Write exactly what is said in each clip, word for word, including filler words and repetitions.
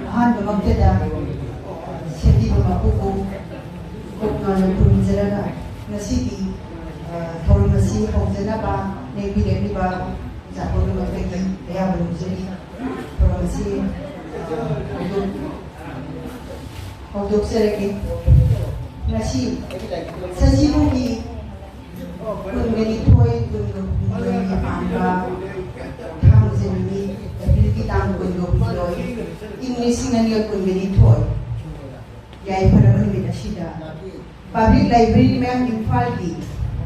ꯑꯍꯥꯟꯕꯃꯛꯇꯗ ꯁꯦꯝꯕꯤꯕ ꯃꯄꯨꯕꯨ ꯄꯨꯛꯅꯤꯡ ꯈꯨꯔꯨꯝꯖꯔꯒ ꯉꯁꯤꯒꯤ, ꯑ, ꯊꯧꯔꯝ ꯑꯁꯤ ꯍꯧꯖꯅꯕ ꯂꯦꯡꯕꯤꯔꯛꯂꯤꯕ ꯑꯣꯖꯥ ꯄꯨꯝꯅꯃꯛꯇꯒꯤ ꯑꯌꯥꯕ ꯂꯧꯖꯔꯤ꯫ ꯊꯧꯔꯝ ꯑꯁꯤ, ꯑ, ꯍꯧꯗꯣꯛ-, ꯍꯧꯗꯣꯛꯆꯔꯒꯦ꯫ ꯉꯁꯤ ꯁꯖꯤꯕꯨꯒꯤ ꯀꯨꯟꯒ ꯅꯤꯊꯣꯏ, ꯀꯨꯟꯒ ꯍꯨꯝꯗꯣꯏꯒꯤ ꯄꯥꯟꯕ ꯊꯥꯡꯖ ꯅꯨꯃꯤꯠ, ꯑꯦꯄ꯭ꯔꯤꯜꯒꯤ ꯇꯥꯡ ꯀꯨꯟꯒ ꯍꯨꯝꯗꯣꯏ, ꯏꯪ ꯂꯤꯁꯤꯡ ꯑꯅꯤꯒ ꯀꯨꯟꯒ ꯅꯤꯊꯣꯏ, ꯌꯥꯏꯐꯔꯕ ꯅꯨꯃꯤꯠ ꯑꯁꯤꯗ Public Library ꯃꯌꯥꯝ ꯏꯝꯐꯥꯜꯒꯤ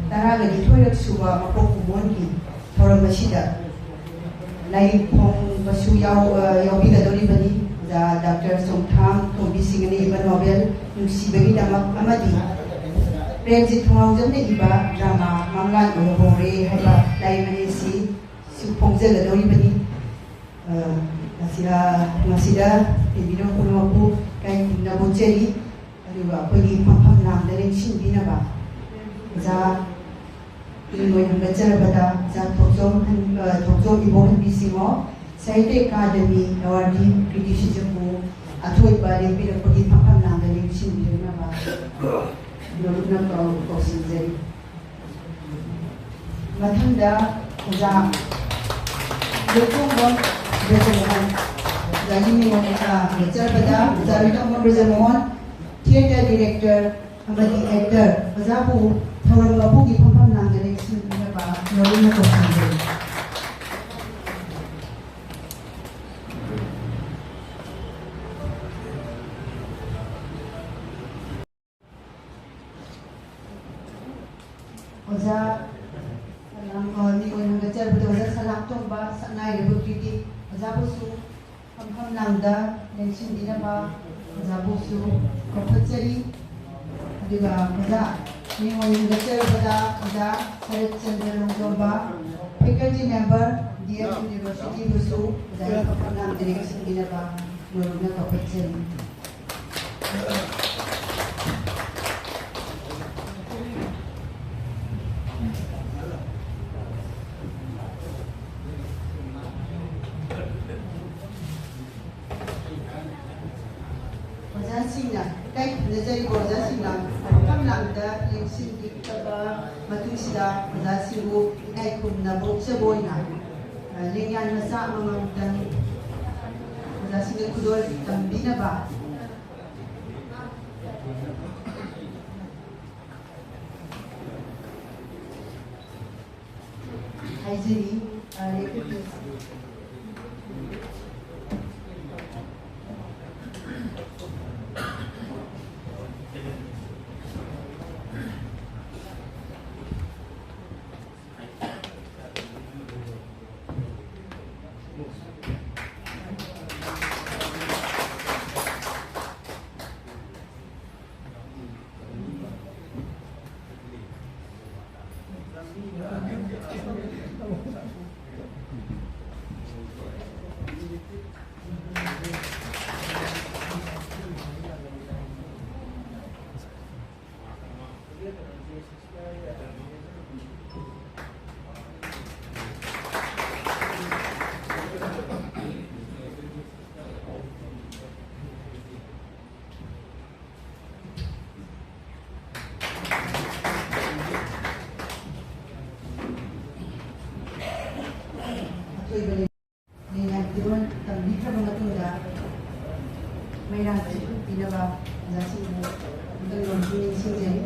ꯇꯔꯥꯒ ꯅꯤꯊꯣꯏꯔꯛ ꯁꯨꯕ ꯃꯄꯣꯛ ꯀꯨꯝꯑꯣꯟꯒꯤ ꯊꯧꯔꯝ ꯑꯁꯤꯗ ꯂꯥꯏꯔꯤꯛ ꯐꯣꯡꯕꯁꯨ ꯌꯥꯎ-, ꯑ, ꯌꯥꯎꯕꯤꯒꯗꯧꯔꯤꯕꯅꯤ꯫ ꯑꯣꯖꯥ ꯗꯥꯛꯇꯔ ꯆꯣꯡꯊꯥꯝ ꯇꯣꯝꯕꯤ ꯁꯤꯡꯍꯅ ꯏꯕ ꯅꯣꯕꯦꯜ ꯅꯨꯡꯁꯤꯕꯒꯤꯗꯃꯛ ꯑꯃꯗꯤ ꯄ꯭ꯔꯦꯝꯖꯤꯠ ꯊꯣꯡꯉꯥꯎꯖꯝꯅ ꯏꯕ ꯗ꯭ꯔꯃꯥ ꯃꯪꯂꯥꯟ ꯑꯣꯏꯍꯧꯔꯦ ꯍꯥꯏꯕ ꯂꯥꯏꯔꯤꯛ ꯑꯅꯤ ꯑꯁꯤ ꯁꯨ ꯐꯣꯡꯖꯒꯗꯧꯔꯤꯕꯅꯤ꯫ ꯑ, ꯃꯁꯤꯗ, ꯃꯁꯤꯗ ꯇꯤꯚꯤꯗ ꯄꯨꯝꯅꯃꯛꯄꯨ ꯏꯀꯥꯏ ꯈꯨꯝꯅꯕ ꯎꯠꯆꯔꯤ꯫ ꯑꯗꯨꯒ ꯑꯩꯈꯣꯏꯒꯤ ꯐꯝꯐꯝ ꯂꯥꯡꯗ ꯂꯦꯡꯁꯤꯟꯕꯤꯅꯕ ꯑꯣꯖꯥ ꯏꯃꯣꯏ ꯍꯦꯟꯒꯠꯆꯔꯕꯗ ꯑꯣꯖꯥ ꯊꯣꯛꯆꯣꯝ ꯍꯟ-, ꯑ, ꯊꯣꯛꯆꯣꯝ ꯏꯕꯣꯍꯟꯕꯤ ꯁꯤꯡꯉꯣ, ꯁꯥꯍꯤꯇ꯭ꯌ ꯑꯦꯀꯥꯗꯃꯤ ꯑꯦꯋꯥꯔꯗꯤ ꯀ꯭ꯔꯤꯇꯤ ꯁꯤꯖꯄꯨ ꯑꯊꯣꯏꯕ ꯂꯦꯡꯕꯤꯔꯛꯄꯒꯤ ꯐꯝꯐꯝ ꯂꯥꯡꯗ ꯂꯦꯡꯁꯤꯟꯕꯤꯔꯛꯅꯕ ꯅꯣꯂꯨꯛꯅ ꯀꯧ-, ꯀꯧꯁꯤꯟꯖꯔꯤ꯫ ꯃꯊꯪꯗ ꯑꯣꯖꯥ ꯂꯣꯏꯇꯣꯡꯕꯝ ꯕ꯭ꯔꯖꯃꯣꯍꯟ, ꯑꯣꯖꯥꯒꯤ ꯃꯤꯡ ꯑꯣꯏꯅ ꯍꯦꯟꯒꯠꯆꯔꯛꯄꯗ ꯑꯣꯖꯥ ꯂꯣꯏꯇꯣꯡꯕꯝ ꯕ꯭ꯔꯖꯃꯣꯍꯟ, theatre director ꯑꯃꯗꯤ actor, ꯑꯣꯖꯥꯕꯨ ꯊꯧꯔꯝ ꯃꯄꯨꯒꯤ ꯐꯝꯐꯝ ꯂꯥꯡꯗ ꯂꯦꯡꯁꯤꯟꯕꯤꯅꯕ ꯅꯣꯂꯨꯛꯅ ꯀꯧꯁꯤꯟꯖꯔꯤ꯫ ꯑꯣꯖꯥ ꯁꯂꯥꯝ, ꯑ, ꯃꯤꯡ ꯑꯣꯏꯅ ꯍꯦꯟꯒꯠꯆꯔꯛꯄꯗ ꯑꯣꯖꯥ ꯁꯂꯥꯝ ꯇꯣꯝꯕ, ꯁꯛꯅꯥꯏꯔꯕ ꯀ꯭ꯔꯤꯇꯤ, ꯑꯣꯖꯥꯕꯨꯁꯨ ꯐꯝꯐꯝ ꯂꯥꯡꯗ ꯂꯦꯡꯁꯤꯟꯕꯤꯅꯕ ꯑꯣꯖꯥꯕꯨꯁꯨ ꯀꯧꯈꯠꯆꯔꯤ꯫ ꯑꯗꯨꯒ ꯑꯣꯖꯥ ꯃꯤꯡ ꯑꯣꯏꯅ ꯍꯦꯟꯒꯠꯆꯔꯛꯄꯗ ꯑꯣꯖꯥ ꯁꯔꯠ Chandra ꯂꯣꯡꯖꯣꯝꯕ, faculty member, D M University ꯕꯨꯁꯨ ꯑꯣꯖꯥꯒꯤ ꯐꯝꯐꯝ ꯂꯥꯡꯗ ꯂꯦꯡꯁꯤꯟꯕꯤꯅꯕ ꯅꯣꯂꯨꯛꯅ ꯀꯧꯈꯠꯆꯔꯤ꯫ ꯈꯪꯅꯖꯔꯤꯕ ꯑꯣꯖꯥꯁꯤꯡꯅ ꯃꯐꯝ ꯂꯥꯡꯗ ꯂꯦꯡꯁꯤꯟꯕꯤꯔꯛꯂꯕ ꯃꯇꯨꯡꯁꯤꯗ, ꯑꯣꯖꯥꯁꯤꯡꯕꯨ ꯏꯀꯥꯏ ꯈꯨꯝꯅꯕ ꯎꯠꯆꯕ ꯑꯣꯏꯅ, ꯑ, ꯂꯦꯡꯌꯥꯟ ꯃꯆꯥ ꯑꯃꯃꯝꯇꯪ ꯑꯣꯖꯥꯁꯤꯡꯗ ꯈꯨꯗꯣꯜ ꯇꯝꯕꯤꯅꯕ ꯍꯥꯏꯖꯔꯤ꯫ ꯑ, ꯂꯦꯞꯄꯤꯌꯨ꯫ ꯅꯤꯡꯉꯥꯏ ꯐꯤꯔꯣꯜ ꯇꯝꯕꯤꯈ꯭ꯔꯕ ꯃꯇꯨꯡꯗ ꯃꯩꯔꯥ ꯆꯤꯡꯈꯠꯄꯤꯅꯕ ꯑꯣꯖꯥꯁꯤꯡꯕꯨ ꯑꯃꯨꯛꯇꯪ ꯅꯤꯡꯁꯤꯡꯖꯔꯤ꯫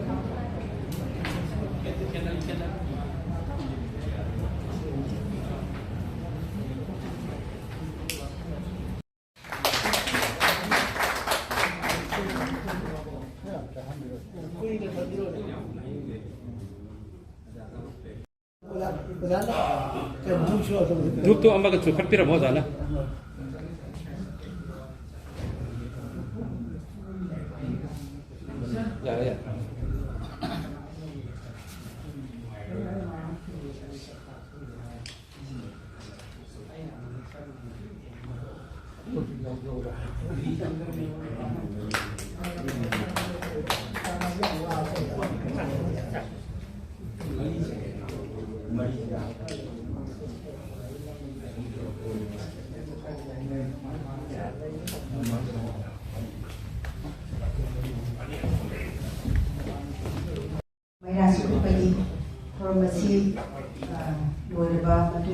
ꯙꯨꯞꯇꯣ ꯑꯃꯒ ꯆꯨꯈꯠꯄꯤꯔꯝꯃꯣ ꯑꯣꯖꯥꯅ꯫ ꯌꯥꯔꯦ, ꯌꯥꯔꯦ꯫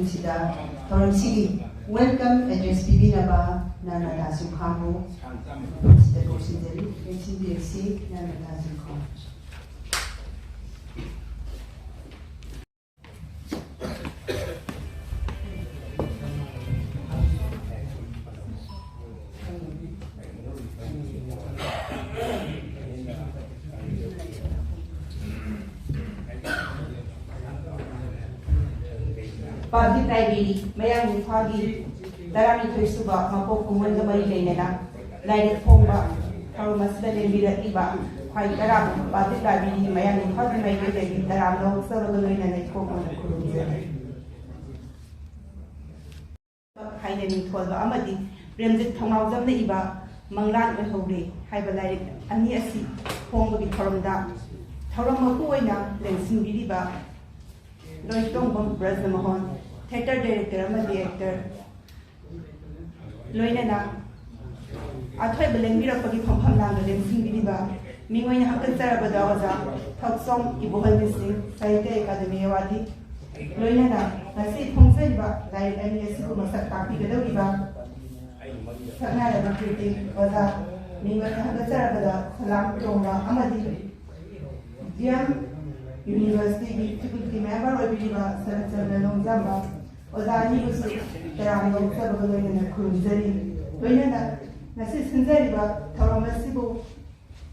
ꯁꯤꯗ ꯊꯧꯔꯝꯁꯤꯒꯤ welcome address ꯄꯤꯕꯤꯅꯕ ꯅꯔꯃꯗꯥ ꯖꯤꯝꯈꯥꯝꯕꯨ ꯁꯤꯗ ꯀꯧꯁꯤꯟꯖꯔꯤ꯫ ꯂꯦꯡꯁꯤꯟꯕꯤꯔꯁꯤ ꯅꯔꯃꯗꯥ ꯖꯤꯝꯈꯥꯝ꯫ ꯄꯕ꯭ꯂꯤꯛ ꯂꯥꯏꯕ꯭ꯔꯦꯔꯤ ꯃꯌꯥꯡ ꯏꯝꯐꯥꯜꯒꯤ ꯇꯔꯥꯅꯤꯊꯣꯏ ꯁꯨꯕ ꯃꯄꯣꯛ ꯀꯨꯝꯑꯣꯟꯒ ꯃꯔꯤ ꯂꯩꯅꯅ ꯂꯥꯏꯔꯤꯛ ꯐꯣꯡꯕ ꯊꯧꯔꯝ ꯑꯁꯤꯗ ꯂꯦꯡꯕꯤꯔꯛꯂꯤꯕ ꯈ꯭ꯋꯥꯏ ꯇꯔꯥꯕ ꯄꯕ꯭ꯂꯤꯛ ꯂꯥꯏꯕ꯭ꯔꯦꯔꯤ ꯃꯌꯥꯡ ꯏꯝꯐꯥꯜꯒꯤ ꯃꯥꯏꯀꯩꯗꯒꯤ ꯇꯔꯥꯝꯅ ꯑꯣꯛꯆꯕꯒ ꯂꯣꯏꯅꯅ ꯏꯀꯣꯛ ꯃꯣꯟꯅ ꯈꯨꯔꯨꯝꯖꯔꯤ꯫ ꯍꯥꯏꯅ ꯃꯤꯡꯊꯣꯜꯕ ꯑꯃꯗꯤ ꯔꯦꯝꯖꯤꯠ ꯊꯧꯅꯥꯎꯖꯝꯅ ꯏꯕ ꯃꯪꯂꯥꯟ ꯑꯣꯏꯍꯧꯔꯦ ꯍꯥꯏꯕ ꯂꯥꯏꯔꯤꯛ ꯑꯅꯤ ꯑꯁꯤ ꯐꯣꯡꯕꯒꯤ ꯊꯧꯔꯝꯗ ꯊꯧꯔꯝ ꯃꯄꯨ ꯑꯣꯏꯅ ꯂꯦꯡꯁꯤꯟꯕꯤꯔꯤꯕ ꯂꯣꯏꯇꯣꯡꯕꯝ ꯕ꯭ꯔꯖꯃꯣꯍꯟ, ꯊꯤꯌꯦꯇꯔ ꯗꯥꯏꯔꯦꯛꯇꯔ ꯑꯃꯗꯤ ꯑꯦꯛꯇꯔ, ꯂꯣꯏꯅꯅ ꯑꯊꯣꯏꯕ ꯂꯦꯡꯕꯤꯔꯛꯄꯒꯤ ꯐꯝꯐꯝ ꯂꯥꯡꯗ ꯂꯦꯡꯁꯤꯟꯕꯤꯔꯤꯕ ꯃꯤꯡ ꯑꯣꯏꯅ ꯍꯪꯒꯠꯆꯔꯕꯗ ꯑꯣꯖꯥ ꯊꯣꯛꯆꯣꯝ ꯏꯕꯣꯍꯜ ꯃꯤꯁꯤꯡ, ꯁꯥꯍꯤꯇ꯭ꯌ ꯑꯦꯀꯥꯗꯃꯤ ꯑꯦꯋꯥꯔꯗꯤ, ꯂꯣꯏꯅꯅ ꯉꯁꯤ ꯐꯣꯡꯖꯔꯤꯕ ꯂꯥꯏꯔꯤꯛ ꯑꯅꯤ ꯑꯁꯤꯕꯨ ꯃꯁꯛ ꯇꯥꯛꯄꯤꯒꯗꯧꯔꯤꯕ ꯁꯛꯅꯥꯏꯔꯕ ꯀ꯭ꯔꯤꯇꯤꯛ ꯑꯣꯖꯥ ꯃꯤꯡ ꯑꯣꯏꯅ ꯍꯪꯒꯠꯆꯔꯕꯗ ꯁꯂꯥꯝ ꯇꯣꯡꯕ ꯑꯃꯗꯤ ꯗꯤ ꯑꯦꯝ ꯌꯨꯅꯤꯚꯔꯁꯤꯇꯤꯒꯤ ꯐꯦꯀꯜꯇꯤ ꯃꯦꯝꯕꯔ ꯑꯣꯏꯕꯤꯔꯤꯕ ꯁꯔꯠꯆꯟꯗ꯭ꯔ ꯅꯣꯡꯖꯝꯕ ꯑꯣꯖꯥ ꯑꯅꯤꯕꯨꯁꯨ ꯇꯔꯥꯝꯅ ꯑꯣꯛꯆꯕꯒ ꯂꯣꯏꯅꯅ ꯈꯨꯔꯨꯝꯖꯔꯤ꯫ ꯂꯣꯏꯅꯅ ꯉꯁꯤ ꯁꯤꯟꯖꯔꯤꯕ ꯊꯧꯔꯝ ꯑꯁꯤꯕꯨ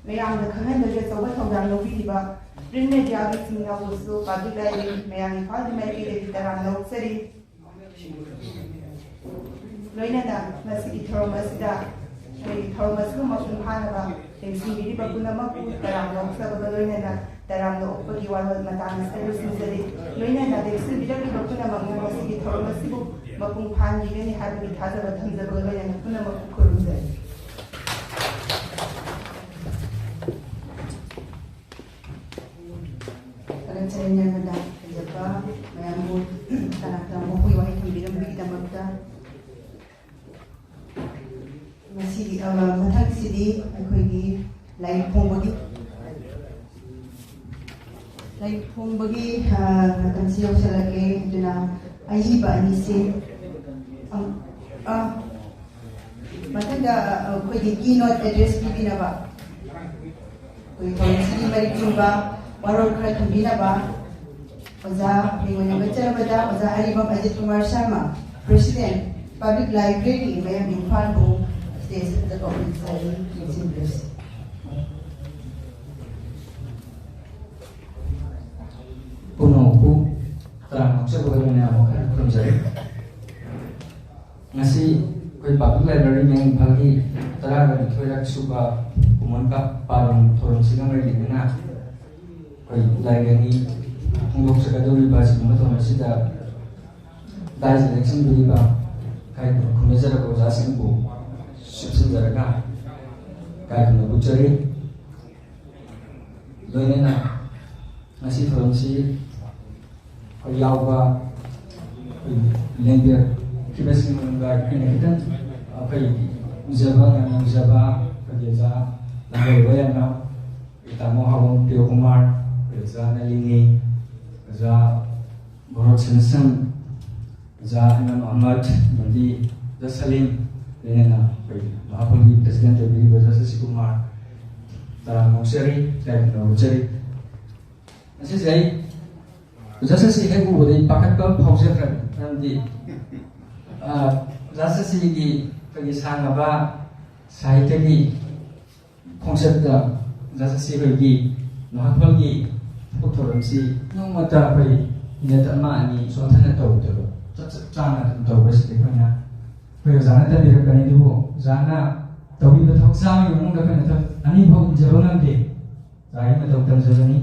ꯃꯌꯥꯝꯗ ꯈꯪꯍꯟꯕꯒꯤ ꯑꯆꯧꯕ ꯊꯧꯗꯥꯡ ꯂꯧꯕꯤꯔꯤꯕ ꯄ꯭ꯔꯤꯟ ꯃꯦꯗꯤꯌꯥꯒꯤ ꯏꯆꯤꯟ ꯏꯅꯥꯎꯕꯨꯁꯨ ꯄꯕ꯭ꯂꯤꯛ ꯂꯥꯏꯕ꯭ꯔꯦꯔꯤ ꯃꯌꯥꯡ ꯏꯝꯐꯥꯜꯒꯤ ꯃꯥꯏꯀꯩꯗꯒꯤ ꯇꯔꯥꯝꯅ ꯑꯣꯛꯆꯔꯤ꯫ ꯂꯣꯏꯅꯅ ꯉꯁꯤꯒꯤ ꯊꯧꯔꯝ ꯑꯁꯤꯗ ꯑꯩꯈꯣꯏꯒꯤ ꯊꯧꯔꯝ ꯑꯁꯤꯕꯨ ꯃꯄꯨꯡ ꯐꯥꯅꯕ ꯂꯦꯡꯁꯤꯟꯕꯤꯔꯤꯕ ꯄꯨꯝꯅꯃꯛꯄꯨ ꯇꯔꯥꯝꯅ ꯑꯣꯛꯆꯕꯒ ꯂꯣꯏꯅꯅ ꯇꯔꯥꯝꯅ ꯑꯣꯛꯄꯒꯤ ꯋꯥꯔꯣꯜ ꯃꯇꯥꯡ ꯑꯁꯤꯗ ꯂꯣꯏꯁꯤꯟꯖꯔꯤ꯫ ꯂꯣꯏꯅꯅ ꯂꯦꯡꯁꯤꯟꯕꯤꯔꯛꯂꯤꯕ ꯄꯨꯝꯅꯃꯛꯅ ꯉꯁꯤꯒꯤ ꯊꯧꯔꯝ ꯑꯁꯤꯕꯨ ꯃꯄꯨꯡ ꯐꯥꯍꯟꯕꯤꯒꯅꯤ ꯍꯥꯏꯕꯒꯤ ꯊꯥꯖꯕ ꯊꯝꯖꯕꯒ ꯂꯣꯏꯅꯅ ꯄꯨꯝꯅꯃꯛꯄꯨ ꯈꯨꯔꯨꯝꯖꯔꯤ꯫ ꯊꯥꯒꯠꯆꯔꯤ ꯅꯔꯃꯗꯥ, ꯐꯖꯕ ꯃꯌꯥꯝꯕꯨ ꯇꯔꯥꯝ ꯇꯔꯥꯝꯅ ꯑꯣꯛꯄꯒꯤ ꯋꯥꯍꯩ ꯊꯝꯕꯤꯔꯝꯕꯒꯤꯗꯃꯛꯇ꯫ ꯉꯁꯤꯒꯤ, ꯑ, ꯃꯊꯪꯁꯤꯗꯤ ꯑꯩꯈꯣꯏꯒꯤ ꯂꯥꯏꯔꯤꯛ ꯐꯣꯡꯕꯒꯤ, ꯂꯥꯏꯔꯤꯛ ꯐꯣꯡꯕꯒꯤ, ꯑ, ꯃꯇꯝꯁꯤ ꯌꯧꯁꯤꯜꯂꯛꯂꯦ꯫ ꯑꯗꯨꯅ ꯑꯏꯕ ꯑꯅꯤꯁꯦ, ꯑꯝ, ꯑ, ꯃꯊꯪꯗ, ꯑ, ꯑꯩꯈꯣꯏꯒꯤ keynote address ꯄꯤꯕꯤꯅꯕ ꯑꯩꯈꯣꯏ ꯊꯧꯔꯝꯁꯤꯒꯤ ꯃꯔꯤꯛ ꯆꯨꯝꯕ ꯋꯥꯔꯣꯜ ꯈꯔ ꯊꯝꯕꯤꯅꯕ ꯑꯣꯖꯥ ꯃꯤꯡ ꯑꯣꯏꯅ ꯀꯠꯆꯔꯕꯗ ꯑꯣꯖꯥ ꯑꯔꯤꯕꯝ Ajit Kumar Sharma, President, Public Library, ꯃꯌꯥꯝ ꯏꯝꯐꯥꯜꯕꯨ stage ꯑꯗꯨꯗ ꯀꯧꯕꯤꯖꯔꯤ꯫ ꯅꯤꯡꯁꯤꯡꯕꯤꯔꯁꯤ꯫ ꯄꯨꯝꯅꯃꯛꯄꯨ ꯇꯔꯥꯝꯅ ꯑꯣꯛꯆꯕꯒ ꯂꯣꯏꯅꯅ ꯑꯃꯨꯛ ꯍꯟꯅ ꯈꯨꯔꯨꯝꯖꯔꯤ꯫ ꯉꯁꯤ ꯑꯩꯈꯣꯏ Public Library ꯃꯌꯥꯡ ꯏꯝꯐꯥꯜꯒꯤ ꯇꯔꯥꯒ ꯅꯤꯊꯣꯏꯔꯛ ꯁꯨꯕ ꯀꯨꯝꯑꯣꯟ ꯄꯥ-, ꯄꯥꯕꯝ ꯊꯧꯔꯝꯁꯤꯒ ꯃꯔꯤ ꯂꯩꯅꯅ ꯑꯩꯈꯣꯏ ꯂꯥꯏꯔꯤꯛ ꯑꯅꯤ ꯐꯣꯡꯗꯣꯛꯆꯒꯗꯧꯔꯤꯕ ꯑꯁꯤꯒꯨꯝꯕ ꯊꯧꯔꯝ ꯑꯁꯤꯗ ꯗꯥꯏꯁꯇ ꯂꯦꯡꯁꯤꯟꯕꯤꯔꯤꯕ ꯏꯀꯥꯏ ꯈꯨꯝꯅꯖꯔꯕ ꯑꯣꯖꯥꯁꯤꯡꯕꯨ ꯆꯨꯞꯁꯤꯟꯖꯔꯒ ꯏꯀꯥꯏ ꯈꯨꯝꯅꯕ ꯎꯠꯆꯔꯤ꯫ ꯂꯣꯏꯅꯅ ꯉꯁꯤ ꯊꯧꯔꯝꯁꯤ ꯑꯩꯈꯣꯏ ꯌꯥꯎꯕ ꯑꯩꯈꯣꯏ ꯂꯦꯡꯕꯤꯔꯛꯈꯤꯕꯁꯤꯡ ꯃꯅꯨꯡꯗ ꯑꯩꯅ ꯈꯤꯇꯪ ꯑꯩꯈꯣꯏ ꯎꯖꯕ, ꯉꯥꯡꯅꯖꯕ ꯑꯩꯈꯣꯏꯒꯤ ꯑꯣꯖꯥ ꯂꯥꯡꯒꯣꯏꯕ ꯌꯥꯏꯃ, ꯑꯩꯈꯣꯏ ꯇꯥꯃꯣ ꯍꯥꯎꯕꯝ ꯄ꯭ꯔꯤꯌꯣ ꯀꯨꯃꯥꯔ, ꯑꯩꯈꯣꯏ ꯑꯣꯖꯥ ꯅꯂꯤꯅꯤ, ꯑꯣꯖꯥ ꯚꯣꯔꯣꯠ ꯁꯦꯅꯁꯟ, ꯑꯣꯖꯥ ꯏꯃꯥꯝ ꯑꯍꯃꯗ, ꯑꯃꯗꯤ ꯑꯣꯖꯥ ꯁꯂꯤꯝ, ꯂꯣꯏꯅꯅ ꯑꯩꯈꯣꯏ ꯃꯍꯥꯛꯄꯨꯒꯤ President ꯑꯣꯏꯕꯤꯔꯤꯕ ꯑꯣꯖꯥ ꯁꯁꯤ ꯀꯨꯃꯥꯔ ꯇꯔꯥꯝꯅ ꯑꯣꯛꯆꯔꯤ, ꯏꯀꯥꯏ ꯈꯨꯝꯅꯕ ꯎꯠꯆꯔꯤ꯫ ꯉꯁꯤꯁꯦ ꯑꯩ ꯑꯣꯖꯥ ꯁꯁꯤ ꯍꯦꯛ ꯎꯕꯗ ꯑꯩ ꯄꯥꯈꯠꯄ ꯑꯃ ꯐꯥꯎꯖꯈ꯭ꯔꯕꯅꯤ꯫ ꯃꯔꯝꯗꯤ, ꯑ, ꯑꯣꯖꯥ ꯁꯁꯤꯒꯤ ꯑꯩꯈꯣꯏꯒꯤ ꯁꯥꯡꯂꯕ ꯁꯥꯍꯤꯇ꯭ꯌꯒꯤ ꯈꯣꯡꯆꯠꯇ ꯑꯣꯖꯥ ꯁꯁꯤ ꯍꯣꯏꯒꯤ ꯅꯍꯥꯛꯄꯒꯤ ꯊꯕꯛ ꯊꯧꯔꯝꯁꯤ ꯅꯣꯡꯃꯇ ꯑꯩꯈꯣꯏ minute ꯑꯃ ꯑꯅꯤ ꯁꯣꯟꯊꯅ ꯇꯧꯗꯕ, ꯆꯞ ꯆꯞ ꯆꯥꯅ ꯑꯗꯨꯝ ꯇꯧꯕꯁꯤꯗ ꯑꯩꯈꯣꯏꯅ, ꯑꯩꯈꯣꯏ ꯑꯣꯖꯥꯅ ꯇꯝꯕꯤꯔꯛꯄꯅꯤ, ꯑꯗꯨꯕꯨ ꯑꯣꯖꯥꯅ ꯇꯧꯕꯤꯕ ꯊꯕꯛ ꯆꯥꯝꯃꯒꯤ ꯃꯅꯨꯡꯗ ꯑꯩꯈꯣꯏꯅ ꯊꯕꯛ ꯑꯅꯤ ꯐꯥꯎ ꯎꯖꯕ ꯉꯝꯗꯦ꯫ ꯑꯣꯖꯥꯒꯤ ꯃꯇꯧ ꯇꯝꯖꯕꯅꯤ꯫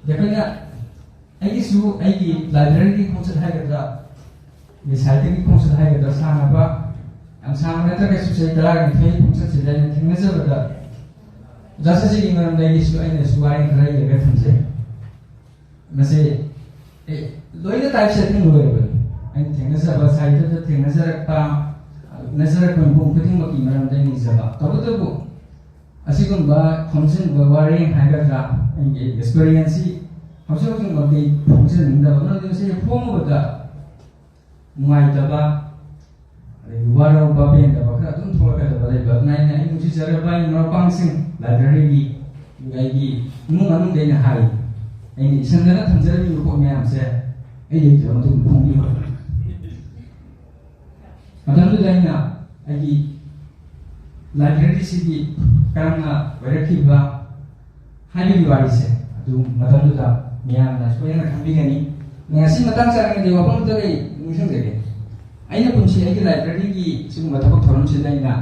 ꯑꯗ ꯑꯩꯈꯣꯏꯅ ꯑꯩꯒꯤꯁꯨ ꯑꯩꯒꯤ library ꯒꯤ ꯈꯣꯡꯆꯠ ꯍꯥꯏꯒꯗ꯭ꯔꯥ, ꯑꯩꯒꯤ ꯁꯥꯍꯤꯇ꯭ꯌꯒꯤ ꯈꯣꯡꯆꯠ ꯍꯥꯏꯒꯗ꯭ꯔꯥ, ꯁꯥꯡꯂꯕ, ꯌꯥꯝ ꯁꯥꯡꯕ ꯅꯠꯇ꯭ꯔꯒꯁꯨ ꯆꯍꯤ ꯇꯔꯥꯒ ꯅꯤꯊꯣꯏꯒꯤ ꯈꯣꯡꯆꯠꯁꯤꯗ ꯑꯩꯅ ꯊꯦꯡꯅꯖꯕꯗ, ꯑꯣꯖꯥ ꯁꯁꯤꯒꯤ ꯃꯔꯝꯗ ꯑꯩꯒꯤꯁꯨ, ꯑꯩꯅꯁꯨ ꯋꯥꯔꯦꯡ ꯈꯔ ꯏꯔꯒ ꯊꯝꯖꯩ꯫ ꯃꯁꯤ, ꯑꯦ, ꯂꯣꯏꯅ type setting ꯂꯣꯏꯔꯕꯅꯤ꯫ ꯑꯩꯅ ꯊꯦꯡꯅꯖꯕ, ꯁꯥꯍꯤꯇ꯭ꯌꯗ ꯊꯦꯡꯅꯖꯔꯛꯄ, ꯎꯅꯖꯔꯛꯄ ꯃꯤꯄꯨꯝ ꯈꯨꯗꯤꯡꯃꯛꯀꯤ ꯃꯔꯝꯗ ꯑꯩꯅ ꯏꯖꯕ꯫ ꯇꯧꯕꯇꯕꯨ, ꯑꯁꯤꯒꯨꯝꯕ ꯈꯣꯝꯖꯤꯟꯕ ꯋꯥꯔꯦꯡ ꯍꯥꯏꯒꯗ꯭ꯔꯥ, ꯑꯩꯒꯤ experience ꯁꯤ ꯍꯧꯖꯤꯛ ꯍꯧꯖꯤꯛꯃꯛꯇꯤ ꯐꯣꯡꯖꯅꯤꯡꯗꯕ, ꯃꯔꯝꯗꯤ ꯃꯁꯤꯁꯦ ꯐꯣꯡꯉꯨꯕꯗ ꯅꯨꯡꯉꯥꯏꯇꯕ, ꯑꯗꯒꯤ ꯋꯥꯔꯧꯕ ꯄꯦꯟꯗꯕ ꯈꯔ ꯑꯗꯨꯝ ꯊꯣꯛꯂꯛꯀꯗꯕ ꯂꯩꯕ꯫ ꯑꯗꯨꯅ ꯑꯩꯅ, ꯑꯩ ꯅꯨꯡꯁꯤꯖꯔꯕ ꯑꯩ ꯃꯔꯨꯞ ꯃꯄꯥꯡꯁꯤꯡ, ꯂꯥꯏꯕ꯭ꯔꯦꯔꯤꯒꯤ ꯑꯩꯒꯤ ꯏꯃꯨꯡ ꯃꯅꯨꯡꯗ ꯑꯩꯅ ꯍꯥꯏ, ꯑꯩꯅ ꯏꯁꯟꯗꯅ ꯊꯝꯖꯔꯝꯃꯤꯕ ꯄꯣꯠ ꯃꯌꯥꯝꯁꯦ ꯑꯩ ꯂꯩꯇ꯭ꯔꯕ ꯃꯇꯨꯡꯗ ꯐꯣꯡꯕꯤꯌꯨ꯫ ꯃꯇꯝꯗꯨꯗ ꯑꯩꯅ ꯑꯩꯒꯤ ꯂꯥꯏꯕ꯭ꯔꯦꯔꯤꯁꯤꯒꯤ ꯀꯔꯝꯅ ꯑꯣꯏꯔꯛꯈꯤꯕ ꯍꯥꯏꯕꯒꯤ ꯋꯥꯔꯤꯁꯦ ꯑꯗꯨ ꯃꯇꯝꯗꯨꯗ ꯃꯤꯌꯥꯝꯅ ꯁꯣꯏꯗꯅ ꯈꯪꯕꯤꯒꯅꯤ꯫ ꯉꯁꯤ ꯃꯇꯥꯡ ꯆꯥꯔꯤꯉꯩꯗ ꯋꯥꯐꯝ ꯑꯃꯇ ꯑꯩ ꯅꯤꯡꯁꯤꯡꯖꯒꯦ꯫ ꯑꯩꯅ ꯄꯨꯟꯁꯤ ꯑꯩꯒꯤ ꯂꯥꯏꯕ꯭ꯔꯦꯔꯤꯒꯤ ꯁꯤꯒꯨꯝꯕ ꯊꯕꯛ ꯊꯧꯔꯝꯁꯤꯗ ꯑꯩꯅ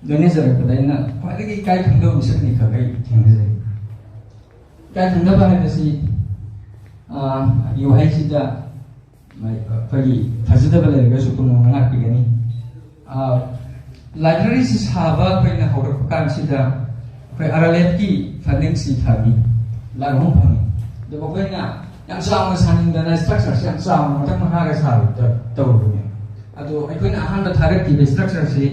ꯂꯣꯏꯅꯖꯔꯛꯄꯗ ꯑꯩꯅ ꯈ꯭ꯋꯥꯏꯗꯒꯤ ꯏꯀꯥꯏ ꯈꯪꯗꯕ ꯃꯤꯁꯛ ꯑꯅꯤꯈꯛ ꯑꯩ ꯊꯦꯡꯅꯖꯩ꯫ ꯏꯀꯥꯏ ꯈꯪꯗꯕ ꯍꯥꯏꯕꯁꯤ, ꯑꯥ, ꯑꯩꯒꯤ ꯋꯥꯍꯩꯁꯤꯗ ꯑꯩꯈꯣꯏꯒꯤ ꯐꯖꯗꯕ ꯂꯩꯔꯒꯁꯨ ꯄꯨꯝꯅꯃꯛ ꯉꯥꯛꯄꯤꯒꯅꯤ꯫ ꯑꯥ, ꯂꯥꯏꯕ꯭ꯔꯦꯔꯤꯁꯤ ꯁꯥꯕ ꯑꯩꯈꯣꯏꯅ ꯍꯧꯔꯛꯄ ꯀꯥꯟꯁꯤꯗ ꯑꯩꯈꯣꯏ ꯑꯥꯔ ꯑꯦꯜ ꯑꯦꯐꯀꯤ ꯐꯟꯗꯤꯡꯁꯤ ꯐꯪꯉꯤ, ꯂꯥꯛ ꯑꯍꯨꯝ ꯐꯪꯉꯤ꯫ ꯑꯗꯨꯕꯨ ꯑꯩꯈꯣꯏꯅ ꯌꯥꯝ ꯆꯥꯎꯅ ꯁꯥꯅꯤꯡꯗꯅ ꯁ꯭ꯇ꯭ꯔꯛꯆꯔꯁꯤ ꯌꯥꯝ ꯆꯥꯎꯅ ꯃꯊꯛ ꯃꯈꯥꯒ ꯁꯥꯕ ꯇ-, ꯇꯧꯔꯨꯕꯅꯦ꯫ ꯑꯗꯣ ꯑꯩꯈꯣꯏꯅ ꯑꯍꯥꯟꯕ ꯊꯥꯒꯠꯈꯤꯕ ꯁ꯭ꯇ꯭ꯔꯛꯆꯔꯁꯤ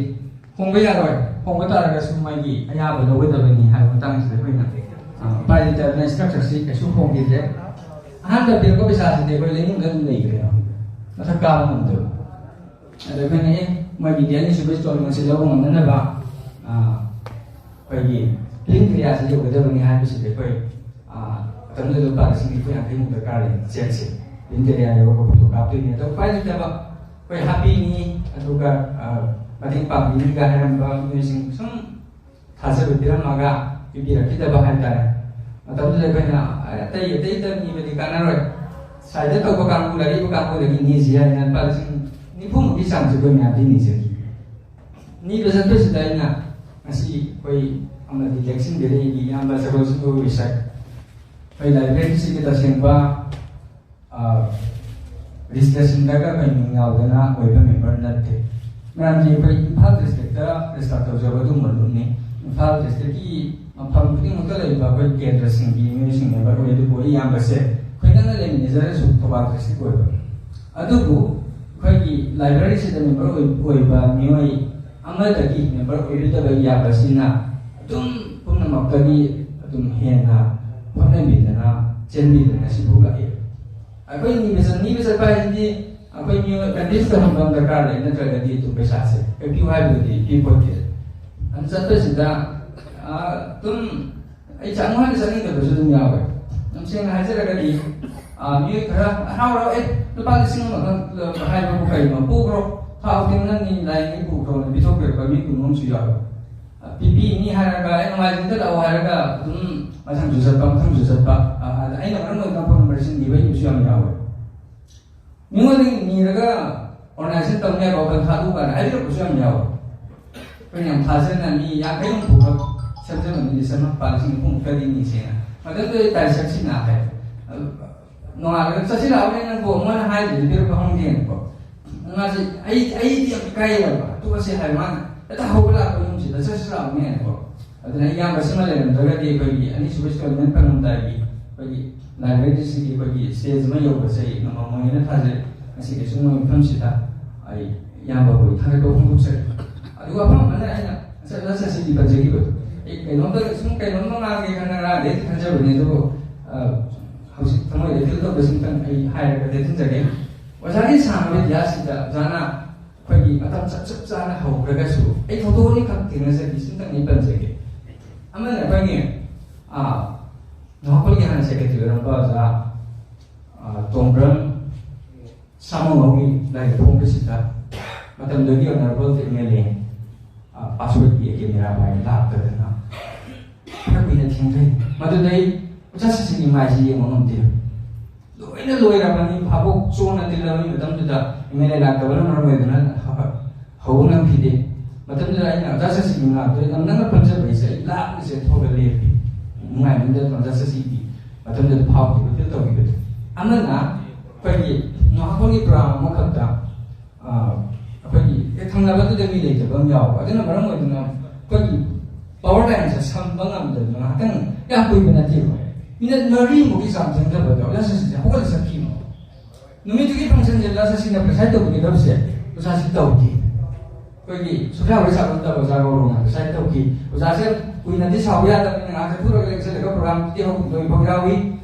ꯍꯣꯡꯕ ꯌꯥꯔꯣꯏ, ꯍꯣꯡꯕ ꯇꯥꯔꯒꯁꯨ ꯃꯥꯒꯤ ꯑꯌꯥꯕ ꯂꯧꯒꯗꯕꯅꯤ ꯍꯥꯏꯕ ꯃꯇꯥꯡꯁꯤꯗ ꯑꯩꯈꯣꯏꯅ, ꯑ, ꯎꯄꯥꯏ ꯂꯩꯇꯗꯅ ꯁ꯭ꯇ꯭ꯔꯛꯆꯔꯁꯤ ꯀꯩꯁꯨ ꯍꯣꯡꯈꯤꯗ꯭ꯔꯦ꯫ ꯑꯍꯥꯟꯕ ꯄꯤꯔꯛꯄ ꯄꯩꯁꯥꯁꯤꯗꯤ ꯑꯩꯈꯣꯏ ꯂꯩꯅꯨꯡꯗ ꯑꯗꯨꯝ ꯂꯩꯈ꯭ꯔꯦ, ꯃꯊꯛ ꯀꯥꯕ ꯉꯝꯗꯕ꯫ ꯑꯗ ꯑꯩꯈꯣꯏꯅ, ꯑꯦ, ꯃꯣꯏꯒꯤ ꯗꯦꯜꯂꯤ ꯁꯨꯕ ꯏꯟꯁꯇꯣꯜꯃꯦꯟꯁꯤ ꯂꯧꯕ ꯉꯝꯅꯅꯕ, ꯑ, ꯑꯩꯈꯣꯏꯒꯤ ꯂꯤꯡ ꯑꯦꯔꯤꯌꯥꯁꯤ ꯌꯧꯒꯗꯕꯅꯤ ꯍꯥꯏꯕꯁꯤꯗꯤ ꯑꯩꯈꯣꯏ, ꯑ, ꯃꯇꯝꯗꯨꯗ ꯂꯨꯄꯥ ꯂꯤꯁꯤꯡ ꯅꯤꯐꯨ ꯌꯥꯡꯈꯩꯃꯨꯛ ꯗꯔꯀꯥꯔ ꯂꯩ ꯆꯦꯛꯁꯦ꯫ ꯂꯤꯡ ꯑꯦꯔꯤꯌꯥ ꯌꯧꯔꯒ ꯐꯣꯇꯣ ꯀꯥꯞꯇꯣꯏꯅꯤ꯫ ꯑꯗꯣ ꯎꯄꯥꯏ ꯂꯩꯇꯕ ꯑꯩꯈꯣꯏ ꯍꯥꯞꯄꯤꯅꯤ, ꯑꯗꯨꯒ, ꯑ, ꯃꯇꯦꯡ ꯄꯥꯡꯕꯤꯅꯤꯒ ꯍꯥꯏꯔꯝꯕ ꯃꯤꯑꯣꯏꯁꯤꯡ ꯁꯨꯝ ꯊꯥꯖꯕ ꯄꯤꯔꯝꯃꯒ ꯄꯤꯕꯤꯔꯛꯈꯤꯗꯕ ꯍꯥꯏꯇꯥꯔꯦ꯫ ꯃꯇꯝꯗꯨꯗ ꯑꯩꯈꯣꯏꯅ ꯑꯇꯩ ꯑꯇꯩꯗ ꯅꯤꯕꯗꯤ ꯀꯥꯟꯅꯔꯣꯏ, ꯁ꯭ꯋꯥꯏꯗ ꯇꯧꯕ ꯀꯥꯡꯕꯨ, ꯂꯥꯏꯔꯤꯛ ꯏꯕ ꯀꯥꯡꯕꯨꯗꯒꯤ ꯅꯤꯁꯤ ꯍꯥꯏꯅ ꯂꯨꯄꯥ ꯂꯤꯁꯤꯡ ꯅꯤꯐꯨꯃꯨꯛꯀꯤ ꯆꯥꯡꯁꯦ ꯑꯩꯈꯣꯏ ꯃꯌꯥꯝꯗꯤ ꯅꯤꯖꯈꯤ꯫ ꯅꯤꯕ ꯆꯠꯄꯁꯤꯗ ꯑꯩꯅ ꯉꯁꯤ ꯑꯩꯈꯣꯏ ꯑꯃꯗꯤ ꯂꯦꯡꯁꯤꯟꯕꯤꯔꯦ ꯑꯩꯒꯤ ꯏꯌꯥꯝꯕ ꯁꯒꯣꯜꯁꯤꯡꯕꯨ ꯋꯤꯁꯥꯏ꯫ ꯑꯩꯈꯣꯏ ꯂꯥꯏꯕ꯭ꯔꯦꯔꯤꯁꯤꯒꯤ ꯇꯁꯦꯡꯕ, ꯑ, ꯔꯦꯖꯤꯁꯇ꯭ꯔꯦꯁꯟꯗꯒ ꯑꯩꯈꯣꯏ ꯃꯤꯡ ꯌꯥꯎꯗꯅ ꯑꯣꯏꯕ ꯃꯦꯝꯕꯔ ꯅꯠꯇꯦ꯫ ꯃꯔꯝꯗꯤ ꯑꯩꯈꯣꯏ ꯏꯝꯐꯥꯜ ꯗꯤꯁꯇ꯭ꯔꯤꯛꯇ ꯔꯦꯖꯤꯁꯇꯥꯔ ꯇꯧꯖꯕ ꯑꯗꯨꯒꯨꯝꯕ ꯂꯨꯞꯅꯤ꯫ ꯏꯝꯐꯥꯜ ꯗꯤꯁꯇ꯭ꯔꯤꯛꯀꯤ ꯃꯐꯝ ꯈꯨꯗꯤꯡꯃꯛꯇ ꯂꯩꯕ ꯑꯩꯈꯣꯏ ꯀꯦꯟꯗ꯭ꯔꯁꯤꯡꯒꯤ ꯃꯤꯑꯣꯏꯁꯤꯡ ꯃꯦꯝꯕꯔ ꯑꯣꯏ, ꯑꯗꯨꯕꯨ ꯑꯩ ꯏꯌꯥꯝꯕꯁꯦ ꯑꯩꯈꯣꯏ ꯅꯛꯅ ꯂꯩꯃꯤꯟꯅꯖꯔꯁꯨ ꯊꯧꯕꯥꯜ ꯗꯤꯁꯇ꯭ꯔꯤꯛ ꯑꯣꯏꯕ꯫ ꯑꯗꯨꯕꯨ ꯑꯩꯈꯣꯏꯒꯤ ꯂꯥꯏꯕ꯭ꯔꯦꯔꯤꯁꯤꯗ ꯃꯦꯝꯕꯔ ꯑꯣꯏ-, ꯑꯣꯏꯕ ꯃꯤꯑꯣꯏ ꯑꯃꯗꯒꯤ ꯃꯦꯝꯕꯔ ꯑꯣꯏꯔꯨꯗꯕ ꯌꯥꯕꯁꯤꯅ ꯑꯗꯨꯝ ꯄꯨꯝꯅꯃꯛꯇꯒꯤ ꯑꯗꯨꯝ ꯍꯦꯟꯅ ꯍꯣꯠꯅꯕꯤꯗꯅ ꯆꯦꯟꯕꯤꯗꯅ ꯉꯁꯤꯐꯥꯎ ꯂꯥꯛꯏ꯫ ꯑꯩꯈꯣꯏ ꯅꯤꯕ ꯆꯠ-, ꯅꯤꯕ ꯆꯠꯄ ꯍꯥꯏꯁꯤꯗꯤ ꯑꯩꯈꯣꯏ ꯃꯤꯑꯣꯏ convince ꯇꯧꯍꯟꯕ ꯑꯃ ꯗꯔꯀꯥꯔ ꯂꯩ, ꯅꯠꯇ꯭ꯔꯒꯗꯤ ꯑꯗꯨꯝ ꯄꯩꯁꯥꯁꯦ ꯀꯩ ꯄꯤꯌꯨ ꯍꯥꯏꯕꯗꯨꯗꯤ ꯄꯤꯄꯣꯠꯇꯦ꯫ ꯑꯗꯨ ꯆꯠꯄꯁꯤꯗ, ꯑꯥ, ꯑꯗꯨꯝ ꯑꯩ ꯆꯠꯅꯤꯡ ꯍꯥꯏꯅ ꯆꯠꯅꯤꯡꯗꯕꯁꯨ ꯑꯗꯨꯝ ꯌꯥꯎꯋꯦ꯫ ꯌꯥꯝ ꯁꯦꯡꯅ ꯍꯥꯏꯖꯔꯒꯗꯤ, ꯑꯥ, ꯃꯤꯑꯣꯏ ꯈꯔ ꯍꯔꯥꯎ ꯍꯔꯥꯎ, "ꯑꯦ, ꯂꯨꯄꯥ ꯂꯤꯁꯤꯡ ꯑꯃꯈꯛ ꯍꯥꯏꯕꯕꯨ ꯀꯩꯅꯣ, ꯄꯨꯈ꯭ꯔꯣ, ꯊꯥꯎ ꯇꯤꯡꯅꯕꯅꯤ, ꯂꯥꯏꯅꯤꯡꯉꯩ ꯄꯨꯈ꯭ꯔꯣꯅ" ꯄꯤꯊꯣꯛꯄꯤꯔꯛꯄ ꯃꯤ ꯄꯨꯟꯕ ꯑꯃꯁꯨ ꯌꯥꯎꯋꯦ꯫ ꯑꯥ, ꯄꯤꯕꯤꯅꯤ ꯍꯥꯏꯔꯒ, "ꯑꯦ, ꯅꯣꯡꯃꯥꯏꯖꯤꯡꯗ ꯂꯥꯛꯑꯣ" ꯍꯥꯏꯔꯒ ꯑꯗꯨꯝ ꯃꯊꯪꯁꯨ ꯆꯠꯄ, ꯃꯊꯪꯁꯨ ꯆꯠꯄ꯫ ꯑꯥ, ꯑꯗ ꯑꯩꯅ ꯃꯔꯝ ꯑꯣꯏꯗꯅ phone number ꯁꯤꯡ ꯅꯤꯕ ꯌꯨꯝꯁꯨ ꯌꯥꯝ ꯌꯥꯎꯋꯦ꯫ ꯃꯤꯉꯣꯟꯗꯒꯤ ꯅꯤꯔꯒ organization ꯇꯧꯅꯤ ꯍꯥꯏꯕ ꯋꯥꯈꯜ ꯊꯥꯗꯣꯛꯑꯀꯥꯟꯗ ꯍꯥꯏꯕꯤꯔꯛꯄꯁꯨ ꯌꯥꯝ ꯌꯥꯎꯋꯦ꯫ ꯑꯩꯈꯣꯏꯅ ꯌꯥꯝ ꯊꯥꯖꯅ ꯃꯤ ꯌꯥꯡꯈꯩ ꯍꯨꯝꯐꯨꯈꯛ ꯁꯦꯝꯖꯕ ꯃꯤꯗꯤ ꯁꯦꯝꯃꯛꯄ ꯂꯤꯁꯤꯡ ꯅꯤꯐꯨꯃꯨꯛꯇꯗꯤ ꯅꯤꯁꯦꯅ꯫ ꯃꯇꯝꯗꯨꯗ ꯑꯩ ꯇꯥꯔꯤꯛ ꯆꯠꯁꯤꯅ ꯍꯥꯏ꯫ ꯅꯣꯡꯉꯥꯜꯂꯒ "ꯆꯠꯁꯤꯜꯂꯛꯑꯕꯅꯦ ꯅꯪꯕꯨ", ꯑꯃꯨꯛ ꯍꯥꯏꯗ꯭ꯔꯗꯤ ꯄꯤꯔꯛꯄ ꯈꯪꯗꯦꯅꯀꯣ꯫ ꯃꯥꯁꯦ ꯑꯩ, ꯑꯩꯗꯤ ꯌꯥꯝ ꯏꯀꯥꯏꯌꯦꯕ꯫ "ꯇꯣꯛꯑꯁꯦ" ꯍꯥꯏꯕ ꯃꯥꯅ꯫ ꯍꯦꯛꯇ ꯍꯧꯕ ꯂꯥꯛꯄ ꯌꯨꯝꯁꯤꯗ "ꯆꯠꯁꯤꯜꯂꯛꯑꯕꯅꯦꯅꯀꯣ"꯫ ꯑꯗꯨꯅ ꯑꯩ ꯏꯌꯥꯝꯕꯁꯤꯃ ꯂꯩꯔꯝꯗ꯭ꯔꯒꯗꯤ ꯑꯩꯈꯣꯏꯒꯤ ꯑꯅꯤꯁꯨꯕ ꯏꯁꯇꯣꯟꯃꯦꯟ ꯐꯪꯉꯝꯗꯥꯏꯒꯤ ꯑꯩꯈꯣꯏꯒꯤ library ꯁꯤꯒꯤ ꯑꯩꯈꯣꯏꯒꯤ stage ꯑꯃ ꯌꯧꯕꯁꯦ ꯑꯩ ꯉꯝꯃꯝꯃꯣꯏꯅ ꯊꯥꯖꯩ꯫ ꯉꯁꯤꯒꯤ ꯑꯁꯤꯒꯨꯝꯕ ꯃꯐꯝꯁꯤꯗ ꯑꯩ ꯏꯌꯥꯝꯕꯕꯨ ꯊꯥꯒꯠꯄ ꯐꯣꯡꯗꯣꯛꯆꯔꯤ꯫ ꯑꯗꯨꯒ ꯋꯥꯐꯝ ꯑꯃꯅ ꯑꯩꯅ ꯉꯁꯥꯏ ꯑꯣꯖꯥ ꯁꯁꯤꯒꯤ ꯄꯟꯖꯈꯤꯕꯗꯣ, ꯑꯩ ꯀꯩꯅꯣꯝꯇ ꯁꯨꯝ ꯀꯩꯅꯣꯝꯃ ꯉꯥꯡꯒꯦ ꯈꯟꯅ ꯉꯔꯥꯡꯗꯩ ꯈꯟꯖꯕꯅꯤ, ꯑꯗꯨꯕꯨ, ꯑ, ꯍꯧꯖꯤꯛ ꯊꯃꯣꯏꯗ feel ꯇꯧꯕꯁꯤꯡꯇꯪ ꯑꯩ ꯍꯥꯏꯔꯒ ꯇꯦꯟꯁꯤꯟꯖꯒꯦ꯫ ꯑꯣꯖꯥꯒꯤ ꯁꯥꯡꯂꯕ ꯏꯇꯤꯍꯥꯁꯁꯤꯗ ꯑꯣꯖꯥꯅ ꯑꯩꯈꯣꯏꯒꯤ ꯃꯇꯝ ꯆꯞ ꯆꯞ ꯆꯥꯅ ꯍꯧꯈ꯭ꯔꯒꯁꯨ ꯑꯩ ꯊꯧꯗꯣꯛ ꯑꯅꯤꯈꯛ ꯊꯦꯡꯅꯖꯒꯦ, ꯁꯤꯝꯇꯪ ꯑꯩ ꯄꯟꯖꯒꯦ꯫ ꯑꯃꯅ ꯑꯩꯈꯣꯏꯒꯤ, ꯑ, ꯅꯍꯥꯛꯄꯒꯤ ꯍꯥꯟꯅ secretary ꯑꯣꯏꯔꯝꯕ ꯑꯣꯖꯥ, ꯑ, ꯇꯣꯡꯕ꯭ꯔꯝ ꯁꯥꯃꯨꯍꯣꯒꯤ ꯂꯥꯏꯔꯤꯛ ꯐꯣꯡꯕꯁꯤꯗ ꯃꯇꯝꯗꯨꯒꯤ honourable MLA, ꯑ, ꯄꯥꯁꯋꯥꯟꯒꯤ camera ꯄꯥꯏ ꯂꯥꯛꯇꯗꯅ ꯈꯔ ꯀꯨꯏꯅ ꯊꯦꯡꯊꯩ꯫ ꯃꯗꯨꯗꯩ ꯑꯣꯖꯥ ꯁꯁꯤꯒꯤ ꯃꯥꯏꯁꯤ ꯌꯦꯡꯕ ꯉꯝꯗꯦ꯫ ꯂꯣꯏꯅ ꯂꯣꯏꯔꯕꯅꯤ, ꯐꯥꯕꯣꯛ ꯆꯣꯟꯅ ꯇꯤꯜꯂꯕꯅꯤ꯫ ꯃꯇꯝꯗꯨꯗ MLA ꯂꯥꯛꯇꯕꯅ ꯃꯔꯝ ꯑꯣꯏꯗꯨꯅ ꯍ-, ꯍ-, ꯍꯧꯕ ꯉꯝꯈꯤꯗꯦ꯫ ꯃꯇꯝꯗꯨꯗ ꯑꯩꯅ ꯑꯣꯖꯥ ꯁꯁꯤꯒꯤ ꯃꯅꯥꯛꯇ ꯅꯪꯅ ꯄꯟꯖꯕ ꯏꯁꯩ ꯂꯥꯞꯅ ꯆꯦꯟꯊꯣꯛꯑꯒ ꯂꯦꯞꯄꯤ꯫ ꯅꯨꯡꯉꯥꯏꯃꯟꯗꯗꯅ ꯑꯣꯖꯥ ꯁꯁꯤꯒꯤ ꯃꯇꯝꯗꯨꯗ ꯐꯥꯎꯈꯤꯕ, feel ꯇꯧꯈꯤꯕꯗꯨ꯫ ꯑꯃꯅ ꯑꯩꯈꯣꯏꯒꯤ ꯅꯍꯥꯛꯄꯒꯤ program ꯑꯃꯈꯛꯇ, ꯑ, ꯑꯩꯈꯣꯏꯒꯤ ꯍꯦꯛ ꯊꯪꯅꯕꯗꯨꯗ ꯃꯤ ꯂꯩꯇꯕ ꯑꯃ ꯌꯥꯎꯕ꯫ ꯑꯗꯨꯅ ꯃꯔꯝ ꯑꯣꯏꯗꯨꯅ ꯑꯩꯈꯣꯏꯒꯤ power lineꯁꯦ ꯁꯝꯕ ꯉꯝꯗꯗꯅ ꯉꯥꯏꯍꯥꯛꯇꯪ, ꯌꯥꯝ ꯀꯨꯏꯕ ꯅꯠꯇꯦꯕ, minute ꯃꯔꯤꯃꯨꯛꯀꯤ ꯆꯥꯡ ꯆꯪꯗꯕꯗ ꯑꯣꯖꯥ ꯁꯁꯤꯁꯦ ꯍꯧꯒꯠꯂ ꯆꯠꯈꯤꯕ꯫ ꯅꯨꯃꯤꯠꯇꯨꯒꯤ functionꯁꯦ ꯑꯣꯖꯥ ꯁꯁꯤꯅ preside ꯇꯧꯕꯤꯒꯗꯕꯁꯦ ꯑꯣꯖꯥꯁꯤ ꯇꯧꯗꯦ꯫ ꯑꯩꯈꯣꯏꯒꯤ ꯁꯣꯐꯤꯌꯥ ꯍꯣꯏ ꯁꯥꯒꯠꯇꯕ ꯑꯣꯖꯥ ꯒꯧꯔꯣꯡꯅ preside ꯇꯧꯈꯤ꯫ ꯑꯣꯖꯥꯁꯦ ꯀꯨꯏꯅꯗꯤ ꯁꯥꯎꯕ ꯌꯥꯗꯕꯅꯤꯅ ꯉꯥꯏꯍꯥꯛ ꯆꯠꯊꯣꯛꯂꯒ ꯂꯦꯡꯁꯤꯜꯂꯒ programꯗꯤ ꯍꯧ-, ꯂꯣꯏꯐꯝ ꯌꯥꯎꯏ꯫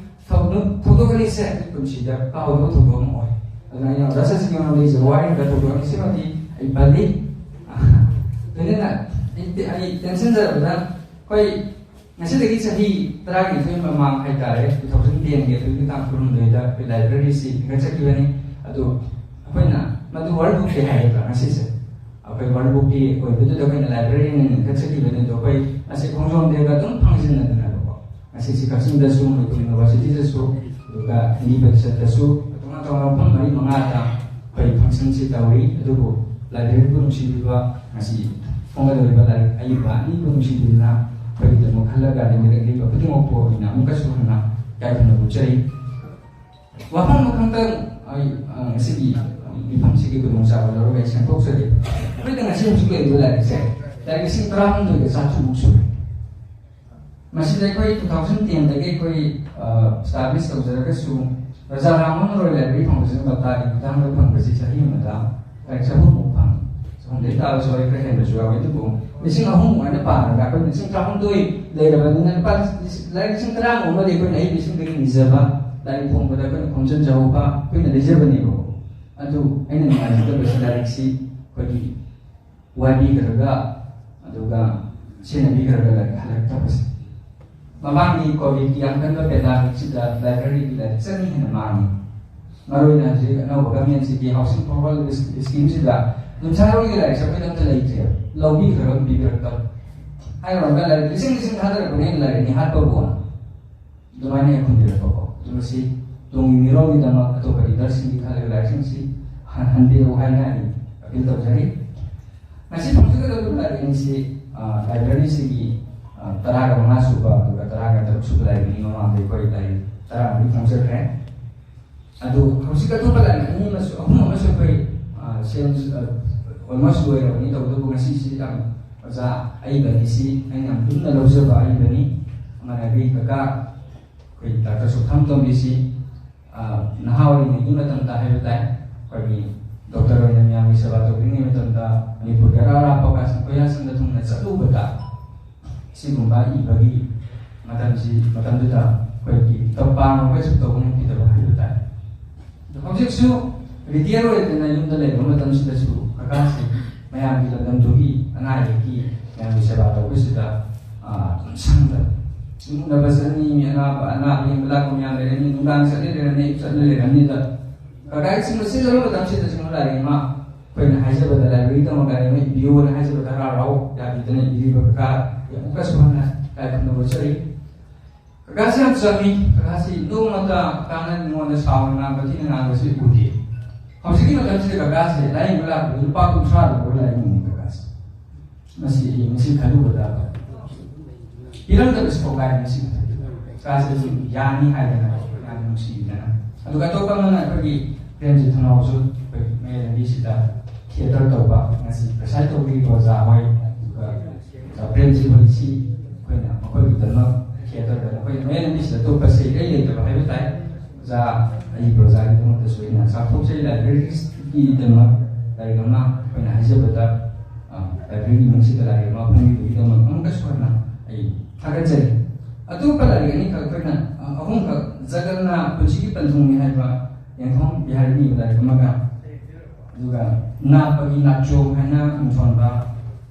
ꯊꯧꯗꯣꯛ ꯊꯧꯗꯣꯛ ꯑꯅꯤꯁꯦ ꯑꯩ ꯄꯨꯟꯁꯤꯗ ꯀꯥꯎꯗꯕ ꯊꯧꯗꯣꯛ ꯑꯃ ꯑꯣꯏ꯫ ꯑꯗꯨꯅ ꯑꯩꯅ ꯑꯣꯖꯥ ꯁꯁꯤꯒꯤ ꯃꯔꯝꯗ ꯑꯩꯁꯦ ꯋꯥꯔꯤꯕ ꯊꯧꯗꯣꯛ ꯑꯅꯤꯁꯤꯃꯗꯤ ꯑꯩ ꯄꯜꯂꯤ꯫ ꯑꯗꯨꯅ ꯑꯩ ꯑꯩ ꯇꯦꯟꯁꯤꯟꯖꯔꯕꯗ ꯑꯩꯈꯣꯏ ꯉꯁꯤꯗꯒꯤ ꯆꯍꯤ ꯇꯔꯥꯅꯤꯊꯣꯏ ꯃꯃꯥꯡ ꯍꯥꯏꯇꯥꯔꯦ, ꯇꯨ ꯊꯥꯎꯖꯟ ꯇꯦꯟꯒꯤ ꯑꯗꯨꯒꯤ ꯇꯥꯡ ꯀꯨꯟꯍꯨꯝꯗꯣꯏꯗ ꯑꯩꯈꯣꯏ ꯂꯥꯏꯕ꯭ꯔꯦꯔꯤꯁꯤ ꯂꯤꯡꯈꯠꯆꯈꯤꯕꯅꯤ꯫ ꯑꯗꯨ ꯑꯩꯈꯣꯏꯅ ꯃꯗꯨ ꯋꯥꯔꯜ ꯕꯨꯛ ꯗꯦ ꯍꯥꯏꯒꯗ꯭ꯔꯥ ꯉꯁꯤꯁꯦ, ꯑꯩꯈꯣꯏ ꯋꯥꯔꯜ ꯕꯨꯛ ꯗꯦ ꯑꯣꯏꯕꯗꯨꯗ ꯑꯩꯈꯣꯏꯅ ꯂꯥꯏꯕ꯭ꯔꯦꯔꯤꯅ ꯂꯤꯡꯈꯠꯆꯈꯤꯕꯅꯤ꯫ ꯑꯗꯣ ꯑꯩꯈꯣꯏ ꯉꯁꯤ ꯈꯣꯡꯖꯣꯝ ꯗꯦꯒ ꯑꯗꯨꯝ ꯐꯪꯖꯤꯟꯅꯗꯅꯕꯀꯣ, ꯉꯁꯤꯁꯤ ꯀꯛꯆꯤꯡꯗꯁꯨ, ꯃꯅꯤꯄꯨꯔ ꯌꯨꯅꯤꯚꯔꯁꯤꯇꯤꯗꯁꯨ, ꯑꯗꯨꯒ ꯍꯤꯟꯗꯤ ꯄꯔꯤꯁꯠꯇꯁꯨ, ꯇꯣꯉꯥꯟ ꯇꯣꯉꯥꯟꯕ ꯃꯐꯝ ꯃꯔꯤ ꯃꯉꯥꯗ ꯑꯩꯈꯣꯏ ꯐꯪꯁꯟꯁꯤ ꯇꯧꯔꯤ꯫ ꯑꯗꯨꯕꯨ ꯂꯥꯏꯕ꯭ꯔꯦꯔꯤꯕꯨ ꯅꯨꯡꯁꯤꯕꯤꯕ ꯉꯁꯤ ꯐꯣꯡꯒꯗꯧꯔꯤꯕ ꯂꯥꯏꯔꯤꯛ ꯑꯏꯕ ꯑꯅꯤꯕꯨ ꯅꯨꯡꯁꯤꯕꯤꯗꯨꯅ ꯑꯩꯈꯣꯏꯒꯤꯗꯃꯛ ꯈꯜꯂꯒ ꯂꯩꯃꯤꯟꯅꯕꯤꯕ ꯈꯨꯗꯤꯡꯃꯛꯄꯨ ꯑꯩꯅ ꯑꯃꯨꯛꯀꯁꯨ ꯍꯟꯅ ꯏꯀꯥꯏ ꯈꯨꯝꯅꯕ ꯎꯠꯆꯔꯤ꯫ ꯋꯥꯐꯝ ꯑꯃꯈꯛꯇꯪ ꯑꯩ, ꯑ, ꯉꯁꯤꯒꯤ ꯃꯤꯐꯝꯁꯤꯒꯤ ꯈꯨꯗꯣꯡꯆꯥꯕ ꯂꯧꯔꯒ ꯑꯩ ꯁꯦꯝꯗꯣꯛꯆꯒꯦ꯫ ꯑꯩꯈꯣꯏꯗ ꯉꯁꯤ ꯍꯧꯖꯤꯛ ꯂꯩꯔꯤꯕ ꯂꯥꯏꯔꯤꯛꯁꯦ ꯂꯥꯏꯔꯤꯛ ꯂꯤꯁꯤꯡ ꯇꯔꯥꯍꯨꯝꯗꯣꯏꯒ ꯆꯥꯇ꯭ꯔꯨꯛꯃꯨꯛ ꯁꯨꯔꯦ꯫ ꯃꯁꯤꯗ ꯑꯩꯈꯣꯏ ꯇꯨ ꯊꯥꯎꯖꯟ ꯇꯦꯟꯗꯒꯤ ꯑꯩꯈꯣꯏ, ꯑ, establish ꯇꯧꯖꯔꯒꯁꯨ, ꯔꯥꯖꯥ ꯔꯥꯝꯃꯣꯍꯟ ꯔꯣꯏ ꯂꯥꯏꯕ꯭ꯔꯦꯔꯤ ꯐꯥꯎꯟꯗꯦꯁꯟ ꯕꯇꯥꯒꯤ ꯈꯨꯠꯊꯥꯡꯗ ꯐꯪꯕꯁꯤ ꯆꯍꯤ ꯑꯃꯗ ꯂꯥꯏꯔꯤꯛ ꯆꯍꯨꯝꯃꯨꯛ ꯐꯪꯉꯤ꯫ ꯆꯍꯨꯝꯗꯩ ꯇꯥꯕꯁꯨ ꯌꯥꯎꯏ, ꯈꯔ ꯍꯦꯟꯕꯁꯨ ꯌꯥꯎꯏ꯫ ꯑꯗꯨꯕꯨ ꯂꯤꯁꯤꯡ ꯑꯍꯨꯝꯃꯨꯛ ꯍꯥꯏꯅ ꯄꯥꯔꯒ ꯑꯩꯈꯣꯏꯅ ꯂꯤꯁꯤꯡ ꯇꯔꯥꯍꯨꯝꯗꯣꯏ ꯂꯩꯔꯕꯅꯤꯅ ꯂꯨꯄꯥ ꯂꯤꯁꯤꯡ, ꯂꯥꯏꯔꯤꯛ ꯂꯤꯁꯤꯡ ꯇꯔꯥꯃꯨꯛ ꯑꯃꯗꯤ ꯑꯩꯈꯣꯏꯅ ꯑꯍꯩꯕꯁꯤꯡꯗꯒꯤ ꯅꯤꯖꯕ, ꯂꯥꯏꯔꯤꯛ ꯐꯣꯡꯕꯗ ꯑꯩꯈꯣꯏꯅ ꯈꯣꯝꯖꯤꯟꯖꯍꯧꯕ ꯑꯩꯈꯣꯏꯅ ꯂꯩꯖꯕꯅꯦꯕꯀꯣ꯫ ꯑꯗꯨ ꯑꯩꯅ ꯅꯨꯡꯉꯥꯏꯖꯗꯕꯁꯤ ꯂꯥꯏꯔꯤꯛꯁꯤ ꯑꯩꯈꯣꯏꯒꯤ ꯋꯥꯏꯕꯤꯈ꯭ꯔꯒ, ꯑꯗꯨꯒ ꯁꯤꯖꯤꯟꯅꯕꯤꯈ꯭ꯔꯒ ꯂꯥꯏꯔꯤꯛ ꯍꯜꯂꯛꯇꯕꯁꯦ꯫ ꯃꯃꯥꯡꯒꯤ ꯀꯣꯚꯤꯗꯀꯤ ꯌꯥꯝ ꯀꯟꯕ pandemicꯁꯤꯗ ꯂꯥꯏꯕ꯭ꯔꯦꯔꯤꯒꯤ ꯂꯥꯏꯔꯤꯛ ꯆꯅꯤ ꯍꯦꯟꯅ ꯃꯥꯡꯉꯤ꯫ ꯃꯔꯨꯑꯣꯏꯅ ꯍꯧꯖꯤꯛ ꯑꯅꯧꯕ governmentꯁꯤꯒꯤ Housing for All scheme-ꯁꯤꯗ ꯅꯨꯡꯁꯥꯔꯣꯜꯒꯤ ꯂꯥꯏꯔꯤꯛꯁꯦ ꯑꯩꯈꯣꯏꯗ ꯑꯝꯇ ꯂꯩꯇ꯭ꯔꯦꯕ, ꯂꯧꯕꯤꯈ꯭ꯔꯒ ꯑꯗꯨꯝ ꯄꯤꯕꯤꯔꯛꯇꯕ꯫ ꯍꯥꯏꯔꯨꯔꯒ ꯂꯥꯏꯔꯤꯛ ꯂꯤꯁꯤꯡ ꯂꯤꯁꯤꯡ ꯊꯥꯗꯔꯛꯄꯅꯦ ꯑꯩꯅ ꯂꯥꯏꯔꯤꯛ ꯑꯅꯤ ꯍꯥꯠꯄꯕꯨ꯫ ꯑꯗꯨꯃꯥꯏꯅ ꯍꯦꯛ ꯈꯨꯝꯕꯤꯔꯛꯄꯀꯣ꯫ ꯑꯗꯨ ꯃꯁꯤ ꯇꯨꯡꯒꯤ ꯃꯤꯔꯣꯜꯒꯤꯗꯃꯛ ꯑꯇꯣꯞꯄ readerꯁꯤꯡꯒꯤ ꯈꯜꯂꯒ ꯂꯥꯏꯔꯤꯛꯁꯤꯡꯁꯤ ꯍꯟ-, ꯍꯟꯕꯤꯔꯛꯎ ꯍꯥꯏꯅ ꯑꯩ appeal ꯇꯧꯖꯔꯤ꯫ ꯉꯁꯤ ꯐꯣꯡꯗꯣꯛꯀꯗꯧꯔꯤꯕ ꯂꯥꯏꯔꯤꯛ ꯑꯅꯤꯁꯤ, ꯑ, ꯂꯥꯏꯕ꯭ꯔꯦꯔꯤꯁꯤꯒꯤ, ꯑ, ꯇꯔꯥꯒ ꯃꯉꯥ ꯁꯨꯕ ꯑꯗꯨꯒ ꯇꯔꯥꯒ ꯇꯔꯨꯛ ꯁꯨꯕ ꯂꯥꯏꯔꯤꯛꯅꯤ꯫ ꯃꯃꯥꯡꯗ ꯑꯩꯈꯣꯏ ꯂꯥꯏꯔꯤꯛ ꯇꯔꯥ ꯃꯔꯤ ꯐꯣꯡꯖꯈ꯭ꯔꯦ꯫ ꯑꯗꯨ ꯍꯧꯖꯤꯛ ꯑꯇꯣꯞꯄ ꯂꯥꯏꯔꯤꯛ ꯑꯅꯤ ꯑꯃꯁꯨ, ꯑꯍꯨꯝ ꯑꯃꯁꯨ ꯑꯩꯈꯣꯏ, ꯑ, ꯁꯦꯝ-, ꯑ, almost ꯂꯣꯏꯔꯕꯅꯤ꯫ ꯇꯧꯕꯇꯕꯨ ꯉꯁꯤꯁꯤ ꯌꯥꯝ ꯑꯣꯖꯥ ꯑꯏꯕ ꯑꯅꯤꯁꯤ ꯑꯩꯅ ꯌꯥꯝ ꯂꯨꯝꯅ ꯂꯧꯖꯕ ꯑꯏꯕꯅꯤ꯫ ꯑꯃꯅ ꯑꯩꯈꯣꯏ ꯀꯀꯥ, ꯑꯩꯈꯣꯏ ꯗꯥꯛꯇꯔ ꯁꯣꯛꯊꯥꯝ ꯇꯣꯝꯕꯤꯁꯤ, ꯑ, ꯅꯍꯥ ꯑꯣꯏꯔꯤꯉꯩꯒꯤ ꯃꯇꯝꯗ ꯍꯥꯏꯕ ꯇꯥꯏ, ꯑꯩꯈꯣꯏꯒꯤ ꯗꯣꯛꯇꯔ ꯑꯣꯏꯅ ꯃꯌꯥꯝꯒꯤ ꯁꯦꯕꯥ ꯇꯧꯕꯤꯔꯤꯉꯩ ꯃꯇꯝꯗ ꯃꯅꯤꯄꯨꯔꯒꯤ ꯑꯔꯥꯞ ꯑꯔꯥꯞꯄ ꯀꯥꯁꯤꯡ ꯀꯣꯏꯌꯥꯁꯤꯡꯗ ꯊꯨꯡꯅ ꯆꯠꯂꯨꯕꯗ ꯁꯤꯒꯨꯝꯕ ꯏꯕꯒꯤ ꯃꯇꯝꯁꯤ, ꯃꯇꯝꯗꯨꯗ ꯑꯩꯈꯣꯏꯒꯤ ꯇꯝꯄꯥꯛ ꯑꯃꯈꯩꯁꯨ ꯇꯧꯕ ꯉꯝꯈꯤꯗꯕ ꯍꯥꯏꯕ ꯇꯥꯔꯦ꯫ ꯑꯗꯣ ꯍꯧꯖꯤꯛꯁꯨ ꯔꯤꯇꯤꯌꯔ ꯑꯣꯏꯗꯅ ꯌꯨꯝꯗ ꯂꯩꯕ ꯃꯇꯝꯁꯤꯗꯁꯨ ꯀꯀꯥꯁꯦ ꯃꯌꯥꯝꯒꯤ ꯂꯝꯗꯝꯗꯨꯒꯤ ꯑꯅꯥ ꯑꯌꯦꯛꯀꯤ ꯃꯌꯥꯝꯒꯤ ꯁꯦꯕꯥ ꯇꯧꯕꯁꯤꯗ, ꯑꯥ, ꯁꯪꯗꯕ꯫ ꯏꯃꯨꯡꯗ ꯆꯠꯅꯤ, ꯃꯤ ꯑꯅꯥꯕ, ꯑꯅꯥꯕ ꯌꯦꯡꯕ ꯂꯥꯛꯄ ꯃꯌꯥꯝ ꯂꯩꯔꯅꯤ, ꯅꯨꯡꯗꯥꯡ ꯆꯠꯂꯤ ꯂꯩꯔꯝꯅꯤ, ꯑꯌꯨꯛ ꯆꯠꯂꯤ ꯂꯩꯔꯝꯅꯤꯗ꯫ ꯀꯀꯥꯒꯤ ꯆꯤꯡꯕ ꯆꯤꯜꯂꯕ ꯃꯇꯝꯁꯤꯗ ꯆꯤꯡꯕ ꯂꯥꯏꯔꯤꯛ ꯑꯃ ꯑꯩꯈꯣꯏꯅ ꯍꯥꯏꯖꯕꯗ, ꯂꯥꯏꯕ꯭ꯔꯦꯔꯤ ꯇꯝꯃꯒ ꯂꯥꯏꯔꯤꯛ ꯑꯃ ꯏꯕꯤꯌꯨꯅ ꯍꯥꯏꯖꯕꯗ ꯍꯔꯥꯎ ꯍꯔꯥꯎ ꯌꯥꯕꯤꯗꯅ ꯏꯕꯤꯔꯤꯕ ꯀꯀꯥ ꯑꯃꯨꯛꯀꯁꯨ ꯍꯟꯅ ꯂꯥꯏ ꯈꯨꯔꯨꯝꯅꯕ ꯆꯠꯂꯤ꯫ ꯀꯀꯥꯁꯤ ꯌꯥꯝ ꯆꯝꯃꯤ꯫ ꯀꯀꯥꯁꯤ ꯅꯣꯡꯃꯇ ꯀꯀꯥꯅ ꯑꯩꯉꯣꯟꯗ ꯁꯥꯎꯅ ꯉꯥꯡꯕ, ꯊꯤꯅ ꯉꯥꯡꯕꯁꯤ ꯎꯗꯦ꯫ ꯍꯧꯖꯤꯛꯀꯤ ꯃꯇꯝꯁꯤꯗ ꯀꯀꯥꯁꯦ ꯂꯥꯏꯌꯦꯡꯕ ꯂꯥꯛꯄꯗ ꯂꯨꯄꯥ ꯀꯨꯟꯊ꯭ꯔꯥ ꯂꯧꯕ ꯂꯥꯏꯌꯦꯡꯕꯅꯤ ꯀꯀꯥꯁꯦ꯫ ꯃꯁꯤ ꯑꯩ ꯉꯁꯤ ꯈꯜꯂꯨꯕꯗ ꯄꯤꯔꯝꯗꯕꯁꯤ ꯀꯣꯛ ꯀꯥꯏ ꯉꯁꯤ ꯃꯇꯝꯗ꯫ ꯀꯀꯥꯁꯦ ꯑꯗꯨꯝ ꯌꯥꯅꯤ ꯍꯥꯏꯗꯅ ꯌꯥꯝ ꯅꯨꯡꯁꯤꯗꯅ꯫ ꯑꯗꯨꯒ ꯑꯇꯣꯞꯄ ꯑꯃꯅ ꯑꯩꯈꯣꯏꯒꯤ ꯄ꯭ꯔꯦꯝꯖꯤꯠ ꯊꯧꯅꯥꯎꯁꯨ ꯑꯩꯈꯣꯏ ꯃꯌꯥꯏ ꯂꯝꯕꯤꯁꯤꯗ ꯊꯤꯌꯦꯇꯔ ꯇꯧꯕ, ꯉꯁꯤ ꯄ꯭ꯔꯦꯁꯥꯏꯠ ꯇꯧꯕꯤꯔꯤꯕ ꯑꯣꯖꯥ ꯍꯣꯏ, ꯑꯗꯨꯒ ꯄ꯭ꯔꯦꯝꯖꯤꯠ ꯍꯣꯏꯁꯤ ꯑꯩꯈꯣꯏꯅ ꯃꯈꯣꯏꯒꯤꯗꯃꯛ ꯊꯤꯌꯦꯇꯔꯗ ꯃꯈꯣꯏ ꯃꯌꯥꯏ ꯂꯝꯕꯤꯁꯤꯗ ꯑꯇꯣꯞꯄꯁꯦ ꯏꯔꯩ ꯂꯩꯇꯕ ꯍꯥꯏꯕ ꯇꯥꯏ꯫ ꯑꯣꯖꯥ, ꯑꯩꯒꯤ ꯑꯣꯖꯥꯒꯤꯗꯃꯛꯇꯁꯨ ꯑꯩꯅ ꯆꯥꯎꯊꯣꯛꯆꯩ꯫ ꯂꯥꯏꯕ꯭ꯔꯦꯔꯤꯒꯤꯗꯃꯛ ꯂꯥꯏꯔꯤꯛ ꯑꯃ ꯑꯩꯈꯣꯏꯅ ꯍꯥꯏꯖꯕꯗ, ꯑ, ꯂꯥꯏꯕ꯭ꯔꯦꯔꯤꯒꯤ ꯃꯅꯨꯡꯁꯤꯗ ꯂꯥꯏꯔꯤꯛ ꯑꯃ ꯐꯣꯡꯕꯤꯕꯒꯤꯗꯃꯛ ꯑꯃꯨꯛꯀꯁꯨ ꯍꯟꯅ ꯑꯩ ꯊꯥꯒꯠꯆꯔꯤ꯫ ꯑꯇꯣꯞꯄ ꯂꯥꯏꯔꯤꯛ ꯑꯅꯤꯈꯛ ꯑꯩꯈꯣꯏꯅ, ꯑ, ꯑꯍꯨꯝꯈꯛ, ꯖꯒꯟꯅ ꯄꯨꯟꯁꯤꯒꯤ ꯄꯟꯊꯨꯡꯅꯤ ꯍꯥꯏꯕ ꯌꯦꯡꯊꯧ ꯕꯤꯍꯥꯔꯤꯅ ꯏꯕ ꯂꯥꯏꯔꯤꯛ ꯑꯃꯒ, ꯑꯗꯨꯒ ꯅꯥꯠꯄꯒꯤ ꯅꯥꯆꯣꯝ ꯍꯥꯏꯅ ꯃꯤꯡꯊꯣꯟꯕ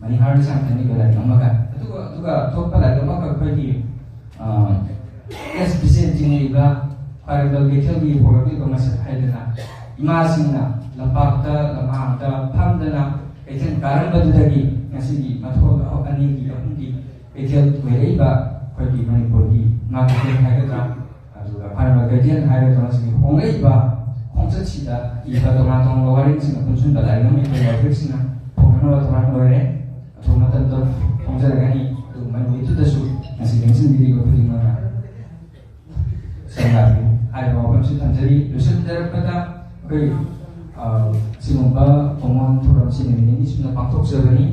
ꯃꯅꯤꯍꯥꯔ ꯁꯥꯡꯊꯅꯤꯕ ꯂꯥꯏꯔꯤꯛ ꯑꯃꯒ, ꯑꯗꯨꯒ, ꯑꯗꯨꯒ ꯑꯇꯣꯞꯄ ꯂꯥꯏꯔꯤꯛ ꯑꯃꯈꯛ ꯑꯩꯈꯣꯏꯒꯤ, ꯑ, ꯑꯦꯁ ꯕꯤꯖꯦꯟꯇꯤꯅ ꯏꯕ ꯈ꯭ꯋꯥꯏꯔꯝꯕꯟ ꯀꯩꯊꯦꯜꯒꯤ ꯍꯧꯔꯛꯂꯤꯕ ꯃꯁꯛ ꯍꯥꯏꯗꯅ, ꯏꯃꯥꯁꯤꯡꯅ ꯂꯝꯄꯥꯛꯇ ꯂꯝꯍꯥꯡꯗ ꯐꯝꯗꯅ ꯀꯩꯊꯦꯜ ꯀꯥꯔꯝꯕꯗꯨꯗꯒꯤ ꯉꯁꯤꯒꯤ ꯃꯊꯣꯜ ꯑꯅꯤꯒꯤ ꯑꯍꯨꯝꯒꯤ ꯀꯩꯊꯦꯜ ꯑꯣꯏꯔꯛꯏꯕ ꯑꯩꯈꯣꯏꯒꯤ ꯃꯅꯤꯄꯨꯔꯒꯤ ꯏꯃꯥ ꯀꯩꯊꯦꯜ ꯍꯥꯏꯒꯗ꯭ꯔꯥ, ꯑꯗꯨꯒ ꯈ꯭ꯋꯥꯏꯔꯝꯕꯟ ꯀꯩꯊꯦꯜ ꯍꯥꯏꯔꯒ ꯃꯁꯤꯒꯤ ꯍꯣꯡꯂꯛꯏꯕ ꯈꯣꯡꯆꯠꯁꯤꯗ ꯏꯕ ꯇꯣꯉꯥꯟ ꯇꯣꯉꯥꯟꯕ ꯋꯥꯔꯦꯡꯁꯤꯡꯅ ꯄꯨꯟꯁꯤꯟꯕ ꯂꯥꯏꯔꯤꯛ ꯑꯃ ꯑꯩꯈꯣꯏ ꯂꯥꯏꯕ꯭ꯔꯦꯔꯤꯁꯤꯅ ꯐꯣꯡꯅꯅꯕ ꯊꯧꯔꯥꯡ ꯂꯣꯏꯔꯦ꯫ ꯑꯊꯨꯕ ꯃꯇꯝꯗ ꯐꯣꯡꯖꯔꯒꯅꯤ꯫ ꯑꯗꯨꯒꯨꯝꯕ ꯅꯨꯃꯤꯠꯇꯨꯗꯁꯨ ꯉꯁꯤ ꯂꯦꯡꯁꯤꯟꯕꯤꯔꯤꯕ ꯈꯨꯗꯤꯡꯃꯛꯅ ꯁꯦꯟꯗꯥꯕꯤꯌꯨ ꯍꯥꯏꯔꯤꯕ ꯋꯥꯐꯝꯁꯤ ꯊꯝꯖꯔꯤ꯫ ꯂꯣꯏꯁꯤꯟꯖꯔꯛꯄꯗ ꯑꯩꯈꯣꯏ, ꯑ, ꯁꯤꯒꯨꯝꯕ ꯈꯣꯡꯃꯣꯟ ꯊꯧꯔꯝꯁꯤ ꯅꯨꯃꯤꯠ ꯅꯤꯅꯤ ꯁꯨꯅ ꯄꯥꯡꯊꯣꯛꯆꯕꯅꯤ꯫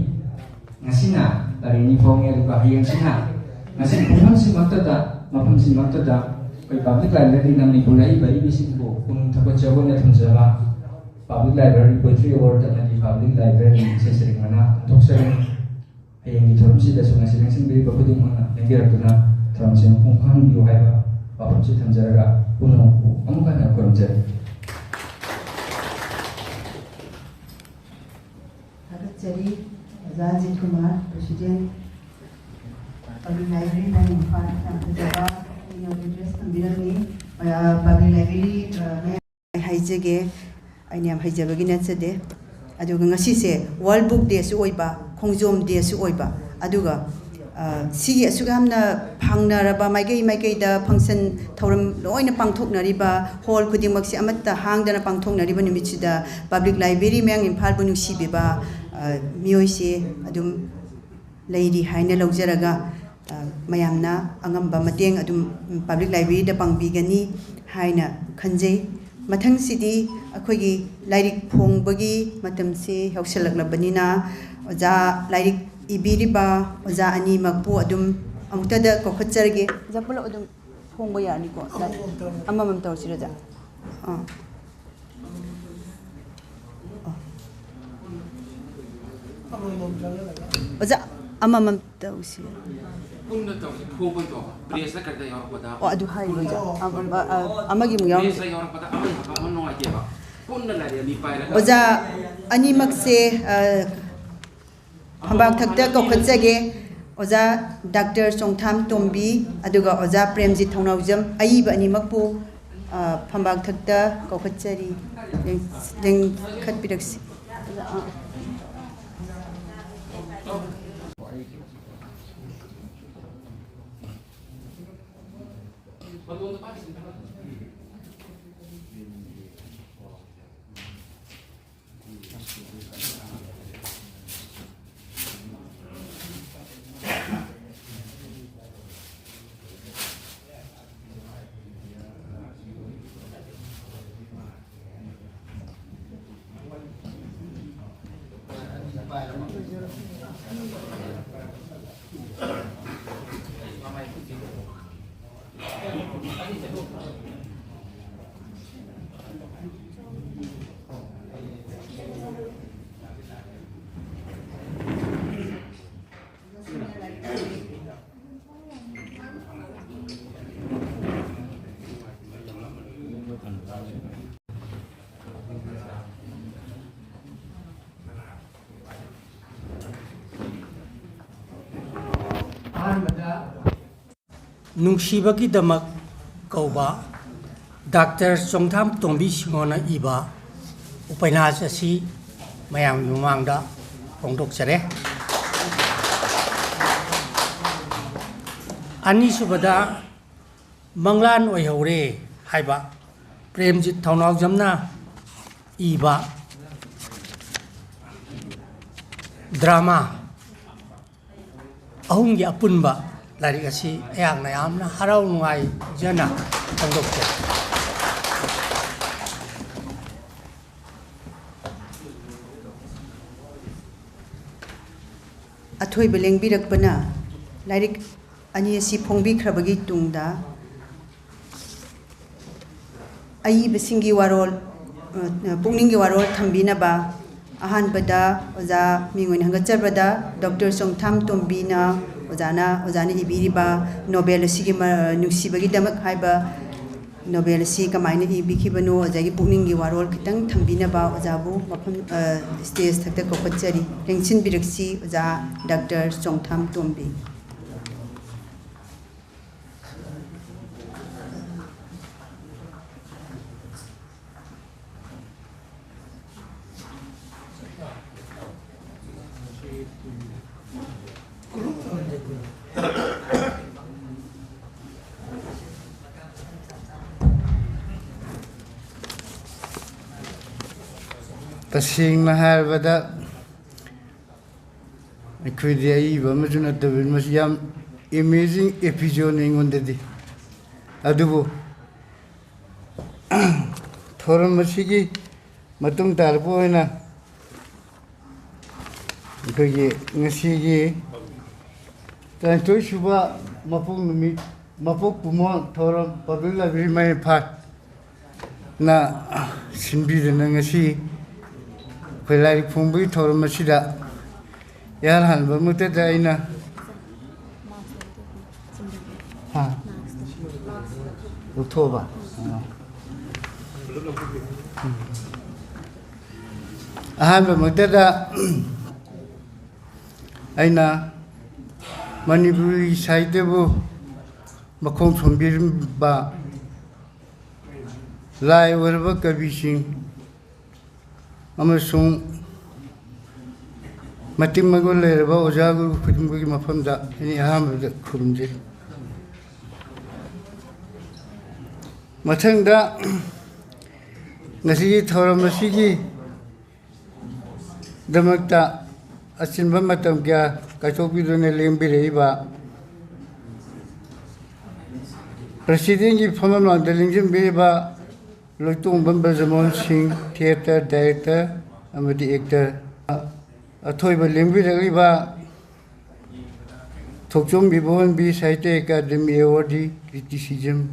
ꯉꯁꯤꯅ ꯂꯥꯏꯔꯤꯛ ꯑꯅꯤ ꯐꯣꯡꯉꯦ, ꯑꯗꯨꯒ ꯍꯌꯦꯡꯁꯤꯅ ꯉꯁꯤ ꯄꯨꯡꯐꯝꯁꯤꯃꯛꯇꯗ, ꯃꯐꯝꯁꯤꯃꯛꯇꯗ ꯑꯩꯈꯣꯏ ꯄꯕ꯭ꯂꯤꯛ ꯂꯥꯏꯕ꯭ꯔꯦꯔꯤꯅ ꯃꯅꯤꯄꯨꯔꯗ ꯂꯩꯔꯤꯕ ꯏꯕꯤꯁꯤꯡꯕꯨ ꯄꯨꯛꯅꯤꯡ ꯊꯧꯒꯠꯆꯕ ꯑꯣꯏꯅ ꯊꯝꯖꯕ ꯄꯕ꯭ꯂꯤꯛ ꯂꯥꯏꯕ꯭ꯔꯦꯔꯤ ꯄꯣꯏꯇ꯭ꯔꯤ ꯑꯦꯋꯥꯔꯗ ꯑꯃꯗꯤ ꯄꯕ꯭ꯂꯤꯛ ꯂꯥꯏꯕ꯭ꯔꯦꯔꯤ ꯏꯁꯩ ꯁꯩꯔꯦꯡ ꯃꯅꯥ ꯐꯣꯡꯗꯣꯛꯆꯔꯤ꯫ ꯍꯌꯦꯡꯒꯤ ꯊꯧꯔꯝꯁꯤꯗꯁꯨ ꯉꯁꯤ ꯂꯦꯡꯁꯤꯟꯕꯤꯔꯤꯕ ꯈꯨꯗꯤꯡꯃꯛꯅ ꯂꯦꯡꯕꯤꯔꯛꯇꯨꯅ ꯊꯧꯔꯝꯁꯤ ꯃꯄꯨꯡ ꯐꯥꯍꯟꯕꯤꯌꯨ ꯍꯥꯏꯕ ꯋꯥꯐꯝꯁꯤ ꯊꯝꯖꯔꯒ ꯄꯨꯝꯅꯃꯛꯄꯨ ꯑꯃꯨꯛ ꯍꯟꯅ ꯈꯨꯔꯨꯝꯖꯔꯤ꯫ ꯊꯥꯒꯠꯆꯔꯤ ꯑꯣꯖꯥ Ajit Kumar, President, Public Library ꯃꯌꯥꯡ ꯏꯝꯐꯥꯜ꯫ ꯌꯥꯝ ꯐꯖꯕ inauguration ꯊꯝꯕꯤꯔꯝꯃꯤ꯫ ꯑ, Public Library, ꯑ, ꯃꯌꯥꯡ ꯍꯥꯏꯖꯒꯦ꯫ ꯑꯩꯅ ꯌꯥꯝ ꯍꯩꯖꯕꯒꯤ ꯅꯠꯆꯗꯦ꯫ ꯑꯗꯨꯒ ꯉꯁꯤꯁꯦ World Book Dayꯁꯨ ꯑꯣꯏꯕ, ꯈꯣꯡꯖꯣꯝ Dayꯁꯨ ꯑꯣꯏꯕ, ꯑꯗꯨꯒ, ꯑ, ꯁꯤꯒꯤ ꯑꯁꯨꯛ ꯌꯥꯝꯅ ꯐꯪꯅꯔꯕ ꯃꯥꯏꯀꯩ ꯃꯥꯏꯀꯩꯗ function ꯊꯧꯔꯝ ꯂꯣꯏꯅ ꯄꯥꯡꯊꯣꯛꯅꯔꯤꯕ, hall ꯈꯨꯗꯤꯡꯃꯛꯁꯦ ꯑꯃꯠꯇ ꯍꯥꯡꯗꯅ ꯄꯥꯡꯊꯣꯛꯅꯔꯤꯕ ꯅꯨꯃꯤꯠꯁꯤꯗ Public Library ꯃꯌꯥꯡ ꯏꯝꯐꯥꯜꯕꯨ ꯅꯨꯡꯁꯤꯕꯤꯕ, ꯑ, ꯃꯤꯑꯣꯏꯁꯦ ꯑꯗꯨꯝ ꯂꯩꯔꯤ ꯍꯥꯏꯅ ꯂꯧꯖꯔꯒ, ꯑ, ꯃꯌꯥꯝꯅ ꯑꯉꯝꯕ ꯃꯇꯦꯡ ꯑꯗꯨꯝ Public Libraryꯗ ꯄꯥꯡꯕꯤꯒꯅꯤ ꯍꯥꯏꯅ ꯈꯟꯖꯩ꯫ ꯃꯊꯪꯁꯤꯗꯤ ꯑꯩꯈꯣꯏꯒꯤ ꯂꯥꯏꯔꯤꯛ ꯐꯣꯡꯕꯒꯤ ꯃꯇꯝꯁꯤ ꯌꯧꯁꯤꯜꯂꯛꯂꯕꯅꯤꯅ, ꯑꯣꯖꯥ, ꯂꯥꯏꯔꯤꯛ ꯏꯕꯤꯔꯤꯕ ꯑꯣꯖꯥ ꯑꯅꯤꯃꯛꯄꯨ ꯑꯗꯨꯝ ꯑꯃꯨꯛꯇꯗ ꯀꯧꯈꯠꯆꯔꯒꯦ꯫ ꯑꯣꯖꯥ, ꯄꯨꯂꯞ ꯑꯗꯨꯝ ꯐꯣꯡꯕ ꯌꯥꯔꯅꯤꯀꯣ? ꯂꯥꯏꯔꯤꯛ ꯑꯃꯃꯝ ꯇꯧꯔꯁꯤꯔ, ꯑꯣꯖꯥ? ꯑꯥ꯫ ꯑꯣꯖꯥ, ꯑꯃꯃꯝ ꯇꯧꯁꯤ꯫ ꯄꯨꯟꯅ ꯇꯧꯁꯤ, ꯐꯣꯡꯕꯩꯗꯣ꯫ Pressꯇ ꯀꯩꯗ ꯌꯥꯎꯔꯛꯄꯗ ꯑꯣ, ꯑꯗꯨ ꯍꯥꯏꯔꯣ, ꯑꯣꯖꯥ꯫ ꯑꯃ, ꯑ, ꯑ, ꯑꯃꯒꯤ ꯑꯃꯨꯛ ꯌꯥꯎꯔꯝꯁꯤ꯫ Pressꯇ ꯌꯥꯎꯔꯛꯄꯗ ꯑꯃ ꯍꯥꯞꯄ ꯑꯃ ꯅꯨꯡꯉꯥꯏꯇꯦꯕ꯫ ꯄꯨꯟꯅ ꯂꯩꯔꯦ, ꯃꯤ ꯄꯥꯏꯔꯒ꯫ ꯑꯣꯖꯥ ꯑꯅꯤꯃꯛꯁꯦ, ꯑ, ꯐꯝꯕꯥꯛ ꯊꯛꯇ ꯀꯧꯈꯠꯆꯒꯦ꯫ ꯑꯣꯖꯥ ꯗꯥꯛꯇꯔ ꯆꯣꯡꯊꯥꯝ ꯇꯣꯝꯕꯤ, ꯑꯗꯨꯒ ꯑꯣꯖꯥ ꯄ꯭ꯔꯦꯝꯖꯤꯠ ꯊꯧꯅꯥꯎꯖꯝ, ꯑꯏꯕ ꯑꯅꯤꯃꯛꯄꯨ, ꯑ, ꯐꯝꯕꯥꯛ ꯊꯛꯇ ꯀꯧꯈꯠꯆꯔꯤ꯫ ꯂꯦꯡ-, ꯂꯦꯡꯈꯠꯄꯤꯔꯛꯁꯤ꯫ ꯑꯣꯖꯥ, ꯑ꯫ ꯅꯨꯡꯁꯤꯕꯒꯤꯗꯃꯛ ꯀꯧꯕ ꯗꯥꯛꯇꯔ ꯆꯣꯡꯊꯥꯝ ꯇꯣꯝꯕꯤ ꯁꯤꯡꯍꯣꯅ ꯏꯕ ꯎꯄꯟꯌꯥꯁ ꯑꯁꯤ ꯃꯌꯥꯝꯒꯤ ꯃꯃꯥꯡꯗ ꯐꯣꯡꯗꯣꯛꯆꯔꯦ꯫ ꯑꯅꯤꯁꯨꯕꯗ, ꯃꯪꯂꯥꯟ ꯑꯣꯏꯍꯧꯔꯦ ꯍꯥꯏꯕ ꯄ꯭ꯔꯦꯝꯖꯤꯠ ꯊꯧꯅꯥꯎꯖꯝꯅ ꯏꯕ ꯗ꯭ꯔꯃꯥ ꯑꯍꯨꯝꯒꯤ ꯑꯄꯨꯟꯕ ꯂꯥꯏꯔꯤꯛ ꯑꯁꯤ ꯑꯩꯍꯥꯛꯅ ꯌꯥꯝꯅ ꯍꯔꯥꯎ ꯅꯨꯡꯉꯥꯏꯖꯅ ꯐꯣꯡꯗꯣꯛꯆꯔꯤ꯫ ꯑꯊꯣꯏꯕ ꯂꯦꯡꯕꯤꯔꯛꯄꯅ ꯂꯥꯏꯔꯤꯛ ꯑꯅꯤ ꯑꯁꯤ ꯐꯣꯡꯕꯤꯈ꯭ꯔꯕꯒꯤ ꯇꯨꯡꯗ, ꯑꯏꯕꯁꯤꯡꯒꯤ ꯋꯥꯔꯣꯜ, ꯑ, ꯄꯨꯛꯅꯤꯡꯒꯤ ꯋꯥꯔꯣꯜ ꯊꯝꯕꯤꯅꯕ ꯑꯍꯥꯟꯕꯗ ꯑꯣꯖꯥ ꯃꯤꯡ ꯑꯣꯏꯅ ꯍꯪꯒꯠꯆꯕꯗ, ꯗꯣꯛꯇꯔ ꯆꯣꯡꯊꯥꯝ ꯇꯣꯝꯕꯤꯅ ꯑꯣꯖꯥꯅ, ꯑꯣꯖꯥꯅ ꯏꯕꯤꯔꯤꯕ ꯅꯣꯕꯦꯜ ꯑꯁꯤꯒꯤ ꯃ-, ꯅꯨꯡꯁꯤꯕꯒꯤꯗꯃꯛ ꯍꯥꯏꯕ ꯅꯣꯕꯦꯜ ꯑꯁꯤ ꯀꯃꯥꯏꯅ ꯏꯕꯤꯈꯤꯕꯅꯣ, ꯑꯣꯖꯥꯒꯤ ꯄꯨꯛꯅꯤꯡꯒꯤ ꯋꯥꯔꯣꯜ ꯈꯤꯇꯪ ꯊꯝꯕꯤꯅꯕ ꯑꯣꯖꯥꯕꯨ ꯃꯐꯝ, ꯑ, ꯁ꯭ꯇꯦꯖ ꯊꯛꯇ ꯀꯧꯈꯠꯆꯔꯤ꯫ ꯂꯦꯡꯁꯤꯟꯕꯤꯔꯛꯁꯤ ꯑꯣꯖꯥ ꯗꯥꯛꯇꯔ ꯆꯣꯡꯊꯥꯝ ꯇꯣꯝꯕꯤ꯫ ꯇꯁꯦꯡꯅ ꯍꯥꯏꯔꯕꯗ, ꯑꯩꯈꯣꯏꯗꯤ ꯑꯏꯕ ꯑꯃꯁꯨ ꯅꯠꯇꯕꯅꯤꯅ, ꯃꯁꯤ ꯌꯥꯝ ꯑꯦꯃꯦꯖꯤꯡ ꯑꯦꯄꯤꯁꯣꯗꯅꯤ ꯑꯩꯉꯣꯟꯗꯗꯤ꯫ ꯑꯗꯨꯕꯨ ꯊꯧꯔꯝ ꯑꯁꯤꯒꯤ ꯃꯇꯨꯡ ꯇꯥꯔꯛꯄ ꯑꯣꯏꯅ ꯑꯩꯈꯣꯏꯒꯤ ꯉꯁꯤꯒꯤ ꯇꯔꯥꯅꯤꯊꯣꯏ ꯁꯨꯕ ꯃꯄꯣꯛ ꯅꯨꯃꯤꯠ, ꯃꯄꯣꯛ ꯀꯨꯝꯑꯣꯟ ꯊꯧꯔꯝ ꯄꯕ꯭ꯂꯤꯛ ꯂꯥꯏꯕ꯭ꯔꯦꯔꯤ ꯃꯌꯥꯏ ꯏꯝꯐꯥꯜꯅ ꯁꯤꯟꯕꯤꯗꯨꯅ ꯉꯁꯤ ꯑꯩꯈꯣꯏ ꯂꯥꯏꯔꯤꯛ ꯐꯣꯡꯕꯒꯤ ꯊꯧꯔꯝ ꯑꯁꯤꯗ ꯏꯍꯥꯟ ꯍꯥꯟꯕꯃꯛꯇꯗ ꯑꯩꯅ, ꯍꯥ? ꯂꯧꯊꯣꯛꯑꯕ? ꯑꯣ꯫ ꯎꯝ꯫ ꯑꯍꯥꯟꯕꯃꯛꯇꯗ ꯑꯩꯅ ꯃꯅꯤꯄꯨꯔꯤ ꯁꯥꯍꯤꯇ꯭ꯌꯕꯨ ꯃꯈꯣꯡ ꯁꯣꯝꯕꯤꯔꯝꯕ ꯂꯥꯏ ꯑꯣꯏꯔꯕ ꯀꯕꯤꯁꯤꯡ ꯑꯃꯁꯨꯡ ꯃꯇꯤꯛ ꯃꯒꯨꯟ ꯂꯩꯔꯕ ꯑꯣꯖꯥ ꯒꯨꯔꯨ ꯈꯨꯗꯤꯡꯃꯛꯀꯤ ꯃꯐꯝꯗ ꯑꯩꯅ ꯑꯍꯥꯟꯕꯗ ꯈꯨꯔꯨꯝꯖꯔꯤ꯫ ꯃꯊꯪꯗ, ꯉꯁꯤꯒꯤ ꯊꯧꯔꯝ ꯑꯁꯤꯒꯤ ꯗꯃꯛꯇ ꯑꯆꯤꯟꯕ ꯃꯇꯝ ꯀꯌꯥ ꯀꯥꯏꯊꯣꯛꯄꯤꯗꯨꯅ ꯂꯦꯡꯕꯤꯔꯛꯏꯕ, ꯄ꯭ꯔꯁꯤꯗꯦꯟꯒꯤ ꯐꯝꯐꯝ ꯂꯥꯡꯗ ꯂꯦꯡꯁꯤꯟꯕꯤꯔꯤꯕ ꯂꯣꯏꯇꯣꯡꯕꯝ ꯕ꯭ꯔꯖꯃꯣꯍꯟ ꯁꯤꯡ, ꯊꯤꯌꯦꯇꯔ ꯗꯥꯏꯔꯦꯛꯇꯔ ꯑꯃꯗꯤ ꯑꯦꯛꯇꯔ, ꯑꯊꯣꯏꯕ ꯂꯦꯡꯕꯤꯔꯛꯂꯤꯕ ꯊꯣꯛꯆꯣꯝ ꯏꯕꯣꯍꯟꯕꯤ ꯁꯥꯍꯤꯇ꯭ꯌ ꯑꯦꯀꯥꯗꯦꯃꯤ ꯑꯦꯋꯥꯔꯗꯤ ꯀ꯭ꯔꯤꯇꯤꯁꯤꯖꯝ,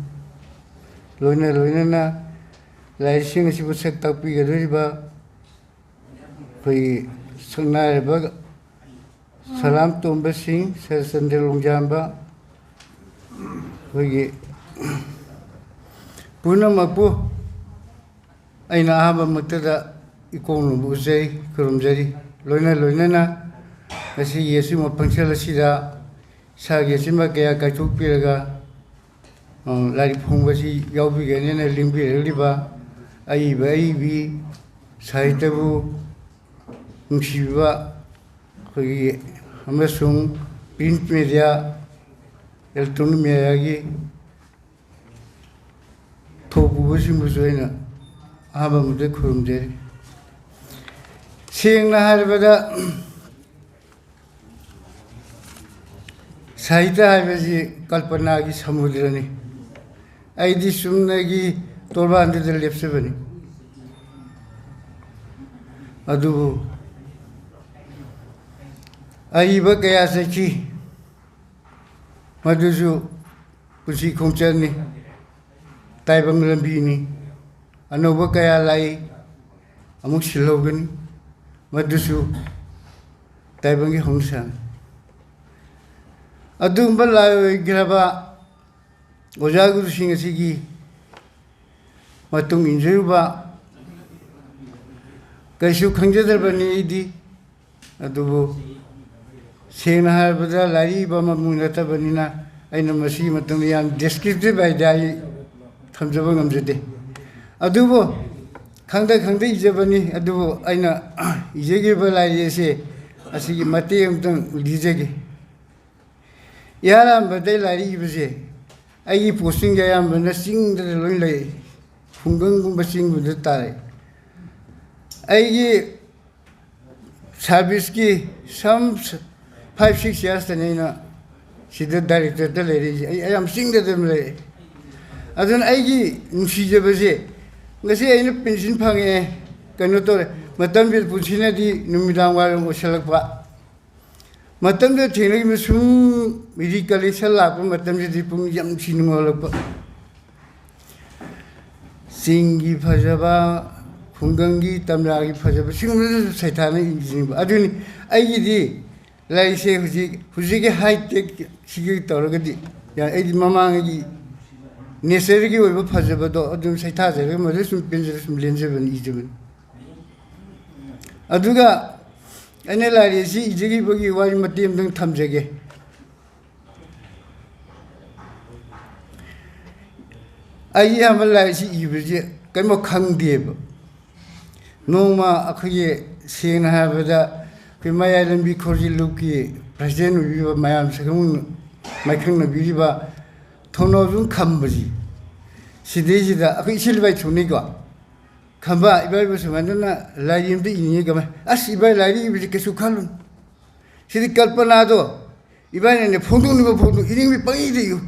ꯂꯣꯏꯅ ꯂꯣꯏꯅꯅ ꯂꯥꯏꯔꯤꯛꯁꯤꯡ ꯑꯁꯤꯕꯨ ꯁꯛ ꯇꯥꯛꯄꯤꯒꯗꯧꯔꯤꯕ ꯑꯩꯈꯣꯏꯒꯤ ꯁꯛꯅꯥꯏꯔꯕ ꯁꯂꯥꯝ ꯇꯣꯝꯕ ꯁꯤꯡ, ꯁꯔꯆꯟꯗ꯭ꯔ ꯂꯣꯡꯖꯥꯝꯕ, ꯑꯩꯈꯣꯏꯒꯤ ꯄꯨꯝꯅꯃꯛꯄꯨ ꯑꯩꯅ ꯑꯍꯥꯟꯕꯃꯛꯇꯗ ꯏꯀꯣꯛ ꯅꯣꯝꯕ ꯎꯖꯩ, ꯈꯨꯔꯨꯝꯖꯔꯤ꯫ ꯂꯣꯏꯅ ꯂꯣꯏꯅꯅ ꯉꯁꯤꯒꯤ ꯑꯁꯤꯒꯨꯝꯕ ꯐꯪꯁꯟ ꯑꯁꯤꯗ ꯏꯁꯥꯒꯤ ꯑꯁꯤꯟꯕ ꯀꯌꯥ ꯀꯥꯏꯊꯣꯛꯄꯤꯔꯒ, ꯑ, ꯂꯥꯏꯔꯤꯛ ꯐꯣꯡꯕꯁꯤ ꯌꯥꯎꯕꯤꯒꯅꯦꯅ ꯂꯦꯡꯕꯤꯔꯛꯂꯤꯕ ꯑꯏꯕ ꯑꯏꯕꯤ ꯁꯥꯍꯤꯇ꯭ꯌꯕꯨ ꯅꯨꯡꯁꯤꯕꯤꯕ ꯑꯩꯈꯣꯏꯒꯤ ꯑꯃꯁꯨꯡ ꯄ꯭ꯔꯤꯟꯠ ꯃꯦꯗꯤꯌꯥ, ꯏꯂꯦꯛꯇ꯭ꯔꯣꯅꯤꯛ ꯃꯦꯗꯤꯌꯥꯒꯤ ꯊꯧꯄꯨꯕꯁꯤꯡꯕꯨꯁꯨ ꯑꯩꯅ ꯑꯍꯥꯟꯕ ꯃꯛꯇꯗ ꯈꯨꯔꯨꯝꯖꯔꯤ꯫ ꯁꯦꯡꯅ ꯍꯥꯏꯔꯕꯗ, ꯁꯥꯍꯤꯇ꯭ꯌ ꯍꯥꯏꯕꯁꯤ ꯀꯜꯄꯅꯥꯒꯤ ꯁꯃꯨꯗ꯭ꯔꯅꯤ꯫ ꯑꯩꯗꯤ ꯆꯨꯝꯅꯒꯤ ꯇꯣꯔꯕꯥꯟꯗꯨꯗ ꯂꯦꯞꯆꯕꯅꯤ꯫ ꯑꯗꯨꯕꯨ ꯑꯏꯕ ꯀꯌꯥ ꯆꯠꯈꯤ, ꯃꯗꯨꯁꯨ ꯄꯨꯟꯁꯤ ꯈꯣꯡꯆꯠꯅꯤ, ꯇꯥꯏꯕꯪ ꯂꯝꯕꯤꯅꯤ꯫ ꯑꯅꯧꯕ ꯀꯌꯥ ꯂꯥꯛꯏ, ꯑꯃꯨꯛ ꯁꯤꯜꯍꯧꯒꯅꯤ, ꯃꯗꯨꯁꯨ ꯇꯥꯏꯕꯪꯒꯤ ꯍꯧꯅꯁꯥꯅꯤ꯫ ꯑꯗꯨꯒꯨꯝꯕ ꯂꯥꯏ ꯑꯣꯏꯈ꯭ꯔꯕ ꯑꯣꯖꯥ ꯒꯨꯔꯨꯁꯤꯡ ꯑꯁꯤꯒꯤ ꯃꯇꯨꯡ ꯏꯟꯖꯔꯨꯕ ꯀꯩꯁꯨ ꯈꯪꯖꯗ꯭ꯔꯕꯅꯤ ꯑꯩꯗꯤ꯫ ꯑꯗꯨꯕꯨ ꯁꯦꯡꯅ ꯍꯥꯏꯔꯕꯗ, ꯂꯥꯏꯔꯤꯛ ꯏꯕ ꯑꯃꯃꯛ ꯅꯠꯇꯕꯅꯤꯅ, ꯑꯩꯅ ꯃꯁꯤꯒꯤ ꯃꯇꯝꯗ ꯌꯥꯝ descriptive idea ꯑꯩ ꯊꯝꯖꯕ ꯉꯝꯖꯗꯦ꯫ ꯑꯗꯨꯕꯨ ꯈꯪꯗ ꯈꯪꯗ ꯏꯖꯕꯅꯤ꯫ ꯑꯗꯨꯕꯨ ꯑꯩꯅ ꯏꯖꯈꯤꯕ ꯂꯥꯏꯔꯤꯛ ꯑꯁꯦ, ꯑꯁꯤꯒꯤ ꯃꯇꯦꯛ ꯑꯃꯇꯪ ꯂꯤꯖꯒꯦ꯫ ꯏꯍꯥꯟ ꯍꯥꯟꯕꯗ ꯂꯥꯏꯔꯤꯛ ꯏꯕꯁꯦ, ꯑꯩꯒꯤ postingꯁꯦ ꯑꯌꯥꯝꯕꯅ ꯆꯤꯡꯗ ꯂꯣꯏ ꯂꯩ, ꯈꯨꯡꯒꯪꯒꯨꯝꯕ ꯆꯤꯡꯒꯨꯝꯕꯗ ꯇꯥꯔꯦ꯫ ꯑꯩꯒꯤ serviceꯀꯤ some five six yearsꯇꯅꯤ ꯑꯩꯅ ꯁꯤꯗ directorꯗ ꯂꯩꯔꯛꯏꯁꯦ꯫ ꯑꯩ ꯑꯌꯥꯝꯕ ꯆꯤꯡꯗ ꯑꯗꯨꯝ ꯂꯩꯔꯛꯑꯦ꯫ ꯑꯗꯨꯅ ꯑꯩꯒꯤ ꯅꯨꯡꯁꯤꯖꯕꯁꯦ, ꯉꯁꯤ ꯑꯩꯅ pension ꯐꯪꯉꯛꯑꯦ, ꯀꯩꯅꯣ ꯇꯧꯔꯦ, ꯃꯇꯝꯁꯤꯗ ꯄꯨꯟꯁꯤꯅꯗꯤ ꯅꯨꯃꯤꯗꯥꯡ ꯋꯥꯏꯔꯝ ꯑꯣꯏꯁꯜꯂꯛꯄ꯫ ꯃꯇꯝꯗꯨꯗ ꯊꯦꯡꯅꯈꯤꯕ ꯁꯨꯝ recollection ꯂꯥꯛꯄ ꯃꯇꯝꯁꯤꯗꯤ ꯄꯨꯛꯅꯤꯡ ꯌꯥꯝ ꯅꯨꯡꯁꯤ ꯅꯨꯡꯉꯣꯜꯂꯛꯄ꯫ ꯆꯤꯡꯒꯤ ꯐꯖꯕ, ꯈꯨꯡꯒꯪꯒꯤ ꯇꯝꯌꯥꯒꯤ ꯐꯖꯕ, ꯁꯤꯒꯨꯝꯕꯗꯁꯨ ꯁꯩꯊꯥꯅ ꯏꯖꯅꯤꯡꯕ꯫ ꯑꯗꯨꯅꯤ ꯑꯩꯒꯤꯗꯤ ꯂꯥꯏꯔꯤꯛꯁꯦ ꯍꯧꯖꯤꯛ, ꯍꯧꯖꯤꯛꯀꯤ high techꯁꯤꯒ ꯇꯧꯔꯒꯗꯤ ꯌꯥꯏ꯫ ꯑꯩꯗꯤ ꯃꯃꯥꯡꯒꯤ natureꯒꯤ ꯑꯣꯏꯕ ꯐꯖꯕꯗꯣ ꯑꯗꯨꯝ ꯁꯩꯊꯥꯖꯔꯒ ꯃꯗꯨ ꯁꯨꯝ ꯄꯦꯟꯖꯔ ꯁꯨꯝ ꯂꯦꯟꯖꯕꯅꯤ, ꯏꯖꯕꯅꯤ꯫ ꯑꯗꯨꯒ ꯑꯩꯅ ꯂꯥꯏꯔꯤꯛ ꯑꯁꯤ ꯏꯖꯈꯤꯕꯒꯤ ꯋꯥꯔꯤ ꯃꯇꯦꯛ ꯑꯃꯇꯪ ꯊꯝꯖꯒꯦ꯫ ꯑꯩ ꯑꯌꯥꯝꯕ ꯂꯥꯏꯔꯤꯛꯁꯤ ꯏꯕꯁꯤ ꯀꯔꯤꯝꯐꯥꯎ ꯈꯪꯗꯦꯕ꯫ ꯅꯣꯡꯃ ꯑꯩꯈꯣꯏꯒꯤ, ꯁꯦꯡꯅ ꯍꯥꯏꯔꯕꯗ, ꯑꯩꯈꯣꯏ ꯃꯌꯥꯏ ꯂꯝꯕꯤ ꯈꯣꯔꯖꯤ ꯂꯨꯞꯀꯤ president ꯑꯣꯏꯕꯤꯔꯤꯕ, ꯃꯌꯥꯝ ꯁꯛꯈꯪ ꯃꯥꯏꯈꯪꯅꯕꯤꯔꯤꯕ ꯊꯧꯅꯥꯎꯖꯝ ꯈꯝꯕꯁꯤ, ꯁꯤꯗꯩꯁꯤꯗ ꯑꯩꯈꯣꯏ ꯏꯆꯤꯜ ꯏꯕꯥꯏ ꯊꯣꯛꯅꯩꯀꯣ꯫ ꯈꯝꯕ, ꯏꯕꯥꯏꯕꯨ ꯁꯨꯃꯥꯏꯅ ꯂꯥꯏꯔꯤꯛ ꯑꯝꯇ ꯏꯅꯤꯡꯉꯤ꯫ ꯀꯃꯥꯏ? ꯑꯁ, ꯏꯕꯥꯏ, ꯂꯥꯏꯔꯤꯛ ꯏꯕꯁꯤ ꯀꯩꯁꯨ ꯈꯜꯂꯨꯅꯨ꯫ ꯁꯤꯗꯤ ꯀꯜꯄꯅꯥꯗꯣ, ꯏꯕꯥꯅꯤꯅ ꯐꯣꯡꯗꯣꯛꯅꯤꯡꯕ ꯐꯣꯡꯗꯣꯛ, ꯏꯅꯤꯡꯕ ꯄꯪꯏꯗ ꯏꯌꯨ꯫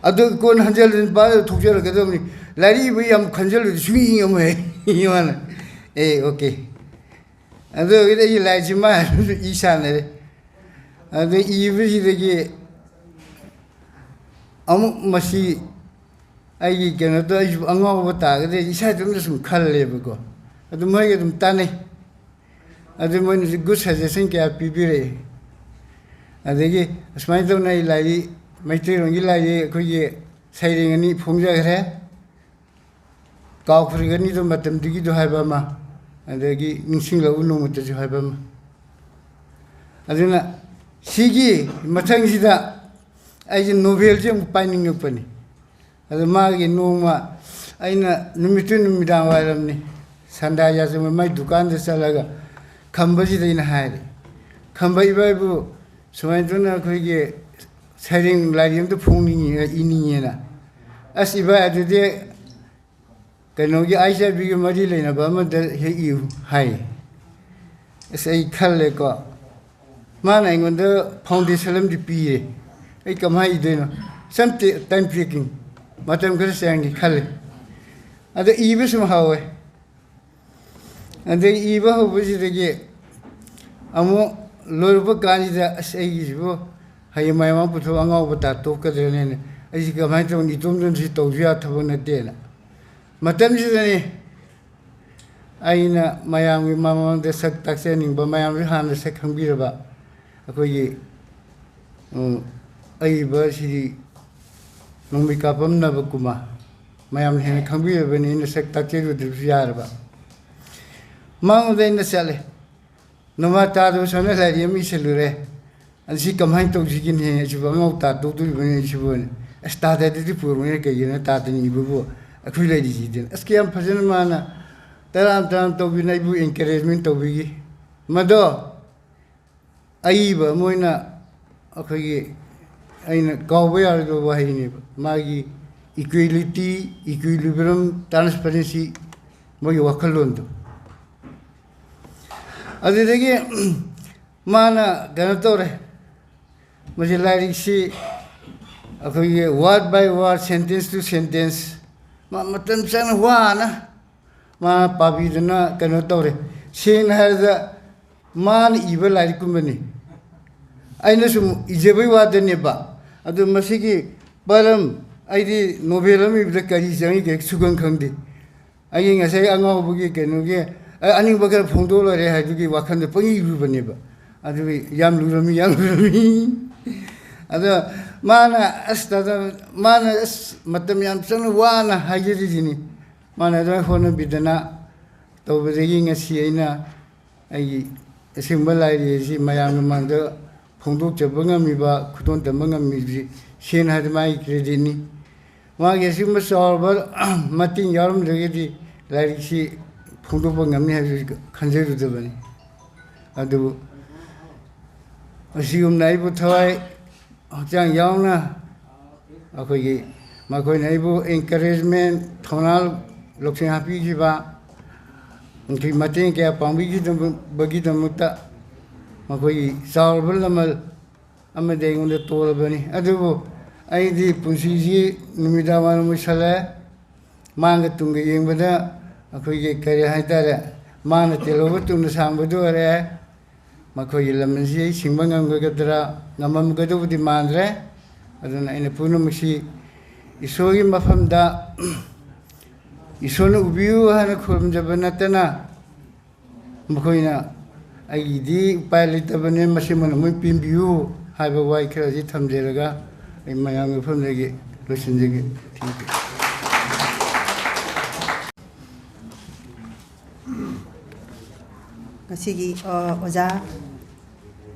ꯑꯗꯨ ꯀꯣꯟꯅ ꯍꯟꯖꯤꯜ ꯍꯟꯖꯤꯜ ꯄꯥꯔꯒ ꯊꯣꯛꯆꯔꯛꯀꯗꯕꯅꯤ꯫ ꯂꯥꯏꯔꯤꯛ ꯏꯕ ꯌꯥꯝ ꯈꯟꯖꯜꯂꯨꯗꯤ ꯁꯨꯡꯏ ꯏ ꯉꯝꯃꯣꯏ ꯍꯥꯏ ꯃꯥꯅ꯫ ꯑꯦ, okay꯫ ꯑꯗꯨ ꯑꯣꯏꯔꯒꯗꯤ ꯑꯩꯒꯤ ꯂꯥꯏꯔꯤꯛꯁꯤ ꯃꯥ ꯑꯗꯨꯝ ꯏ ꯁꯥꯟꯅꯔꯦ꯫ ꯑꯗꯨ ꯏꯕꯁꯤꯗꯒꯤ ꯑꯃꯨꯛ ꯃꯁꯤ ꯑꯩꯒꯤ ꯀꯩꯅꯣꯗꯣ, ꯑꯩꯁꯨ ꯑꯉꯥꯎꯕ ꯇꯥꯒꯗ꯭ꯔꯥ ꯏꯁꯥ ꯏꯇꯣꯝꯇ ꯁꯨꯝ ꯈꯜꯂꯦꯕꯀꯣ꯫ ꯑꯗꯨ ꯃꯣꯏꯒ ꯑꯗꯨꯝ ꯇꯥꯟꯅꯩ꯫ ꯑꯗꯨ ꯃꯣꯏꯅꯁꯨ good suggestion ꯀꯌꯥ ꯄꯤꯕꯤꯔꯛꯑꯦ꯫ ꯑꯗꯒꯤ ꯑꯁꯨꯃꯥꯏꯅ ꯇꯧꯅ ꯑꯩ ꯂꯥꯏꯔꯤꯛ, ꯃꯩꯇꯩꯂꯣꯟꯒꯤ ꯂꯥꯏꯔꯤꯛ ꯑꯩꯈꯣꯏꯒꯤ ꯁꯩꯔꯦꯡ ꯑꯅꯤ ꯐꯣꯡꯖꯈ꯭ꯔꯦ꯫ ꯀꯥꯎꯈ꯭ꯔꯒꯅꯤꯗꯣ ꯃꯇꯝꯗꯨꯒꯤꯗꯣ ꯍꯥꯏꯕ ꯑꯃ, ꯑꯗꯒꯤ ꯅꯤꯡꯁꯤꯡꯂꯛꯎ ꯅꯣꯡꯃꯇꯁꯨ ꯍꯥꯏꯕ ꯑꯃ꯫ ꯑꯗꯨꯅ ꯁꯤꯒꯤ ꯃꯊꯪꯁꯤꯗ ꯑꯩꯁꯦ ꯅꯣꯕꯦꯜꯁꯦ ꯑꯃꯨꯛ ꯄꯥꯏꯅꯤꯡꯉꯛꯄꯅꯤ꯫ ꯑꯗ ꯃꯥꯒꯤ ꯅꯣꯡꯃ ꯑꯩꯅ, ꯅꯨꯃꯤꯠꯇꯨ ꯅꯨꯃꯤꯗꯥꯡ ꯋꯥꯏꯔꯝꯅꯤ, ꯁꯟꯗꯥ ꯌꯥꯆꯪꯕ ꯃꯥꯏ ꯗꯨꯀꯥꯟꯗ ꯆꯠꯂꯒ ꯈꯝꯕꯁꯤꯗ ꯑꯩꯅ ꯍꯥꯏꯔꯦ, "ꯈꯝꯕ ꯏꯕꯥꯏꯕꯨ, ꯁꯨꯃꯥꯏꯅ ꯇꯧꯅ ꯑꯩꯈꯣꯏꯒꯤ ꯁꯩꯔꯦꯡ ꯂꯥꯏꯔꯤꯛ ꯑꯝꯇ ꯐꯣꯡꯅꯤꯡꯉꯤ, ꯏꯅꯤꯡꯉꯦꯅ"꯫ "ꯑꯁ ꯏꯕꯥꯏ, ꯑꯗꯨꯗꯤ ꯀꯩꯅꯣꯒꯤ ꯑꯥꯏ ꯁꯤ ꯑꯥꯔ ꯕꯤꯒꯤ ꯃꯔꯤ ꯂꯩꯅꯕ ꯑꯃꯗ ꯍꯦꯛ ꯏꯌꯨ" ꯍꯥꯏ꯫ ꯑꯁ ꯑꯩ ꯈꯜꯂꯦꯀꯣ, ꯃꯥꯅ ꯑꯩꯉꯣꯟꯗ ꯐꯥꯎꯟꯗꯦꯁꯟ ꯑꯃꯗꯤ ꯄꯤꯔꯦ, ꯑꯩ ꯀꯃꯥꯏꯅ ꯏꯗꯣꯏꯅꯣ? "Some ti- time taking, ꯃꯇꯝ ꯈꯔ ꯆꯪꯒꯦ" ꯈꯜꯂꯦ꯫ ꯑꯗ ꯏꯕ ꯁꯨꯝ ꯍꯧꯋꯦ꯫ ꯑꯗꯩ ꯏꯕ ꯍꯧꯕꯁꯤꯗꯒꯤ ꯑꯃꯨꯛ ꯂꯣꯏꯔꯛꯄ ꯀꯥꯟꯁꯤꯗ, "ꯑꯁ, ꯑꯩꯒꯤꯁꯤꯕꯨ ꯍꯌꯦꯡ ꯃꯌꯥꯝ ꯑꯃ ꯄꯨꯊꯣꯛ ꯑꯉꯥꯎꯕ ꯇꯥ ꯇꯣꯛꯀꯗ꯭ꯔꯅꯦꯅ, ꯑꯩꯁꯤ ꯀꯃꯥꯏꯅ ꯇꯧꯅꯤ? ꯏꯇꯣꯝꯗꯅ ꯁꯤ ꯇꯧꯁꯨ ꯌꯥ ꯊꯕꯛ ꯅꯠꯇꯦꯅ"꯫ ꯃꯇꯝꯁꯤꯗꯅꯤ ꯑꯩꯅ ꯃꯌꯥꯝꯒꯤ ꯃꯃꯥꯡꯗ ꯁꯛ ꯇꯥꯛꯆꯅꯤꯡꯕ, ꯃꯌꯥꯝꯁꯨ ꯍꯥꯟꯅ ꯁꯛ ꯈꯪꯕꯤꯔꯕ ꯑꯩꯈꯣꯏꯒꯤ, ꯎꯝ, ꯑꯏꯕ ꯁꯤꯗꯤ ꯅꯣꯡꯃꯩ ꯀꯥꯞꯄꯝ ꯅꯕꯀꯨꯃꯥꯔ, ꯃꯌꯥꯝꯅ ꯍꯦꯟꯅ ꯈꯪꯕꯤꯔꯕꯅꯤꯅ ꯁꯛ ꯇꯥꯛꯆꯔꯨꯗ꯭ꯔꯁꯨ ꯌꯥꯔꯕ꯫ ꯃꯉꯣꯟꯗ ꯑꯩꯅ ꯆꯠꯂꯦ, "ꯅꯃꯥ ꯇꯥꯗꯕ ꯁꯣꯝꯗ ꯂꯥꯏꯔꯤꯛ ꯑꯃ ꯏꯁꯜꯂꯨꯔꯦ, ꯑꯗꯨ ꯁꯤ ꯀꯃꯥꯏꯅ ꯇꯧꯁꯤꯒꯦꯅꯦ? ꯑꯩꯁꯤꯕꯨ ꯑꯉꯥꯎ ꯇꯥ ꯇꯣꯛꯇꯣꯔꯤꯕꯅꯤ ꯑꯩꯁꯤꯕꯨ"꯫ "ꯑꯁ, ꯇꯥꯗꯗꯤ ꯄꯨꯔꯛꯎꯅꯦ, ꯀꯩꯒꯤꯅꯣ ꯇꯥꯗꯅ ꯏꯕꯕꯨ ꯑꯩꯈꯣꯏ ꯂꯩꯔꯤꯁꯤꯗꯤ"꯫ ꯑꯁ, ꯀꯌꯥꯝ ꯐꯖꯅ ꯃꯥꯅ ꯇꯔꯥꯝ ꯇꯔꯥꯝ ꯇꯧꯕꯤꯅ ꯑꯩꯕꯨ encouragement ꯇꯧꯕꯤꯈꯤ꯫ ꯃꯗꯣ ꯑꯏꯕ ꯑꯃ ꯑꯣꯏꯅ ꯑꯩꯈꯣꯏꯒꯤ, ꯑꯩꯅ ꯀꯥꯎꯕ ꯌꯥꯔꯣꯏꯗꯕ ꯋꯥꯍꯩꯅꯦꯕ, ꯃꯥꯒꯤ equality, equilibrium, transparency, ꯃꯣꯏꯒꯤ ꯋꯥꯈꯜꯂꯣꯟꯗꯣ꯫ ꯑꯗꯨꯗꯒꯤ ꯃꯥꯅ ꯀꯩꯅꯣ ꯇꯧꯔꯦ, ꯃꯁꯤ ꯂꯥꯏꯔꯤꯛꯁꯤ ꯑꯩꯈꯣꯏꯒꯤ word by word, sentence to sentence, ꯃꯥ ꯃꯇꯝ ꯆꯪꯅ ꯋꯥꯅ ꯃꯥ ꯄꯥꯕꯤꯗꯨꯅ ꯀꯩꯅꯣ ꯇꯧꯔꯦ꯫ ꯁꯦꯡꯅ ꯍꯥꯏꯔꯕꯗ ꯃꯥꯅ ꯏꯕ ꯂꯥꯏꯔꯤꯛꯀꯨꯝꯕꯅꯤ꯫ ꯑꯩꯅ ꯁꯨꯝ ꯏꯖꯕꯩ ꯋꯥꯗꯅꯦꯕ꯫ ꯑꯗꯨ ꯃꯁꯤꯒꯤ ꯄꯔꯝ, ꯑꯩꯗꯤ ꯅꯣꯕꯦꯜ ꯑꯃ ꯏꯕꯗ ꯀꯔꯤ ꯆꯪꯉꯤ ꯀꯩ ꯁꯨꯈꯪ ꯈꯪꯗꯦ꯫ ꯑꯩꯒꯤ ꯉꯁꯥꯏ ꯑꯉꯥꯎꯕꯒꯤ ꯀꯩꯅꯣꯒꯤ, ꯑ-, ꯑꯅꯤꯡꯕ ꯈꯔ ꯐꯣꯡꯗꯣꯛ ꯂꯣꯏꯔꯦ ꯍꯥꯏꯗꯨꯒꯤ ꯋꯥꯈꯜꯗ ꯄꯪꯏ ꯏꯔꯨꯕꯅꯦꯕ꯫ ꯑꯗꯨꯒꯤ ꯌꯥꯝ ꯂꯨꯔꯝꯃꯤ, ꯌꯥꯝ ꯂꯨꯔꯝꯃꯤ꯫ ꯑꯗꯣ ꯃꯥꯅ, ꯑꯁ, ꯇꯥꯗ, ꯃꯥꯅ, ꯑꯁ, ꯃꯇꯝ ꯌꯥꯝ ꯆꯪꯅ ꯋꯥꯅ ꯍꯥꯏꯖꯔꯤꯁꯤꯅꯤ꯫ ꯃꯥꯅ ꯑꯗꯨꯃꯥꯏꯅ ꯍꯣꯠꯅꯕꯤꯗꯅ ꯇꯧꯕꯗꯒꯤ ꯉꯁꯤ ꯑꯩꯅ ꯑꯩꯒꯤ ꯑꯁꯤꯒꯨꯝꯕ ꯂꯥꯏꯔꯤꯛ ꯑꯁꯤ ꯃꯌꯥꯝꯒꯤ ꯃꯥꯡꯗ ꯐꯣꯡꯗꯣꯛꯆꯕ ꯉꯝꯃꯤꯕ, ꯈꯨꯗꯣꯜ ꯇꯝꯕ ꯉꯝꯃꯤꯕꯁꯤ ꯁꯦꯡꯅ ꯍꯥꯏꯔꯗꯤ ꯃꯥꯒꯤ creditꯅꯤ꯫ ꯃꯥꯒꯤ ꯑꯁꯤꯒꯨꯝꯕ ꯆꯥꯎꯔꯕ ꯃꯇꯦꯡ ꯌꯥꯎꯔꯝꯗ꯭ꯔꯒꯗꯤ ꯂꯥꯏꯔꯤꯛꯁꯤ ꯐꯣꯡꯗꯣꯛꯄ ꯉꯝꯅꯤ ꯍꯥꯏꯕꯁꯤ ꯈꯟꯖꯔꯨꯗꯕꯅꯤ꯫ ꯑꯗꯨꯕꯨ ꯑꯁꯤꯒꯨꯝꯅ ꯑꯩꯕꯨ ꯊꯋꯥꯏ ꯍꯛꯆꯥꯡ ꯌꯥꯎꯅ ꯑꯩꯈꯣꯏꯒꯤ ꯃꯈꯣꯏꯅ ꯑꯩꯕꯨ encouragement, ꯊꯧꯅꯥ ꯂꯧꯁꯤꯡ ꯍꯥꯞꯄꯤꯈꯤꯕ, ꯑꯩꯈꯣꯏ ꯃꯇꯦꯡ ꯀꯌꯥ ꯄꯥꯡꯕꯤꯈꯤꯕꯒꯤꯗꯃꯛꯇ ꯃꯈꯣꯏꯒꯤ ꯆꯥꯎꯔꯕ ꯂꯃꯜ ꯑꯃꯗꯤ ꯑꯩꯉꯣꯟꯗ ꯇꯣꯜꯂꯕꯅꯤ꯫ ꯑꯗꯨꯕꯨ ꯑꯩꯗꯤ ꯄꯨꯟꯁꯤꯁꯤ ꯅꯨꯃꯤꯗꯥꯡ ꯋꯥꯏꯔꯝ ꯑꯣꯏꯁꯜꯂꯦ, ꯃꯥꯡꯒ ꯇꯨꯡꯒ ꯌꯦꯡꯕꯗ ꯑꯩꯈꯣꯏꯒꯤ ꯀꯔꯤ ꯍꯥꯏꯇꯥꯔꯦ, ꯃꯥꯅ ꯇꯦꯜꯍꯧꯕ ꯇꯨꯡꯅ ꯁꯥꯡꯕꯗꯨ ꯑꯣꯏꯔꯦ꯫ ꯃꯈꯣꯏꯒꯤ ꯂꯃꯟꯁꯤ ꯑꯩ ꯁꯤꯡꯕ ꯉꯝꯒꯗ꯭ꯔꯥ? ꯉꯝꯃꯝꯒꯗꯧꯕꯗꯤ ꯃꯥꯟꯗ꯭ꯔꯦ꯫ ꯑꯗꯨꯅ ꯑꯩꯅ ꯄꯨꯝꯅꯃꯛꯁꯤ ꯏꯁꯣꯔꯒꯤ ꯃꯐꯝꯗ ꯏꯁꯣꯔꯅ ꯎꯕꯤꯌꯨ ꯍꯥꯏꯅ ꯈꯨꯔꯨꯝꯖꯕ ꯅꯠꯇꯅ, ꯃꯈꯣꯏꯅ "ꯑꯩꯒꯤꯗꯤ ꯎꯄꯥꯏ ꯂꯩꯇꯕꯅꯤ, ꯃꯁꯤꯃꯅ ꯃꯣꯏ ꯄꯦꯟꯕꯤꯌꯨ" ꯍꯥꯏꯕ ꯋꯥꯍꯩ ꯈꯔꯁꯤ ꯊꯝꯖꯔꯒ ꯑꯩ ꯃꯌꯥꯝꯒꯤ ꯃꯐꯝꯗꯒꯤ ꯂꯣꯏꯁꯤꯟꯖꯒꯦ꯫ Thank you꯫ ꯉꯁꯤꯒꯤ, ꯑ, ꯑꯣꯖꯥ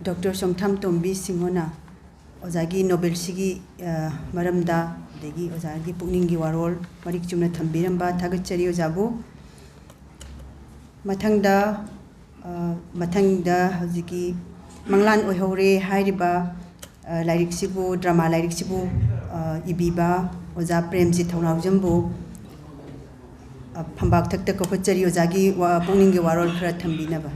ꯗꯣꯛꯇꯔ ꯆꯣꯡꯊꯥꯝ ꯇꯣꯝꯕꯤ ꯁꯤꯡꯍꯣꯅ ꯑꯣꯖꯥꯒꯤ ꯅꯣꯕꯦꯜꯁꯤꯒꯤ, ꯑ, ꯃꯔꯝꯗ, ꯑꯗꯒꯤ ꯑꯣꯖꯥꯒꯤ ꯄꯨꯛꯅꯤꯡꯒꯤ ꯋꯥꯔꯣꯜ ꯃꯔꯤꯛ ꯆꯨꯝꯅ ꯊꯝꯕꯤꯔꯝꯕ ꯊꯥꯒꯠꯆꯔꯤ ꯑꯣꯖꯥꯕꯨ꯫ ꯃꯊꯪꯗ, ꯑ, ꯃꯊꯪꯗ ꯍꯧꯖꯤꯛꯀꯤ ꯃꯪꯂꯥꯟ ꯑꯣꯏꯍꯧꯔꯦ ꯍꯥꯏꯔꯤꯕ, ꯑ, ꯂꯥꯏꯔꯤꯛꯁꯤꯕꯨ, ꯗ꯭ꯔꯃꯥ ꯂꯥꯏꯔꯤꯛꯁꯤꯕꯨ, ꯑ, ꯏꯕꯤꯕ ꯑꯣꯖꯥ ꯄ꯭ꯔꯦꯝꯖꯤꯠ ꯊꯧꯅꯥꯎꯖꯝꯕꯨ, ꯑ, ꯐꯝꯕꯥꯛ ꯊꯛꯇ ꯀꯧꯈꯠꯆꯔꯤ ꯑꯣꯖꯥꯒꯤ ꯋꯥ-, ꯄꯨꯛꯅꯤꯡꯒꯤ ꯋꯥꯔꯣꯜ ꯈꯔ ꯊꯝꯕꯤꯅꯕ꯫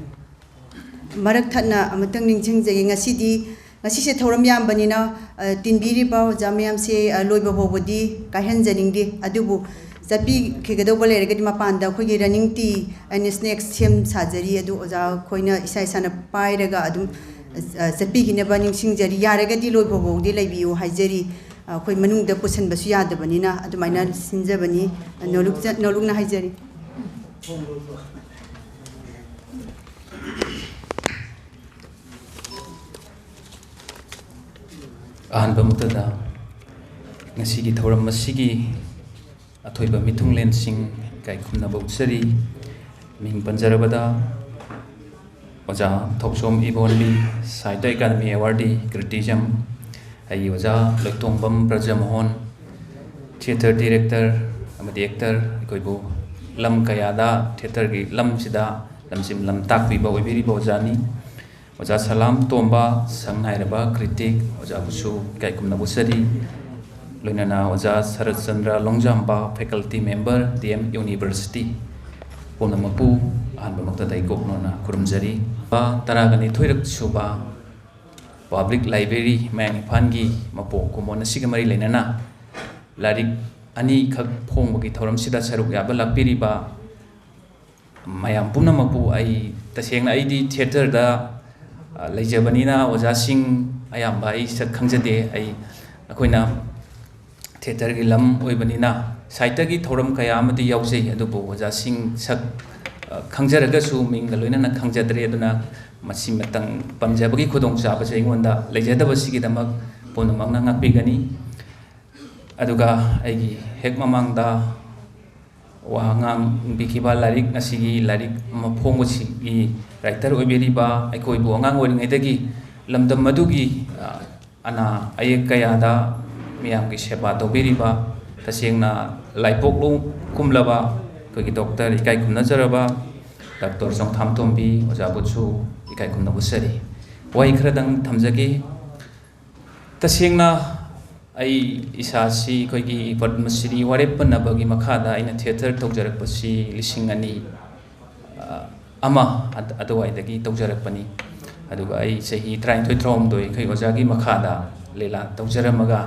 ꯃꯔꯛ ꯊꯠꯅ ꯑꯃꯇꯪ ꯅꯤꯡꯁꯤꯡꯖꯒꯦ, ꯉꯁꯤꯗꯤ, ꯉꯁꯤꯁꯦ ꯊꯧꯔꯝ ꯌꯥꯝꯕꯅꯤꯅ, ꯑ, ꯇꯤꯟꯕꯤꯔꯤꯕ ꯑꯣꯖꯥ ꯃꯌꯥꯝꯁꯦ, ꯑ, ꯂꯣꯏꯕ ꯐꯥꯎꯕꯗꯤ ꯀꯥꯏꯍꯟꯖꯅꯤꯡꯗꯦ꯫ ꯑꯗꯨꯕꯨ ꯆꯠꯄꯤꯈꯤꯒꯗꯧꯕ ꯂꯩꯔꯒꯗꯤ ꯃꯄꯥꯟꯗ ꯑꯩꯈꯣꯏꯒꯤ running tea and snacks ꯁꯦꯝ ꯁꯥꯖꯔꯤ꯫ ꯑꯗꯨ ꯑꯣꯖꯥ ꯑꯩꯈꯣꯏꯅ ꯏꯁꯥ ꯏꯁꯥꯅ ꯄꯥꯏꯔꯒ ꯑꯗꯨꯝ, ꯑ, ꯆꯠꯄꯤꯈꯤꯅꯕ ꯅꯤꯡꯁꯤꯡꯖꯔꯤ꯫ ꯌꯥꯔꯒꯗꯤ ꯂꯣꯏꯕ ꯐꯥꯎꯕꯗꯤ ꯂꯩꯕꯤꯌꯨ ꯍꯥꯏꯖꯔꯤ꯫ ꯑ, ꯑꯩꯈꯣꯏ ꯃꯅꯨꯡꯗ ꯄꯨꯁꯟꯕꯁꯨ ꯌꯥꯗꯕꯅꯤꯅ ꯑꯗꯨꯃꯥꯏꯅ ꯁꯤꯟꯖꯕꯅꯤ꯫ ꯅꯣꯂꯨꯛ ꯆ-, ꯅꯣꯂꯨꯛꯅ ꯍꯥꯏꯖꯔꯤ꯫ ꯑꯍꯥꯟꯕ ꯃꯛꯇꯗ ꯉꯁꯤꯒꯤ ꯊꯧꯔꯝ ꯑꯁꯤꯒꯤ ꯑꯊꯣꯏꯕ ꯃꯤꯊꯨꯡꯂꯦꯟꯁꯤꯡ ꯏꯀꯥꯏ ꯈꯨꯝꯅꯕ ꯎꯠꯆꯔꯤ꯫ ꯃꯤꯡ ꯄꯟꯖꯔꯕꯗ ꯑꯣꯖꯥ ꯊꯧꯁꯣꯝ ꯏꯕꯣꯟꯕꯤ, ꯁꯥꯍꯤꯇ꯭ꯌ ꯑꯦꯀꯥꯗꯃꯤ ꯑꯦꯋꯥꯔꯗꯤ, ꯀ꯭ꯔꯤꯇꯤꯖꯝ, ꯑꯩꯒꯤ ꯑꯣꯖꯥ ꯂꯣꯏꯇꯣꯡꯕꯝ ꯕ꯭ꯔꯖꯃꯣꯍꯟ, ꯊꯤꯌꯦꯇꯔ ꯗꯤꯔꯦꯛꯇꯔ ꯑꯃꯗꯤ ꯑꯦꯛꯇꯔ, ꯑꯩꯈꯣꯏꯕꯨ ꯂꯝ ꯀꯌꯥꯗ ꯊꯤꯌꯦꯇꯔꯒꯤ ꯂꯝꯁꯤꯗ ꯂꯝꯖꯤꯡ ꯂꯝꯇꯥꯛꯄꯤꯕ ꯑꯣꯏꯕꯤꯔꯤꯕ ꯑꯣꯖꯥꯅꯤ꯫ ꯑꯣꯖꯥ ꯁꯂꯥꯝ ꯇꯣꯝꯕ, ꯁꯛꯅꯥꯏꯔꯕ ꯀ꯭ꯔꯤꯇꯤꯛ, ꯑꯣꯖꯥꯕꯨꯁꯨ ꯏꯀꯥꯏ ꯈꯨꯝꯅꯕ ꯎꯠꯆꯔꯤ꯫ ꯂꯣꯏꯅꯅ ꯑꯣꯖꯥ Saratchandra ꯂꯣꯡꯖꯥꯝꯕ, faculty member, D M University, ꯄꯨꯝꯅꯃꯛꯄꯨ ꯑꯍꯥꯟꯕꯃꯛꯇꯗ ꯏꯀꯣꯛꯅꯣꯅ ꯈꯨꯔꯨꯝꯖꯔꯤ꯫ ꯇꯔꯥꯒ ꯅꯤꯊꯣꯏꯔꯛ ꯁꯨꯕ Public Library ꯃꯌꯥꯡ ꯏꯝꯐꯥꯜꯒꯤ ꯃꯄꯣꯛ ꯀꯨꯝꯑꯣꯟ ꯑꯁꯤꯒ ꯃꯔꯤ ꯂꯩꯅꯅ ꯂꯥꯏꯔꯤꯛ ꯑꯅꯤꯈꯛ ꯐꯣꯡꯕꯒꯤ ꯊꯧꯔꯝꯁꯤꯗ ꯁꯔꯨꯛ ꯌꯥꯕ ꯂꯥꯛꯄꯤꯔꯤꯕ ꯃꯌꯥꯝ ꯄꯨꯝꯅꯃꯛꯄꯨ ꯑꯩ ꯇꯁꯦꯡꯅ ꯑꯩꯗꯤ ꯊꯤꯌꯦꯇꯔꯗ, ꯑ, ꯂꯩꯖꯕꯅꯤꯅ ꯑꯣꯖꯥꯁꯤꯡ ꯑꯌꯥꯝꯕ ꯑꯩ ꯁꯛ ꯈꯪꯖꯗꯦ꯫ ꯑꯩ, ꯑꯩꯈꯣꯏꯅ ꯊꯤꯌꯦꯇꯔꯒꯤ ꯂꯝ ꯑꯣꯏꯕꯅꯤꯅ ꯁꯥꯍꯤꯇ꯭ꯌꯒꯤ ꯊꯧꯔꯝ ꯀꯌꯥ ꯑꯃꯗꯤ ꯌꯥꯎꯖꯩ, ꯑꯗꯨꯕꯨ ꯑꯣꯖꯥꯁꯤꯡ ꯁꯛ, ꯑ, ꯈꯪꯖꯔꯒꯁꯨ ꯃꯤꯡꯒ ꯂꯣꯏꯅꯅ ꯈꯪꯖꯗ꯭ꯔꯦ꯫ ꯑꯗꯨꯅ ꯃꯁꯤ ꯃꯇꯪ ꯄꯟꯖꯕꯒꯤ ꯈꯨꯗꯣꯡꯆꯥꯕꯁꯦ ꯑꯩꯉꯣꯟꯗ ꯂꯩꯖꯗꯕꯁꯤꯒꯤꯗꯃꯛ ꯄꯨꯝꯅꯃꯛꯅ ꯉꯥꯛꯄꯤꯒꯅꯤ꯫ ꯑꯗꯨꯒ ꯑꯩꯒꯤ ꯍꯦꯛ ꯃꯃꯥꯡꯗ ꯋꯥ ꯉꯥꯡꯕꯤꯈꯤꯕ ꯂꯥꯏꯔꯤꯛ, ꯉꯁꯤꯒꯤ ꯂꯥꯏꯔꯤꯛ ꯑꯃ ꯐꯣꯡꯕꯁꯤꯒꯤ writer ꯑꯣꯏꯕꯤꯔꯤꯕ, ꯑꯩꯈꯣꯏꯕꯨ ꯑꯉꯥꯡ ꯑꯣꯏꯔꯤꯉꯩꯗꯒꯤ ꯂꯝꯗꯝ ꯑꯗꯨꯒꯤ, ꯑ, ꯑꯅꯥ ꯑꯌꯦꯛ ꯀꯌꯥꯗ ꯃꯤꯌꯥꯝꯒꯤ ꯁꯦꯕꯥ ꯇꯧꯕꯤꯔꯤꯕ, ꯇꯁꯦꯡꯅ ꯂꯥꯏꯄꯣꯛꯂꯣ ꯀꯨꯝꯂꯕ ꯑꯩꯈꯣꯏꯒꯤ ꯗꯣꯛꯇꯔ ꯏꯀꯥꯏ ꯈꯨꯝꯅꯖꯔꯕ ꯗꯣꯛꯇꯔ ꯆꯣꯡꯊꯥꯝ ꯇꯣꯝꯕꯤ ꯑꯣꯖꯥꯕꯨꯁꯨ ꯏꯀꯥꯏ ꯈꯨꯝꯅꯕ ꯎꯠꯆꯔꯤ꯫ ꯋꯥꯍꯩ ꯈꯔꯗꯪ ꯊꯝꯖꯒꯦ꯫ ꯇꯁꯦꯡꯅ ꯑꯩ ꯏꯁꯥꯁꯤ ꯑꯩꯈꯣꯏꯒꯤ ꯄꯗꯃꯁ꯭ꯔꯤ ꯋꯥꯔꯦꯞ ꯄꯟꯅꯕꯒꯤ ꯃꯈꯥꯗ ꯑꯩꯅ ꯊꯤꯌꯦꯇꯔ ꯇꯧꯖꯔꯛꯄꯁꯤ ꯂꯤꯁꯤꯡ ꯑꯅꯤ, ꯑ, ꯑꯃ ꯑꯗ-, ꯑꯗꯨꯋꯥꯏꯗꯒꯤ ꯇꯧꯖꯔꯛꯄꯅꯤ꯫ ꯑꯗꯨꯒ ꯑꯩ ꯆꯍꯤ ꯇꯔꯥꯅꯤꯊꯣꯏ, ꯇꯔꯥꯍꯨꯝꯗꯣꯏ ꯑꯩꯈꯣꯏ ꯑꯣꯖꯥꯒꯤ ꯃꯈꯥꯗ ꯂꯤꯂꯥ ꯇꯧꯖꯔꯝꯃꯒ,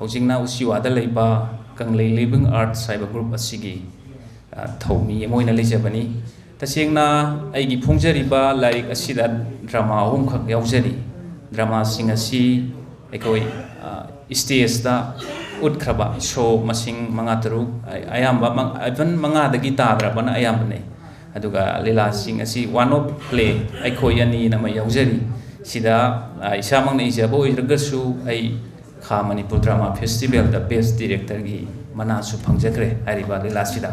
ꯍꯧꯖꯤꯛꯅ ꯎꯆꯤꯋꯥꯗ ꯂꯩꯕ ꯀꯪꯂꯩ Living Arts ꯍꯥꯏꯕ group ꯑꯁꯤꯒꯤ, ꯑ, ꯊꯧꯃꯤ ꯑꯃ ꯑꯣꯏꯅ ꯂꯩꯖꯕꯅꯤ꯫ ꯇꯁꯦꯡꯅ ꯑꯩꯒꯤ ꯐꯣꯡꯖꯔꯤꯕ ꯂꯥꯏꯔꯤꯛ ꯑꯁꯤꯗ drama ꯑꯍꯨꯝꯈꯛ ꯌꯥꯎꯖꯔꯤ꯫ Dramaꯁꯤꯡ ꯑꯁꯤ ꯑꯩꯈꯣꯏ, ꯑ, stageꯇ ꯎꯠꯈ꯭ꯔꯕ show ꯃꯁꯤꯡ ꯃꯉꯥ ꯇꯔꯨꯛ, ꯑ-, ꯑꯌꯥꯝꯕ ꯃꯪ-, even ꯃꯉꯥꯗꯒꯤ ꯇꯥꯗ꯭ꯔꯕꯅ ꯑꯌꯥꯝꯕꯅꯤ꯫ ꯑꯗꯨꯒ ꯂꯤꯂꯥꯁꯤꯡ ꯑꯁꯤ one of play ꯑꯩꯈꯣꯏ ꯑꯅꯤꯅ ꯑꯃ ꯌꯥꯎꯖꯔꯤ꯫ ꯁꯤꯗ, ꯑ, ꯏꯁꯥꯃꯛꯅ ꯏꯖꯕ ꯑꯣꯏꯗ꯭ꯔꯒꯁꯨ ꯑꯩ ꯈꯥ ꯃꯅꯤꯄꯨꯔ Drama Festivalꯗ best directorꯒꯤ ꯃꯅꯥꯁꯨ ꯐꯪꯖꯈ꯭ꯔꯦ ꯍꯥꯏꯔꯤꯕ ꯂꯤꯂꯥꯁꯤꯗ꯫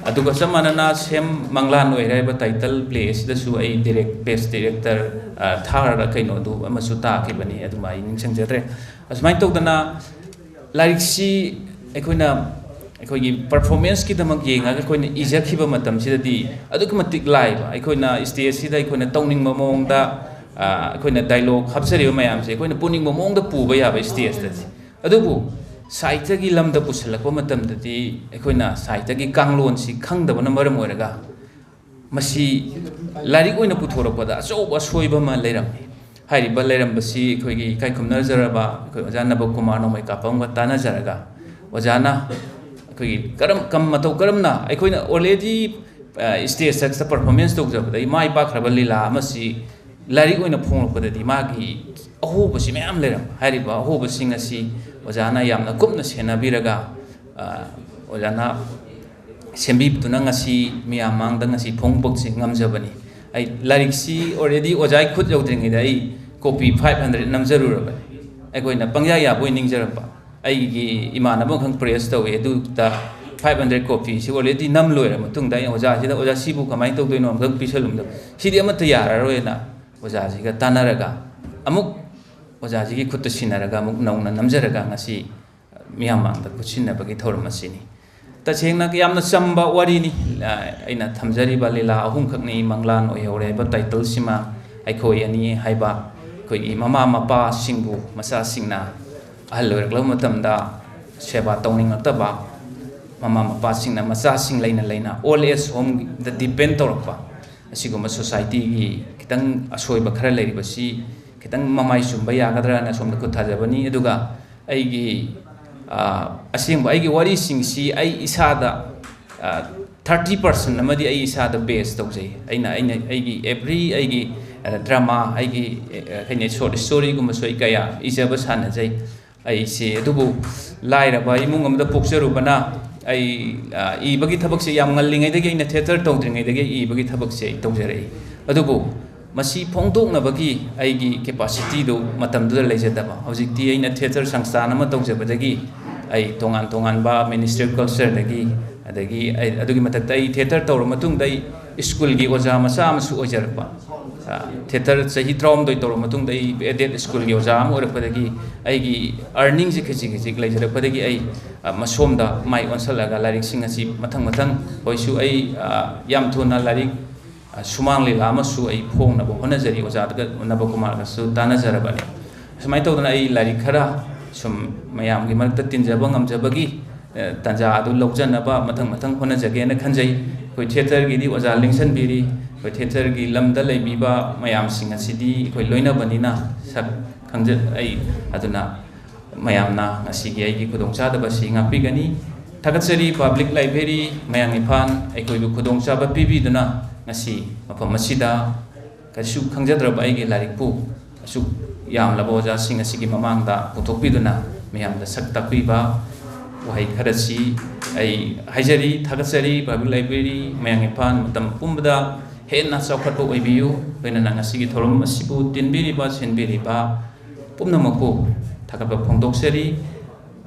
ꯑꯗꯨꯒ ꯆꯞ ꯃꯥꯟꯅꯅ ꯁꯦꯝ ꯃꯪꯂꯥꯟ ꯑꯣꯏꯔꯦ ꯍꯥꯏꯕ ꯇꯥꯏꯇꯜ ꯄ꯭ꯂꯦ ꯑꯁꯤꯗꯁꯨ ꯑꯩ ꯗꯤꯔꯦꯛ ꯕꯦꯁ ꯗꯤꯔꯦꯛꯇꯔ, ꯑ, ꯊꯥꯔ ꯀꯩꯅꯣꯗꯨ ꯑꯃꯁꯨ ꯇꯥꯈꯤꯕꯅꯤ, ꯑꯗꯨꯃ ꯑꯩ ꯅꯤꯡꯁꯤꯡꯖꯗ꯭ꯔꯦ꯫ ꯑꯁꯨꯃꯥꯏꯅ ꯇꯧꯗꯅ ꯂꯥꯏꯔꯤꯛꯁꯤ ꯑꯩꯈꯣꯏꯅ, ꯑꯩꯈꯣꯏꯒꯤ ꯄꯔꯐꯣꯔꯃꯦꯟꯁꯀꯤꯗꯃꯛ ꯌꯦꯡꯉꯒ ꯑꯩꯈꯣꯏꯅ ꯏꯖꯈꯤꯕ ꯃꯇꯝꯁꯤꯗꯗꯤ ꯑꯗꯨꯛꯀꯤ ꯃꯇꯤꯛ ꯂꯥꯏꯕ, ꯑꯩꯈꯣꯏꯅ ꯁ꯭ꯇꯦꯖꯁꯤꯗ ꯑꯩꯈꯣꯏꯅ ꯇꯧꯅꯤꯡꯕ ꯃꯑꯣꯡꯗ, ꯑ, ꯑꯩꯈꯣꯏꯅ ꯗꯥꯏꯂꯣꯛ ꯍꯥꯞꯆꯔꯤꯕ ꯃꯌꯥꯝꯁꯦ ꯑꯩꯈꯣꯏꯅ ꯄꯨꯅꯤꯡꯕ ꯃꯑꯣꯡꯗ ꯄꯨꯕ ꯌꯥꯕ ꯁ꯭ꯇꯦꯖꯇꯗꯤ꯫ ꯑꯗꯨꯕꯨ ꯁꯥꯍꯤꯇ꯭ꯌꯒꯤ ꯂꯝꯗ ꯄꯨꯁꯤꯜꯂꯛꯄ ꯃꯇꯝꯗꯗꯤ ꯑꯩꯈꯣꯏꯅ ꯁꯥꯍꯤꯇ꯭ꯌꯒꯤ ꯀꯥꯡꯂꯣꯟꯁꯤ ꯈꯪꯗꯕꯅ ꯃꯔꯝ ꯑꯣꯏꯔꯒ ꯃꯁꯤ ꯂꯥꯏꯔꯤꯛ ꯑꯣꯏꯅ ꯄꯨꯊꯣꯔꯛꯄꯗ ꯑꯆꯧꯕ ꯑꯁꯣꯏꯕ ꯑꯃ ꯂꯩꯔꯝꯃꯤ꯫ ꯍꯥꯏꯔꯤꯕ ꯂꯩꯔꯝꯕꯁꯤ ꯑꯩꯈꯣꯏꯒꯤ ꯏꯀꯥꯏ ꯈꯨꯝꯅꯖꯔꯕ ꯑꯩꯈꯣꯏ ꯑꯣꯖꯥ ꯅꯕ ꯀꯨꯃꯥꯔ ꯅꯣꯡꯃꯩ ꯀꯥꯞꯄꯝꯒ ꯇꯥꯟꯅꯖꯔꯒ, ꯑꯣꯖꯥꯅ ꯑꯩꯈꯣꯏꯒꯤ ꯀꯔꯝ, ꯀꯝ-, ꯃꯇꯧ ꯀꯔꯝꯅ ꯑꯩꯈꯣꯏꯅ already, ꯑ, ꯁ꯭ꯇꯦꯖꯇ ꯄꯔꯐꯣꯔꯃꯦꯟꯁ ꯇꯧꯖꯕꯗꯒꯤ ꯃꯥꯏ ꯄꯥꯛꯈ꯭ꯔꯕ ꯂꯤꯂꯥ ꯑꯃꯁꯤ ꯂꯥꯏꯔꯤꯛ ꯑꯣꯏꯅ ꯐꯣꯡꯂꯛꯄꯗꯗꯤ ꯃꯥꯒꯤ ꯑꯍꯣꯕꯁꯤ ꯃꯌꯥꯝ ꯂꯩꯔꯝꯕ꯫ ꯍꯥꯏꯔꯤꯕ ꯑꯍꯣꯕꯁꯤꯡ ꯑꯁꯤ ꯑꯣꯖꯥꯅ ꯌꯥꯝꯅ ꯀꯨꯞꯅ ꯁꯦꯟꯅꯕꯤꯔꯒ, ꯑ, ꯑꯣꯖꯥꯅ ꯁꯦꯝꯕꯤꯗꯨꯅ ꯉꯁꯤ ꯃꯤꯌꯥꯝ ꯃꯥꯡꯗ ꯉꯁꯤ ꯐꯣꯡꯗꯣꯛꯄꯁꯤ ꯉꯝꯖꯕꯅꯤ꯫ ꯑꯩ ꯂꯥꯏꯔꯤꯛꯁꯤ already ꯑꯣꯖꯥꯒꯤ ꯈꯨꯠ ꯌꯧꯗ꯭ꯔꯤꯉꯩꯗ ꯑꯩ ꯀꯣꯄꯤ ꯐꯥꯏꯚ ꯍꯟꯗ꯭ꯔꯦꯠ ꯅꯝꯖꯔꯨꯔꯕꯅꯤ꯫ ꯑꯩꯈꯣꯏꯅ ꯄꯪꯌꯥ ꯌꯥꯕꯣꯏ ꯅꯤꯡꯖꯔꯝꯕ꯫ ꯑꯩꯒꯤ ꯏꯃꯥꯟꯅꯕ ꯑꯃꯈꯛ ꯄ꯭ꯔꯦꯁ ꯇꯧꯋꯤ, ꯑꯗꯨꯗ ꯐꯥꯏꯚ ꯍꯟꯗ꯭ꯔꯦꯠ ꯀꯣꯄꯤꯁꯤ already ꯅꯝ ꯂꯣꯏꯔ ꯃꯇꯨꯡꯗ ꯑꯩꯅ ꯑꯣꯖꯥꯁꯤꯗ, "ꯑꯣꯖꯥ, ꯁꯤꯕꯨ ꯀꯃꯥꯏꯅ ꯇꯧꯗꯣꯏꯅꯣ? ꯑꯃꯈꯛ ꯄꯤꯁꯜꯂꯨꯝꯗ, ꯁꯤꯗꯤ ꯑꯃꯠꯇ ꯌꯥꯔꯔꯣꯏꯅ" ꯑꯣꯖꯥꯁꯤꯒ ꯇꯥꯟꯅꯔꯒ, ꯑꯃꯨꯛ ꯑꯣꯖꯥꯁꯤꯒꯤ ꯈꯨꯠꯇ ꯁꯤꯟꯅꯔꯒ, ꯑꯃꯨꯛ ꯅꯧꯅ ꯅꯝꯖꯔꯒ ꯉꯁꯤ ꯃꯤꯌꯥꯝ ꯃꯥꯡꯗ ꯈꯨꯠꯁꯤꯟꯅꯕꯒꯤ ꯊꯧꯔꯝ ꯑꯁꯤꯅꯤ꯫ ꯇꯁꯦꯡꯅ ꯌꯥꯝꯅ ꯆꯝꯕ ꯋꯥꯔꯤꯅꯤ꯫ ꯑ, ꯑꯩꯅ ꯊꯝꯖꯔꯤꯕ ꯂꯤꯂꯥ ꯑꯍꯨꯝꯈꯛꯅꯤ, ꯃꯪꯂꯥꯟ ꯑꯣꯏꯍꯧꯔꯦ ꯍꯥꯏꯕ ꯇꯥꯏꯇꯜꯁꯤꯃ, ꯑꯩꯈꯣꯏ ꯑꯅꯤ ꯍꯥꯏꯕ, ꯑꯩꯈꯣꯏꯒꯤ ꯃꯃꯥ ꯃꯄꯥꯁꯤꯡꯕꯨ ꯃꯆꯥꯁꯤꯡꯅ ꯑꯍꯜ ꯑꯣꯏꯔꯛꯂꯕ ꯃꯇꯝꯗ ꯁꯦꯕꯥ ꯇꯧꯅꯤꯡꯂꯛꯇꯕ, ꯃꯃꯥ ꯃꯄꯥꯁꯤꯡꯅ ꯃꯆꯥꯁꯤꯡ ꯂꯩꯅ ꯂꯩꯅ ꯑꯣꯜ ꯑꯦꯖ ꯍꯣꯝꯗ ꯗꯤꯄꯦꯟ ꯇꯧꯔꯛꯄ, ꯑꯁꯤꯒꯨꯝꯕ ꯁꯣꯁꯥꯏꯇꯤꯒꯤ ꯈꯤꯇꯪ ꯑꯁꯣꯏꯕ ꯈꯔ ꯂꯩꯔꯤꯕꯁꯤ ꯈꯤꯇꯪ ꯃꯃꯥꯏ ꯆꯨꯝꯕ ꯌꯥꯒꯗ꯭ꯔꯥꯅ ꯁꯣꯝꯗ ꯈꯨꯠ ꯊꯥꯖꯕꯅꯤ꯫ ꯑꯗꯨꯒ ꯑꯩꯒꯤ, ꯑ, ꯑꯁꯦꯡꯕ ꯑꯩꯒꯤ ꯋꯥꯔꯤꯁꯤꯡꯁꯤ ꯑꯩ ꯏꯁꯥꯗ, ꯑ, ꯊꯥꯔꯇꯤ ꯄꯥꯔꯁꯦꯟ ꯑꯃꯗꯤ ꯑꯩ ꯏꯁꯥꯗ ꯕꯦꯁ ꯇꯧꯖꯩ꯫ ꯑꯩꯅ, ꯑꯩꯅ ꯑꯩꯒꯤ ꯑꯦꯚ꯭ꯔꯤ, ꯑꯩꯒꯤ, ꯑ, ꯗ꯭ꯔꯃꯥ, ꯑꯩꯒꯤ, ꯑ, ꯑꯩꯅ ꯁꯣꯔꯠ ꯁ꯭ꯇꯣꯔꯤꯒꯨꯝꯕꯁꯨ ꯑꯩ ꯀꯌꯥ ꯏꯖꯕ ꯁꯥꯟꯅꯖꯩ꯫ ꯑꯩꯁꯦ ꯑꯗꯨꯕꯨ ꯂꯥꯏꯔꯕ ꯏꯃꯨꯡ ꯑꯃꯗ ꯄꯣꯛꯆꯔꯨꯕꯅ ꯑꯩ, ꯑ, ꯏꯕꯒꯤ ꯊꯕꯛꯁꯦ ꯌꯥꯝ ꯉꯜꯂꯤꯉꯩꯗꯒꯤ, ꯑꯩꯅ ꯊꯤꯌꯦꯇꯔ ꯇꯧꯗ꯭ꯔꯤꯉꯩꯗꯒꯤ ꯑꯩ ꯏꯕꯒꯤ ꯊꯕꯛꯁꯦ ꯑꯩ ꯇꯧꯖꯔꯛꯏ꯫ ꯑꯗꯨꯕꯨ ꯃꯁꯤ ꯐꯣꯡꯗꯣꯛꯅꯕꯒꯤ ꯑꯩꯒꯤ ꯀꯦꯄꯥꯁꯤꯇꯤꯗꯨ ꯃꯇꯝꯗꯨꯗ ꯂꯩꯖꯗꯕ꯫ ꯍꯧꯖꯤꯛꯇꯤ ꯑꯩꯅ ꯊꯤꯌꯦꯇꯔ ꯁꯪꯁꯊꯥꯟ ꯑꯃ ꯇꯧꯖꯕꯗꯒꯤ ꯑꯩ ꯇꯣꯉꯥꯟ ꯇꯣꯉꯥꯟꯕ ꯃꯤꯅꯤꯁꯇ꯭ꯔꯤ ꯑꯣꯐ ꯀꯜꯆꯔꯗꯒꯤ ꯑꯗꯒꯤ ꯑꯩ, ꯑꯗꯨꯒꯤ ꯃꯊꯛꯇ ꯑꯩ ꯊꯤꯌꯦꯇꯔ ꯇꯧꯔ ꯃꯇꯨꯡꯗ ꯑꯩ ꯁ꯭ꯀꯨꯜꯒꯤ ꯑꯣꯖꯥ ꯃꯆꯥ ꯑꯃꯁꯨ ꯑꯣꯏꯖꯔꯛꯄ꯫ ꯑ, ꯊꯤꯌꯦꯇꯔ ꯆꯍꯤ ꯇꯔꯥꯍꯨꯝꯗꯣꯏ ꯇꯧꯔ ꯃꯇꯨꯡꯗ ꯑꯩ ꯑꯦꯗꯦꯗ ꯁ꯭ꯀꯨꯜꯒꯤ ꯑꯣꯖꯥ ꯑꯃ ꯑꯣꯏꯔꯛꯄꯗꯒꯤ ꯑꯩꯒꯤ ꯑꯔꯅꯤꯡꯁꯦ ꯈꯖꯤꯛ ꯈꯖꯤꯛ ꯂꯩꯖꯔꯛꯄꯗꯒꯤ ꯑꯩ, ꯑ, ꯃꯁꯣꯝꯗ ꯃꯥꯏ ꯑꯣꯟꯁꯤꯜꯂꯒ ꯂꯥꯏꯔꯤꯛꯁꯤꯡ ꯑꯁꯤ ꯃꯊꯪ ꯃꯊꯪ, ꯍꯣꯏꯁꯨ ꯑꯩ, ꯑ, ꯌꯥꯝ ꯊꯨꯅ ꯂꯥꯏꯔꯤꯛ, ꯑ, ꯁꯨꯃꯥꯡ ꯂꯤꯂꯥ ꯑꯃꯁꯨ ꯑꯩ ꯐꯣꯡꯅꯕ ꯍꯣꯠꯅꯖꯔꯤ, ꯑꯣꯖꯥ ꯅꯕꯀꯨꯃꯥꯔꯒꯁꯨ ꯇꯥꯟꯅꯖꯔꯕꯅꯤ꯫ ꯁꯨꯃꯥꯏꯅ ꯇꯧꯗꯅ ꯑꯩ ꯂꯥꯏꯔꯤꯛ ꯈꯔ ꯁꯨꯝ ꯃꯌꯥꯝꯒꯤ ꯃꯔꯛꯇ ꯇꯤꯟꯖꯕ ꯉꯝꯖꯕꯒꯤ, ꯑ, ꯇꯥꯟꯖꯥ ꯑꯗꯨ ꯂꯧꯖꯅꯕ ꯃꯊꯪ ꯃꯊꯪ ꯍꯣꯠꯅꯖꯒꯦꯅ ꯈꯟꯖꯩ꯫ ꯑꯩꯈꯣꯏ ꯊꯤꯌꯦꯇꯔꯒꯤꯗꯤ ꯑꯣꯖꯥ ꯂꯦꯡꯁꯟꯕꯤꯔꯤ, ꯑꯩꯈꯣꯏ ꯊꯤꯌꯦꯇꯔꯒꯤ ꯂꯝꯗ ꯂꯩꯕꯤꯕ ꯃꯌꯥꯝꯁꯤꯡ ꯑꯁꯤꯗꯤ ꯑꯩꯈꯣꯏ ꯂꯣꯏꯅꯕꯅꯤꯅ ꯁꯛ ꯈꯪꯖ-, ꯑꯩ ꯑꯗꯨꯅ ꯃꯌꯥꯝꯅ ꯉꯁꯤꯒꯤ ꯑꯩꯒꯤ ꯈꯨꯗꯣꯡꯆꯥꯗꯕ ꯑꯁꯤ ꯉꯥꯛꯄꯤꯒꯅꯤ꯫ ꯊꯥꯒꯠꯆꯔꯤ ꯄꯕ꯭ꯂꯤꯛ ꯂꯥꯏꯕ꯭ꯔꯦꯔꯤ ꯃꯌꯥꯡ ꯏꯝꯐꯥꯜ ꯑꯩꯈꯣꯏꯕꯨ ꯈꯨꯗꯣꯡꯆꯥꯕ ꯄꯤꯕꯤꯗꯨꯅ ꯉꯁꯤ ꯃꯐꯝ ꯑꯁꯤꯗ ꯀꯩꯁꯨ ꯈꯪꯖꯗ꯭ꯔꯕ ꯑꯩꯒꯤ ꯂꯥꯏꯔꯤꯛꯄꯨ ꯑꯁꯨꯛ ꯌꯥꯝꯂꯕ ꯑꯣꯖꯥꯁꯤꯡ ꯑꯁꯤꯒꯤ ꯃꯃꯥꯡꯗ ꯄꯨꯊꯣꯛꯄꯤꯗꯨꯅ ꯃꯌꯥꯝꯗ ꯁꯛ ꯇꯥꯛꯄꯤꯕ ꯋꯥꯍꯩ ꯈꯔꯁꯤ ꯑꯩ ꯍꯥꯏꯖꯔꯤ, ꯊꯥꯒꯠꯆꯔꯤ꯫ ꯄꯕ꯭ꯂꯤꯛ ꯂꯥꯏꯕ꯭ꯔꯦꯔꯤ ꯃꯌꯥꯡ ꯏꯝꯐꯥꯜ ꯃꯇꯝ ꯄꯨꯝꯕꯗ ꯍꯦꯟꯅ ꯆꯥꯎꯈꯠꯄ ꯑꯣꯏꯕꯤꯌꯨ꯫ ꯂꯣꯏꯅꯅ ꯉꯁꯤꯒꯤ ꯊꯧꯔꯝ ꯑꯁꯤꯕꯨ ꯇꯤꯟꯕꯤꯔꯤꯕ, ꯁꯤꯟꯕꯤꯔꯤꯕ ꯄꯨꯝꯅꯃꯛꯄꯨ ꯊꯥꯒꯠꯄ ꯐꯣꯡꯗꯣꯛꯆꯔꯤ꯫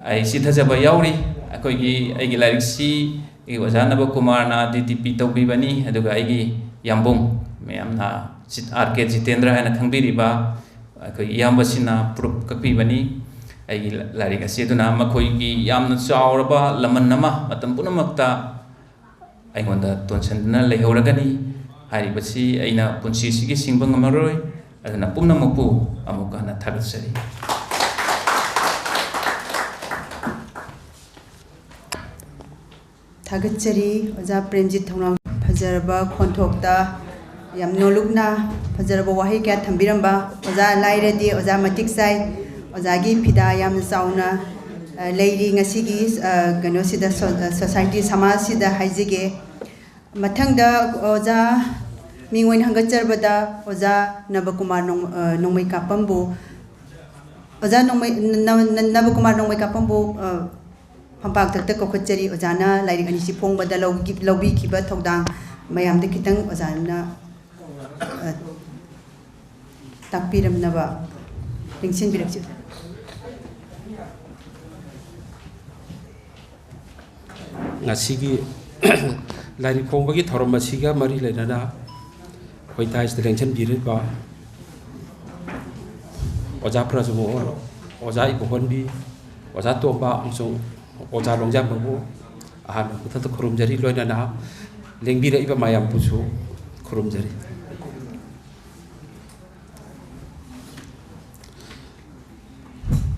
ꯑꯩ ꯆꯤꯊꯖꯕ ꯌꯥꯎꯔꯤ꯫ ꯑꯩꯈꯣꯏꯒꯤ, ꯑꯩꯒꯤ ꯂꯥꯏꯔꯤꯛꯁꯤ ꯑꯩꯒꯤ ꯑꯣꯖꯥ ꯅꯕꯀꯨꯃꯥꯔꯅ ꯗꯤ ꯇꯤ ꯄꯤ ꯇꯧꯕꯤꯕꯅꯤ, ꯑꯗꯨꯒ ꯑꯩꯒꯤ ꯌꯥꯝꯕꯨꯡ, ꯃꯌꯥꯝꯅ ꯖꯤꯠ-, ꯑꯥꯔ ꯀꯦ ꯖꯤꯇꯦꯟꯗ꯭ꯔ ꯍꯥꯏꯅ ꯈꯪꯕꯤꯔꯤꯕ ꯑꯩꯈꯣꯏ ꯏꯌꯥꯝꯕꯁꯤꯅ ꯄ꯭ꯔꯨꯞ ꯀꯛꯄꯤꯕꯅꯤ꯫ ꯑꯩꯒꯤ ꯂꯥꯏꯔꯤꯛ ꯑꯁꯤ ꯑꯗꯨꯅ ꯃꯈꯣꯏꯒꯤ ꯌꯥꯝꯅ ꯆꯥꯎꯔꯕ ꯂꯃꯟ ꯑꯃ ꯃꯇꯝ ꯄꯨꯝꯅꯃꯛꯇ ꯑꯩꯉꯣꯟꯗ ꯇꯣꯟꯁꯤꯟꯗꯨꯅ ꯂꯩꯍꯧꯔꯒꯅꯤ꯫ ꯍꯥꯏꯔꯤꯕꯁꯤ ꯑꯩꯅ ꯄꯨꯟꯁꯤꯁꯤꯒꯤ ꯁꯤꯡꯕ ꯉꯝꯃꯔꯣꯏ꯫ ꯑꯗꯨꯅ ꯄꯨꯝꯅꯃꯛꯄꯨ ꯑꯃꯨꯛꯀ ꯍꯟꯅ ꯊꯥꯒꯠꯆꯔꯤ꯫ ꯊꯥꯒꯠꯆꯔꯤ ꯑꯣꯖꯥ ꯄ꯭ꯔꯦꯝꯖꯤꯠ ꯊꯧꯅꯥꯎ꯫ ꯐꯖꯔꯕ ꯈꯣꯟꯊꯣꯛꯇ ꯌꯥꯝ ꯅꯣꯂꯨꯛꯅ ꯐꯖꯔꯕ ꯋꯥꯍꯩ ꯀꯌꯥ ꯊꯝꯕꯤꯔꯝꯕ ꯑꯣꯖꯥ ꯂꯥꯏꯔꯗꯤ ꯑꯣꯖꯥ ꯃꯇꯤꯛ ꯆꯥꯏ꯫ ꯑꯣꯖꯥꯒꯤ ꯐꯤꯗꯥ ꯌꯥꯝꯅ ꯆꯥꯎꯅ, ꯑ, ꯂꯩꯔꯤ ꯉꯁꯤꯒꯤ, ꯑ, ꯀꯩꯅꯣꯁꯤꯗ, ꯁꯣ-, ꯑ, ꯁꯣꯁꯥꯏꯇꯤ, ꯁꯃꯥꯖꯁꯤꯗ ꯍꯥꯏꯖꯒꯦ꯫ ꯃꯊꯪꯗ ꯑꯣꯖꯥ ꯃꯤꯡ ꯑꯣꯏꯅ ꯍꯪꯒꯠꯆꯔꯕꯗ ꯑꯣꯖꯥ ꯅꯕꯀꯨꯃꯥꯔ ꯅꯣꯡ-, ꯑ, ꯅꯣꯡꯃꯩ ꯀꯥꯞꯄꯝꯕꯨ, ꯑꯣꯖꯥ ꯅꯣꯡꯃꯩ, ꯅ-, ꯅ-, ꯅꯕꯀꯨꯃꯥꯔ ꯅꯣꯡꯃꯩ ꯀꯥꯞꯄꯝꯕꯨ, ꯑ, ꯐꯝꯄꯥꯛꯇꯛꯇ ꯀꯧꯈꯠꯆꯔꯤ꯫ ꯑꯣꯖꯥꯅ ꯂꯥꯏꯔꯤꯛ ꯑꯅꯤꯁꯤ ꯐꯣꯡꯕꯗ ꯂꯧꯈꯤ-, ꯂꯧꯕꯤꯈꯤꯕ ꯊꯧꯗꯥꯡ ꯃꯌꯥꯝꯗ ꯈꯤꯇꯪ ꯑꯣꯖꯥꯅ, ꯑ, ꯇꯥꯛꯄꯤꯔꯝꯅꯕ ꯅꯤꯡꯁꯤꯡꯕꯤꯔꯛꯆꯔꯤ꯫ ꯉꯁꯤꯒꯤ ꯂꯥꯏꯔꯤꯛ ꯐꯣꯡꯕꯒꯤ ꯊꯧꯔꯝ ꯑꯁꯤꯒ ꯃꯔꯤ ꯂꯩꯅꯅ ꯑꯩꯈꯣꯏ ꯗꯥꯏꯁꯇ ꯂꯦꯡꯁꯤꯟꯕꯤꯔꯤꯕ ꯑꯣꯖꯥ ꯄ꯭ꯔꯖꯃꯣꯍꯟ, ꯑꯣꯖꯥ ꯏꯕꯣꯍꯟꯕꯤ, ꯑꯣꯖꯥ ꯇꯣꯝꯕ ꯑꯃꯁꯨꯡ ꯑꯣꯖꯥ ꯂꯣꯡꯖꯥꯝꯕꯕꯨ ꯑꯍꯥꯟꯕ ꯃꯊꯛꯇ ꯈꯨꯔꯨꯝꯖꯔꯤ, ꯂꯣꯏꯅꯅ ꯂꯦꯡꯕꯤꯔꯛꯏꯕ ꯃꯌꯥꯝꯕꯨꯁꯨ ꯈꯨꯔꯨꯝꯖꯔꯤ꯫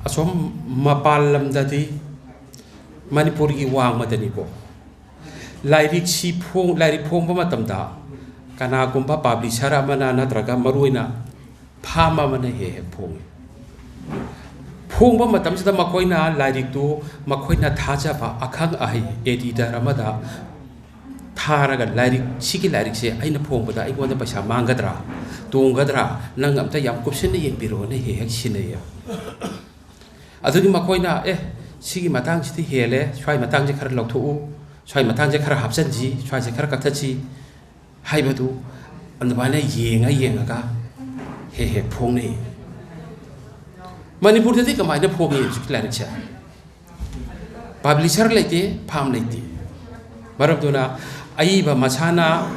ꯑꯁꯣꯝ ꯃꯄꯥꯟ ꯂꯝꯗꯗꯤ ꯃꯅꯤꯄꯨꯔꯒꯤ ꯋꯥꯡꯃꯗꯅꯤꯀꯣ, ꯂꯥꯏꯔꯤꯛꯁꯤ ꯐꯣꯡ-, ꯂꯥꯏꯔꯤꯛ ꯐꯣꯡꯕ ꯃꯇꯝꯗ ꯀꯅꯥꯒꯨꯝꯕ ꯄꯥꯕ꯭ꯂꯤꯁꯔ ꯑꯃꯅ ꯅꯠꯇ꯭ꯔꯒ ꯃꯔꯨꯑꯣꯏꯅ ꯐꯥꯝ ꯑꯃꯅ ꯍꯦꯛ ꯍꯦꯛ ꯐꯣꯡꯉꯤ꯫ ꯐꯣꯡꯕ ꯃꯇꯝꯁꯤꯗ ꯃꯈꯣꯏꯅ ꯂꯥꯏꯔꯤꯛꯇꯨ ꯃꯈꯣꯏꯅ ꯊꯥꯖꯕ ꯑꯈꯪ ꯑꯍꯩ ꯑꯦꯗꯤꯇꯔ ꯑꯃꯗ ꯊꯥꯔꯒ, "ꯂꯥꯏꯔꯤꯛ, ꯁꯤꯒꯤ ꯂꯥꯏꯔꯤꯛꯁꯦ ꯑꯩꯅ ꯐꯣꯡꯕꯗ ꯑꯩꯉꯣꯟꯗ ꯄꯩꯁꯥ ꯃꯥꯡꯒꯗ꯭ꯔꯥ, ꯇꯣꯡꯒꯗ꯭ꯔꯥ, ꯅꯪ ꯑꯝꯇ ꯌꯥꯝ ꯀꯨꯞꯁꯤꯟꯅ ꯌꯦꯡꯕꯤꯔꯣꯅ" ꯍꯦꯛ ꯍꯦꯛ ꯁꯤꯟꯅꯩꯌꯦꯕ꯫ ꯑꯗꯨꯒꯤ ꯃꯈꯣꯏꯅ, "ꯑꯦ, ꯁꯤꯒꯤ ꯃꯇꯥꯡꯁꯤꯗꯤ ꯍꯦꯜꯂꯦ, ꯁ꯭ꯋꯥꯏ ꯃꯇꯥꯡꯁꯦ ꯈꯔ ꯂꯧꯊꯣꯛꯎ, ꯁ꯭ꯋꯥꯏ ꯃꯇꯥꯡꯁꯦ ꯈꯔ ꯍꯥꯞꯆꯤꯟꯁꯤ, ꯁ꯭ꯋꯥꯏꯁꯦ ꯈꯔ ꯀꯛꯊꯠꯁꯤ" ꯍꯥꯏꯕꯗꯨ ꯑꯗꯨꯃꯥꯏꯅ ꯌꯦꯡꯉ ꯌꯦꯡꯉꯒ ꯍꯦꯛ ꯍꯦꯛ ꯐꯣꯡꯅꯩ꯫ ꯃꯅꯤꯄꯨꯔꯗꯗꯤ ꯀꯃꯥꯏꯅ ꯐꯣꯡꯉꯤ ꯍꯧꯖꯤꯛꯀꯤ ꯂꯥꯏꯔꯤꯛꯁꯦ? ꯄꯥꯕ꯭ꯂꯤꯁꯔ ꯂꯩꯇꯦ, ꯐꯥꯝ ꯂꯩꯇꯦ꯫ ꯃꯔꯝꯗꯨꯅ ꯑꯏꯕ ꯃꯁꯥꯅ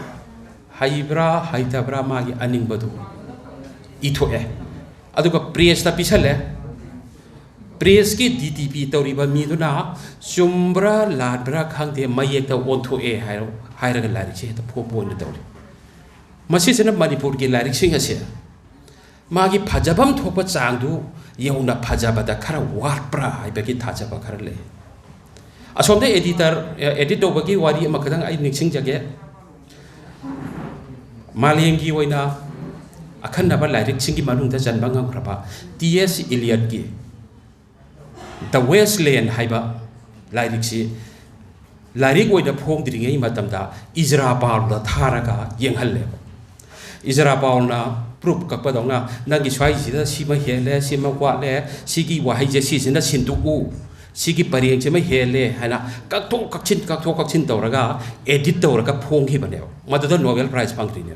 ꯍꯩꯕ꯭ꯔꯥ ꯍꯩꯇꯕ꯭ꯔꯥ ꯃꯥꯒꯤ ꯑꯅꯤꯡꯕꯗꯨ ꯏꯊꯣꯛꯑꯦ, ꯑꯗꯨꯒ ꯄ꯭ꯔꯦꯁꯇ ꯄꯤꯁꯜꯂꯦ꯫ ꯄ꯭ꯔꯦꯁꯀꯤ ꯗꯤ ꯇꯤ ꯄꯤ ꯇꯧꯔꯤꯕ ꯃꯤꯗꯨꯅ ꯆꯨꯝꯕ꯭ꯔꯥ ꯂꯥꯟꯕ꯭ꯔꯥ ꯈꯪꯗꯦ, ꯃꯌꯦꯛꯇ ꯑꯣꯟꯊꯣꯛꯑꯦ ꯍꯥꯏꯔ-, ꯍꯥꯏꯔꯒ ꯂꯥꯏꯔꯤꯛꯁꯦ ꯍꯦꯛꯇ ꯐꯣꯡꯕ ꯑꯣꯏꯅ ꯇꯧꯔꯤ꯫ ꯃꯁꯤꯁꯤꯅ ꯃꯅꯤꯄꯨꯔꯒꯤ ꯂꯥꯏꯔꯤꯛꯁꯤꯡ ꯑꯁꯦ ꯃꯥꯒꯤ ꯐꯖꯐꯝ ꯊꯣꯛꯄ ꯆꯥꯡꯗꯨ ꯌꯧꯅ ꯐꯖꯕꯗ ꯈꯔ ꯋꯥꯠꯄ꯭ꯔꯥ ꯍꯥꯏꯕꯒꯤ ꯊꯥꯖꯕ ꯈꯔ ꯂꯩ꯫ ꯑꯁꯣꯝꯗ ꯑꯦꯗꯤꯇꯔ, ꯑꯦꯗꯤꯠ ꯇꯧꯕꯒꯤ ꯋꯥꯔꯤ ꯑꯃꯈꯛꯇꯪ ꯑꯩ ꯅꯤꯡꯁꯤꯡꯖꯒꯦ꯫ ꯃꯥꯂꯦꯝꯒꯤ ꯑꯣꯏꯅ ꯑꯈꯟꯅꯕ ꯂꯥꯏꯔꯤꯛꯁꯤꯡꯒꯤ ꯃꯅꯨꯡꯗ ꯆꯟꯕ ꯉꯝꯈ꯭ꯔꯕ ꯇꯤ ꯑꯦꯁ ꯏꯂꯤꯌꯠꯀꯤ The Waste Land ꯍꯥꯏꯕ ꯂꯥꯏꯔꯤꯛꯁꯤ ꯂꯥꯏꯔꯤꯛ ꯑꯣꯏꯅ ꯐꯣꯡꯗ꯭ꯔꯤꯉꯩ ꯃꯇꯝꯗ ꯏꯖꯔꯥ ꯄꯥꯎꯜꯗ ꯊꯥꯔꯒ ꯌꯦꯡꯍꯜꯂꯦꯕ꯫ ꯏꯖꯔꯥ ꯄꯥꯎꯜꯅ ꯄ꯭ꯔꯨꯐ ꯀꯛꯄꯗꯧꯅ, "ꯅꯪꯒꯤ ꯁ꯭ꯋꯥꯏꯁꯤꯗ ꯁꯤꯃ ꯍꯦꯜꯂꯦ, ꯁꯤꯃ ꯋꯥꯠꯂꯦ, ꯁꯤꯒꯤ ꯋꯥꯍꯩꯁꯦ ꯁꯤꯁꯤꯅ ꯁꯤꯟꯗꯣꯛꯎ, ꯁꯤꯒꯤ ꯄꯔꯦꯡꯁꯤꯃ ꯍꯦꯜꯂꯦ" ꯍꯥꯏꯅ ꯀꯛꯊꯣꯛ ꯀꯛꯁꯤꯟ, ꯀꯛꯊꯣꯛ ꯀꯛꯁꯤꯟ ꯇꯧꯔꯒ, ꯑꯦꯗꯤꯠ ꯇꯧꯔꯒ ꯐꯣꯡꯈꯤꯕꯅꯦꯕ꯫ ꯃꯗꯨꯗ ꯅꯣꯕꯦꯜ ꯄ꯭ꯔꯥꯏꯖ ꯐꯪꯗ꯭ꯔꯤꯅꯦ꯫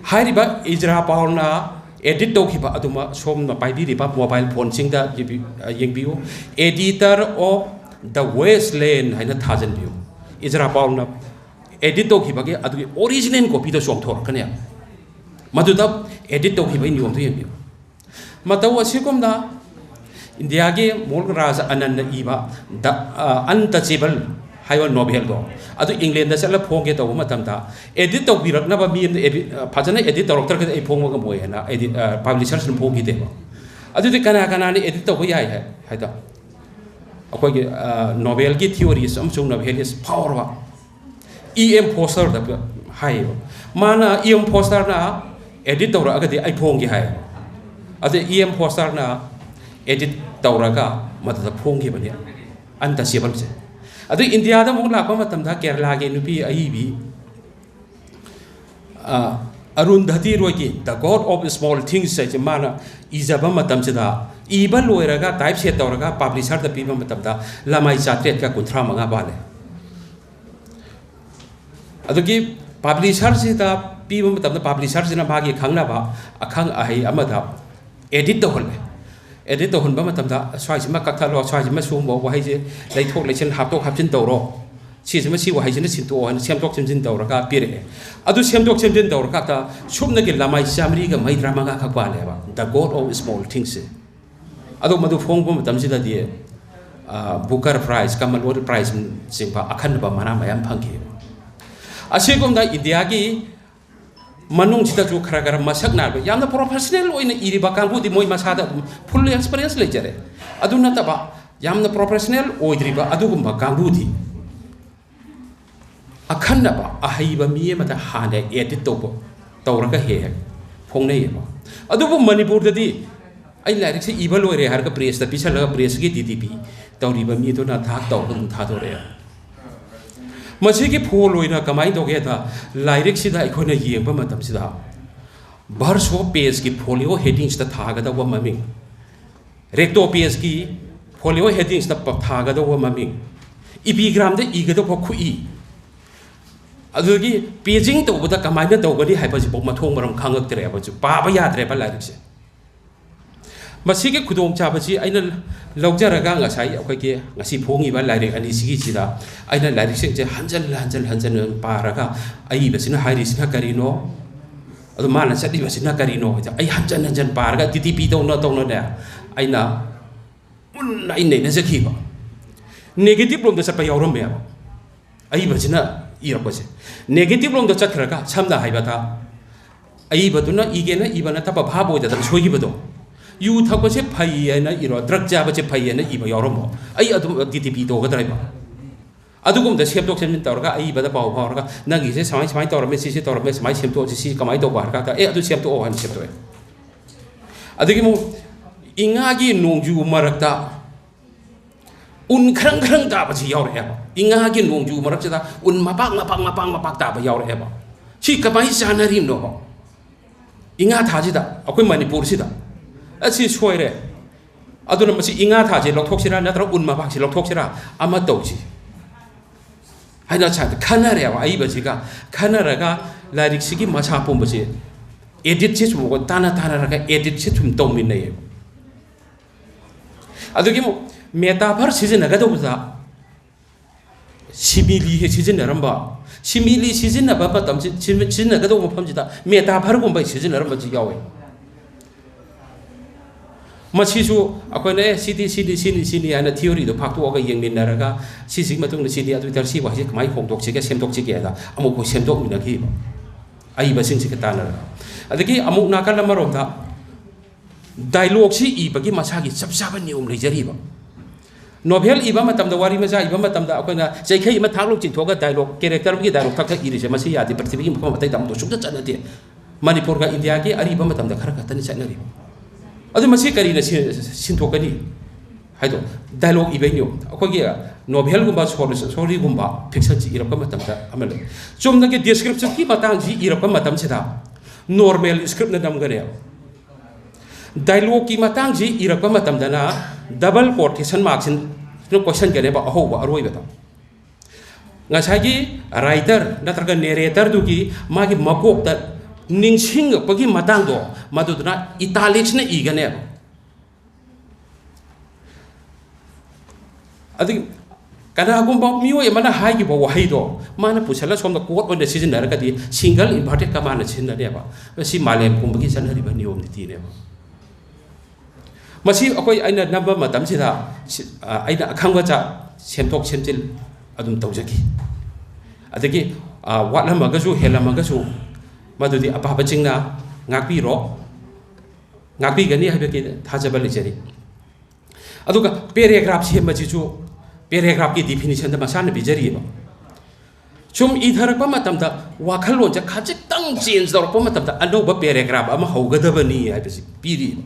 ꯍꯥꯏꯔꯤꯕ ꯏꯖꯔꯥ ꯄꯥꯎꯜꯅ ꯑꯦꯗꯤꯠ ꯇꯧꯈꯤꯕ ꯑꯗꯨꯃꯛ ꯁꯣꯝꯅ ꯄꯥꯏꯕꯤꯔꯤꯕ ꯃꯣꯕꯥꯏꯜ ꯐꯣꯟꯁꯤꯡꯗ ꯌꯦꯡꯕꯤ-, ꯌꯦꯡꯕꯤꯌꯨ꯫ Editor of The Wasteland ꯍꯥꯏꯅ ꯊꯥꯖꯤꯟꯕꯤꯌꯨ꯫ ꯏꯖꯔꯥ ꯄꯥꯎꯜꯅ edit ꯇꯧꯈꯤꯕꯒꯤ ꯑꯗꯨꯒꯤ original copy ꯗꯣ ꯆꯣꯡꯊꯣꯔꯛꯀꯅꯦꯕ꯫ ꯃꯗꯨꯗ edit ꯇꯧꯈꯤꯕꯒꯤ ꯅꯤꯌꯣꯝꯗꯣ ꯌꯦꯡꯕꯤꯌꯨ꯫ ꯃꯇꯧ ꯑꯁꯤꯒꯨꯝꯅ ꯏꯟꯗꯤꯌꯥꯒꯤ ꯃꯣꯜ ꯔꯥꯖ ꯑꯅꯟꯅ ꯏꯕ The, ꯑ, Untouchable ꯍꯥꯏꯕ novel ꯗꯣ, ꯑꯗꯨ ꯏꯪꯂꯦꯟꯗ ꯆꯠꯂ ꯐꯣꯡꯒꯦ ꯇꯧꯕ ꯃꯇꯝꯗ, edit ꯇꯧꯕꯤꯔꯛꯅꯕ ꯃꯤ ꯑꯃꯅ edit, ꯑ, ꯐꯖꯅ edit ꯇꯧꯔꯛꯇ꯭ꯔꯒꯗꯤ ꯑꯩ ꯐꯣꯡꯕ ꯉꯝꯃꯣꯏ ꯍꯥꯏꯅ edit, ꯑ, publishers ꯅ ꯐꯣꯡꯈꯤꯗꯦꯕ꯫ ꯑꯗꯨꯗꯤ ꯀꯅꯥ ꯀꯅꯥꯅ edit ꯇꯧꯕ ꯌꯥꯏ ꯍꯥꯏ, ꯍꯥꯏꯗꯣ? ꯑꯩꯈꯣꯏꯒꯤ, ꯑ, novel ꯒꯤ theorist ꯑꯃꯁꯨꯡ novelist ꯐꯥꯎꯔꯕ ꯏ ꯑꯦꯝ ꯐꯣꯁꯇꯔꯗ ꯍꯥꯏꯌꯦꯕ꯫ ꯃꯥꯅ, ꯏ ꯑꯦꯝ ꯐꯣꯁꯇꯔꯅ edit ꯇꯧꯔꯛꯑꯒꯗꯤ ꯑꯩ ꯐꯣꯡꯒꯦ ꯍꯥꯏꯌꯦꯕ꯫ ꯑꯗꯨ ꯏ ꯑꯦꯝ ꯐꯣꯁꯇꯔꯅ edit ꯇꯧꯔꯒ ꯃꯗꯨꯗ ꯐꯣꯡꯈꯤꯕꯅꯤ Untouchable ꯁꯦ꯫ ꯑꯗꯨ ꯏꯟꯗꯤꯌꯥꯗ ꯑꯃꯨꯛ ꯂꯥꯛꯄ ꯃꯇꯝꯗ ꯀꯦꯔꯂꯥꯒꯤ ꯅꯨꯄꯤ ꯑꯏꯕꯤ, ꯑ, ꯑꯔꯨꯟꯙꯇꯤ ꯔꯣꯏꯒꯤ The God of Small Things ꯍꯥꯏꯁꯦ ꯃꯥꯅ ꯏꯖꯕ ꯃꯇꯝꯁꯤꯗ, ꯏꯕ ꯂꯣꯏꯔꯒ typeset ꯇꯧꯔꯒ publisher ꯗ ꯄꯤꯕ ꯃꯇꯝꯗ ꯂꯃꯥꯏ ꯆꯥꯇ꯭ꯔꯦꯠꯀ ꯀꯨꯟꯊ꯭ꯔꯥ ꯃꯉꯥ ꯄꯥꯜꯂꯦ꯫ ꯑꯗꯨꯒꯤ publisher ꯁꯤꯗ ꯄꯤꯕ ꯃꯇꯝꯗ, publisher ꯁꯤꯅ ꯃꯥꯒꯤ ꯈꯪꯅꯕ ꯑꯈꯪ ꯑꯍꯩ ꯑꯃꯗ edit ꯇꯧꯍꯜꯂꯦ꯫ Edit ꯇꯧꯍꯟꯕ ꯃꯇꯝꯗ, "ꯁ꯭ꯋꯥꯏꯁꯤꯃ ꯀꯛꯊꯠꯂꯣ, ꯁ꯭ꯋꯥꯏꯁꯤꯃ ꯁꯤꯒꯨꯝꯕ ꯋꯥꯍꯩꯁꯦ ꯂꯩꯊꯣꯛ ꯂꯩꯁꯤꯟ, ꯍꯥꯞꯇꯣꯛ ꯍꯥꯞꯆꯤꯟ ꯇꯧꯔꯣ, ꯁꯤꯁꯤꯃ ꯁꯤ ꯋꯥꯍꯩꯁꯤꯅ ꯁꯤꯟꯇꯣꯛꯑꯣ" ꯍꯥꯏꯅ ꯁꯦꯝꯗꯣꯛ ꯁꯦꯝꯖꯤꯟ ꯇꯧꯔꯒ ꯄꯤꯔꯛꯑꯦ꯫ ꯑꯗꯨ ꯁꯦꯝꯗꯣꯛ ꯁꯦꯝꯖꯤꯟ ꯇꯧꯔꯀꯥꯟꯗ ꯁꯨꯞꯅꯒꯤ ꯂꯃꯥꯏ ꯆꯥꯃꯔꯤꯒ ꯃꯩꯗ꯭ꯔꯥ ꯃꯉꯥ ꯈꯛ ꯄꯥꯜꯂꯦꯕ The God of Small Things ꯁꯦ꯫ ꯑꯗꯣ ꯃꯗꯨ ꯐꯣꯡꯕ ꯃꯇꯝꯁꯤꯗꯗꯤ, ꯑ, Booker Prize, Commonwealth Prize ꯆꯤꯡꯕ ꯑꯈꯟꯅꯕ ꯃꯅꯥ ꯃꯌꯥꯝ ꯐꯪꯈꯤ꯫ ꯑꯁꯤꯒꯨꯝꯅ ꯏꯟꯗꯤꯌꯥꯒꯤ ꯃꯅꯨꯡꯁꯤꯗꯁꯨ ꯈꯔ ꯈꯔ ꯃꯁꯛ ꯅꯥꯏꯕ, ꯌꯥꯝꯅ professional ꯑꯣꯏꯅ ꯏꯔꯤꯕ ꯀꯥꯡꯕꯨꯗꯤ ꯃꯣꯏ ꯃꯁꯥꯗ ꯑꯗꯨꯝ full experience ꯂꯩꯖꯔꯦ꯫ ꯑꯗꯨ ꯅꯠꯇꯕ, ꯌꯥꯝꯅ professional ꯑꯣꯏꯗ꯭ꯔꯤꯕ ꯑꯗꯨꯒꯨꯝꯕ ꯀꯥꯡꯕꯨꯗꯤ ꯑꯈꯟꯅꯕ ꯑꯍꯩꯕ ꯃꯤ ꯑꯃꯗ ꯍꯥꯟꯅ edit ꯇꯧꯕ, ꯇꯧꯔꯒ ꯍꯦꯛ ꯍꯦꯛ ꯐꯣꯡꯅꯩꯌꯦꯕ꯫ ꯑꯗꯨꯕꯨ ꯃꯅꯤꯄꯨꯔꯗꯗꯤ ꯑꯩ ꯂꯥꯏꯔꯤꯛꯁꯦ ꯏꯕ ꯂꯣꯏꯔꯦ ꯍꯥꯏꯔꯒ press ꯇ ꯄꯤꯁꯜꯂꯒ press ꯀꯤ D D P ꯇꯧꯔꯤꯕ ꯃꯤꯗꯨꯅ ꯊꯥꯛ ꯇꯧꯔꯒ ꯑꯗꯨꯝ ꯊꯥꯗꯣꯔꯛꯑꯦ꯫ ꯃꯁꯤꯒꯤ ꯐꯣꯜ ꯑꯣꯏꯅ ꯀꯃꯥꯏꯅ ꯇꯧꯒꯦꯗ, ꯂꯥꯏꯔꯤꯛꯁꯤꯗ ꯑꯩꯈꯣꯏꯅ ꯌꯦꯡꯕ ꯃꯇꯝꯁꯤꯗ verse of page ꯀꯤ folio heading ꯁꯤꯗ ꯊꯥꯒꯗꯧꯕ ꯃꯃꯤꯡ, recto page ꯀꯤ folio heading ꯁꯤꯗ ꯄ-, ꯊꯥꯒꯗꯧꯕ ꯃꯃꯤꯡ, epigram ꯗ ꯏꯒꯗꯧꯕ ꯈꯨꯏ, ꯑꯗꯨꯗꯒꯤ paging ꯇꯧꯕꯗ ꯀꯃꯥꯏꯅ ꯇꯧꯒꯅꯤ ꯍꯥꯏꯕꯁꯤꯐꯥꯎ ꯃꯊꯣꯡ ꯃꯔꯝ ꯈꯪꯉꯛꯇ꯭ꯔꯦꯕ, ꯍꯧꯖꯤꯛ ꯄꯥꯕ ꯌꯥꯗ꯭ꯔꯦꯕ ꯂꯥꯏꯔꯤꯛꯁꯦ꯫ ꯃꯁꯤꯒꯤ ꯈꯨꯗꯣꯡꯆꯥꯕꯁꯤ ꯑꯩꯅ ꯂꯧꯖꯔꯒ, ꯉꯁꯥꯏ ꯑꯩꯈꯣꯏꯒꯤ ꯉꯁꯤ ꯐꯣꯡꯉꯤꯕ ꯂꯥꯏꯔꯤꯛ ꯑꯅꯤꯁꯤꯒꯤꯁꯤꯗ ꯑꯩꯅ ꯂꯥꯏꯔꯤꯛꯁꯤꯡꯁꯦ ꯍꯟꯖꯟ ꯍꯟꯖꯟ ꯍꯟꯖꯟ ꯄꯥꯔꯒ, ꯑꯏꯕꯁꯤꯅ ꯍꯥꯏꯔꯤꯁꯤꯅ ꯀꯔꯤꯅꯣ, ꯑꯗꯨ ꯃꯥꯅ ꯆꯠꯂꯤꯕꯁꯤꯅ ꯀꯔꯤꯅꯣ ꯍꯥꯏꯗ ꯑꯩ ꯍꯟꯖꯟ ꯍꯟꯖꯟ ꯄꯥꯔꯒ, ꯗꯤ ꯇꯤ ꯄꯤ ꯇꯧꯅ ꯇꯧꯅꯅꯦ, ꯑꯩꯅ ꯃꯨꯟꯅ ꯑꯩ ꯅꯩꯅꯖꯈꯤꯕ꯫ ꯅꯦꯒꯦꯇꯤꯚ ꯂꯣꯝꯗ ꯆꯠꯄ ꯌꯥꯎꯔꯝꯃꯦꯕ ꯑꯏꯕꯁꯤꯅ ꯏꯔꯛꯄꯁꯦ꯫ ꯅꯦꯒꯦꯇꯤꯚ ꯂꯣꯝꯗ ꯆꯠꯈ꯭ꯔꯒ, ꯁꯝꯅ ꯍꯥꯏꯕꯗ, ꯑꯏꯕꯗꯨꯅ ꯏꯒꯦꯅ ꯏꯕ ꯅꯠꯇꯕ ꯚꯥꯕ ꯑꯣꯏꯗꯗꯅ ꯁꯣꯏꯈꯤꯕꯗꯣ, ꯌꯨ ꯊꯛꯄꯁꯦ ꯐꯩ ꯍꯥꯏꯅ ꯏꯔꯣ, ꯗ꯭ꯔꯒ ꯆꯥꯕꯁꯦ ꯐꯩ ꯍꯥꯏꯅ ꯏꯕ ꯌꯥꯎꯔꯝꯃꯣ, ꯑꯩ ꯑꯗꯨꯝ ꯗꯤ ꯇꯤ ꯄꯤ ꯇꯧꯒꯗ꯭ꯔꯥ ꯍꯥꯏꯕ? ꯑꯗꯨꯒꯨꯝꯕꯗ ꯁꯦꯝꯗꯣꯛ ꯁꯦꯝꯖꯤꯟ ꯇꯧꯔꯒ, ꯑꯏꯕꯗ ꯄꯥꯎ ꯐꯥꯎꯔꯒ, "ꯅꯪꯒꯤꯁꯦ ꯁꯨꯃꯥꯏ ꯁꯨꯃꯥꯏꯅ ꯇꯧꯔꯝꯃꯦ, ꯁꯤꯁꯦ ꯇꯧꯔꯝꯃꯦ, ꯁꯨꯃꯥꯏꯅ ꯁꯦꯝꯗꯣꯛꯑꯁꯤ, ꯁꯤ ꯀꯃꯥꯏꯅ ꯇꯧꯕ?" ꯍꯥꯏꯔ ꯀꯥꯟꯗ, "ꯑꯦ, ꯑꯗꯨ ꯁꯦꯝꯗꯣꯛꯑꯣ" ꯍꯥꯏꯅ ꯁꯦꯝꯗꯣꯛꯑꯦ꯫ ꯑꯗꯒꯤ ꯑꯃꯨꯛ ꯏꯉꯥꯒꯤ ꯅꯣꯡꯖꯨ ꯃꯔꯛꯇ ꯎꯟ ꯈꯔꯪ ꯈꯔꯪ ꯇꯥꯕꯁꯤ ꯌꯥꯎꯔꯛꯑꯦꯕ꯫ ꯏꯉꯥꯒꯤ ꯅꯣꯡꯖꯨ ꯃꯔꯛꯁꯤꯗ ꯎꯟ ꯃꯄꯥꯛ ꯃꯄꯥꯛ ꯃꯄꯥꯛ ꯃꯄꯥꯛ ꯇꯥꯕ ꯌꯥꯎꯔꯛꯑꯦꯕ꯫ ꯁꯤ ꯀꯃꯥꯏꯅ ꯆꯥꯅꯔꯤꯅꯣꯕ? ꯏꯉꯥ ꯊꯥꯁꯤꯗ, ꯑꯩꯈꯣꯏ ꯃꯅꯤꯄꯨꯔꯁꯤꯗ꯫ ꯑꯁꯤ ꯁꯣꯏꯔꯦ꯫ ꯑꯗꯨꯅ ꯃꯁꯤ ꯏꯉꯥ ꯊꯥꯁꯦ ꯂꯧꯊꯣꯛꯁꯤꯔꯥ, ꯅꯠꯇ꯭ꯔꯒ ꯎꯟ ꯃꯄꯥꯛꯁꯦ ꯂꯧꯊꯣꯛꯁꯤꯔꯥ, ꯑꯃ ꯇꯧꯁꯤ ꯍꯥꯏꯅ ꯁꯥꯏꯗ ꯈꯟꯅꯔꯦꯕ꯫ ꯑꯏꯕꯁꯤꯒ ꯈꯟꯅꯔꯒ, ꯂꯥꯏꯔꯤꯛꯁꯤꯒꯤ ꯃꯁꯥ ꯄꯨꯝꯕꯁꯦ, ꯑꯦꯗꯤꯠꯁꯦ ꯁꯨꯝ ꯇꯥꯟꯅ ꯇꯥꯟꯅꯔꯒ ꯑꯦꯗꯤꯠꯁꯦ ꯁꯨꯝ ꯇꯧꯃꯤꯟꯅꯩꯌꯦꯕ꯫ ꯑꯗꯨꯒꯤ ꯑꯃꯨꯛ ꯃꯦꯇꯥꯐꯔ ꯁꯤꯖꯤꯟꯅꯒꯗꯧꯕꯗ ꯁꯤꯃꯤꯂꯤ ꯍꯦꯛ ꯁꯤꯖꯤꯟꯅꯔꯝꯕ, ꯁꯤꯃꯤꯂꯤ ꯁꯤꯖꯤꯟꯅꯕ ꯃꯇꯝꯁꯤ, ꯁꯤꯖꯤꯟꯅꯒꯗꯧꯕ ꯃꯐꯝꯁꯤꯗ ꯃꯦꯇꯥꯐꯔꯒꯨꯝꯕ ꯁꯤꯖꯤꯟꯅꯔꯝꯕꯁꯨ ꯌꯥꯎꯋꯦ꯫ ꯃꯁꯤꯁꯨ ꯑꯩꯈꯣꯏꯅ, "ꯑꯦ, ꯁꯤꯗꯤ ꯁꯤꯅꯤ, ꯁꯤꯅꯤ, ꯁꯤꯅꯤ" ꯍꯥꯏꯅ ꯊꯤꯑꯣꯔꯤꯗꯣ ꯐꯥꯛꯇꯣꯛꯑꯒ ꯌꯦꯡꯃꯤꯟꯅꯔꯒ, "ꯁꯤꯁꯤꯒꯤ ꯃꯇꯨꯡꯗ ꯁꯤꯗꯤ, ꯑꯗꯨ ꯑꯣꯏꯇꯥꯔꯗꯤ ꯁꯤ ꯋꯥꯍꯩꯁꯦ ꯀꯃꯥꯏꯅ ꯍꯣꯡꯗꯣꯛꯁꯤꯒꯦ, ꯁꯦꯝꯗꯣꯛꯁꯤꯒꯦ" ꯍꯥꯏꯅ ꯑꯃꯨꯛ ꯑꯩꯈꯣꯏ ꯁꯦꯝꯗꯣꯛꯃꯤꯟꯅꯈꯤꯕ꯫ ꯑꯏꯕꯁꯤꯡꯁꯤꯒ ꯇꯥꯟꯅꯔꯒ꯫ ꯑꯗꯒꯤ ꯑꯃꯨꯛ ꯅꯥꯀꯜ ꯑꯃꯔꯣꯝꯗ ꯗꯥꯏꯂꯣꯒꯁꯤ ꯏꯕꯒꯤ ꯃꯁꯥꯒꯤ ꯆꯞ ꯆꯥꯕ ꯅꯤꯌꯣꯝ ꯂꯩꯖꯔꯤꯕ꯫ ꯅꯣꯚꯦꯜ ꯏꯕ ꯃꯇꯝꯗ, ꯋꯥꯔꯤ ꯃꯆꯥ ꯏꯕ ꯃꯇꯝꯗ, ꯑꯩꯈꯣꯏꯅ ꯆꯩꯈꯩ ꯑꯃ ꯊꯥꯛꯂꯣꯛ ꯆꯤꯡꯊꯣꯛꯑꯒ ꯗꯥꯏꯂꯣꯒ, ꯀꯦꯔꯦꯛꯇꯔ ꯑꯃꯒꯤ ꯗꯥꯏꯂꯣꯒ ꯊꯛ ꯊꯛ ꯏꯔꯤꯁꯦ, ꯃꯁꯤ ꯌꯥꯗꯦ, ꯄ꯭ꯔꯤꯊꯤꯕꯤꯒꯤ ꯃꯐꯝ ꯑꯇꯩꯗ ꯑꯃꯨꯛꯇ ꯁꯨꯡꯆꯠ ꯆꯠꯅꯗꯦ꯫ ꯃꯅꯤꯄꯨꯔꯒ ꯏꯟꯗꯤꯌꯥꯒꯤ ꯑꯔꯤꯕ ꯃꯇꯝꯗ ꯈꯔ ꯈꯛꯇꯅꯤ ꯆꯠꯅꯔꯤꯕ꯫ ꯑꯗꯨ ꯃꯁꯤ ꯀꯔꯤꯅ ꯁꯤ-, ꯁꯤꯟꯊꯣꯛꯀꯅꯤ ꯍꯥꯏꯗꯣ, ꯗꯥꯏꯂꯣꯒ ꯏꯕꯩ ꯅꯤꯌꯣꯝ꯫ ꯑꯩꯈꯣꯏꯒꯤ ꯅꯣꯚꯦꯜꯒꯨꯝꯕ, ꯁꯣꯔꯠ ꯁ꯭ꯇꯣꯔꯤꯒꯨꯝꯕ, ꯐꯤꯛꯁꯟꯁꯤ ꯏꯔꯛꯄ ꯃꯇꯝꯗ ꯑꯃ ꯂꯩ꯫ ꯆꯨꯝꯅꯒꯤ ꯗꯤꯁꯀ꯭ꯔꯤꯞꯁꯟꯒꯤ ꯃꯇꯥꯡꯁꯤ ꯏꯔꯛꯄ ꯃꯇꯝꯁꯤꯗ ꯅꯣꯔꯃꯦꯜ ꯁ꯭ꯀ꯭ꯔꯤꯞꯅ ꯅꯝꯒꯅꯦꯕ꯫ ꯗꯥꯏꯂꯣꯒꯀꯤ ꯃꯇꯥꯡꯁꯤ ꯏꯔꯛꯄ ꯃꯇꯝꯗꯅ ꯗꯕꯜ ꯀꯣꯇꯦꯁꯟ ꯃꯥꯔꯛꯁꯤꯅ ꯀꯣꯏꯁꯟꯒꯅꯦꯕ ꯑꯍꯧꯕ ꯑꯔꯣꯏꯕꯗ꯫ ꯉꯁꯥꯏꯒꯤ ꯔꯥꯏꯇꯔ ꯅꯠꯇ꯭ꯔꯒ ꯅꯦꯔꯦꯇꯔꯗꯨꯒꯤ ꯃꯥꯒꯤ ꯃꯀꯣꯛꯇ ꯅꯤꯡꯁꯤꯡꯉꯛꯄꯒꯤ ꯃꯇꯥꯡꯗꯣ, ꯃꯗꯨꯗꯨꯅ ꯏꯇꯥꯂꯤꯛꯁꯅ ꯏꯒꯅꯦꯕ꯫ ꯑꯗꯒꯤ ꯀꯅꯥꯒꯨꯝꯕ ꯃꯤꯑꯣꯏ ꯑꯃꯅ ꯍꯥꯏꯈꯤꯕ ꯋꯥꯍꯩꯗꯣ ꯃꯥꯅ ꯄꯨꯁꯜꯂ ꯁꯣꯝꯗ quote ꯑꯣꯏꯅ ꯁꯤꯖꯤꯟꯅꯔꯒꯗꯤ single inverted commaꯅ ꯁꯤꯖꯤꯟꯅꯅꯦꯕ꯫ ꯃꯁꯤ ꯃꯥꯂꯦꯝ ꯄꯨꯝꯕꯒꯤ ꯆꯠꯅꯔꯤꯕ ꯅꯤꯌꯣꯝ ꯅꯤꯇꯤꯅꯦꯕ꯫ ꯃꯁꯤ ꯑꯩꯈꯣꯏ, ꯑꯩꯅ ꯅꯝꯕ ꯃꯇꯝꯁꯤꯗ ꯁꯤ-, ꯑ, ꯑꯩꯅ ꯑꯈꯪꯕ ꯆꯥ ꯁꯦꯝꯗꯣꯛ ꯁꯦꯝꯖꯤꯟ ꯑꯗꯨꯝ ꯇꯧꯖꯈꯤ꯫ ꯑꯗꯒꯤ, ꯑ, ꯋꯥꯠꯂꯝꯃꯒꯁꯨ, ꯍꯦꯜꯂꯝꯃꯒꯁꯨ, ꯃꯗꯨꯗꯤ ꯑꯄꯥꯕꯁꯤꯡꯅ ꯉꯥꯛꯄꯤꯔꯣ, ꯉꯥꯛꯄꯤꯒꯅꯤ ꯍꯥꯏꯕꯒꯤ ꯊꯥꯖꯕ ꯂꯩꯖꯔꯤ꯫ ꯑꯗꯨꯒ paragraph ꯁꯦꯝꯕꯁꯤꯁꯨ paragraphꯀꯤ definitionꯗ ꯃꯁꯥꯅ ꯄꯤꯖꯔꯤꯑꯕ꯫ ꯁꯨꯝ ꯏꯊꯔꯛꯄ ꯃꯇꯝꯗ ꯋꯥꯈꯜꯂꯣꯟꯁꯦ ꯈꯖꯤꯛꯇꯪ change ꯇꯧꯔꯛꯄ ꯃꯇꯝꯗ ꯑꯅꯧꯕ paragraph ꯑꯃ ꯍꯧꯒꯗꯕꯅꯤ ꯍꯥꯏꯕꯁꯤ ꯄꯤꯔꯤꯕ꯫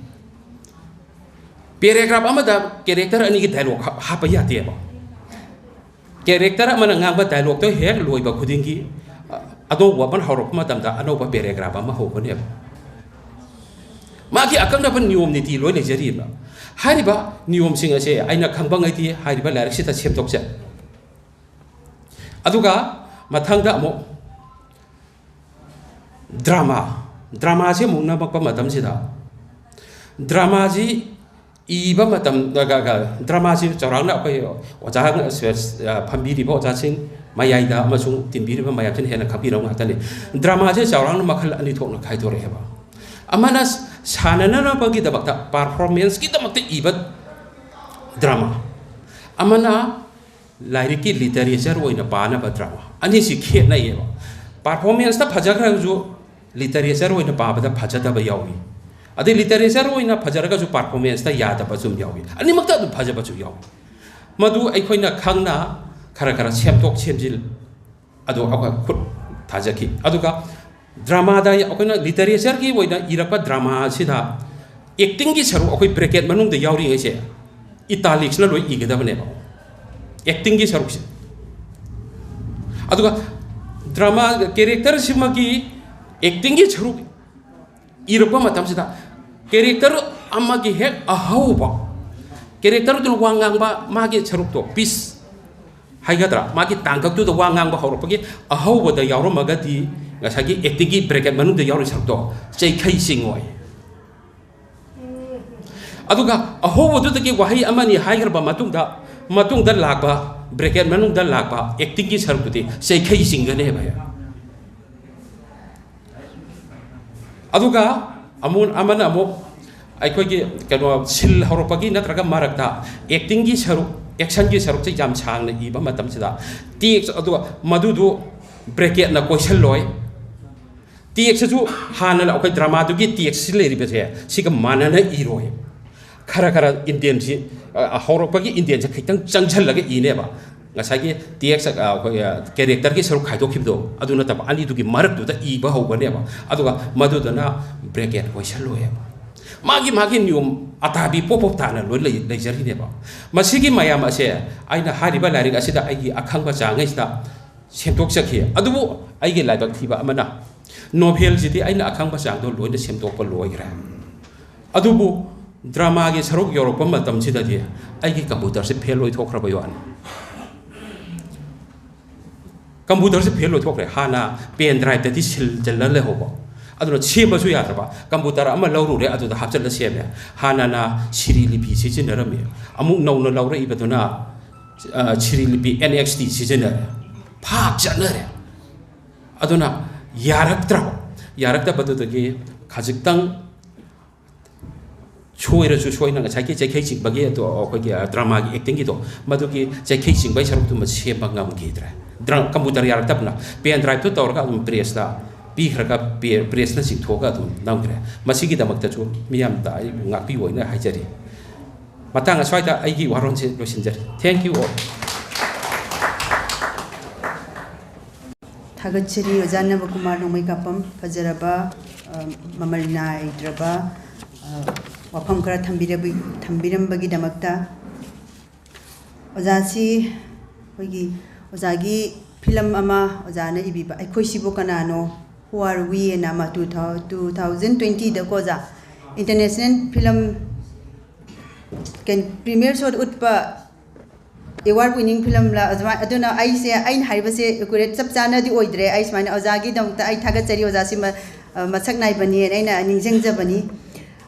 Paragraph ꯑꯃꯗ character ꯑꯅꯤꯒꯤ dialogue ꯍꯥꯞ-, ꯍꯥꯞꯄ ꯌꯥꯗꯦꯕ꯫ Character ꯑꯃꯅ ꯉꯥꯡꯕ dialogueꯇꯣ ꯍꯦꯛ ꯂꯣꯏꯕ ꯈꯨꯗꯤꯡꯒꯤ, ꯑ, ꯑꯅꯧꯕ ꯑꯃ ꯍꯧꯔꯛꯄ ꯃꯇꯝꯗ ꯑꯅꯧꯕ paragraph ꯑꯃ ꯍꯧꯒꯅꯦꯕ꯫ ꯃꯥꯒꯤ ꯑꯀꯛꯅꯕ ꯅꯤꯌꯣꯝ ꯅꯤꯇꯤ ꯂꯣꯏ ꯂꯩꯖꯔꯤꯕ꯫ ꯍꯥꯏꯔꯤꯕ ꯅꯤꯌꯣꯝꯁꯤꯡ ꯑꯁꯦ ꯑꯩꯅ ꯈꯪꯕꯉꯩꯗꯤ ꯍꯥꯏꯔꯤꯕ ꯂꯥꯏꯔꯤꯛꯁꯤꯗ ꯁꯦꯝꯗꯣꯛꯆꯩ꯫ ꯑꯗꯨꯒ ꯃꯊꯪꯗ ꯑꯃꯨꯛ drama, dramaꯁꯤ ꯑꯃꯨꯛ ꯅꯝꯃꯛꯄ ꯃꯇꯝꯁꯤꯗ, dramaꯁꯤ ꯏꯕ ꯃꯇꯝ, ꯒ-, ꯒ-, dramaꯁꯤ ꯆꯥꯎꯔꯥꯛꯅ ꯑꯩꯈꯣꯏ ꯑꯣꯖꯥ, ꯑ, ꯐꯝꯕꯤꯔꯤꯕ ꯑꯣꯖꯥꯁꯤꯡ, ꯃꯌꯥꯏꯗ ꯑꯃꯁꯨꯡ ꯇꯤꯟꯕꯤꯔꯤꯕ ꯃꯌꯥꯝꯁꯤꯅ ꯍꯦꯟꯅ ꯈꯪꯕꯤꯔꯕ ꯉꯥꯛꯇꯅꯤ꯫ Dramaꯁꯤ ꯆꯥꯎꯔꯥꯛꯅ ꯃꯈꯜ ꯑꯅꯤ ꯊꯣꯛꯅ ꯈꯥꯏꯗꯣꯔꯛꯑꯦꯕ꯫ ꯑꯃꯅ ꯁꯥꯟꯅꯅꯕꯒꯤꯗꯃꯛꯇ, performanceꯀꯤꯗꯃꯛꯇ ꯏꯕ drama, ꯑꯃꯅ ꯂꯥꯏꯔꯤꯛꯀꯤ literature ꯑꯣꯏꯅ ꯄꯥꯅꯕ drama꯫ ꯑꯅꯤꯁꯤ ꯈꯦꯠꯅꯩꯌꯦꯕ꯫ Performanceꯇ ꯐꯖꯈ꯭ꯔꯒꯁꯨ literature ꯑꯣꯏꯅ ꯄꯥꯕꯗ ꯐꯖꯗꯕ ꯌꯥꯎꯏ, ꯑꯗꯩ literature ꯑꯣꯏꯅ ꯐꯖꯔꯒꯁꯨ performanceꯇ ꯌꯥꯗꯕꯁꯨ ꯑꯗꯨꯝ ꯌꯥꯎꯏ, ꯑꯅꯤꯃꯛꯇ ꯑꯗꯨꯝ ꯐꯖꯕꯁꯨ ꯌꯥꯎꯏ꯫ ꯃꯗꯨ ꯑꯩꯈꯣꯏꯅ ꯈꯪꯅ ꯈꯔ ꯈꯔ ꯁꯦꯝꯗꯣꯛ ꯁꯦꯝꯖꯤꯜ ꯑꯗꯣ ꯑꯩꯈꯣꯏ ꯈꯨꯠ ꯊꯥꯖꯈꯤ꯫ ꯑꯗꯨꯒ dramaꯗ ꯑꯩꯈꯣꯏꯅ literatureꯒꯤ ꯑꯣꯏꯅ ꯏꯔꯛꯄ drama ꯑꯁꯤꯗ actingꯒꯤ ꯁꯔꯨꯛ ꯑꯩꯈꯣꯏ bracket ꯃꯅꯨꯡꯗ ꯌꯥꯎꯔꯤꯉꯩꯁꯦ italicsꯅ ꯂꯣꯏ ꯏꯒꯗꯕꯅꯦꯕ, actingꯒꯤ ꯁꯔꯨꯛꯁꯦ꯫ ꯑꯗꯨꯒ drama characterꯁꯤꯃꯒꯤ actingꯒꯤ ꯁꯔꯨꯛ ꯏꯔꯛꯄ ꯃꯇꯝꯁꯤꯗ character ꯑꯃꯒꯤ ꯍꯦꯛ ꯑꯍꯧꯕ, characterꯗꯨꯅ ꯋꯥ ꯉꯥꯡꯕ ꯃꯥꯒꯤ ꯁꯔꯨꯛꯇꯣ, piece ꯍꯥꯏꯒꯗ꯭ꯔꯥ, ꯃꯥꯒꯤ ꯇꯥꯡꯀꯛꯇꯨꯗ ꯋꯥ ꯉꯥꯡꯕ ꯍꯧꯔꯛꯄꯒꯤ ꯑꯍꯧꯕꯗ ꯌꯥꯎꯔꯝꯃꯒꯗꯤ ꯉꯁꯥꯏꯒꯤ actingꯒꯤ bracket ꯃꯅꯨꯡꯗ ꯌꯥꯎꯔꯤ ꯁꯔꯨꯛꯇꯣ ꯆꯩꯈꯩ ꯆꯤꯡꯉꯣꯏ꯫ ꯑꯗꯨꯒ ꯑꯍꯧꯕꯗꯨꯗꯒꯤ ꯋꯥꯍꯩ ꯑꯃꯅꯤ ꯍꯥꯏꯈ꯭ꯔꯕ ꯃꯇꯨꯡꯗ ꯃꯇꯨꯡꯗ ꯂꯥꯛꯄ, ꯕ꯭ꯔꯦꯀꯦꯠ ꯃꯅꯨꯡꯗ ꯂꯥꯛꯄ ꯑꯦꯛꯇꯤꯡꯒꯤ ꯁꯔꯨꯛꯇꯨꯗꯤ ꯆꯩꯈꯩ ꯆꯤꯡꯒꯅꯦꯕ꯫ ꯑꯗꯨꯒ ꯑꯃꯨꯛ, ꯑꯃꯅ ꯑꯃꯨꯛ ꯑꯩꯈꯣꯏꯒꯤ ꯀꯩꯅꯣ, ꯁꯤꯜ ꯍꯧꯔꯛꯄꯒꯤ ꯅꯠꯇ꯭ꯔꯒ ꯃꯔꯛꯇ ꯑꯦꯛꯇꯤꯡꯒꯤ ꯁꯔꯨꯛ, ꯑꯦꯛꯁꯟꯒꯤ ꯁꯔꯨꯛꯁꯦ ꯌꯥꯝ ꯁꯥꯡꯅ ꯏꯕ ꯃꯇꯝꯁꯤꯗ, ꯇꯦꯛꯁ ꯑꯗꯨꯒ ꯃꯗꯨꯗꯨ ꯕ꯭ꯔꯦꯀꯦꯠꯅ ꯀꯣꯏꯁꯜꯂꯣꯏ꯫ ꯇꯦꯛꯁꯁꯤꯁꯨ ꯍꯥꯟꯅ ꯑꯩꯈꯣꯏ ꯗ꯭ꯔꯃꯥꯗꯨꯒꯤ ꯇꯦꯛꯁꯁꯤ ꯂꯩꯔꯤꯕꯁꯦ ꯁꯤꯒ ꯃꯥꯟꯅꯅ ꯏꯔꯣꯏ꯫ ꯈꯔ ꯈꯔ ꯏꯟꯗꯦꯟꯁꯤ, ꯑ, ꯍꯧꯔꯛꯄꯒꯤ ꯏꯟꯗꯦꯟꯁꯦ ꯈꯤꯇꯪ ꯆꯪꯁꯜꯂꯒ ꯏꯅꯦꯕ꯫ ꯉꯁꯥꯏꯒꯤ ꯇꯦꯛꯁ, ꯑ, ꯑꯩꯈꯣꯏ, ꯑ, ꯀꯦꯔꯦꯛꯇꯔꯒꯤ ꯁꯔꯨꯛ ꯈꯥꯏꯗꯣꯛꯈꯤꯕꯗꯣ, ꯑꯗꯨ ꯅꯠꯇꯕ, ꯑꯅꯤꯗꯨꯒꯤ ꯃꯔꯛꯇꯨꯗ ꯏꯕ ꯍꯧꯒꯅꯦꯕ꯫ ꯑꯗꯨꯒ ꯃꯗꯨꯗꯅ ꯕ꯭ꯔꯦꯀꯦꯠ ꯀꯣꯏꯁꯜꯂꯣꯏꯕ꯫ ꯃꯥꯒꯤ, ꯃꯥꯒꯤ ꯅꯤꯌꯣꯝ ꯑꯇꯥꯕꯤ ꯄꯣꯞ ꯄꯣꯞ ꯇꯥꯅ ꯂꯣꯏ ꯂꯩ-, ꯂꯩꯖꯔꯤꯅꯦꯕ꯫ ꯃꯁꯤꯒꯤ ꯃꯌꯥꯝ ꯑꯁꯦ ꯑꯩꯅ ꯍꯥꯏꯔꯤꯕ ꯂꯥꯏꯔꯤꯛ ꯑꯁꯤꯗ ꯑꯩꯒꯤ ꯑꯈꯪꯕ ꯆꯥꯡꯉꯩꯁꯤꯗ ꯁꯦꯝꯗꯣꯛꯆꯈꯤ꯫ ꯑꯗꯨꯕꯨ ꯑꯩꯒꯤ ꯂꯥꯏꯕꯛ ꯊꯤꯕ ꯑꯃꯅ, ꯅꯣꯚꯦꯜꯁꯤꯗꯤ ꯑꯩꯅ ꯑꯈꯪꯕ ꯆꯥꯡꯗꯣ ꯂꯣꯏꯅ ꯁꯦꯝꯗꯣꯛꯄ ꯂꯣꯏꯈ꯭ꯔꯦ꯫ ꯑꯗꯨꯕꯨ ꯗ꯭ꯔꯃꯥꯒꯤ ꯁꯔꯨꯛ ꯌꯧꯔꯛꯄ ꯃꯇꯝꯁꯤꯗꯗꯤ ꯑꯩꯒꯤ ꯀꯝꯄ꯭ꯌꯨꯇꯔꯁꯦ ꯐꯦꯜ ꯑꯣꯏꯊꯣꯛꯈ꯭ꯔꯕ ꯋꯥꯅꯤ꯫ ꯀꯝꯄ꯭ꯌꯨꯇꯔꯁꯦ ꯐꯦꯜ ꯑꯣꯏꯊꯣꯛꯈ꯭ꯔꯦ꯫ ꯍꯥꯟꯅ ꯄꯦꯟ ꯗ꯭ꯔꯥꯏꯚꯇꯗꯤ ꯁꯤꯜ ꯆꯜꯂ ꯂꯩꯍꯧꯕ, ꯑꯗꯨꯅ ꯁꯦꯝꯕꯁꯨ ꯌꯥꯗ꯭ꯔꯕ꯫ ꯀꯝꯄ꯭ꯌꯨꯇꯔ ꯑꯃ ꯂꯧꯔꯨꯔꯦ, ꯑꯗꯨꯗ ꯍꯥꯞꯆꯤꯜꯂ ꯁꯦꯝꯃꯦ꯫ ꯍꯥꯟꯅꯅ ꯁꯤꯔꯤ ꯂꯤꯄꯤ ꯁꯤꯖꯤꯟꯅꯔꯝꯃꯤ, ꯑꯃꯨꯛ ꯅꯧꯅ ꯂꯧꯔꯛꯏꯕꯗꯨꯅ, ꯑ, ꯁꯤꯔꯤ ꯂꯤꯄꯤ ꯑꯦꯟ ꯑꯦꯛꯁ ꯇꯤ ꯁꯤꯖꯤꯟꯅꯔꯦ꯫ ꯐꯥꯛ ꯆꯠꯅꯔꯦ꯫ ꯑꯗꯨꯅ ꯌꯥꯔꯛꯇ꯭ꯔꯕ, ꯌꯥꯔꯛꯇꯕꯗꯨꯗꯒꯤ ꯈꯖꯤꯛꯇꯪ ꯁꯣꯏꯔꯁꯨ ꯁꯣꯏꯅ ꯉꯁꯥꯏꯒꯤ ꯆꯩꯈꯩ ꯆꯤꯡꯕꯒꯤ ꯑꯗꯣ ꯑꯩꯈꯣꯏꯒꯤ, ꯑ, ꯗ꯭ꯔꯃꯥꯒꯤ ꯑꯦꯛꯇꯤꯡꯒꯤꯗꯣ, ꯃꯗꯨꯒꯤ ꯆꯩꯈꯩ ꯆꯤꯡꯕꯒꯤ ꯁꯔꯨꯛꯇꯨꯃ ꯁꯦꯝꯕ ꯉꯝꯈꯤꯗ꯭ꯔꯦ꯫ ꯗ꯭ꯔ-, ꯀꯝꯄ꯭ꯌꯨꯇꯔ ꯌꯥꯔꯛꯇꯕꯅ ꯄꯦꯟ ꯗ꯭ꯔꯥꯏꯚꯇꯨ ꯇꯧꯔꯒ ꯑꯗꯨꯝ ꯄ꯭ꯔꯦꯁꯇ ꯄꯤꯈ꯭ꯔꯒ ꯄꯦ-, ꯄ꯭ꯔꯦꯁꯅ ꯆꯤꯡꯊꯣꯛꯑꯒ ꯑꯗꯨꯝ ꯅꯝꯈ꯭ꯔꯦ꯫ ꯃꯁꯤꯒꯤꯗꯃꯛꯇꯁꯨ ꯃꯤꯌꯥꯝꯗ ꯑꯩ ꯉꯥꯛꯄꯤꯌꯨ ꯍꯥꯏꯅ ꯍꯥꯏꯖꯔꯤ꯫ ꯃꯇꯥꯡ ꯑꯁ꯭ꯋꯥꯏꯗ ꯑꯩꯒꯤ ꯋꯥꯔꯣꯜꯁꯦ ꯂꯣꯏꯁꯤꯟꯖꯔꯤ꯫ Thank you all꯫ ꯊꯥꯒꯠꯆꯔꯤ ꯑꯣꯖꯥ ꯅꯕꯀꯨꯃꯥꯔ ꯅꯣꯡꯃꯩꯀꯥꯄꯝ, ꯐꯖꯔꯕ, ꯑ, ꯃꯃꯜ ꯅꯥꯏꯗ꯭ꯔꯕ, ꯑ, ꯋꯥꯐꯝ ꯈꯔ ꯊꯝꯕꯤꯔꯕ-, ꯊꯝꯕꯤꯔꯝꯕꯒꯤꯗꯃꯛꯇ꯫ ꯑꯣꯖꯥꯁꯤ ꯑꯩꯈꯣꯏꯒꯤ ꯑꯣꯖꯥꯒꯤ ꯐꯤꯂꯝ ꯑꯃ ꯑꯣꯖꯥꯅ ꯏꯕꯤꯕ, "ꯑꯩꯈꯣꯏꯁꯤꯕꯨ ꯀꯅꯥꯅꯣ?" Who are we? ꯑꯅ ꯑꯃ two thou-, two thousand twenty ꯗꯀꯣ ꯑꯣꯖꯥ, ꯏꯟꯇꯔꯅꯦꯁꯅꯦꯜ ꯐꯤꯂꯝ ꯀꯩꯅꯣ, ꯄ꯭ꯔꯤꯃꯤꯌꯔ ꯁꯣꯗ ꯎꯠꯄ ꯑꯦꯋꯥꯔꯗ ꯋꯤꯅꯤꯡ ꯐꯤꯂꯝꯂ ꯑꯗꯨꯃꯥꯏ-, ꯑꯗꯨꯅ ꯑꯩꯁꯦ, ꯑꯩꯅ ꯍꯥꯏꯔꯤꯕꯁꯦ ꯑꯦꯀꯨꯔꯦꯠ ꯆꯞ ꯆꯥꯅꯗꯤ ꯑꯣꯏꯗ꯭ꯔꯦ꯫ ꯑꯩ ꯁꯨꯃꯥꯏꯅ ꯑꯣꯖꯥꯒꯤꯗꯃꯛꯇ ꯑꯩ ꯊꯥꯒꯠꯆꯔꯤ, ꯑꯣꯖꯥꯁꯤ ꯃ-, ꯑ, ꯃꯁꯛ ꯅꯥꯏꯕꯅꯦꯅ ꯑꯩꯅ ꯅꯤꯡꯁꯤꯡꯖꯕꯅꯤ꯫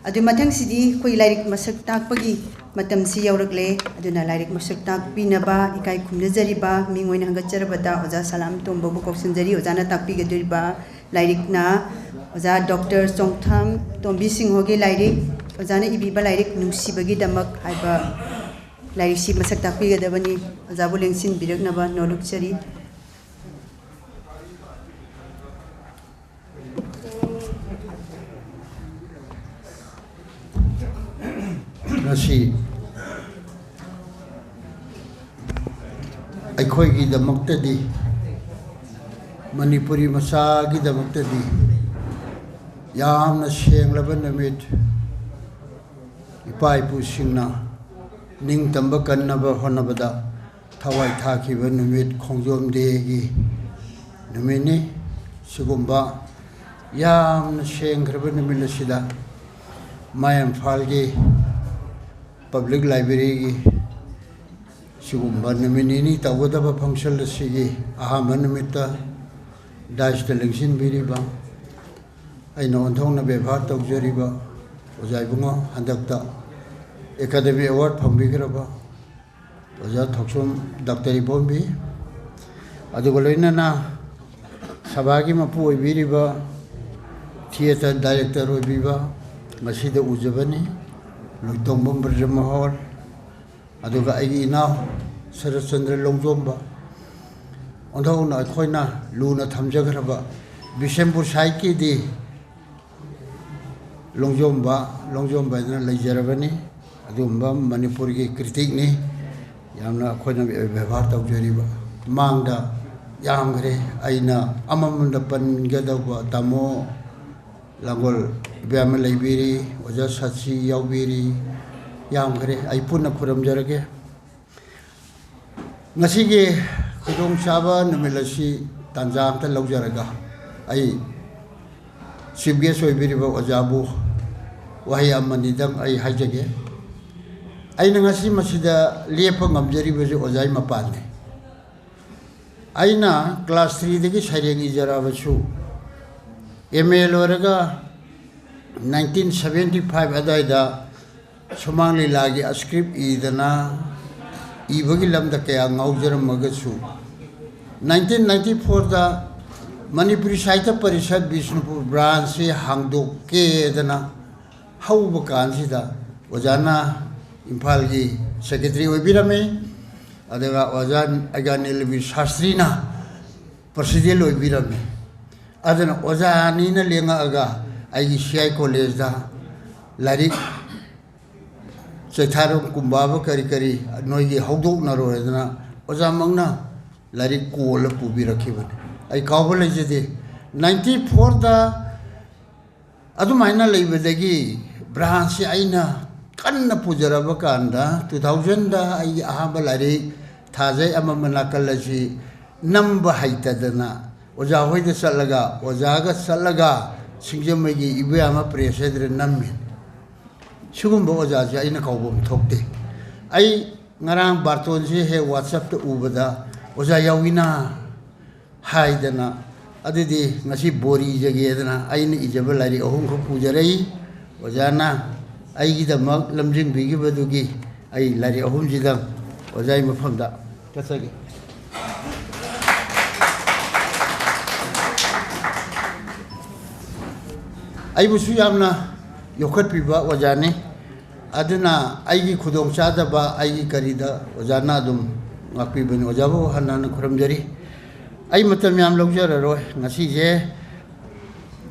ꯑꯗꯨ ꯃꯊꯪꯁꯤꯗꯤ ꯑꯩꯈꯣꯏ ꯂꯥꯏꯔꯤꯛ ꯃꯁꯛ ꯇꯥꯛꯄꯒꯤ ꯃꯇꯝꯁꯤ ꯌꯧꯔꯛꯂꯦ꯫ ꯑꯗꯨꯅ ꯂꯥꯏꯔꯤꯛ ꯃꯁꯛ ꯇꯥꯛꯄꯤꯅꯕ ꯏꯀꯥꯏ ꯈꯨꯝꯅꯖꯔꯤꯕ ꯃꯤꯡ ꯑꯣꯏꯅ ꯍꯪꯒꯠꯆꯔꯕꯗ ꯑꯣꯖꯥ ꯁꯂꯥꯝ ꯇꯣꯝꯕꯕꯨ ꯀꯧꯁꯤꯟꯖꯔꯤ꯫ ꯑꯣꯖꯥꯅ ꯇꯥꯛꯄꯤꯒꯗꯧꯔꯤꯕ ꯂꯥꯏꯔꯤꯛꯅ ꯑꯣꯖꯥ ꯗꯣꯛꯇꯔ ꯆꯣꯡꯊꯥꯝ ꯇꯣꯝꯕꯤ ꯁꯤꯡꯍꯒꯤ ꯂꯥꯏꯔꯤꯛ, ꯑꯣꯖꯥꯅ ꯏꯕꯤꯕ ꯂꯥꯏꯔꯤꯛ ꯅꯨꯡꯁꯤꯕꯒꯤꯗꯃꯛ ꯍꯥꯏꯕ ꯂꯥꯏꯔꯤꯛꯁꯤ ꯃꯁꯛ ꯇꯥꯛꯄꯤꯒꯗꯕꯅꯤ꯫ ꯑꯣꯖꯥꯕꯨ ꯂꯦꯡꯁꯤꯟꯕꯤꯔꯛꯅꯕ ꯅꯣꯂꯨꯛꯆꯔꯤ꯫ ꯉꯁꯤ ꯑꯩꯈꯣꯏꯒꯤꯗꯃꯛꯇꯗꯤ, ꯃꯅꯤꯄꯨꯔꯤ ꯃꯆꯥꯒꯤꯗꯃꯛꯇꯗꯤ ꯌꯥꯝꯅ ꯁꯦꯡꯂꯕ ꯅꯨꯃꯤꯠ, ꯏꯄꯥ ꯏꯄꯨꯁꯤꯡꯅ ꯅꯤꯡꯇꯝꯕ ꯀꯟꯅꯕ ꯍꯣꯠꯅꯕꯗ ꯊꯋꯥꯏ ꯊꯥꯈꯤꯕ ꯅꯨꯃꯤꯠ, ꯈꯣꯡꯖꯣꯝ ꯗꯦꯒꯤ ꯅꯨꯃꯤꯠꯅꯤ꯫ ꯁꯤꯒꯨꯝꯕ ꯌꯥꯝꯅ ꯁꯦꯡꯈ꯭ꯔꯕ ꯅꯨꯃꯤꯠ ꯑꯁꯤꯗ ꯃꯌꯥꯏ ꯏꯝꯐꯥꯜꯒꯤ ꯄꯕ꯭ꯂꯤꯛ ꯂꯥꯏꯕ꯭ꯔꯦꯔꯤꯒꯤ ꯁꯤꯒꯨꯝꯕ ꯅꯨꯃꯤꯠ ꯅꯤꯅꯤ ꯇꯧꯒꯗꯕ ꯐꯪꯁꯟ ꯑꯁꯤꯒꯤ ꯑꯍꯥꯟꯕ ꯅꯨꯃꯤꯠꯇ ꯗꯥꯏꯁꯇ ꯂꯦꯡꯁꯤꯟꯕꯤꯔꯤꯕ ꯑꯩꯅ ꯑꯣꯟꯊꯣꯛꯅ ꯕꯦꯕꯥꯔ ꯇꯧꯖꯔꯤꯕ ꯑꯣꯖꯥ ꯏꯕꯨꯡꯉꯣ, ꯍꯟꯗꯛꯇ ꯑꯦꯀꯥꯗꯃꯤ ꯑꯦꯋꯥꯔꯗ ꯐꯪꯕꯤꯈ꯭ꯔꯕ ꯑꯣꯖꯥ ꯊꯣꯛꯆꯣꯝ, ꯗꯥꯛꯇꯔ ꯏꯕꯣꯝꯕꯤ, ꯑꯗꯨꯒ ꯂꯣꯏꯅꯅ ꯁꯚꯥꯒꯤ ꯃꯄꯨ ꯑꯣꯏꯕꯤꯔꯤꯕ, ꯊꯤꯌꯦꯇꯔ ꯗꯥꯏꯔꯦꯛꯇꯔ ꯑꯣꯏꯕꯤꯕ, ꯉꯁꯤꯗ ꯎꯖꯕꯅꯤ, ꯂꯣꯏꯇꯣꯡꯕꯝ ꯕ꯭ꯔꯖꯃꯣꯍꯣꯟ, ꯑꯗꯨꯒ ꯑꯩꯒꯤ ꯏꯅꯥꯎ ꯁꯔꯠꯆꯟꯗ꯭ꯔ ꯂꯣꯡꯖꯣꯝꯕ, ꯑꯣꯟꯊꯣꯛꯅ ꯑꯩꯈꯣꯏꯅ ꯂꯨꯅ ꯊꯝꯖꯈ꯭ꯔꯕ ꯕꯤꯁꯦꯝꯄꯨꯔ ꯁꯥꯏꯠꯀꯤꯗꯤ ꯂꯣꯡꯖꯣꯝꯕ, ꯂꯣꯡꯖꯣꯝꯕ ꯍꯥꯏꯗꯅ ꯂꯩꯖꯔꯕꯅꯤ꯫ ꯑꯗꯨꯒꯨꯝꯕ ꯃꯅꯤꯄꯨꯔꯒꯤ ꯀ꯭ꯔꯤꯇꯤꯛꯅꯤ꯫ ꯌꯥꯝꯅ ꯑꯩꯈꯣꯏꯅ ꯕꯦꯕꯥꯔ ꯇꯧꯖꯔꯤꯕ꯫ ꯃꯥꯡꯗ ꯌꯥꯝꯈ꯭ꯔꯦ꯫ ꯑꯩꯅ ꯑꯃꯃꯝꯗ ꯄꯟꯒꯗꯧꯕ, ꯇꯥꯃꯣ ꯂꯥꯡꯒꯣꯜ ꯏꯕꯦꯝꯃ ꯂꯩꯕꯤꯔꯤ, ꯑꯣꯖꯥ ꯁꯥꯆꯤ ꯌꯥꯎꯕꯤꯔꯤ, ꯌꯥꯝꯈ꯭ꯔꯦ꯫ ꯑꯩ ꯄꯨꯟꯅ ꯈꯨꯔꯨꯝꯖꯔꯒꯦ꯫ ꯉꯁꯤꯒꯤ ꯈꯨꯗꯣꯡꯆꯥꯕ ꯅꯨꯃꯤꯠ ꯑꯁꯤ ꯇꯥꯟꯖꯥ ꯑꯝꯇ ꯂꯧꯖꯔꯒ, ꯑꯩ ꯆꯤꯐ ꯒꯦꯁ ꯑꯣꯏꯕꯤꯔꯤꯕ ꯑꯣꯖꯥꯕꯨ ꯋꯥꯍꯩ ꯑꯃꯅꯤꯗꯪ ꯑꯩ ꯍꯥꯏꯖꯒꯦ꯫ ꯑꯩꯅ ꯉꯁꯤ ꯃꯁꯤꯗ ꯂꯦꯞꯄ ꯉꯝꯖꯔꯤꯕꯁꯤ ꯑꯣꯖꯥꯒꯤ ꯃꯄꯥꯟꯅꯤ꯫ ꯑꯩꯅ ꯀ꯭ꯂꯥꯁ ꯊ꯭ꯔꯤꯗꯒꯤ ꯁꯩꯔꯦꯡ ꯏꯖꯔꯛꯑꯕꯁꯨ, ꯑꯦꯝ ꯑꯦ ꯂꯣꯏꯔꯒ ꯅꯥꯏꯟꯇꯤꯟ ꯁꯕꯦꯟꯇꯤ ꯐꯥꯏꯚ ꯑꯗꯨꯋꯥꯏꯗ ꯁꯨꯃꯥꯡ ꯂꯤꯂꯥꯒꯤ script ꯏꯗꯅ ꯏꯕꯒꯤ ꯂꯝꯗ ꯀꯌꯥ ꯉꯥꯎꯖꯔꯝꯃꯒꯁꯨ, nineteen ninety fourꯗ ꯃꯅꯤꯄꯨꯔꯤ ꯁꯥꯍꯤꯇ꯭ꯌ ꯄꯔꯤꯁꯠ ꯕꯤꯁꯅꯨꯄꯨꯔ branchꯁꯤ ꯍꯥꯡꯗꯣꯛꯀꯦꯗꯅ ꯍꯧꯕ ꯀꯥꯟꯁꯤꯗ ꯑꯣꯖꯥꯅ ꯏꯝꯐꯥꯜꯒꯤ secretary ꯑꯣꯏꯕꯤꯔꯝꯃꯤ, ꯑꯗꯨꯒ ꯑꯣꯖꯥ ꯑꯒ꯭ꯌꯥꯅꯤꯂꯕꯤ ꯁꯥꯁꯇ꯭ꯔꯤꯅ president ꯑꯣꯏꯕꯤꯔꯝꯃꯤ꯫ ꯑꯗꯨꯅ ꯑꯣꯖꯥ ꯑꯅꯤꯅ ꯂꯦꯡꯉꯛꯑꯒ ꯑꯩꯒꯤ C I collegeꯗ ꯂꯥꯏꯔꯤꯛ ꯆꯩꯊꯥꯔꯣꯟ ꯀꯨꯝꯕꯥꯕ ꯀꯔꯤ ꯀꯔꯤ ꯅꯣꯏꯒꯤ ꯍꯧꯗꯣꯛꯅꯔꯣꯏꯗꯅ ꯑꯣꯖꯥꯃꯛꯅ ꯂꯥꯏꯔꯤꯛ ꯀꯣꯜꯂ ꯄꯨꯕꯤꯔꯛꯈꯤꯕꯅꯤ꯫ ꯑꯩ ꯀꯥꯎꯕ ꯂꯩꯖꯗꯦ꯫ Ninety fourꯗ ꯑꯗꯨꯃꯥꯏꯅ ꯂꯩꯕꯗꯒꯤ branchꯁꯤ ꯑꯩꯅ ꯀꯟꯅ ꯄꯨꯖꯔꯕ ꯀꯥꯟꯗ, two thousandꯗ ꯑꯩꯒꯤ ꯑꯍꯥꯟꯕ ꯂꯥꯏꯔꯤꯛ ꯊꯥꯖꯩ ꯑꯃꯝꯕ ꯅꯥꯀꯜ ꯑꯁꯤ ꯅꯝꯕ ꯍꯩꯇꯗꯅ ꯑꯣꯖꯥ ꯍꯣꯏꯗ ꯆꯠꯂꯒ, ꯑꯣꯖꯥꯒ ꯆꯠꯂꯒ ꯁꯤꯡꯖꯃꯩꯒꯤ ꯏꯕꯣꯌꯥꯏꯃ press ꯍꯥꯏꯗꯅ ꯅꯝꯃꯤ꯫ ꯁꯤꯒꯨꯝꯕ ꯑꯣꯖꯥꯁꯦ ꯑꯩꯅ ꯀꯥꯎꯐꯝ ꯊꯣꯛꯇꯦ꯫ ꯑꯩ ꯉꯔꯥꯡ ꯕꯥꯔꯇꯣꯟꯁꯦ ꯍꯦꯛ WhatsAppꯇ ꯎꯕꯗ, "ꯑꯣꯖꯥ ꯌꯥꯎꯏꯅ" ꯍꯥꯏꯗꯅ, ꯑꯗꯨꯗꯤ ꯉꯁꯤ ꯕꯣꯔꯤ ꯏꯖꯒꯦꯗꯅ ꯑꯩꯅ ꯏꯖꯕ ꯂꯥꯏꯔꯤꯛ ꯑꯍꯨꯝꯈꯛ ꯄꯨꯖꯔꯛꯏ꯫ ꯑꯣꯖꯥꯅ ꯑꯩꯒꯤꯗꯃꯛ ꯂꯝꯖꯤꯡꯕꯤꯈꯤꯕꯗꯨꯒꯤ ꯑꯩ ꯂꯥꯏꯔꯤꯛ ꯑꯍꯨꯝꯁꯤꯗꯪ ꯑꯣꯖꯥꯒꯤ ꯃꯐꯝꯗ ꯆꯠꯆꯒꯦ꯫ ꯑꯩꯕꯨꯁꯨ ꯌꯥꯝꯅ ꯌꯣꯛꯈꯠꯄꯤꯕ ꯑꯣꯖꯥꯅꯤ꯫ ꯑꯗꯨꯅ ꯑꯩꯒꯤ ꯈꯨꯗꯣꯡꯆꯥꯗꯕ, ꯑꯩꯒꯤ ꯀꯔꯤꯗ ꯑꯣꯖꯥꯅ ꯑꯗꯨꯝ ꯉꯥꯛꯄꯤꯕꯅꯤ꯫ ꯑꯣꯖꯥꯕꯨ ꯍꯟꯅ ꯍꯟꯅ ꯈꯨꯔꯨꯝꯖꯔꯤ꯫ ꯑꯩ ꯃꯇꯝ ꯌꯥꯝ ꯂꯧꯖꯔꯔꯣꯏ꯫ ꯉꯁꯤꯁꯦ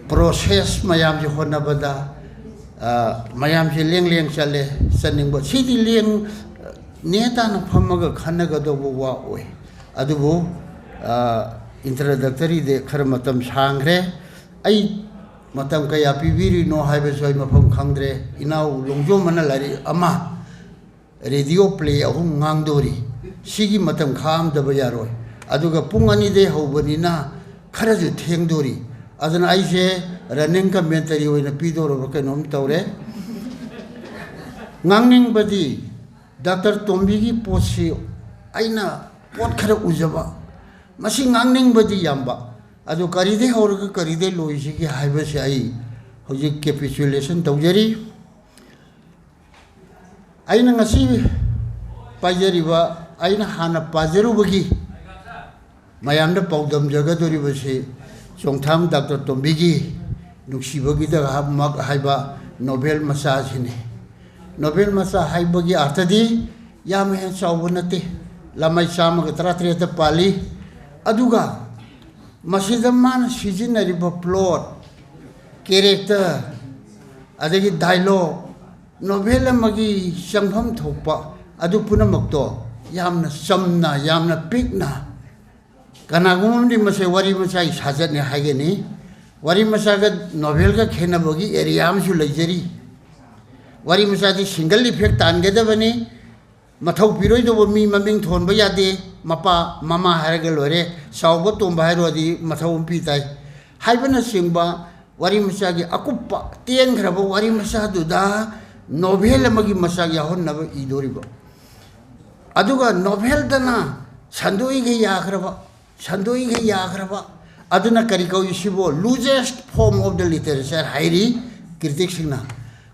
process ꯃꯌꯥꯝꯁꯦ ꯍꯣꯠꯅꯕꯗ, ꯑ, ꯃꯌꯥꯝꯁꯦ ꯂꯦꯡ ꯂꯦꯡ ꯆꯠꯂꯦ꯫ ꯆꯠꯅꯤꯡꯕ, ꯁꯤꯗꯤ ꯂꯦꯡ, ꯅꯦ ꯇꯥꯅ ꯐꯝꯃꯒ ꯈꯟꯅꯒꯗꯧꯕ ꯋꯥ ꯑꯣꯏ꯫ ꯑꯗꯨꯕꯨ, ꯑ, introductoryꯗ ꯈꯔ ꯃꯇꯝ ꯁꯥꯡꯈ꯭ꯔꯦ꯫ ꯑꯩ ꯃꯇꯝ ꯀꯌꯥ ꯄꯤꯕꯤꯔꯤꯅꯣ ꯍꯥꯏꯕꯁꯨ ꯑꯩ ꯃꯐꯝ ꯈꯪꯗ꯭ꯔꯦ꯫ ꯏꯅꯥꯎ ꯂꯣꯡꯖꯣꯝꯕꯅ ꯂꯥꯏꯔꯤꯛ ꯑꯃ, radio play ꯑꯍꯨꯝ ꯉꯥꯡꯗꯣꯔꯤ꯫ ꯁꯤꯒꯤ ꯃꯇꯝ ꯈꯥꯛꯑꯝꯗꯕ ꯌꯥꯔꯣꯏ꯫ ꯑꯗꯨꯒ ꯄꯨꯡ ꯑꯅꯤꯗꯩ ꯍꯧꯕꯅꯤꯅ ꯈꯔꯁꯨ ꯊꯦꯡꯗꯣꯔꯤ꯫ ꯑꯗꯨꯅ ꯑꯩꯁꯦ running commentary ꯑꯣꯏꯅ ꯄꯤꯗꯧꯔꯕ ꯀꯩꯅꯣꯝ ꯇꯧꯔꯦ꯫ ꯉꯥꯡꯅꯤꯡꯕꯗꯤ ꯗꯥꯛꯇꯔ ꯇꯣꯝꯕꯤꯒꯤ ꯄꯣꯠꯁꯤ ꯑꯩꯅ ꯄꯣꯠ ꯈꯔ ꯎꯖꯕ, ꯃꯁꯤ ꯉꯥꯡꯅꯤꯡꯕꯗꯤ ꯌꯥꯝꯕ, ꯑꯗꯨ ꯀꯔꯤꯗꯩ ꯍꯧꯔꯒ ꯀꯔꯤꯗꯩ ꯂꯣꯏꯁꯤꯒꯦ ꯍꯥꯏꯕꯁꯦ ꯑꯩ ꯍꯧꯖꯤꯛ capitulation ꯇꯧꯖꯔꯤ꯫ ꯑꯩꯅ ꯉꯁꯤ ꯄꯥꯏꯖꯔꯤꯕ, ꯑꯩꯅ ꯍꯥꯟꯅ ꯄꯥꯖꯔꯨꯕꯒꯤ ꯃꯌꯥꯝꯗ ꯄꯥꯎꯗꯝꯖꯒꯗꯧꯔꯤꯕꯁꯤ ꯆꯣꯡꯊꯥꯝ ꯗꯥꯛꯇꯔ ꯇꯣꯝꯕꯤꯒꯤ ꯅꯨꯡꯁꯤꯕꯒꯤꯗꯃꯛ ꯍꯥꯏꯕ ꯅꯣꯚꯦꯜ ꯃꯆꯥ ꯑꯁꯤꯅꯤ꯫ ꯅꯣꯚꯦꯜ ꯃꯆꯥ ꯍꯥꯏꯕꯒꯤ ꯑꯥꯔꯊꯗꯤ ꯌꯥꯝ ꯍꯦꯟꯅ ꯆꯥꯎꯕ ꯅꯠꯇꯦ, ꯂꯃꯥꯏ ꯆꯥꯝꯃꯒ ꯇꯔꯥꯇꯔꯦꯠꯇ ꯄꯥꯜꯂꯤ꯫ ꯑꯗꯨꯒ ꯃꯁꯤꯗ ꯃꯥꯅ ꯁꯤꯖꯤꯟꯅꯔꯤꯕ ꯄ꯭ꯂꯣꯠ, ꯀꯦꯔꯦꯛꯇꯔ, ꯑꯗꯒꯤ ꯗꯥꯏꯂꯣꯛ, ꯅꯣꯚꯦꯜ ꯑꯃꯒꯤ ꯆꯪꯐꯝ ꯊꯣꯛꯄ ꯑꯗꯨ ꯄꯨꯝꯅꯃꯛꯇꯣ ꯌꯥꯝꯅ ꯆꯝꯅ, ꯌꯥꯝꯅ ꯄꯤꯛꯅ, ꯀꯅꯥꯒꯨꯝꯕ ꯑꯃꯗꯤ ꯃꯁꯦ ꯋꯥꯔꯤ ꯃꯆꯥꯒꯤ ꯁꯥꯖꯠꯅꯦ ꯍꯥꯏꯒꯅꯤ꯫ ꯋꯥꯔꯤ ꯃꯆꯥꯒ ꯅꯣꯚꯦꯜꯒ ꯈꯦꯠꯅꯕꯒꯤ ꯑꯦꯔꯤꯌꯥ ꯑꯃꯁꯨ ꯂꯩꯖꯔꯤ꯫ ꯋꯥꯔꯤ ꯃꯆꯥꯗꯤ ꯁꯤꯡꯒꯜ ꯏꯐꯦꯛ ꯇꯥꯟꯒꯗꯕꯅꯤ, ꯃꯊꯧ ꯄꯤꯔꯣꯏꯗꯧꯕ ꯃꯤ ꯃꯃꯤꯡ ꯊꯣꯟꯕ ꯌꯥꯗꯦ, ꯃꯄꯥ ꯃꯃꯥ ꯍꯥꯏꯔꯒ ꯂꯣꯏꯔꯦ, ꯆꯥꯎꯕ ꯇꯣꯝꯕ ꯍꯥꯏꯔꯨꯔꯗꯤ ꯃꯊꯧ ꯑꯃ ꯄꯤ ꯇꯥꯏ ꯍꯥꯏꯕꯅꯆꯤꯡꯕ ꯋꯥꯔꯤ ꯃꯆꯥꯒꯤ ꯑꯀꯨꯞꯄ ꯇꯦꯟꯈ꯭ꯔꯕ ꯋꯥꯔꯤ ꯃꯆꯥꯗꯨꯗ ꯅꯣꯚꯦꯜ ꯑꯃꯒꯤ ꯃꯆꯥꯛ ꯌꯥꯎꯍꯟꯅꯕ ꯏꯗꯣꯔꯤꯕ꯫ ꯑꯗꯨꯒ ꯅꯣꯚꯦꯜꯗꯅ ꯁꯟꯗꯣꯛꯏꯈꯩ ꯌꯥꯈ꯭ꯔꯕ, ꯁꯟꯗꯣꯛꯏꯈꯩ ꯌꯥꯈ꯭ꯔꯕ꯫ ꯑꯗꯨꯅ ꯀꯔꯤ ꯀꯧꯏ ꯁꯤꯕꯨ? Loosest form of the literature ꯍꯥꯏꯔꯤ ꯀ꯭ꯔꯤꯇꯤꯛꯁꯤꯡꯅ꯫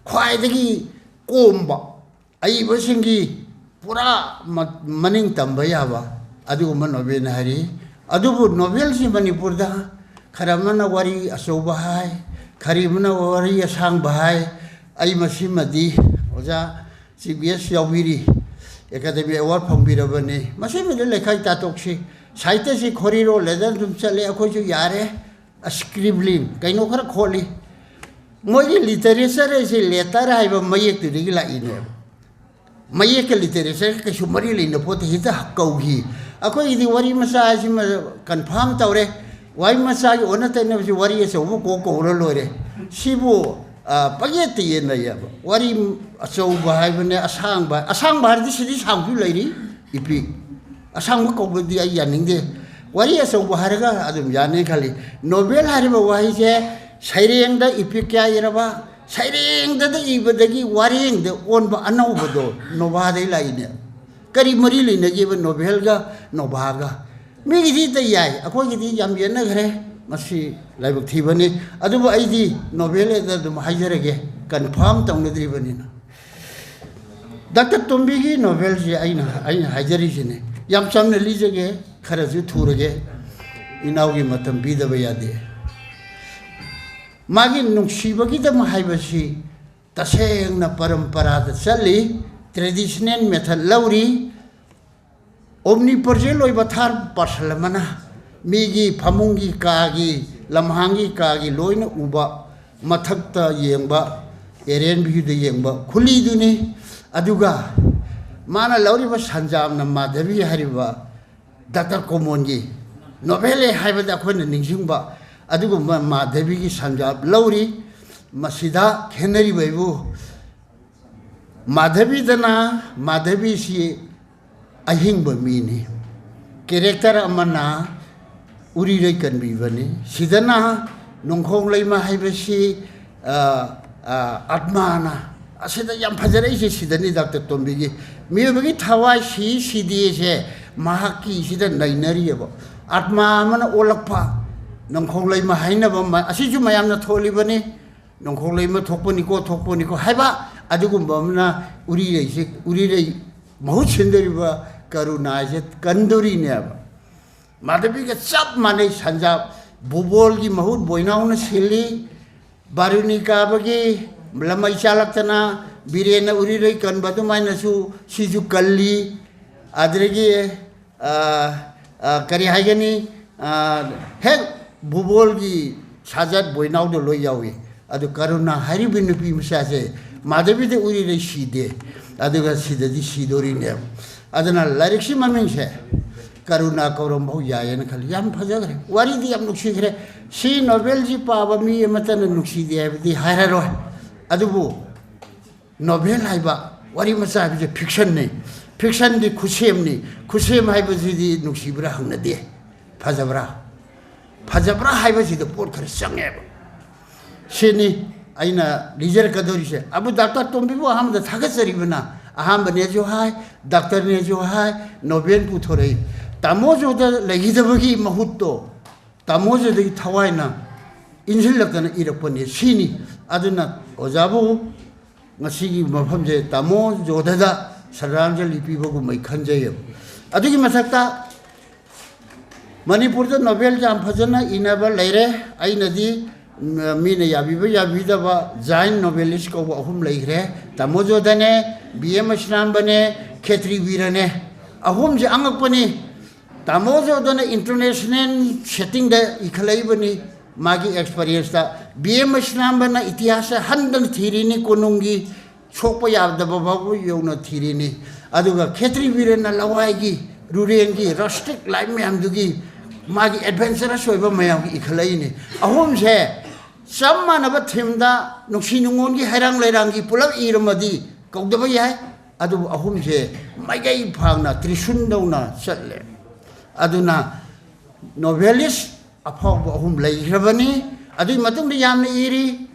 ꯈ꯭ꯋꯥꯏꯗꯒꯤ ꯀꯣꯝꯕ, ꯑꯏꯕꯁꯤꯡꯒꯤ ꯄꯨꯔꯥ ꯃ-, ꯃꯅꯤꯡ ꯇꯝꯕ ꯌꯥꯕ ꯑꯗꯨꯒꯨꯝꯕ ꯅꯣꯚꯦꯜꯅ ꯍꯥꯏꯔꯤ꯫ ꯑꯗꯨꯕꯨ ꯅꯣꯚꯦꯜꯁꯤ ꯃꯅꯤꯄꯨꯔꯗ ꯈꯔ ꯑꯃꯅ ꯋꯥꯔꯤ ꯑꯆꯧꯕ ꯍꯥꯏ, ꯈꯔ ꯑꯃꯅ ꯋꯥꯔꯤ ꯑꯁꯥꯡꯕ ꯍꯥꯏ꯫ ꯑꯩ ꯃꯁꯤꯃꯗꯤ ꯑꯣꯖꯥ ꯆꯤꯐ ꯒꯦꯁ ꯌꯥꯎꯕꯤꯔꯤ, ꯑꯦꯀꯥꯗꯦꯃꯤ ꯑꯦꯋꯥꯔꯗ ꯐꯪꯕꯤꯔꯕꯅꯤ, ꯃꯁꯤꯃꯗꯤ ꯂꯩꯈꯥꯏ ꯇꯥꯊꯣꯛꯁꯤ꯫ ꯁꯥꯍꯤꯇ꯭ꯌꯁꯤ ꯈꯣꯔꯤꯔꯣꯜ ꯂꯩꯗꯅ ꯑꯗꯨꯝ ꯆꯠꯂꯦ, ꯑꯩꯈꯣꯏꯁꯨ ꯌꯥꯔꯦ꯫ ꯁ꯭ꯀ꯭ꯔꯤꯕ꯭ꯂꯤꯡ ꯀꯩꯅꯣ ꯈꯔ ꯈꯣꯠꯂꯤ꯫ ꯃꯣꯏꯒꯤ ꯂꯤꯇꯔꯦꯆꯔ ꯍꯥꯏꯁꯦ ꯂꯦꯇꯔ ꯍꯥꯏꯕ ꯃꯌꯦꯛꯇꯨꯗꯒꯤ ꯂꯥꯛꯏꯅꯦꯕ꯫ ꯃꯌꯦꯛꯀ ꯂꯤꯇꯔꯦꯆꯔꯒ ꯀꯩꯁꯨ ꯃꯔꯤ ꯂꯩꯅ ꯄꯣꯠꯇꯦ, ꯍꯦꯛꯇ ꯀꯧꯈꯤ꯫ ꯑꯩꯈꯣꯏꯒꯤꯗꯤ ꯋꯥꯔꯤ ꯃꯆꯥ ꯍꯥꯏꯁꯤꯃ ꯀꯟꯐꯥꯝ ꯇꯧꯔꯦ꯫ ꯋꯥꯔꯤ ꯃꯆꯥꯒꯤ ꯑꯣꯟꯅ ꯇꯩꯅꯕꯁꯤ ꯋꯥꯔꯤ ꯑꯆꯧꯕ ꯀꯣꯛ ꯀꯧꯔ ꯂꯣꯏꯔꯦ꯫ ꯁꯤꯕꯨ, ꯑ, ꯄꯪꯌꯦꯠꯇ ꯌꯦꯠꯅꯩꯌꯦꯕ꯫ ꯋꯥꯔꯤ ꯑꯆꯧꯕ ꯍꯥꯏꯕꯅꯦ, ꯑꯁꯥꯡꯕ, ꯑꯁꯥꯡꯕ ꯍꯥꯏꯔꯗꯤ ꯁꯤꯗꯤ ꯁꯥꯡꯁꯨ ꯂꯩꯔꯤ, ꯏꯄꯤꯛ꯫ ꯑꯁꯥꯡꯕ ꯀꯧꯕꯗꯤ ꯑꯩ ꯌꯥꯅꯤꯡꯗꯦ꯫ ꯋꯥꯔꯤ ꯑꯆꯧꯕ ꯍꯥꯏꯔꯒ ꯑꯗꯨꯝ ꯌꯥꯅꯤ ꯈꯜꯂꯤ꯫ ꯅꯣꯕꯦꯜ ꯍꯥꯏꯔꯤꯕ ꯋꯥꯍꯩꯁꯦ ꯁꯩꯔꯦꯡꯗ ꯏꯄꯤꯛ ꯀꯌꯥ ꯏꯔꯕ, ꯁꯩꯔꯦꯡꯗꯗ ꯏꯕꯗꯒꯤ ꯋꯥꯔꯦꯡꯗ ꯑꯣꯟꯕ ꯑꯅꯧꯕꯗꯣ ꯅꯣꯚꯥꯗꯩ ꯂꯥꯛꯏꯅꯦ꯫ ꯀꯔꯤ ꯃꯔꯤ ꯂꯩꯅꯒꯦꯕ ꯅꯣꯕꯦꯜꯒ ꯅꯣꯚꯥꯒ? ꯃꯤꯒꯤꯗꯤ ꯑꯇꯩ ꯌꯥꯏ, ꯑꯩꯈꯣꯏꯒꯤꯗꯤ ꯌꯥꯝ ꯌꯦꯠꯅꯈ꯭ꯔꯦ꯫ ꯃꯁꯤ ꯂꯥꯏꯕꯛ ꯊꯤꯕꯅꯤ꯫ ꯑꯗꯨꯕꯨ ꯑꯩꯗꯤ ꯅꯣꯕꯦꯜ ꯑꯗ ꯑꯗꯨꯝ ꯍꯥꯏꯖꯔꯒꯦ, ꯀꯟꯐꯥꯝ ꯇꯧꯅꯗ꯭ꯔꯤꯕꯅꯤꯅ꯫ ꯗꯥꯛꯇꯔ ꯇꯣꯝꯕꯤꯒꯤ ꯅꯣꯚꯦꯜꯁꯦ ꯑꯩꯅ, ꯑꯩꯅ ꯍꯥꯏꯖꯔꯤꯁꯤꯅꯦ, ꯌꯥꯝ ꯆꯝꯅ ꯂꯤꯖꯒꯦ, ꯈꯔꯁꯨ ꯊꯨꯔꯒꯦ, ꯏꯅꯥꯎꯒꯤ ꯃꯇꯝ ꯄꯤꯗꯕ ꯌꯥꯗꯦ꯫ ꯃꯥꯒꯤ ꯅꯨꯡꯁꯤꯕꯒꯤꯗꯃꯛ ꯍꯥꯏꯕꯁꯤ ꯇꯁꯦꯡꯅ ꯄꯔꯝꯄꯔꯥꯗ ꯆꯠꯂꯤ, traditional method ꯂꯧꯔꯤ, omnipresent ꯑꯣꯏꯕ third person ꯑꯃꯅ ꯃꯤꯒꯤ ꯐꯃꯨꯡꯒꯤ, ꯀꯥꯒꯤ, ꯂꯝꯍꯥꯡꯒꯤ, ꯀꯥꯒꯤ ꯂꯣꯏꯅ ꯎꯕ, ꯃꯊꯛꯇ ꯌꯦꯡꯕ, aerial viewꯗ ꯌꯦꯡꯕ ꯈꯨꯂꯤꯗꯨꯅꯤ꯫ ꯑꯗꯨꯒ ꯃꯥꯅ ꯂꯧꯔꯤꯕ ꯁꯟꯖꯥꯝꯅ ꯃꯥꯙꯕꯤ ꯍꯥꯏꯔꯤꯕ ꯗꯥꯛꯇꯔ ꯀꯣꯃꯣꯟꯒꯤ ꯅꯣꯚꯦꯜ ꯍꯥꯏꯕꯗ ꯑꯩꯈꯣꯏꯅ ꯅꯤꯡꯁꯤꯡꯕ ꯑꯗꯨꯒꯨꯝꯕ ꯃꯥꯙꯕꯤꯒꯤ ꯁꯟꯖꯥꯝ ꯂꯧꯔꯤ꯫ ꯃꯁꯤꯗ ꯈꯦꯠꯅꯔꯤꯕ ꯍꯥꯏꯕꯨ, ꯃꯥꯙꯕꯤꯗꯅ, ꯃꯥꯙꯕꯤꯁꯤ ꯑꯍꯤꯡꯕ ꯃꯤꯅꯤ, character ꯑꯃꯅ ꯎꯔꯤꯔꯩ ꯀꯟꯕꯤꯕꯅꯤ꯫ ꯁꯤꯗꯅ ꯅꯣꯡꯈꯣꯡ ꯂꯩꯃ ꯍꯥꯏꯕꯁꯤ, ꯑ, ꯑ, ꯑꯥꯠꯃꯥꯅ, ꯑꯁꯤꯗ ꯌꯥꯝ ꯐꯖꯔꯛꯏꯁꯦ ꯁꯤꯗꯅꯤ, ꯗꯥꯛꯇꯔ ꯇꯣꯝꯕꯤꯒꯤ ꯃꯤꯑꯣꯏꯕꯒꯤ ꯊꯋꯥꯏ ꯁꯤ ꯁꯤꯗꯦꯁꯦ ꯃꯍꯥꯛꯀꯤ ꯁꯤꯗ ꯅꯩꯅꯔꯤꯑꯕ꯫ ꯑꯥꯠꯃꯥ ꯑꯃꯅ ꯑꯣꯜꯂꯛꯄ, ꯅꯣꯡꯈꯣꯡ ꯂꯩꯃ ꯍꯥꯏꯅꯕ ꯑꯃ, ꯑꯁꯤꯁꯨ ꯃꯌꯥꯝꯅ ꯊꯣꯜꯂꯤꯕꯅꯤ꯫ ꯅꯣꯡꯈꯣꯡ ꯂꯩꯃ ꯊꯣꯛꯄꯅꯤꯀꯣ, ꯊꯣꯛꯄꯅꯤꯀꯣ ꯍꯥꯏꯕ ꯑꯗꯨꯒꯨꯝꯕ ꯑꯃꯅ ꯎꯔꯤꯔꯩꯁꯦ, ꯎꯔꯤꯔꯩ ꯃꯍꯨꯠ ꯁꯤꯟꯗꯧꯔꯤꯕ ꯀꯔꯨꯅꯥꯁꯦ ꯀꯟꯗꯣꯔꯤꯅꯦꯕ꯫ ꯃꯥꯙꯕꯤꯒ ꯆꯞ ꯃꯥꯟꯅꯩ꯫ ꯁꯟꯖꯥ ꯕꯨꯕꯣꯜꯒꯤ ꯃꯍꯨꯠ ꯕꯣꯏꯅꯥꯎꯅ ꯁꯤꯜꯂꯤ꯫ ꯕꯥꯔꯨꯅꯤ ꯀꯥꯕꯒꯤ ꯂꯃꯩ ꯆꯥꯂꯛꯇꯅ ꯕꯤꯔꯦꯟꯅ ꯎꯔꯤꯔꯩ ꯀꯟꯕ ꯑꯗꯨꯃꯥꯏꯅꯁꯨ ꯁꯤꯁꯨ ꯀꯜꯂꯤ꯫ ꯑꯗꯨꯗꯒꯤ, ꯑ, ꯑ, ꯀꯔꯤ ꯍꯥꯏꯒꯅꯤ, ꯑ, ꯍꯦꯛ ꯕꯨꯕꯣꯜꯒꯤ ꯁꯥꯖꯠ ꯕꯣꯏꯅꯥꯎꯗ ꯂꯣꯏ ꯌꯥꯎꯏ꯫ ꯑꯗꯨ ꯀꯔꯨꯅꯥ ꯍꯥꯏꯔꯤꯕ ꯅꯨꯄꯤ ꯃꯆꯥꯁꯦ ꯃꯥꯙꯕꯤꯗ ꯎꯔꯤꯔꯩ ꯁꯤꯗꯦ, ꯑꯗꯨꯒ ꯁꯤꯗꯗꯤ ꯁꯤꯗꯣꯔꯤꯅꯦꯕ꯫ ꯑꯗꯨꯅ ꯂꯥꯏꯔꯤꯛꯁꯤ ꯃꯃꯤꯡꯁꯦ ꯀꯔꯨꯅꯥ ꯀꯧꯔꯝꯕ ꯌꯥꯏꯌꯦꯅ ꯈꯜꯂꯤ꯫ ꯌꯥꯝ ꯐꯖꯈ꯭ꯔꯦ, ꯋꯥꯔꯤꯗꯤ ꯌꯥꯝ ꯅꯨꯡꯁꯤꯈ꯭ꯔꯦ꯫ ꯁꯤ ꯅꯣꯚꯦꯜꯁꯤ ꯄꯥꯕ ꯃꯤ ꯑꯃꯠꯇꯅ ꯅꯨꯡꯁꯤꯗꯦ ꯍꯥꯏꯕꯗꯤ ꯍꯥꯏꯔꯔꯣꯏ, ꯑꯗꯨꯕꯨ ꯅꯣꯚꯦꯜ ꯍꯥꯏꯕ ꯋꯥꯔꯤ ꯃꯆꯥ ꯍꯥꯏꯕꯁꯦ ꯐꯤꯛꯁꯟꯅꯤ꯫ ꯐꯤꯛꯁꯟꯗꯤ ꯈꯨꯠꯁꯦꯝꯅꯤ꯫ ꯈꯨꯠꯁꯦꯝ ꯍꯥꯏꯕꯁꯤꯗꯤ ꯅꯨꯡꯁꯤꯕ꯭ꯔꯥ ꯍꯪꯅꯗꯦ, ꯐꯖꯕ꯭ꯔꯥ? ꯐꯖꯕ꯭ꯔꯥ ꯍꯥꯏꯕꯁꯤꯗ ꯄꯣꯠ ꯈꯔ ꯆꯪꯉꯦꯕ꯫ ꯁꯤꯅꯤ ꯑꯩꯅ ꯂꯤꯖꯔꯛꯀꯗꯧꯔꯤꯁꯦ꯫ ꯑꯕꯨ ꯗꯥꯛꯇꯔ ꯇꯣꯝꯕꯤꯕꯨ ꯑꯍꯥꯟꯕꯗ ꯊꯥꯒꯠꯆꯔꯤꯕꯅ, ꯑꯍꯥꯟꯕꯅꯦꯁꯨ ꯍꯥꯏ, ꯗꯥꯛꯇꯔꯅꯦꯁꯨ ꯍꯥꯏ, ꯅꯣꯕꯦꯜ ꯄꯨꯊꯣꯔꯛꯏ꯫ ꯇꯥꯃꯣꯖꯣꯗ ꯂꯩꯈꯤꯗꯕꯒꯤ ꯃꯍꯨꯠꯇꯣ ꯇꯥꯃꯣꯖꯣꯗꯒꯤ ꯊꯋꯥꯏꯅ ꯏꯟꯁꯤꯜꯂꯛꯇꯅ ꯏꯔꯛꯄꯅꯦ ꯁꯤꯅꯤ꯫ ꯑꯗꯨꯅ ꯑꯣꯖꯥꯕꯨ ꯉꯁꯤꯒꯤ ꯃꯐꯝꯁꯦ ꯇꯥꯃꯣ ꯖꯣꯙꯗ ꯁ꯭ꯔꯗꯥꯟꯖꯂꯤ ꯄꯤꯕꯒꯨꯝꯕ ꯑꯩ ꯈꯟꯖꯩꯌꯦꯕ꯫ ꯑꯗꯨꯒꯤ ꯃꯊꯛꯇ ꯃꯅꯤꯄꯨꯔꯗ ꯅꯣꯕꯦꯜ ꯌꯥꯝ ꯐꯖꯅ ꯏꯅꯕ ꯂꯩꯔꯦ꯫ ꯑꯩꯅꯗꯤ, ꯎꯝ, ꯃꯤꯅ ꯌꯥꯕꯤꯕ ꯌꯥꯕꯤꯗꯕ ꯖꯥꯏꯟ ꯅꯣꯕꯦꯂꯤꯁ ꯀꯧꯕ ꯑꯍꯨꯝ ꯂꯩꯈ꯭ꯔꯦ꯫ ꯇꯥꯃꯣ ꯖꯣꯙꯅꯦ, ꯕꯤ ꯑꯦꯝ ꯑꯁꯤꯅꯥꯝꯕꯅꯦ, ꯈꯦꯇ꯭ꯔꯤ ꯕꯤꯔꯅꯦ꯫ ꯑꯍꯨꯝꯁꯦ ꯑꯉꯛꯄꯅꯤ꯫ ꯇꯥꯃꯣ ꯖꯣꯙꯅ ꯏꯟꯇꯔꯅꯦꯁꯅꯦꯜ ꯁꯦꯠꯇꯤꯡꯗ ꯏꯈꯠꯂꯛꯏꯕꯅꯤ꯫ ꯃꯥꯒꯤ ꯑꯦꯛꯁꯄꯔꯤꯌꯦꯟꯁꯇ ꯕꯤ ꯑꯦꯝ ꯑꯁꯤꯅꯥꯝꯕꯅ ꯏꯇꯤꯍꯥꯁ ꯍꯟꯗꯅ ꯊꯤꯔꯤꯅꯤ, ꯀꯣꯅꯨꯡꯒꯤ ꯁꯣꯛꯄ ꯌꯥꯗꯕ ꯐꯥꯎꯕ ꯌꯧꯅ ꯊꯤꯔꯤꯅꯤ꯫ ꯑꯗꯨꯒ ꯈꯦꯇ꯭ꯔꯤ ꯕꯤꯔꯦꯟꯅ ꯂꯋꯥꯏꯒꯤ, ꯔꯨꯔꯦꯜꯒꯤ ꯔꯁꯇꯤꯛ ꯂꯥꯏꯐ ꯃꯌꯥꯝꯗꯨꯒꯤ, ꯃꯥꯒꯤ ꯑꯦꯗꯚꯦꯟꯆꯔꯁ ꯑꯣꯏꯕ ꯃꯌꯥꯝꯒꯤ ꯏꯈꯠꯂꯛꯏꯅꯤ꯫ ꯑꯍꯨꯝꯁꯦ ꯆꯞ ꯃꯥꯟꯅꯕ ꯊꯤꯝꯗ ꯅꯨꯡꯁꯤ ꯅꯨꯡꯉꯣꯟꯒꯤ ꯍꯩꯔꯥꯡ ꯂꯩꯔꯥꯡꯒꯤ ꯄꯨꯂꯞ ꯏꯔꯝꯃꯗꯤ ꯀꯧꯗꯕ ꯌꯥꯏ꯫ ꯑꯗꯨꯕꯨ ꯑꯍꯨꯝꯁꯦ ꯃꯥꯏꯀꯩ ꯐꯥꯡꯅ ꯇ꯭ꯔꯤꯁꯨꯟꯗꯧꯅ ꯆꯠꯂꯦ꯫ ꯑꯗꯨꯅ ꯅꯣꯚꯦꯂꯤꯁ ꯑꯐꯥꯎꯕ ꯑꯍꯨꯝ ꯂꯩꯈ꯭ꯔꯕꯅꯤ꯫ ꯑꯗꯨꯒꯤ ꯃꯇꯨꯡꯗ ꯌꯥꯝꯅ ꯏꯔꯤ꯫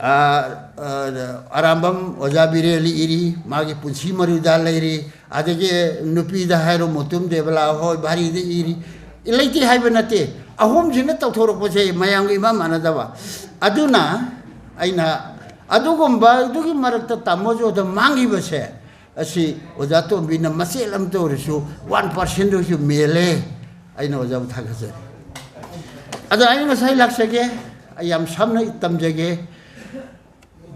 ꯑ, ꯑ, ꯑꯔꯥꯝꯕꯝ ꯑꯣꯖꯥ ꯕꯤꯔꯦꯜ ꯏꯔꯤ, ꯃꯥꯒꯤ ꯄꯨꯟꯁꯤ ꯃꯔꯨꯗ ꯂꯩꯔꯤ꯫ ꯑꯗꯒꯤ ꯅꯨꯄꯤꯗ ꯍꯥꯏꯔꯣ, ꯃꯨꯇꯨꯝ ꯗꯦꯕꯂꯥ ꯍꯣꯏ ꯚꯥꯔꯤꯗ ꯏꯔꯤ꯫ ꯂꯩꯇꯦ ꯍꯥꯏꯕ ꯅꯠꯇꯦ꯫ ꯑꯍꯨꯝꯁꯤꯅ ꯇꯧꯊꯣꯔꯛꯄꯁꯦ ꯃꯌꯥꯝꯒ ꯏꯃꯥꯟ ꯃꯥꯟꯅꯗꯕ꯫ ꯑꯗꯨꯅ ꯑꯩꯅ ꯑꯗꯨꯒꯨꯝꯕ ꯑꯗꯨꯒꯤ ꯃꯔꯛꯇ ꯇꯥꯃꯣ ꯖꯣꯙ ꯃꯥꯡꯈꯤꯕꯁꯦ, ꯑꯁꯤ ꯑꯣꯖꯥ ꯇꯣꯝꯕꯤꯅ ꯃꯆꯦꯠ ꯑꯃꯇ ꯑꯣꯏꯔꯁꯨ, ꯋꯥꯟ ꯄꯥꯔꯁꯦꯟꯗ ꯑꯣꯏꯔꯁꯨ ꯃꯦꯜꯂꯦ꯫ ꯑꯩꯅ ꯑꯣꯖꯥꯕꯨ ꯊꯥꯒꯠꯆꯔꯤ꯫ ꯑꯗꯣ ꯑꯩ ꯉꯁꯥꯏ ꯂꯥꯛꯆꯒꯦ, ꯑꯩ ꯌꯥꯝ ꯁꯝꯅ ꯇꯝꯖꯒꯦ꯫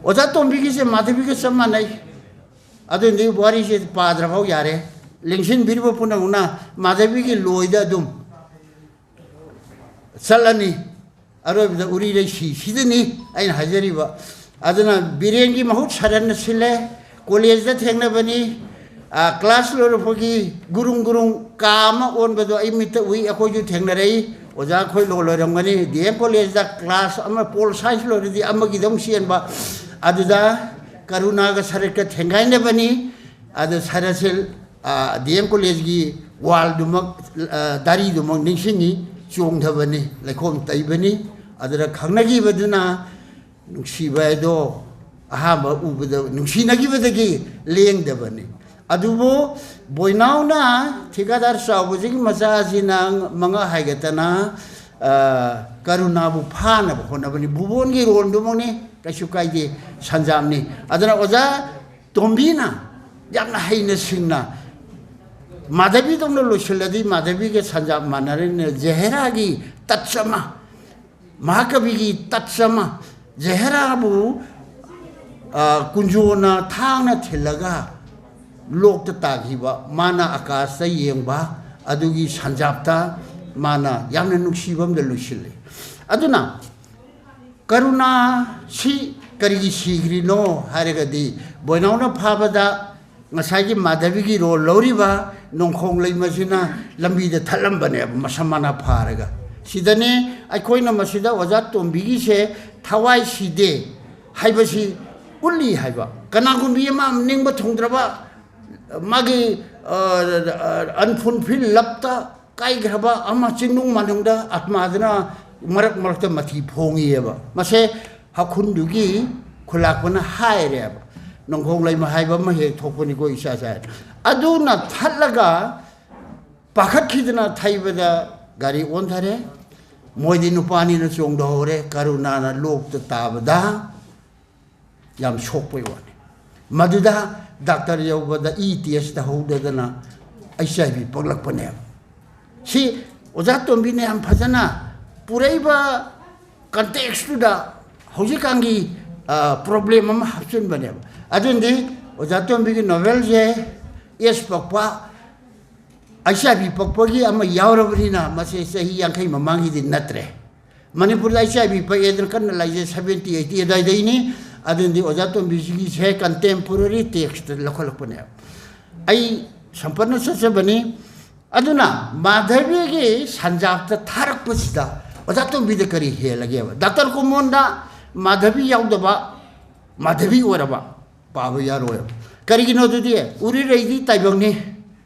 ꯑꯣꯖꯥ ꯇꯣꯝꯕꯤꯒꯤꯁꯦ ꯃꯥꯙꯕꯤꯒ ꯆꯞ ꯃꯥꯟꯅꯩ꯫ ꯑꯗꯨꯅꯗꯤ ꯋꯥꯔꯤꯁꯦ ꯄꯥꯗ꯭ꯔꯐꯥꯎ ꯌꯥꯔꯦ꯫ ꯂꯦꯡꯁꯤꯟꯕꯤꯔꯤꯕ ꯄꯨꯝꯅꯃꯛꯅ ꯃꯥꯙꯕꯤꯒꯤ ꯂꯣꯏꯗ ꯑꯗꯨꯝ ꯆꯠꯂꯅꯤ꯫ ꯑꯔꯣꯏꯕꯗ ꯎꯔꯤ ꯂꯩꯁꯤ ꯁꯤꯗꯅꯤ ꯑꯩꯅ ꯍꯥꯏꯖꯔꯤꯕ꯫ ꯑꯗꯨꯅ ꯕꯤꯔꯦꯟꯒꯤ ꯃꯍꯨꯠ ꯁꯔꯟꯅ ꯁꯤꯜꯂꯦ꯫ ꯀꯣꯂꯦꯖꯇ ꯊꯦꯡꯅꯕꯅꯤ꯫ ꯑ, ꯀ꯭ꯂꯥꯁ ꯂꯣꯏꯔꯛꯄꯒꯤ ꯒꯨꯔꯨꯡ ꯒꯨꯔꯨꯡ ꯀꯥ ꯑꯃ ꯑꯣꯟꯕꯗꯣ ꯑꯩ ꯃꯤꯠꯇ ꯎꯏ, ꯑꯩꯈꯣꯏꯁꯨ ꯊꯦꯡꯅꯔꯛꯏ꯫ ꯑꯣꯖꯥ ꯑꯩꯈꯣꯏ ꯂꯣ-, ꯂꯣꯏꯔꯝꯒꯅꯤ꯫ ꯗꯤ ꯑꯦꯝ ꯀꯣꯂꯦꯖꯇ ꯀ꯭ꯂꯥꯁ ꯑꯃ ꯄꯣꯜ ꯁꯥꯏꯟꯁ ꯂꯣꯏꯔꯗꯤ ꯑꯃꯒꯤꯗ ꯑꯃꯨꯛ ꯆꯦꯟꯕ꯫ ꯑꯗꯨꯗ ꯀꯔꯨꯅꯥꯒ ꯁꯔꯠꯀ ꯊꯦꯡꯒꯥꯏꯅꯕꯅꯤ꯫ ꯑꯗ ꯁꯔꯠꯁꯦ, ꯑ, ꯗꯤ ꯑꯦꯝ ꯀꯣꯂꯦꯖꯀꯤ ꯋꯥꯜꯗꯨꯃꯛ, ꯑ, ꯗꯥꯔꯤꯗꯨꯃꯛ ꯅꯤꯡꯁꯤꯡꯉꯤ, ꯆꯣꯡꯊꯕꯅꯤ, ꯂꯩꯈꯣꯝ ꯇꯩꯕꯅꯤ꯫ ꯑꯗꯨꯗ ꯈꯪꯅꯈꯤꯕꯗꯨꯅ ꯅꯨꯡꯁꯤꯕ ꯍꯥꯏꯗꯣ ꯑꯍꯥꯟꯕ ꯎꯕꯗ ꯅꯨꯡꯁꯤꯅꯈꯤꯕꯗꯒꯤ ꯂꯦꯡꯗꯕꯅꯤ꯫ ꯑꯗꯨꯕꯨ ꯕꯣꯏꯅꯥꯎꯅ ꯊꯤꯀꯥꯗꯥꯔ ꯆꯥꯎꯕꯁꯤꯒꯤ ꯃꯆꯥꯁꯤꯅ ꯃꯉꯛ ꯍꯥꯏꯒꯠꯇꯅ ꯀꯔꯨꯅꯥꯕꯨ ꯐꯥꯅꯕ ꯍꯣꯠꯅꯕꯅꯤ꯫ ꯚꯨꯕꯣꯟꯒꯤ ꯔꯣꯜꯗꯨꯃꯛꯅꯤ, ꯀꯩꯁꯨ ꯀꯥꯏꯗꯦ, ꯁꯟꯖꯥꯝꯅꯤ꯫ ꯑꯗꯨꯅ ꯑꯣꯖꯥ ꯇꯣꯝꯕꯤꯅ ꯌꯥꯝꯅ ꯍꯩꯅ ꯁꯤꯡꯅ ꯃꯥꯙꯕꯤꯗꯧꯅ ꯂꯣꯏꯁꯤꯜꯂꯗꯤ ꯃꯥꯙꯕꯤꯒ ꯁꯟꯖꯥꯝ ꯃꯥꯟꯅꯔꯦꯅꯦ꯫ ꯖꯍꯦꯔꯥꯒꯤ ꯇꯆ ꯑꯃ, ꯃꯍꯥꯀꯕꯤꯒꯤ ꯇꯆ ꯑꯃ, ꯖꯍꯦꯔꯥꯕꯨ ꯀꯨꯟꯖꯣꯅ ꯊꯥꯡꯅ ꯊꯤꯜꯂꯒ ꯂꯣꯛꯇ ꯇꯥꯈꯤꯕ, ꯃꯥꯅ ꯑꯀꯥꯁꯇ ꯌꯦꯡꯕ ꯑꯗꯨꯒꯤ ꯁꯟꯖꯥꯞꯇ ꯃꯥꯅ ꯌꯥꯝꯅ ꯅꯨꯡꯁꯤꯕ ꯑꯃꯗ ꯂꯣꯏꯁꯤꯜꯂꯤ꯫ ꯑꯗꯨꯅ ꯀꯔꯨꯅꯥꯁꯤ ꯀꯔꯤꯒꯤ ꯁꯤꯈ꯭ꯔꯤꯅꯣ ꯍꯥꯏꯔꯒꯗꯤ, ꯕꯣꯏꯅꯥꯎꯅ ꯐꯥꯕꯗ ꯉꯁꯥꯏꯒꯤ ꯃꯥꯙꯕꯤꯒꯤ ꯔꯣꯜ ꯂꯧꯔꯤꯕ ꯅꯣꯡꯈꯣꯡ ꯂꯩꯃꯁꯤꯅ ꯂꯝꯕꯤꯗ ꯊꯠꯂꯝꯕꯅꯦꯕ, ꯃꯁꯝ ꯃꯅꯥ ꯐꯥꯔꯒ꯫ ꯁꯤꯗꯅꯦ ꯑꯩꯈꯣꯏꯅ ꯃꯁꯤꯗ ꯑꯣꯖꯥ ꯇꯣꯝꯕꯤꯒꯤꯁꯦ ꯊꯋꯥꯏ ꯁꯤꯗꯦ ꯍꯥꯏꯕꯁꯤ ꯎꯠꯂꯤ ꯍꯥꯏꯕ꯫ ꯀꯅꯥꯒꯨꯝꯕꯤ ꯑꯃ ꯅꯤꯡꯕ ꯊꯨꯡꯗ꯭ꯔꯕ, ꯃꯥꯒꯤ ꯑꯟꯐꯨꯜꯐꯤꯜ ꯂꯞꯇ ꯀꯥꯏꯈ꯭ꯔꯕ ꯑꯃ, ꯆꯤꯡꯅꯨꯡ ꯃꯥꯅꯨꯡꯗ ꯑꯥꯠꯃꯥꯗꯨꯅ ꯃꯔꯛ ꯃꯔꯛꯇ ꯃꯊꯤ ꯐꯣꯡꯉꯤꯑꯕ꯫ ꯃꯁꯦ ꯍꯥꯈꯨꯟꯗꯨꯒꯤ ꯈꯨꯂꯥꯛꯄꯅ ꯍꯥꯏꯔꯦꯕ꯫ ꯅꯣꯡꯈꯣꯡ ꯂꯩꯃ ꯍꯥꯏꯕ ꯑꯃ ꯍꯦꯛ ꯊꯣꯛꯄꯅꯤꯀꯣ ꯏꯆꯥ ꯏꯆꯥ꯫ ꯑꯗꯨꯅ ꯊꯠꯂꯒ ꯄꯥꯈꯠꯈꯤꯗꯅ ꯊꯩꯕꯗ ꯒꯥꯔꯤ ꯑꯣꯟꯊꯔꯦ꯫ ꯃꯣꯏꯗꯤ ꯅꯨꯄꯥꯅꯤꯅ ꯆꯣꯡꯊꯍꯧꯔꯦ꯫ ꯀꯔꯨꯅꯥꯅ ꯂꯣꯛꯇ ꯇꯥꯕꯗ ꯌꯥꯝ ꯁꯣꯛꯄꯩ ꯋꯥꯅꯤ꯫ ꯃꯗꯨꯗ ꯗꯥꯛꯇꯔ ꯌꯧꯕꯗ ꯏ ꯇꯦꯁ ꯇꯧꯍꯧꯗꯗꯅ ꯑꯩꯆ ꯑꯥꯏ ꯚꯤ ꯄꯛꯂꯛꯄꯅꯦꯕ꯫ ꯁꯤ ꯑꯣꯖꯥ ꯇꯣꯝꯕꯤꯅ ꯌꯥꯝ ꯐꯖꯅ ꯄꯨꯔꯛꯏꯕ ꯀꯟꯇꯦꯛꯁꯇꯨꯗ ꯍꯧꯖꯤꯛꯀꯥꯟꯒꯤ ꯄ꯭ꯔꯣꯕ꯭ꯂꯦꯝ ꯑꯃ ꯍꯥꯞꯆꯤꯟꯕꯅꯦꯕ꯫ ꯑꯗꯨꯅꯗꯤ ꯑꯣꯖꯥ ꯇꯣꯝꯕꯤꯒꯤ ꯅꯣꯚꯦꯜꯁꯦ ꯑꯦꯁ ꯄꯛꯄ, ꯑꯩꯆ ꯑꯥꯏ ꯚꯤ ꯄꯛꯄꯒꯤ ꯑꯃ ꯌꯥꯎꯔꯕꯅꯤꯅ, ꯃꯁꯤ ꯆꯍꯤ ꯌꯥꯡꯈꯩ ꯃꯃꯥꯡꯒꯤꯗꯤ ꯅꯠꯇ꯭ꯔꯦ꯫ ꯃꯅꯤꯄꯨꯔꯗ ꯑꯩꯆ ꯑꯥꯏ ꯚꯤ ꯄꯛꯑꯦꯗꯅ ꯀꯟꯅ ꯂꯥꯛꯏꯁꯦ ꯁꯚꯦꯟꯇꯤ ꯑꯩꯠꯇꯤ ꯑꯗꯨꯋꯥꯏꯗꯩꯅꯤ꯫ ꯑꯗꯨꯅꯗꯤ ꯑꯣꯖꯥ ꯇꯣꯝꯕꯤꯁꯤꯒꯤꯁꯦ ꯀꯟꯇꯦꯝꯄꯣꯔꯔꯤ ꯇꯦꯛꯁꯇ ꯂꯧꯈꯠꯂꯛꯄꯅꯦꯕ꯫ ꯑꯩ ꯁꯝꯄꯠꯅ ꯆꯠꯆꯕꯅꯤ꯫ ꯑꯗꯨꯅ ꯃꯥꯙꯕꯤꯒꯤ ꯁꯟꯖꯥꯞꯇ ꯊꯥꯔꯛꯄꯁꯤꯗ ꯑꯣꯖꯥ ꯇꯣꯝꯕꯤꯗ ꯀꯔꯤ ꯍꯦꯜꯂꯒꯦꯕ? ꯗꯥꯛꯇꯔ ꯀꯣꯃꯣꯟꯗ ꯃꯥꯙꯕꯤ ꯌꯥꯎꯗꯕ, ꯃꯥꯙꯕꯤ ꯑꯣꯏꯔꯕ ꯄꯥꯕ ꯌꯥꯔꯣꯏꯕ꯫ ꯀꯔꯤꯒꯤꯅꯣ ꯑꯗꯨꯗꯤ? ꯎꯔꯤꯔꯩꯗꯤ ꯇꯥꯏꯕꯪꯅꯤ꯫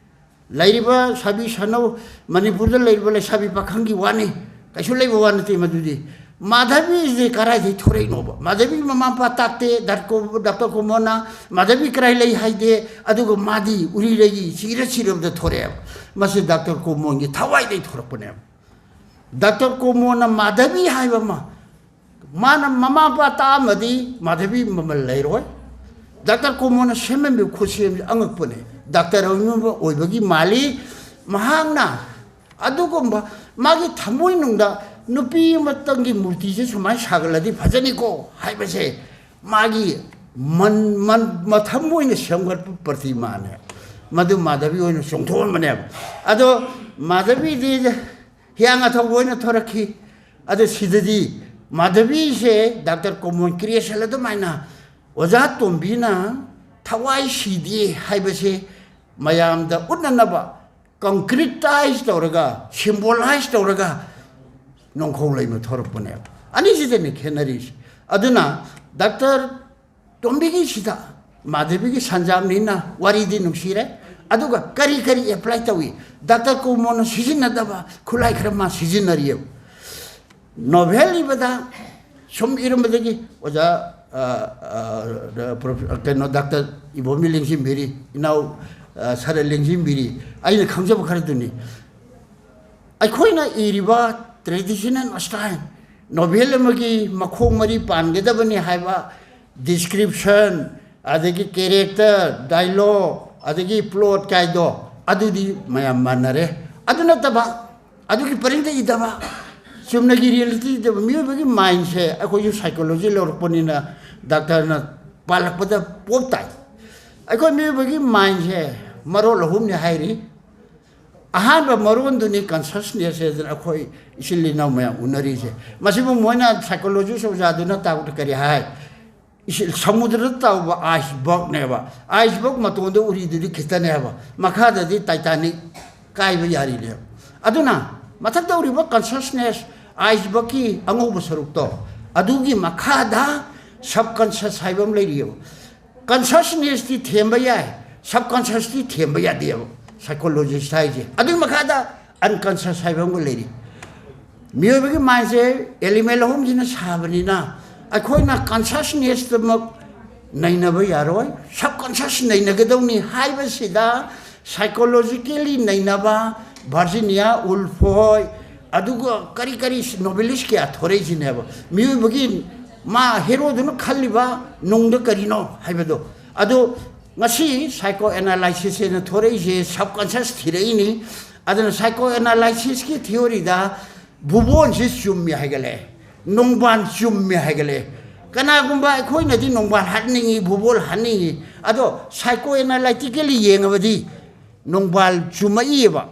ꯂꯩꯔꯤꯕ ꯁꯥꯕꯤ ꯁꯥꯅꯧ, ꯃꯅꯤꯄꯨꯔꯗ ꯂꯩꯔꯤꯕ ꯂꯩꯁꯥꯕꯤ ꯄꯥꯈꯪꯒꯤ ꯋꯥꯅꯤ, ꯀꯩꯁꯨ ꯂꯩꯕ ꯋꯥ ꯅꯠꯇꯦ ꯃꯗꯨꯗꯤ꯫ ꯃꯥꯙꯕꯤꯁꯦ ꯀꯔꯥꯏꯗꯒꯤ ꯊꯣꯔꯛꯏꯅꯣꯕ? ꯃꯥꯙꯕꯤꯒꯤ ꯃꯃꯥ ꯃꯄꯥ ꯇꯥꯛꯇꯦ, ꯗꯥꯛꯇꯔ ꯀꯣ-, ꯗꯥꯛꯇꯔ ꯀꯣꯃꯣꯟꯅ ꯃꯥꯙꯕꯤ ꯀꯔꯥꯏ ꯂꯩ ꯍꯥꯏꯗꯦ, ꯑꯗꯨꯒ ꯃꯥꯗꯤ ꯎꯔꯤꯔꯩꯒꯤ ꯁꯤꯔ ꯁꯤꯔꯕꯗ ꯊꯣꯔꯛꯑꯦꯕ꯫ ꯃꯁꯤ ꯗꯥꯛꯇꯔ ꯀꯣꯃꯣꯟꯒꯤ ꯊꯋꯥꯏꯗꯒꯤ ꯊꯣꯔꯛꯄꯅꯦꯕ꯫ ꯗꯥꯛꯇꯔ ꯀꯣꯃꯣꯅ ꯃꯥꯙꯕꯤ ꯍꯥꯏꯕ ꯑꯃ, ꯃꯥꯅ ꯃꯃꯥ ꯃꯄꯥ ꯇꯥꯛꯑꯝꯃꯗꯤ ꯃꯥꯙꯕꯤ ꯃꯃꯜ ꯂꯩꯔꯣꯏ꯫ ꯗꯥꯛꯇꯔ ꯀꯣꯃꯣꯅ ꯁꯦꯝꯃꯝꯃꯤꯕ ꯈꯨꯠꯁꯦꯝꯁꯦ ꯑꯉꯛꯄꯅꯦ꯫ ꯗꯥꯛꯇꯔ ꯑꯃ ꯑꯣꯏꯕꯒꯤ ꯃꯥꯜꯂꯤ꯫ ꯃꯍꯥꯛꯅ ꯑꯗꯨꯒꯨꯝꯕ ꯃꯥꯒꯤ ꯊꯃꯣꯏꯅꯨꯡꯗ ꯅꯨꯄꯤ ꯑꯃꯇꯪꯒꯤ ꯃꯨꯔꯇꯤꯁꯦ ꯁꯨꯃꯥꯏꯅ ꯁꯥꯒꯠꯂꯗꯤ ꯐꯖꯅꯤꯀꯣ ꯍꯥꯏꯕꯁꯦ ꯃꯥꯒꯤ ꯃꯟ-, ꯃꯟ-, ꯃꯊꯃꯣꯏꯅ ꯁꯦꯝꯒꯠꯄ ꯄ꯭ꯔꯇꯤꯃꯥꯅꯦ꯫ ꯃꯗꯨ ꯃꯥꯙꯕꯤ ꯑꯣꯏꯅ ꯆꯣꯡꯊꯣꯛꯍꯟꯕꯅꯦꯕ꯫ ꯑꯗꯣ ꯃꯥꯙꯕꯤꯗꯤ ꯍꯤꯌꯥꯡ ꯑꯊꯧꯕ ꯑꯣꯏꯅ ꯊꯣꯔꯛꯈꯤ꯫ ꯑꯗꯣ ꯁꯤꯗꯗꯤ ꯃꯥꯙꯕꯤꯁꯦ ꯗꯥꯛꯇꯔ ꯀꯣꯃꯣꯟ ꯀ꯭ꯔꯤꯌꯦꯁꯟ ꯑꯗꯨꯃꯥꯏꯅ ꯑꯣꯖꯥ ꯇꯣꯝꯕꯤꯅ ꯊꯋꯥꯏ ꯁꯤꯗꯦ ꯍꯥꯏꯕꯁꯦ ꯃꯌꯥꯝꯗ ꯎꯠꯅꯅꯕ ꯀꯪꯀ꯭ꯔꯤꯇꯥꯏꯖ ꯇꯧꯔꯒ, ꯁꯤꯝꯕꯣꯂꯥꯏꯖ ꯇꯧꯔꯒ ꯅꯣꯡꯈꯧ ꯂꯩꯃ ꯊꯣꯔꯛꯄꯅꯦꯕ꯫ ꯑꯅꯤꯁꯤꯗꯅꯤ ꯈꯦꯠꯅꯔꯤꯁꯦ꯫ ꯑꯗꯨꯅ ꯗꯥꯛꯇꯔ ꯇꯣꯝꯕꯤꯒꯤꯁꯤꯗ ꯃꯥꯙꯕꯤꯒꯤ ꯁꯟꯖꯥꯝꯅꯤꯅ ꯋꯥꯔꯤꯗꯤ ꯅꯨꯡꯁꯤꯔꯦ꯫ ꯑꯗꯨꯒ ꯀꯔꯤ ꯀꯔꯤ ꯑꯦꯄ꯭ꯂꯥꯏ ꯇꯧꯏ? ꯗꯥꯛꯇꯔ ꯀꯣꯃꯣꯟꯅ ꯁꯤꯖꯤꯟꯅꯗꯕ ꯈꯨꯠꯂꯥꯏ ꯈꯔ ꯃꯥ ꯁꯤꯖꯤꯟꯅꯔꯤꯑꯕ꯫ ꯅꯣꯚꯦꯜ ꯏꯕꯗ ꯁꯨꯝ ꯏꯔꯝꯕꯗꯒꯤ ꯑꯣꯖꯥ, ꯑ, ꯑ, ꯄ꯭ꯔꯣꯐ-, ꯀꯩꯅꯣ, ꯗꯥꯛꯇꯔ ꯏꯕꯣꯝꯕꯤ ꯂꯦꯡꯁꯤꯟꯕꯤꯔꯤ, ꯏꯅꯥꯎ, ꯑ, ꯁꯥꯔ ꯂꯦꯡꯁꯤꯟꯕꯤꯔꯤ, ꯑꯩꯅ ꯈꯪꯖꯕ ꯈꯔꯗꯨꯅꯤ꯫ ꯑꯩꯈꯣꯏꯅ ꯏꯔꯤꯕ ꯇ꯭ꯔꯦꯗꯤꯁꯅꯦꯜ ꯁ꯭ꯇꯥꯏꯜ ꯅꯣꯚꯦꯜ ꯑꯃꯒꯤ ꯃꯈꯣꯡ ꯃꯔꯤ ꯄꯥꯟꯒꯗꯕꯅꯤ ꯍꯥꯏꯕ ꯗꯤꯁꯀ꯭ꯔꯤꯞꯁꯟ, ꯑꯗꯒꯤ ꯀꯦꯔꯦꯛꯇꯔ, ꯗꯥꯏꯂꯣꯛ, ꯑꯗꯒꯤ ꯄ꯭ꯂꯣꯠ ꯀꯥꯏꯗꯣ, ꯑꯗꯨꯗꯤ ꯃꯌꯥꯝ ꯃꯥꯟꯅꯔꯦ꯫ ꯑꯗꯨ ꯅꯠꯇꯕ, ꯑꯗꯨꯒꯤ ꯄꯔꯤꯡꯗ ꯏꯗꯕ, ꯆꯨꯝꯅꯒꯤ ꯔꯤꯌꯦꯂꯤꯇꯤꯗ ꯃꯤꯑꯣꯏꯕꯒꯤ ꯃꯥꯏꯟꯁꯦ ꯑꯩꯈꯣꯏꯁꯨ ꯁꯥꯏꯀꯣꯂꯣꯖꯤ ꯂꯧꯔꯛꯄꯅꯤꯅ ꯗꯥꯛꯇꯔꯅ ꯄꯥꯜꯂꯛꯄꯗ ꯄꯣꯞ ꯇꯥꯏ꯫ ꯑꯩꯈꯣꯏ ꯃꯤꯑꯣꯏꯕꯒꯤ ꯃꯥꯏꯟꯁꯦ ꯃꯔꯣꯜ ꯑꯍꯨꯝꯅꯤ ꯍꯥꯏꯔꯤ꯫ ꯑꯍꯥꯟꯕ ꯃꯔꯣꯟꯗꯨꯅꯤ ꯀꯟꯁꯁꯅꯦꯁ ꯍꯥꯏꯗꯅ ꯑꯩꯈꯣꯏ ꯏꯆꯤꯜ ꯏꯅꯥꯎ ꯃꯌꯥꯝ ꯎꯅꯔꯤꯁꯦ꯫ ꯃꯁꯤꯕꯨ ꯃꯣꯏꯅ ꯁꯥꯏꯀꯣꯂꯣꯖꯤꯁ ꯑꯣꯖꯥꯗꯨꯅ ꯇꯥꯛꯄꯗ ꯀꯔꯤ ꯍꯥꯏ? ꯏꯁꯤꯡ, ꯁꯃꯨꯗ꯭ꯔꯗ ꯇꯧꯕ ꯑꯥꯏꯁꯕꯔꯒꯅꯦꯕ꯫ ꯑꯥꯏꯁꯕꯔꯒ ꯃꯇꯣꯟꯗ ꯎꯔꯤꯗꯨꯗꯤ ꯈꯤꯇꯅꯦꯕ, ꯃꯈꯥꯗꯗꯤ ꯇꯥꯏꯇꯥꯅꯤꯛ ꯀꯥꯏꯕ ꯌꯥꯔꯤꯅꯦꯕ꯫ ꯑꯗꯨꯅ ꯃꯊꯛꯇ ꯎꯔꯤꯕ ꯀꯟꯁꯁꯅꯦꯁ, ꯑꯥꯏꯁꯕꯔꯒꯀꯤ ꯑꯉꯧꯕ ꯁꯔꯨꯛꯇꯣ, ꯑꯗꯨꯒꯤ ꯃꯈꯥꯗ ꯁꯕꯀꯟꯁꯁ ꯍꯥꯏꯕ ꯑꯃ ꯂꯩꯔꯤꯑꯕ꯫ ꯀꯟꯁꯁꯅꯦꯁꯇꯤ ꯊꯦꯝꯕ ꯌꯥꯏ, ꯁꯕꯀꯟꯁꯁꯇꯤ ꯊꯦꯝꯕ ꯌꯥꯗꯦꯕ꯫ ꯁꯥꯏꯀꯣꯂꯣꯖꯤꯁ ꯍꯥꯏꯁꯦ꯫ ꯑꯗꯨꯒꯤ ꯃꯈꯥꯗ ꯑꯟꯀꯟꯁꯁ ꯍꯥꯏꯕ ꯑꯃꯒ ꯂꯩꯔꯤ꯫ ꯃꯤꯑꯣꯏꯕꯒꯤ ꯃꯥꯏꯟꯁꯦ ꯑꯦꯂꯤꯃꯦꯟ ꯑꯍꯨꯝꯁꯤꯅ ꯁꯥꯕꯅꯤꯅ, ꯑꯩꯈꯣꯏꯅ ꯀꯟꯁꯁꯅꯦꯁꯇꯃꯛ ꯅꯩꯅꯕ ꯌꯥꯔꯣꯏ, ꯁꯕꯀꯟꯁꯁ ꯅꯩꯅꯒꯗꯧꯅꯤ ꯍꯥꯏꯕꯁꯤꯗ ꯁꯥꯏꯀꯣꯂꯣꯖꯤꯀꯦꯂꯤ ꯅꯩꯅꯕ ꯚꯥꯔꯖꯤꯅꯤꯌꯥ ꯎꯜꯐ ꯍꯣꯏ, ꯑꯗꯨꯒ ꯀꯔꯤ ꯀꯔꯤ ꯅꯣꯕꯦꯂꯤꯁ ꯀꯌꯥ ꯊꯣꯔꯛꯏꯁꯤꯅꯦꯕ, ꯃꯤꯑꯣꯏꯕꯒꯤ ꯃꯥ ꯍꯦꯔꯣꯗꯨꯅ ꯈꯜꯂꯤꯕ ꯅꯨꯡꯗ ꯀꯔꯤꯅꯣ ꯍꯥꯏꯕꯗꯣ꯫ ꯑꯗꯣ ꯉꯁꯤ ꯁꯥꯏꯀꯣ ꯑꯦꯅꯥꯂꯥꯏꯁꯤꯁ ꯍꯥꯏꯅ ꯊꯣꯔꯛꯏꯁꯦ ꯁꯕꯀꯟꯁꯤꯌꯁ ꯊꯤꯔꯛꯏꯅꯤ꯫ ꯑꯗꯨꯅ ꯁꯥꯏꯀꯣ ꯑꯦꯅꯥꯂꯥꯏꯁꯤꯁꯀꯤ ꯊꯤꯑꯣꯔꯤꯗ ꯚꯨꯕꯣꯟꯁꯤ ꯆꯨꯝꯃꯤ ꯍꯥꯏꯒꯠꯂꯛꯑꯦ, ꯅꯣꯡꯕꯥꯟ ꯆꯨꯝꯃꯤ ꯍꯥꯏꯒꯠꯂꯛꯑꯦ꯫ ꯀꯅꯥꯒꯨꯝꯕ ꯑꯩꯈꯣꯏꯅꯗꯤ ꯅꯣꯡꯕꯥꯟ ꯍꯥꯠꯅꯤꯡꯉꯤ, ꯚꯨꯕꯣꯜ ꯍꯥꯠꯅꯤꯡꯉꯤ꯫ ꯑꯗꯣ ꯁꯥꯏꯀꯣ ꯑꯦꯅꯥꯂꯥꯏꯇꯤꯀꯦꯂꯤ ꯌꯦꯡꯉꯕꯗꯤ ꯅꯣꯡꯕꯥꯜ ꯆꯨꯝꯃꯛꯏꯑꯕ꯫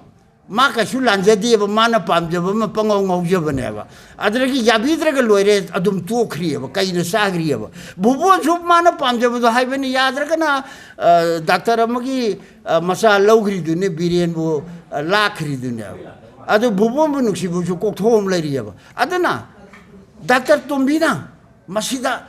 ꯃꯥ ꯀꯩꯁꯨ ꯂꯥꯟꯖꯗꯦꯕ, ꯃꯥꯅ ꯄꯥꯝꯖꯕ ꯑꯃ ꯄꯪꯉꯥꯎ ꯉꯥꯎꯖꯕꯅꯦꯕ꯫ ꯑꯗꯨꯗꯒꯤ ꯌꯥꯕꯤꯗ꯭ꯔꯒ ꯂꯣꯏꯔꯦ, ꯑꯗꯨꯝ ꯇꯣꯛꯈ꯭ꯔꯤꯑꯕ꯫ ꯀꯩꯅ ꯆꯥꯈ꯭ꯔꯤꯑꯕ? ꯚꯨꯕꯣꯟꯁꯨ ꯃꯥꯅ ꯄꯥꯝꯖꯕꯗꯣ ꯍꯥꯏꯕꯅꯤ, ꯌꯥꯗ꯭ꯔꯒꯅ, ꯑ, ꯗꯥꯛꯇꯔ ꯑꯃꯒꯤ, ꯑ, ꯃꯆꯥ ꯂꯧꯈ꯭ꯔꯤꯗꯨꯅꯤ, ꯕꯤꯔꯦꯟꯕꯨ, ꯑ, ꯂꯥꯛꯈ꯭ꯔꯤꯗꯨꯅꯦꯕ꯫ ꯑꯗꯨ ꯚꯨꯕꯣꯟꯕꯨ ꯅꯨꯡꯁꯤꯕꯁꯨ ꯀꯣꯛꯊꯣꯛꯑꯝ ꯂꯩꯔꯤꯑꯕ꯫ ꯑꯗꯨꯅ ꯗꯥꯛꯇꯔ ꯇꯣꯝꯕꯤꯅ ꯃꯁꯤꯗ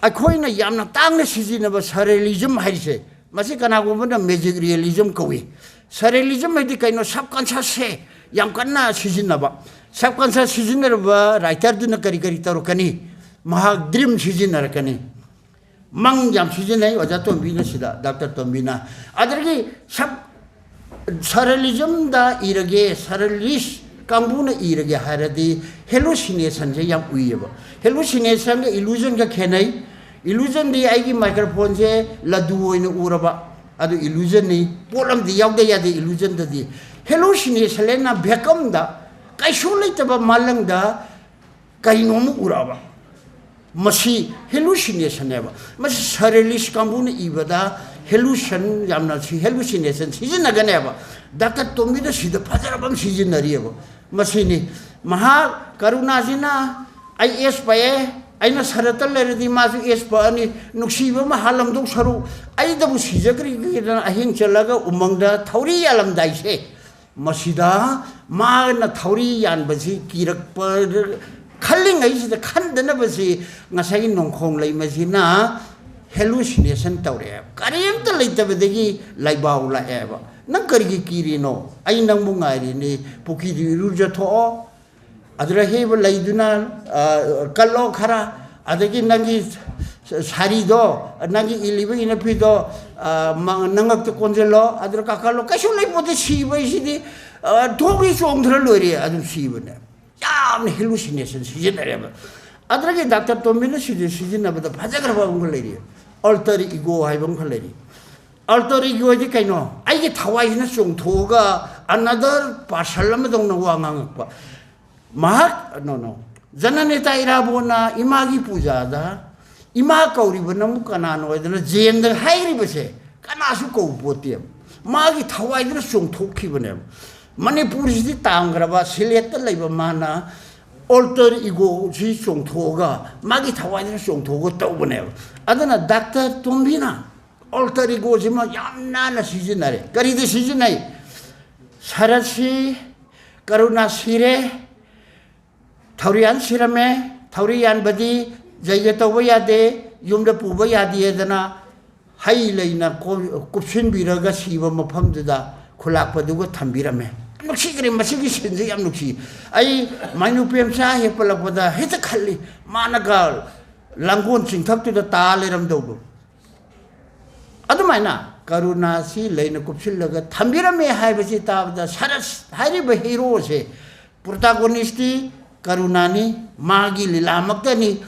ꯑꯩꯈꯣꯏꯅ ꯌꯥꯝꯅ ꯇꯥꯡꯅ ꯁꯤꯖꯤꯟꯅꯕ ꯁꯔꯦꯂꯤꯖꯝ ꯍꯥꯏꯔꯤꯁꯦ, ꯃꯁꯤ ꯀꯅꯥꯒꯨꯝꯕꯅ ꯃꯦꯖꯤꯛ ꯔꯤꯌꯦꯂꯤꯖꯝ ꯀꯧꯏ꯫ ꯁꯔꯦꯂꯤꯖꯝ ꯍꯥꯏꯗꯤ ꯀꯩꯅꯣ? ꯁꯕꯀꯟꯁꯤꯌꯁꯁꯦ ꯌꯥꯝ ꯀꯟꯅ ꯁꯤꯖꯤꯟꯅꯕ꯫ ꯁꯕꯀꯟꯁꯤꯌꯁ ꯁꯤꯖꯤꯟꯅꯔꯕ ꯔꯥꯏꯇꯔꯗꯨꯅ ꯀꯔꯤ ꯀꯔꯤ ꯇꯧꯔꯛꯀꯅꯤ? ꯃꯍꯥꯛ ꯗ꯭ꯔꯤꯝ ꯁꯤꯖꯤꯟꯅꯔꯛꯀꯅꯤ꯫ ꯃꯪ ꯌꯥꯝ ꯁꯤꯖꯤꯟꯅꯩ ꯑꯣꯖꯥ ꯇꯣꯝꯕꯤꯅ ꯁꯤꯗ, ꯗꯥꯛꯇꯔ ꯇꯣꯝꯕꯤꯅ꯫ ꯑꯗꯒꯤ ꯁꯕ ꯁꯔꯦꯂꯤꯖꯝꯗ ꯏꯔꯒꯦ, ꯁꯔꯦꯂꯤꯁ ꯀꯥꯡꯕꯨꯅ ꯏꯔꯒꯦ ꯍꯥꯏꯔꯗꯤ ꯍꯦꯂꯨꯁꯤꯅꯦꯁꯟꯁꯦ ꯌꯥꯝ ꯎꯏꯌꯦꯕ꯫ ꯍꯦꯂꯨꯁꯤꯅꯦꯁꯟꯒ ꯏꯂꯨꯖꯟꯒ ꯈꯦꯠꯅꯩ꯫ ꯏꯂꯨꯖꯟꯗꯤ ꯑꯩꯒꯤ ꯃꯥꯏꯀ꯭ꯔꯣꯐꯣꯟꯁꯦ ꯂꯗꯨ ꯑꯣꯏꯅ ꯎꯔꯕ, ꯑꯗꯨ ꯏꯂꯨꯖꯟꯅꯤ꯫ ꯄꯣꯠ ꯑꯃꯗꯤ ꯌꯥꯎꯗ ꯌꯥꯗꯦ ꯏꯂꯨꯖꯟꯗꯗꯤ꯫ ꯍꯦꯂꯨꯁꯤꯅꯦꯁꯟ ꯍꯥꯏꯅ ꯚꯦꯀꯝꯗ ꯀꯩꯁꯨ ꯂꯩꯇꯕ ꯃꯥꯂꯪꯗ ꯀꯩꯅꯣꯝꯃ ꯎꯔꯛꯑꯕ, ꯃꯁꯤ ꯍꯦꯂꯨꯁꯤꯅꯦꯁꯟꯅꯦꯕ꯫ ꯃꯁꯤ ꯁꯔꯦꯂꯤꯁ ꯀꯥꯡꯕꯨꯅ ꯏꯕꯗ ꯍꯦꯂꯨꯁꯟ ꯌꯥꯝꯅ ꯁꯤ-, ꯍꯦꯂꯨꯁꯤꯅꯦꯁꯟ ꯁꯤꯖꯤꯟꯅꯒꯅꯦꯕ꯫ ꯗꯥꯛꯇꯔ ꯇꯣꯝꯕꯤꯗ ꯁꯤꯗ ꯐꯖꯔꯕ ꯑꯃ ꯁꯤꯖꯤꯟꯅꯔꯤꯑꯕ꯫ ꯃꯁꯤꯅꯤ ꯃꯍꯥꯛ ꯀꯔꯨꯅꯥꯁꯤꯅ ꯑꯩ ꯑꯦꯁ ꯄꯛꯑꯦ, ꯑꯩꯅ ꯁꯔꯠꯇ ꯂꯩꯔꯗꯤ ꯃꯥꯁꯨ ꯑꯦꯁ ꯄꯛꯑꯅꯤ, ꯅꯨꯡꯁꯤꯕ ꯑꯃ ꯍꯥꯜꯂꯝꯗꯧ ꯁꯔꯨꯛ ꯑꯩꯗꯕꯨ ꯁꯤꯖꯈ꯭ꯔꯤꯒꯦꯗꯅ ꯑꯍꯤꯡ ꯆꯠꯂꯒ ꯎꯃꯪꯗ ꯊꯧꯔꯤ ꯌꯥꯜꯂꯝꯗꯥꯏꯁꯦ, ꯃꯁꯤꯗ ꯃꯥꯅ ꯊꯧꯔꯤ ꯌꯥꯟꯕꯁꯤ ꯀꯤꯔꯛꯄ ꯈꯜꯂꯤꯉꯩꯁꯤꯗ ꯈꯟꯗꯅꯕꯁꯤ ꯉꯁꯥꯏꯒꯤ ꯅꯣꯡꯈꯣꯡ ꯂꯩꯃꯁꯤꯅ ꯍꯦꯂꯨꯁꯤꯅꯦꯁꯟ ꯇꯧꯔꯛꯑꯦ꯫ ꯀꯔꯤꯝꯇ ꯂꯩꯇꯕꯗꯒꯤ ꯂꯩꯕꯥꯎ ꯂꯥꯛꯑꯦꯕ꯫ "ꯅꯪ ꯀꯔꯤꯒꯤ ꯀꯤꯔꯤꯅꯣ? ꯑꯩ ꯅꯪꯕꯨ ꯉꯥꯏꯔꯤꯅꯤ꯫ ꯄꯨꯈ꯭ꯔꯤꯗꯨ ꯏꯔꯨꯖꯊꯣꯛꯑꯣ, ꯑꯗꯨꯗ ꯍꯦꯛꯏꯕ ꯂꯩꯗꯨꯅ, ꯑ, ꯀꯜꯂꯣ ꯈꯔ, ꯑꯗꯒꯤ ꯅꯪꯒꯤ ꯁꯥꯔꯤꯗꯣ, ꯅꯪꯒꯤ ꯏꯜꯂꯤꯕ ꯏꯅꯐꯤꯗꯣ, ꯑ, ꯃ-, ꯅꯉꯛꯇ ꯀꯣꯟꯁꯤꯜꯂꯣ, ꯑꯗꯨꯗ ꯀꯥꯈꯠꯂꯣ꯫ ꯀꯩꯁꯨ ꯂꯩꯄꯣꯠꯇꯦ, ꯁꯤꯕ ꯍꯥꯏꯁꯤꯗꯤ ꯊꯣꯛꯈꯤ, ꯆꯣꯡꯊꯔ ꯂꯣꯏꯔꯦ, ꯑꯗꯨꯝ ꯁꯤꯕꯅꯦ꯫ ꯌꯥꯝꯅ ꯍꯦꯂꯨꯁꯤꯅꯦꯁꯟ ꯁꯤꯖꯤꯟꯅꯔꯦꯕ꯫ ꯑꯗꯨꯗꯒꯤ ꯗꯥꯛꯇꯔ ꯇꯣꯝꯕꯤꯅ ꯁꯤꯗꯤ ꯁꯤꯖꯤꯟꯅꯕꯗ ꯐꯖꯈ꯭ꯔꯕ ꯑꯃꯒ ꯂꯩꯔꯤ, ꯑꯜꯇꯔ ꯏꯒꯣ ꯍꯥꯏꯕ ꯑꯃꯈꯛ ꯂꯩꯔꯤ꯫ ꯑꯜꯇꯔ ꯏꯒꯣꯗꯤ ꯀꯩꯅꯣ? ꯑꯩꯒꯤ ꯊꯋꯥꯏꯁꯤꯅ ꯆꯣꯡꯊꯣꯛꯑꯒ ꯑꯅꯗꯔ ꯄꯥꯔꯁꯟ ꯑꯃꯗꯧꯅ ꯋꯥ ꯉꯥꯡꯉꯛꯄ꯫ ꯃꯍꯥꯛ, ꯅꯣ, ꯅꯣ, ꯖꯅꯅꯦꯇꯥ ꯏꯔꯥꯕꯣꯠꯅ ꯏꯃꯥꯒꯤ ꯄꯨꯖꯥꯗ ꯏꯃꯥ ꯀꯧꯔꯤꯕ ꯅꯪꯕꯨ ꯀꯅꯥꯅꯣ ꯍꯥꯏꯗꯅ ꯖꯦꯟꯗ ꯍꯥꯏꯔꯤꯕꯁꯦ ꯀꯅꯥꯁꯨ ꯀꯧꯕ ꯄꯣꯠꯇꯦꯕ꯫ ꯃꯥꯒꯤ ꯊꯋꯥꯏꯗꯨꯅ ꯆꯣꯡꯊꯣꯛꯈꯤꯕꯅꯦꯕ꯫ ꯃꯅꯤꯄꯨꯔꯁꯤꯗꯤ ꯇꯥꯡꯈ꯭ꯔꯕ ꯁꯤꯂꯦꯠꯇ ꯂꯩꯕ ꯃꯥꯅ ꯑꯣꯜꯇꯔ ꯏꯒꯣꯁꯤ ꯆꯣꯡꯊꯣꯛꯑꯒ, ꯃꯥꯒꯤ ꯊꯋꯥꯏꯗꯨꯅ ꯆꯣꯡꯊꯣꯛꯑꯒ ꯇꯧꯕꯅꯦꯕ꯫ ꯑꯗꯨꯅ ꯗꯥꯛꯇꯔ ꯇꯣꯝꯕꯤꯅ ꯑꯣꯜꯇꯔ ꯏꯒꯣꯁꯤꯃ ꯌꯥꯝ ꯅꯥꯟꯅ ꯁꯤꯖꯤꯟꯅꯔꯦ꯫ ꯀꯔꯤꯗ ꯁꯤꯖꯤꯟꯅꯩ? ꯁꯔꯠꯁꯤ, ꯀꯔꯨꯅꯥ ꯁꯤꯔꯦ, ꯊꯧꯔꯤꯌꯥꯟ ꯁꯤꯔꯝꯃꯦ, ꯊꯧꯔꯤ ꯌꯥꯟꯕꯗꯤ ꯖꯩꯒ ꯇꯧꯕ ꯌꯥꯗꯦ, ꯌꯨꯝꯗ ꯄꯨꯕ ꯌꯥꯗꯦꯗꯅ ꯍꯩ ꯂꯩꯅ ꯀꯣ-, ꯀꯨꯞꯁꯤꯟꯕꯤꯔꯒ ꯁꯤꯕ ꯃꯐꯝꯗꯨꯗ ꯈꯨꯂꯥꯛꯄꯗꯨꯒ ꯊꯝꯕꯤꯔꯝꯃꯦ꯫ ꯅꯨꯡꯁꯤꯈ꯭ꯔꯦ, ꯃꯁꯤꯒꯤ ꯁꯤꯟꯁꯦ ꯌꯥꯝ ꯅꯨꯡꯁꯤ꯫ ꯑꯩ ꯃꯥꯏꯅꯨ ꯄꯦꯝꯆꯥ ꯍꯦꯛ ꯄꯜꯂꯛꯄꯗ ꯍꯦꯛꯇ ꯈꯜꯂꯤ, ꯃꯥꯅꯒ ꯂꯥꯡꯒꯣꯜ ꯆꯤꯡꯊꯛꯇꯨꯗ ꯇꯥ ꯂꯩꯔꯝꯗꯧꯗꯣ꯫ ꯑꯗꯨꯃꯥꯏꯅ ꯀꯔꯨꯅꯥꯁꯤ ꯂꯩꯅ ꯀꯨꯞꯁꯤꯜꯂꯒ ꯊꯝꯕꯤꯔꯝꯃꯦ ꯍꯥꯏꯕꯁꯤ ꯇꯥꯕꯗ, ꯁꯔꯁ ꯍꯥꯏꯔꯤꯕ ꯍꯤꯔꯣꯁꯦ, ꯄ꯭ꯔꯣꯇꯥꯒꯣꯅꯤꯁꯇꯤ ꯀꯔꯨꯅꯥꯅꯤ꯫ ꯃꯥꯒꯤ ꯂꯤꯂꯥꯃꯛꯇꯅꯤ꯫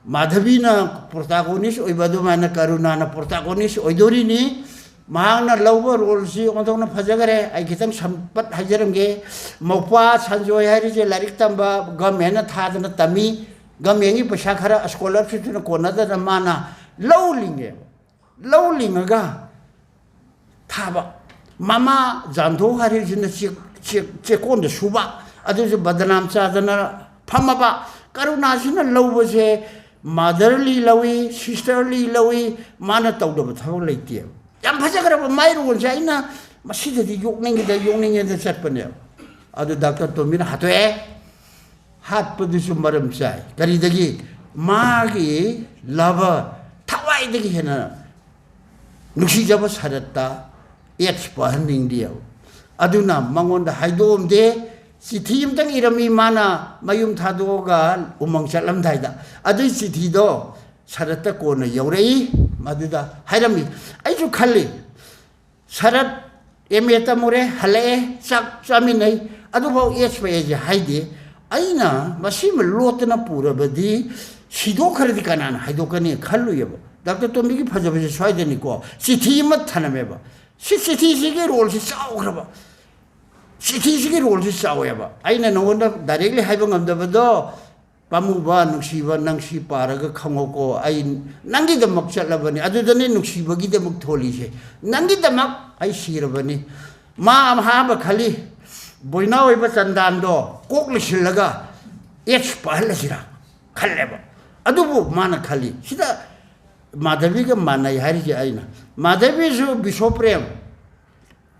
ꯃꯥꯙꯕꯤꯅ ꯄ꯭ꯔꯣꯇꯥꯒꯣꯅꯤꯁ ꯑꯣꯏꯕ ꯑꯗꯨꯃꯥꯏꯅ ꯀꯔꯨꯅꯥꯅ ꯄ꯭ꯔꯣꯇꯥꯒꯣꯅꯤꯁ ꯑꯣꯏꯗꯣꯔꯤꯅꯤ꯫ ꯃꯍꯥꯛꯅ ꯂꯧꯕ ꯔꯣꯜꯁꯤ ꯑꯣꯟꯊꯣꯛꯅ ꯐꯖꯈꯔꯦ꯫ ꯑꯩ ꯈꯤꯇꯪ ꯁꯝꯄꯠ ꯍꯥꯏꯖꯔꯝꯒꯦ꯫ ꯃꯧꯄ꯭ꯋꯥ ꯁꯟꯖꯣꯏ ꯍꯥꯏꯔꯤꯁꯦ ꯂꯥꯏꯔꯤꯛ ꯇꯝꯕ ꯒꯃꯦꯟꯅ ꯊꯥꯗꯅ ꯇꯝꯃꯤ꯫ ꯒꯃꯦꯟꯒꯤ ꯄꯩꯁꯥ ꯈꯔ ꯁ꯭ꯀꯣꯂꯔꯁꯤꯞꯇꯨꯅ ꯀꯣꯟꯅꯗꯅ ꯃꯥꯅ ꯂꯧ ꯂꯤꯡꯉꯦꯕ꯫ ꯂꯧ ꯂꯤꯡꯉꯒ ꯊꯥꯕ꯫ ꯃꯃꯥ ꯖꯥꯟꯙꯣ ꯍꯥꯏꯔꯤꯁꯤꯅ ꯆꯦꯛ-, ꯆꯦꯛ-, ꯆꯦꯛꯀꯣꯟꯗ ꯁꯨꯕ, ꯑꯗꯨꯁꯨ ꯕꯗꯅꯥꯝ ꯆꯥꯗꯅ ꯐꯝꯃꯕ꯫ ꯀꯔꯨꯅꯥꯁꯤꯅ ꯂꯧꯕꯁꯦ ꯃꯥꯗꯔꯂꯤ ꯂꯧꯏ, ꯁꯤꯁꯇꯔꯂꯤ ꯂꯧꯏ, ꯃꯥꯅ ꯇꯧꯗꯕ ꯊꯕꯛ ꯂꯩꯇꯦꯕ꯫ ꯌꯥꯝ ꯐꯖꯈ꯭ꯔꯕ ꯃꯥꯏ ꯔꯣꯜꯁꯦ꯫ ꯑꯩꯅ ꯃꯁꯤꯗꯗꯤ ꯌꯣꯛꯅꯤꯡꯉꯤꯗ ꯌꯣꯛꯅꯤꯡꯉꯦꯗ ꯆꯠꯄꯅꯦꯕ꯫ ꯑꯗꯨ ꯗꯥꯛꯇꯔ ꯇꯣꯝꯕꯤꯅ ꯍꯥꯠꯇꯣꯛꯑꯦ꯫ ꯍꯥꯠꯄꯗꯨꯁꯨ ꯃꯔꯝ ꯆꯥꯏ꯫ ꯀꯔꯤꯗꯒꯤ? ꯃꯥꯒꯤ ꯂꯚꯔ, ꯊꯋꯥꯏꯗꯒꯤ ꯍꯦꯟꯅ ꯅꯨꯡꯁꯤꯖꯕ ꯁꯔꯠꯇ ꯑꯦꯠꯁ ꯄꯥꯍꯟꯅꯤꯡꯗꯦꯕ꯫ ꯑꯗꯨꯅ ꯃꯉꯣꯟꯗ ꯍꯥꯏꯗꯣꯛꯑꯝꯗꯦ꯫ ꯆꯤꯊꯤ ꯑꯃꯇꯪ ꯏꯔꯝꯃꯤ, ꯃꯥꯅ ꯃꯌꯨꯝ ꯊꯥꯗꯣꯛꯑꯒ ꯎꯃꯪ ꯆꯠꯂꯝꯗꯥꯏꯗ꯫ ꯑꯗꯨꯏ ꯆꯤꯊꯤꯗꯣ ꯁꯔꯠꯇ ꯀꯣꯟꯅ ꯌꯧꯔꯛꯏ꯫ ꯃꯗꯨꯗ ꯍꯥꯏꯔꯝꯃꯤ꯫ ꯑꯩꯁꯨ ꯈꯜꯂꯤ, ꯁꯔꯠ ꯑꯦꯝ ꯑꯦ ꯇꯝꯃꯨꯔꯦ, ꯍꯜꯂꯛꯑꯦ, ꯆꯥꯛ ꯆꯥꯃꯤꯟꯅꯩ, ꯑꯗꯨꯐꯥꯎ ꯑꯦꯁ ꯄꯤ ꯑꯦꯁꯦ ꯍꯥꯏꯗꯦ꯫ ꯑꯩꯅ ꯃꯁꯤꯃ ꯂꯣꯠꯇꯅ ꯄꯨꯔꯕꯗꯤ ꯁꯤꯗꯣꯛꯈ꯭ꯔꯗꯤ ꯀꯅꯥꯅ ꯍꯥꯏꯗꯣꯛꯀꯅꯤ ꯈꯜꯂꯨꯏꯌꯦꯕ꯫ ꯗꯥꯛꯇꯔ ꯇꯣꯝꯕꯤꯒꯤ ꯐꯖꯕꯁꯦ ꯁ꯭ꯋꯥꯏꯗꯅꯤꯀꯣ, ꯆꯤꯊꯤ ꯑꯃ ꯊꯅꯝꯃꯦꯕ꯫ ꯁꯤ ꯆꯤꯊꯤꯁꯤꯒꯤ ꯔꯣꯜꯁꯤ ꯆꯥꯎꯈ꯭ꯔꯕ, ꯆꯤꯊꯤꯁꯤꯒꯤ ꯔꯣꯜꯁꯤ ꯆꯥꯎꯋꯦꯕ꯫ ꯑꯩꯅ ꯅꯉꯣꯟꯗ ꯗꯥꯏꯔꯦꯛꯂꯤ ꯍꯥꯏꯕ ꯉꯝꯗꯕꯗꯣ, ꯄꯥꯝꯃꯨꯕ, ꯅꯨꯡꯁꯤꯕ, ꯅꯪ ꯁꯤ ꯄꯥꯔꯒ ꯈꯪꯉꯣꯀꯣ, ꯑꯩ ꯅꯪꯒꯤꯗꯃꯛ ꯆꯠꯂꯕꯅꯤ, ꯑꯗꯨꯗꯅꯤ ꯅꯨꯡꯁꯤꯕꯒꯤꯗꯃꯛ ꯊꯣꯜꯂꯤꯁꯦ, ꯅꯪꯒꯤꯗꯃꯛ ꯑꯩ ꯁꯤꯔꯕꯅꯤ꯫ ꯃꯥ ꯑꯍꯥꯟꯕ ꯈꯜꯂꯤ, ꯕꯣꯏꯅꯥ ꯑꯣꯏꯕ ꯆꯟꯗꯥꯟꯗꯣ ꯀꯣꯛ ꯂꯩꯁꯤꯜꯂꯒ ꯑꯦꯠꯁ ꯄꯥꯍꯜꯂꯁꯤꯔꯥ ꯈꯜꯂꯦꯕ꯫ ꯑꯗꯨꯕꯨ ꯃꯥꯅ ꯈꯜꯂꯤ, ꯁꯤꯗ ꯃꯥꯙꯕꯤꯒ ꯃꯥꯟꯅꯩ ꯍꯥꯏꯔꯤꯁꯦ꯫ ꯑꯩꯅ, ꯃꯥꯙꯕꯤꯁꯨ ꯕꯤꯁꯣ ꯄ꯭ꯔꯦꯝ,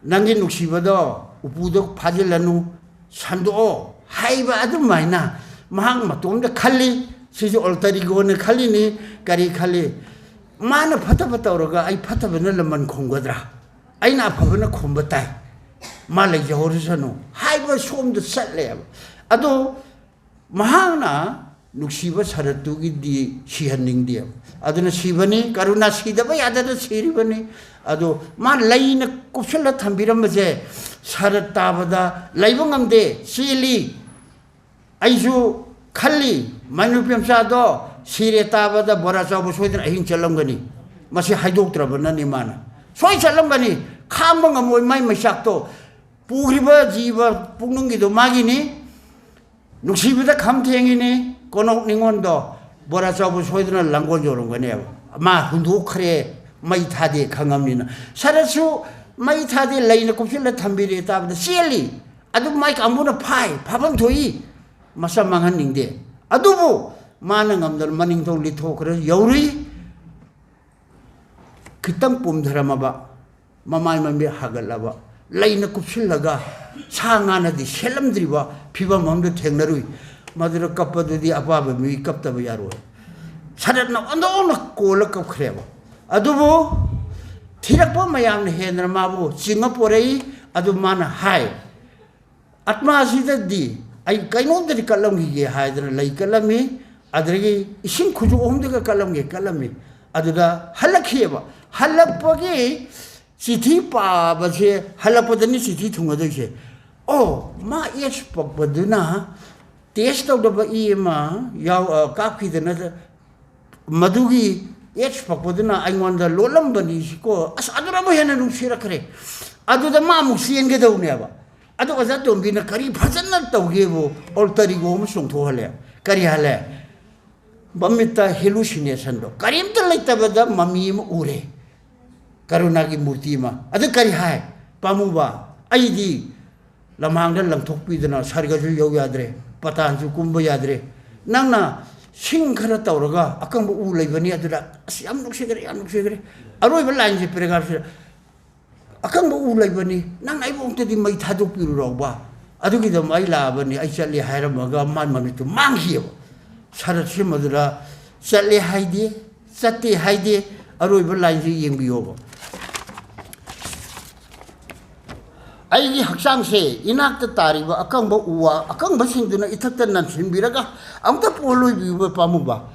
ꯅꯪꯒꯤ ꯅꯨꯡꯁꯤꯕꯗꯣ ꯎꯄꯨꯗ ꯐꯥꯖꯤꯜꯂꯅꯨ, ꯁꯟꯗꯣꯛꯑꯣ ꯍꯥꯏꯕ ꯑꯗꯨꯃꯥꯏꯅ ꯃꯍꯥꯛ ꯃꯇꯣꯝꯗ ꯈꯜꯂꯤ꯫ ꯁꯤꯁꯨ ꯑꯣꯜꯇꯔ ꯏꯒꯣꯅ ꯈꯜꯂꯤꯅꯤ꯫ ꯀꯔꯤ ꯈꯜꯂꯤ? ꯃꯥꯅ ꯐꯠꯇꯕ ꯇꯧꯔꯒ ꯑꯩ ꯐꯠꯇꯕꯅ ꯂꯃꯟ ꯈꯨꯝꯒꯗ꯭ꯔꯥ, ꯑꯩꯅ ꯑꯐꯕꯅ ꯈꯨꯝꯕ ꯇꯥꯏ, ꯃꯥ ꯂꯩꯖꯍꯧꯔꯁꯅꯨ ꯍꯥꯏꯕ ꯁꯣꯝꯗ ꯆꯠꯂꯦꯕ꯫ ꯑꯗꯣ ꯃꯍꯥꯛꯅ ꯅꯨꯡꯁꯤꯕ ꯁꯔꯠꯇꯨꯒꯤꯗꯤ ꯁꯤꯍꯟꯅꯤꯡꯗꯦꯕ꯫ ꯑꯗꯨꯅ ꯁꯤꯕꯅꯤ, ꯀꯔꯨꯅꯥ ꯁꯤꯗꯕ ꯌꯥꯗꯗꯅ ꯁꯤꯔꯤꯕꯅꯤ꯫ ꯑꯗꯣ ꯃꯥ ꯂꯩꯅ ꯀꯨꯞꯁꯜꯂ ꯊꯝꯕꯤꯔꯝꯕꯁꯦ ꯁꯔꯠ ꯇꯥꯕꯗ ꯂꯩꯕ ꯉꯝꯗꯦ, ꯆꯦꯜꯂꯤ꯫ ꯑꯩꯁꯨ ꯈꯜꯂꯤ, ꯃꯥꯏ ꯅꯨꯄꯤ ꯃꯆꯥꯗꯣ ꯁꯤꯔꯦ ꯇꯥꯕꯗ ꯕꯣꯔꯥ ꯆꯥꯎꯕ ꯁꯣꯏꯗꯅ ꯑꯍꯤꯡ ꯆꯠꯂꯝꯒꯅꯤ, ꯃꯁꯤ ꯍꯥꯏꯗꯣꯛꯇ꯭ꯔꯕꯅꯅꯤ꯫ ꯃꯥꯅ ꯁꯣꯏ ꯆꯠꯂꯝꯒꯅꯤ, ꯈꯥꯡꯕ ꯉꯝꯃꯣꯏ ꯃꯥꯏ ꯃꯩꯆꯥꯛꯇꯣ꯫ ꯄꯨꯈ꯭ꯔꯤꯕ ꯖꯤꯕ ꯄꯨꯛꯅꯨꯡꯒꯤꯗꯣ ꯃꯥꯒꯤꯅꯤ꯫ ꯅꯨꯡꯁꯤꯕꯗ ꯈꯝ ꯊꯦꯡꯉꯤꯅꯤ꯫ ꯀꯣꯅꯣꯛ ꯅꯤꯉꯣꯟꯗꯣ ꯕꯣꯔꯥ ꯆꯥꯎꯕ ꯁꯣꯏꯗꯅ ꯂꯥꯡꯒꯣꯜ ꯌꯧꯔꯝꯒꯅꯦꯕ꯫ ꯃꯥ ꯍꯨꯟꯗꯣꯛꯈ꯭ꯔꯦ, ꯃꯩ ꯊꯥꯗꯦ ꯈꯪꯉꯝꯅꯤꯅ꯫ ꯁꯔꯠꯁꯨ ꯃꯩ ꯊꯥꯗꯦ, ꯂꯩꯅ ꯀꯨꯞꯁꯤꯜꯂ ꯊꯝꯕꯤꯔꯦ ꯇꯥꯕꯗ ꯆꯦꯜꯂꯤ꯫ ꯑꯗꯨ ꯃꯥꯏ ꯀꯥꯡꯕꯨꯅ ꯐꯥꯏ, ꯐꯥꯐꯝ ꯊꯣꯛꯏ, ꯃꯁꯥ ꯃꯥꯡꯍꯟꯅꯤꯡꯗꯦ꯫ ꯑꯗꯨꯕꯨ ꯃꯥꯅ ꯉꯝꯗꯅ ꯃꯅꯤꯡꯊꯧ ꯂꯤꯠꯊꯣꯛꯈ꯭ꯔꯦ, ꯌꯧꯔꯨꯏ꯫ ꯈꯤꯇꯪ ꯄꯣꯝꯊꯔꯝꯃꯕ, ꯃꯃꯥꯏ ꯃꯃꯤꯠ ꯍꯥꯒꯠꯂꯕ, ꯂꯩꯅ ꯀꯨꯞꯁꯤꯜꯂꯒ ꯁꯥ ꯉꯥꯅꯗꯤ ꯁꯦꯠꯂꯝꯗ꯭ꯔꯤꯕ ꯐꯤꯕꯝ ꯑꯃꯗ ꯊꯦꯡꯅꯔꯨꯏ꯫ ꯃꯗꯨꯗ ꯀꯞꯄꯗꯨꯗꯤ ꯑꯄꯥꯕ ꯃꯤꯑꯣꯏ ꯀꯞꯇꯕ ꯌꯥꯔꯣꯏ꯫ ꯁꯔꯠꯅ ꯑꯣꯟꯊꯣꯛꯅ ꯀꯣꯜꯂ ꯀꯞꯈ꯭ꯔꯦꯕ꯫ ꯑꯗꯨꯕꯨ ꯊꯤꯔꯛꯄ ꯃꯌꯥꯝꯅ ꯍꯦꯟꯅ ꯃꯥꯕꯨ ꯆꯤꯡꯉ ꯄꯣꯔꯛꯏ꯫ ꯑꯗꯨ ꯃꯥꯅ ꯍꯥꯏ, "ꯑꯥꯇꯃꯥꯁꯤꯗꯗꯤ ꯑꯩ ꯀꯩꯅꯣꯝꯗꯗꯤ ꯀꯠꯂꯝꯈꯤꯒꯦ" ꯍꯥꯏꯗꯅ ꯂꯩ ꯀꯠꯂꯝꯃꯤ꯫ ꯑꯗꯨꯗꯒꯤ ꯏꯁꯤꯡ ꯈꯨꯖꯨ ꯑꯍꯨꯝꯗꯒ ꯀꯠꯂꯝꯒꯦ ꯀꯠꯂꯝꯃꯤ꯫ ꯑꯗꯨꯗ ꯍꯜꯂꯛꯈꯤꯑꯕ꯫ ꯍꯜꯂꯛꯄꯒꯤ ꯆꯤꯊꯤ ꯄꯥꯕꯁꯦ ꯍꯜꯂꯛꯄꯗꯅꯤ ꯆꯤꯊꯤ ꯊꯨꯡꯒꯗꯣꯏꯁꯦ꯫ ꯑꯣ, ꯃꯥ ꯑꯦꯠꯁ ꯄꯛꯄꯗꯨꯅ ꯇꯦꯁ ꯇꯧꯗꯕ ꯏ ꯑꯃ ꯌꯥꯎ-, ꯑ, ꯀꯥꯞꯈꯤꯗꯅ ꯃꯗꯨꯒꯤ ꯑꯦꯠꯁ ꯄꯛꯄꯗꯨꯅ ꯑꯩꯉꯣꯟꯗ ꯂꯣꯠꯂꯝꯕꯅꯤ ꯁꯤꯀꯣ꯫ ꯑꯁ, ꯑꯗꯨꯅ ꯑꯃꯨꯛ ꯍꯦꯟꯅ ꯅꯨꯡꯁꯤꯔꯛꯈ꯭ꯔꯦ꯫ ꯑꯗꯨꯗ ꯃꯥ ꯑꯃꯨꯛ ꯆꯦꯟꯒꯗꯧꯅꯦꯕ꯫ ꯑꯗꯣ ꯑꯣꯖꯥ ꯇꯣꯝꯕꯤꯅ ꯀꯔꯤ ꯐꯖꯅ ꯇꯧꯒꯦꯕꯨ, ꯑꯣꯜꯇꯔ ꯏꯒꯣ ꯑꯃ ꯆꯣꯡꯊꯣꯛꯍꯜꯂꯦ꯫ ꯀꯔꯤ ꯍꯥꯏꯂꯦ? ꯃꯃꯤꯠꯇ ꯍꯦꯂꯨꯁꯤꯅꯦꯁꯟꯗꯣ, ꯀꯔꯤꯝꯇ ꯂꯩꯇꯕꯗ ꯃꯃꯤ ꯑꯃ ꯎꯔꯦ, ꯀꯔꯨꯅꯥꯒꯤ ꯃꯨꯔꯇꯤ ꯑꯃ꯫ ꯑꯗꯨ ꯀꯔꯤ ꯍꯥꯏ? "ꯄꯥꯝꯃꯨꯕ, ꯑꯩꯗꯤ ꯂꯝꯍꯥꯡꯗ ꯂꯪꯊꯣꯛꯄꯤꯗꯅ ꯁꯔꯒꯁꯨ ꯌꯧ ꯌꯥꯗ꯭ꯔꯦ, ꯄꯇꯥꯟꯁꯨ ꯀꯨꯝꯕ ꯌꯥꯗ꯭ꯔꯦ꯫ ꯅꯪꯅ ꯁꯤꯡ ꯈꯔ ꯇꯧꯔꯒ ꯑꯀꯪꯕ ꯎ ꯂꯩꯕꯅꯤ ꯑꯗꯨꯗ", ꯑꯁ, ꯌꯥꯝ ꯅꯨꯡꯁꯤꯈ꯭ꯔꯦ, ꯌꯥꯝ ꯅꯨꯡꯁꯤꯈ꯭ꯔꯦ꯫ ꯑꯔꯣꯏꯕ ꯂꯥꯏꯟꯁꯦ, ꯄꯦꯔꯥꯒ꯭ꯔꯥꯐꯁꯤꯗ, "ꯑꯀꯪꯕ ꯎ ꯂꯩꯕꯅꯤ, ꯅꯪꯅ ꯑꯩꯕꯨ ꯑꯃꯨꯛꯇꯗꯤ ꯃꯩ ꯊꯥꯗꯣꯛꯄꯤꯔꯨꯔꯣꯕ, ꯑꯗꯨꯒꯤꯗꯃꯛ ꯑꯩ ꯂꯥꯛꯑꯕꯅꯤ, ꯑꯩ ꯆꯠꯂꯦ" ꯍꯥꯏꯔꯝꯃꯒ ꯃꯥꯏ ꯃꯃꯤꯠꯇꯨ ꯃꯥꯡꯈꯤꯑꯕ꯫ ꯁꯔꯠꯁꯤ ꯃꯗꯨꯗ ꯆꯠꯂꯦ ꯍꯥꯏꯗꯦ, ꯆꯠꯇꯦ ꯍꯥꯏꯗꯦ꯫ ꯑꯔꯣꯏꯕ ꯂꯥꯏꯟꯁꯤ ꯌꯦꯡꯕꯤꯌꯣꯕ꯫ "ꯑꯩꯒꯤ ꯍꯛꯆꯥꯡꯁꯦ ꯏꯅꯥꯛꯇ ꯇꯥꯔꯤꯕ ꯑꯀꯪꯕ ꯎ ꯋꯥ ꯑꯀꯪꯕꯁꯤꯡꯗꯨꯅ ꯏꯊꯛꯇ ꯅꯟꯁꯤꯟꯕꯤꯔꯒ ꯑꯃꯨꯛꯇ ꯄꯣꯜꯂꯣꯏꯕꯤꯌꯨꯕ ꯄꯥꯝꯃꯨꯕ꯫